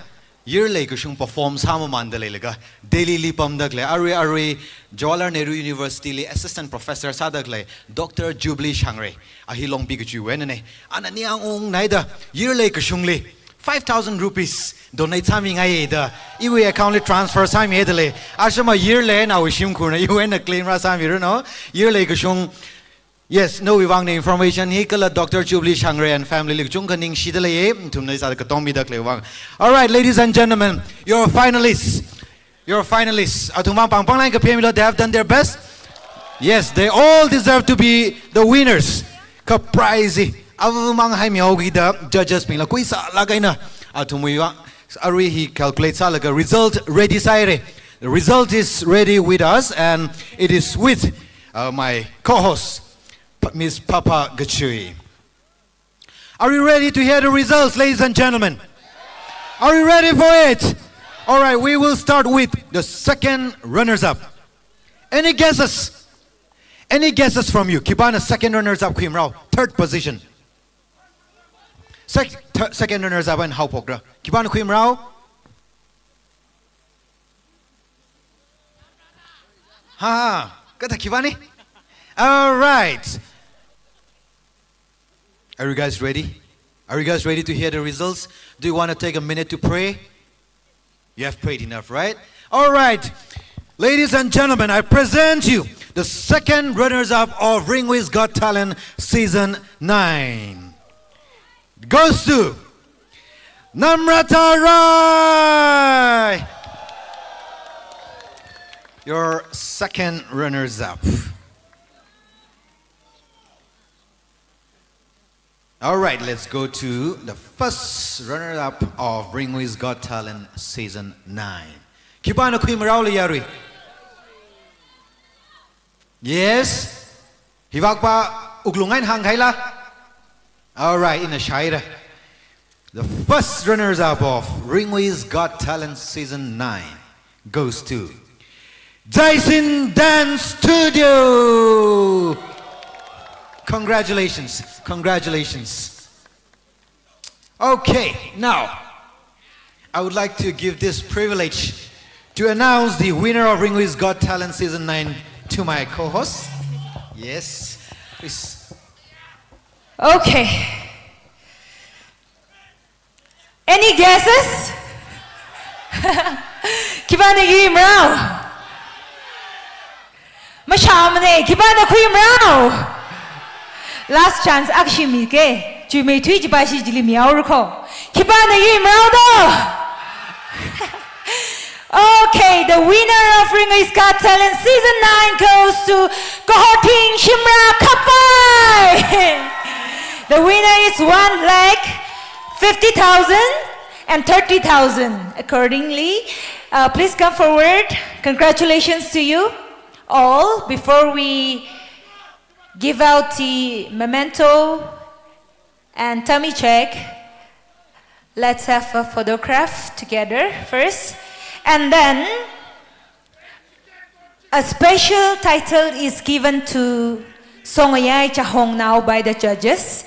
Yirlei Kashung perform sāmamanda leilaga Delhi li pamda khalei, arui arui Jawaharlal Nehru University li assistant professor sāda khalei Doctor Jubilee Shangray, a hi Longpi kachiwui einane. Ana ningyāng unghaida Yirlei Kashungli five thousand rupees donate sāmingai da, iwui account li transfer sāmihaida lei. Ashama Yirlei nawui shimkhurna iwui eina claim rāsāmiranu. Yirlei Kashung, yes, nawui vangna information hi kala Doctor Jubilee Shangray and family li kachungkha ningshida leiye, nathumna sāda katongmida khalei vang. All right, ladies and gentlemen, your finalists. Your finalists. Athum vang pāng pāng line kaphemilo, they have done their best. Yes, they all deserve to be the winners. Kha prize hi avamang haimihaokida judges bingla khuisālāk eina athumwui vang arui hi calculate sālaga result ready sāhaire. The result is ready with us and it is with, uh, my co-host, P-, Miss Papa Gachui. Are you ready to hear the results, ladies and gentlemen? Are you ready for it? All right, we will start with the second runners-up. Any guesses? Any guesses from you? Khipāna second runners-up khuimarao? Third position. Sec-, th-, second runners-up eina haophokra. Khipāna khuimarao? Ha, ha. Kathā khipāni? All right. Are you guys ready? Are you guys ready to hear the results? Do you want to take a minute to pray? You have prayed enough, right? All right. Ladies and gentlemen, I present you the second runners-up of Ringwi's Got Talent Season nine. Goes to Namrata Rai. Your second runners-up. All right, let's go to the first runner-up of Ringwi's Got Talent Season nine. Khipāna khuimaraole yarui? Yes. Hivakpa wuklung eina hānghaila. All right, ina shāhaira. The first runners-up of Ringwi's Got Talent Season nine goes to Jaisin Dance Studio. Congratulations. Congratulations. Okay, now, I would like to give this privilege to announce the winner of Ringwi's Got Talent Season nine to my co-host. Yes, please. Okay. Any guesses? Khipāna yuimarao? Mashāmane, khipāna khuimarao? Last chance akha shimike. Chuimeithui chipa shi chili mihaora kho. Khipāna yuimarao do? Okay, the winner of Ringwi's Got Talent Season nine goes to Kahorthing Shimrah Kapai. The winner is one lakh fifty thousand and thirty thousand accordingly. Uh, please come forward. Congratulations to you all. Before we give out the memento and tummy check, let's have a photograph together first. And then a special title is given to Songayai Chahongnao by the judges.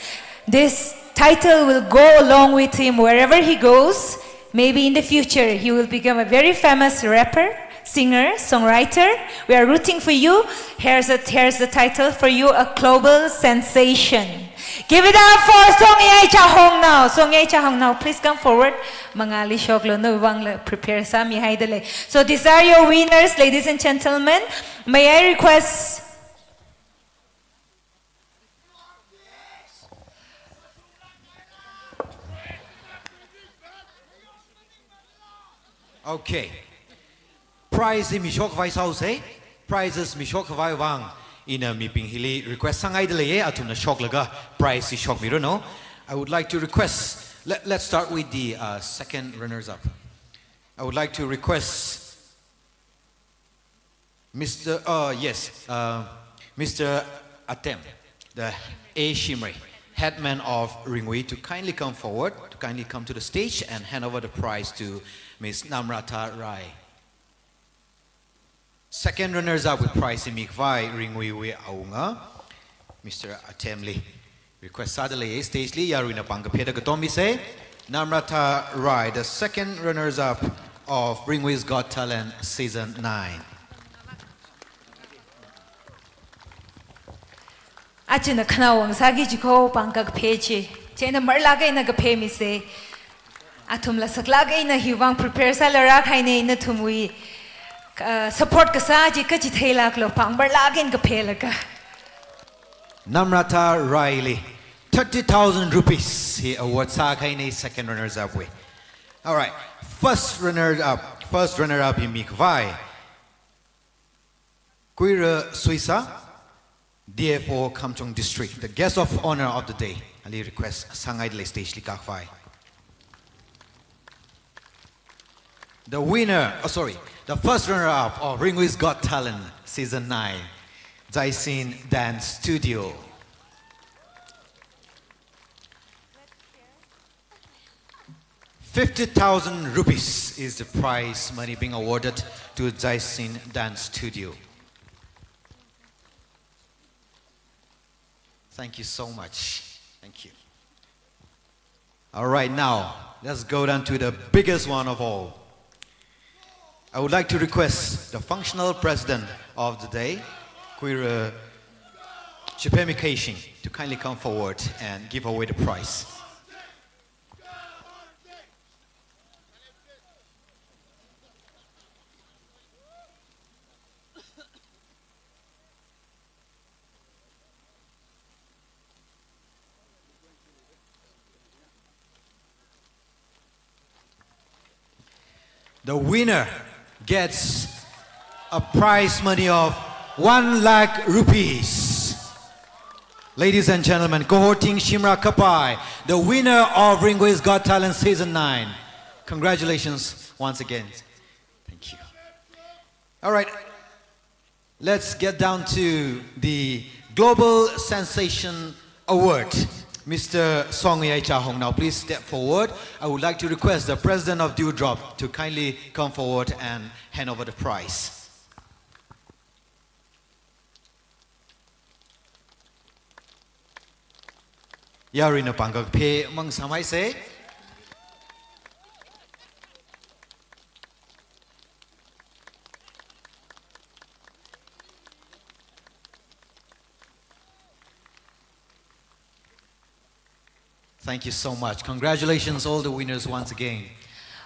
This title will go along with him wherever he goes. Maybe in the future, he will become a very famous rapper, singer, songwriter. We are rooting for you. Here's a, here's the title for you, a global sensation. Give it up for Songayai Chahongnao. Songayai Chahongnao, please come forward. Mangāli shoklu, nawui vangla prepare sāmihaida lei. So these are your winners, ladies and gentlemen. May I request Okay. Prize hi mishok khavai sāhaosa. Prizes mishok khavai vang ina mibing hili request sāngaida leiye, athumna shoklaga prize hi shokmiranu. I would like to request, let, let's start with the, uh, second runners-up. I would like to request Mister Uh, yes, uh, Mister Atem, the A Shimray, headman of Ringwi, to kindly come forward, to kindly come to the stage and hand over the prize to Miss Namrata Rai. Second runners up wui prize hi mikhavai Ringwui wui awunga, Mister Atemli. Request sāda leiya stage li, yaruina pāng kapheda katom misa. Namrata Rai, the second runners up of Ringwui's Got Talent Season nine. Achina khanao vāng sāki jiko pāng kakaphe chi. Chieina marlāk eina kaphe misa. Athumla saklāk eina hivāng prepare sālaga rākahaina, nathumwui, uh, support kasā chi kachitheilāklo, pāng marlāk eina kaphelaga. Namrata Rai li thirty thousand rupees hi award sākahaina second runners up wui. All right, first runner up, first runner up hi mikhavai Kuira Suisa, D F O Kamjong District, the guest of honor of the day. Ali request sāngaida lei stage li kākhavai. The winner, oh sorry, the first runner-up of Ringwui's Got Talent Season nine, Jaisin Dance Studio. Fifty thousand rupees is the prize money being awarded to Jaisin Dance Studio. Thank you so much. Thank you. All right, now, let's go down to the biggest one of all. I would like to request the functional president of the day, Kuira Chipemi Keishing, to kindly come forward and give away the prize. The winner gets a prize money of one lakh rupees. Ladies and gentlemen, Kohorthing Shimrah Kapai, the winner of Ringwui's Got Talent Season nine. Congratulations once again. Thank you. All right. Let's get down to the Global Sensation Award. Mister Songya Chahong, now please step forward. I would like to request the president of Dewdrop to kindly come forward and hand over the prize. Yaruina pāng kakaphe mang sāmisa. Thank you so much. Congratulations, all the winners, once again.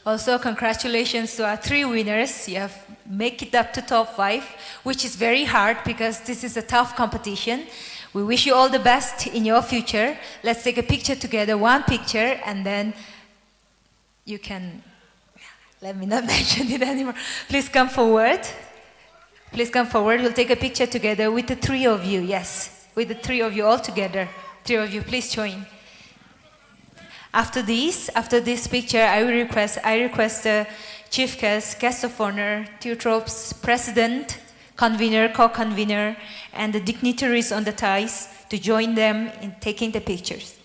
Also, congratulations to our three winners. You have make it up to top five, which is very hard because this is a tough competition. We wish you all the best in your future. Let's take a picture together, one picture, and then you can, let me not mention it anymore. Please come forward. Please come forward. We'll take a picture together with the three of you. Yes, with the three of you all together. Three of you, please join. After this, after this picture, I will request, I request the chief guest, guest of honor, Dewdrop's president, convener, co-convener, and the dignitaries on the dais to join them in taking the pictures.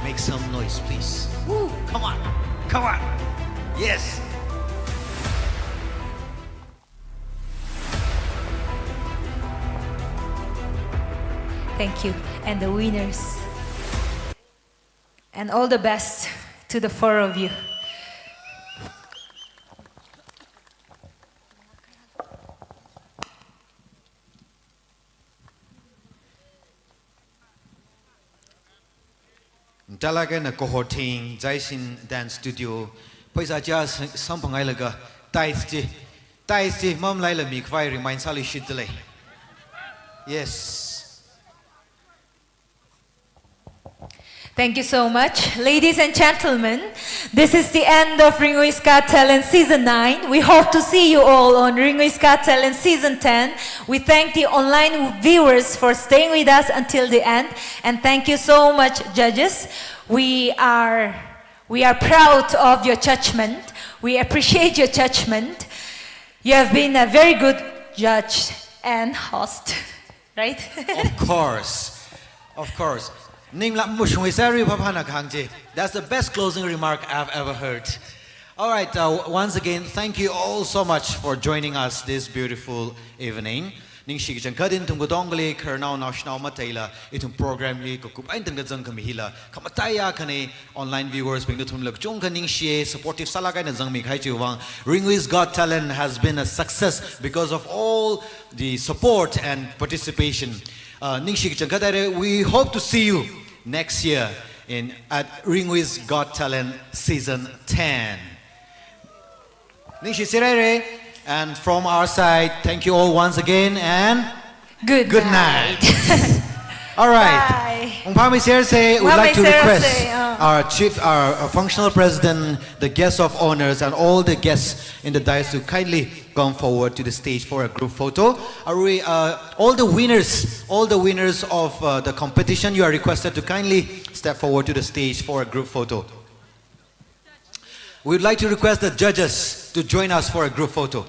Make some noise, please. Woo! Come on! Come on! Yes! Thank you. And the winners. And all the best to the four of you. Talakana Kohorthing Jaisin Dance Studio, pheisā chā s-, samphangailaga, dais chi, dais chi mamalaila mikhavai remind sāluishitda lei. Yes. Thank you so much. Ladies and gentlemen, this is the end of Ringui's Got Talent Season nine. We hope to see you all on Ringui's Got Talent Season ten. We thank the online viewers for staying with us until the end. And thank you so much, judges. We are, we are proud of your judgment. We appreciate your judgment. You have been a very good judge and host, right? Of course. Of course. Ningla mushungwi sari phaphana khangji. That's the best closing remark I've ever heard. All right, uh, once again, thank you all so much for joining us this beautiful evening. Ningshi kachangkhat ithum katongali, khararnao naoshinao mataila, ithum program li kakup eina tangda zangkhami hila, khamataiya khani online viewers bing ithumla kachungkha ningshiya, supportive sālāk eina zangmi kahai chiwui vang. Ringui's Got Talent has been a success because of all the support and participation. Uh, ningshi kachangkhat haira, we hope to see you next year in at Ringui's Got Talent Season ten. Ningshi sirere, and from our side, thank you all once again and Good, good night. All right. Bye. Ungphami sirse, we'd like to Ungphami sirse, request uh. our chief, our, uh, functional president, the guest of honors, and all the guests in the dais to kindly come forward to the stage for a group photo. Are we, uh, all the winners, all the winners of, uh, the competition, you are requested to kindly step forward to the stage for a group photo. We would like to request the judges to join us for a group photo.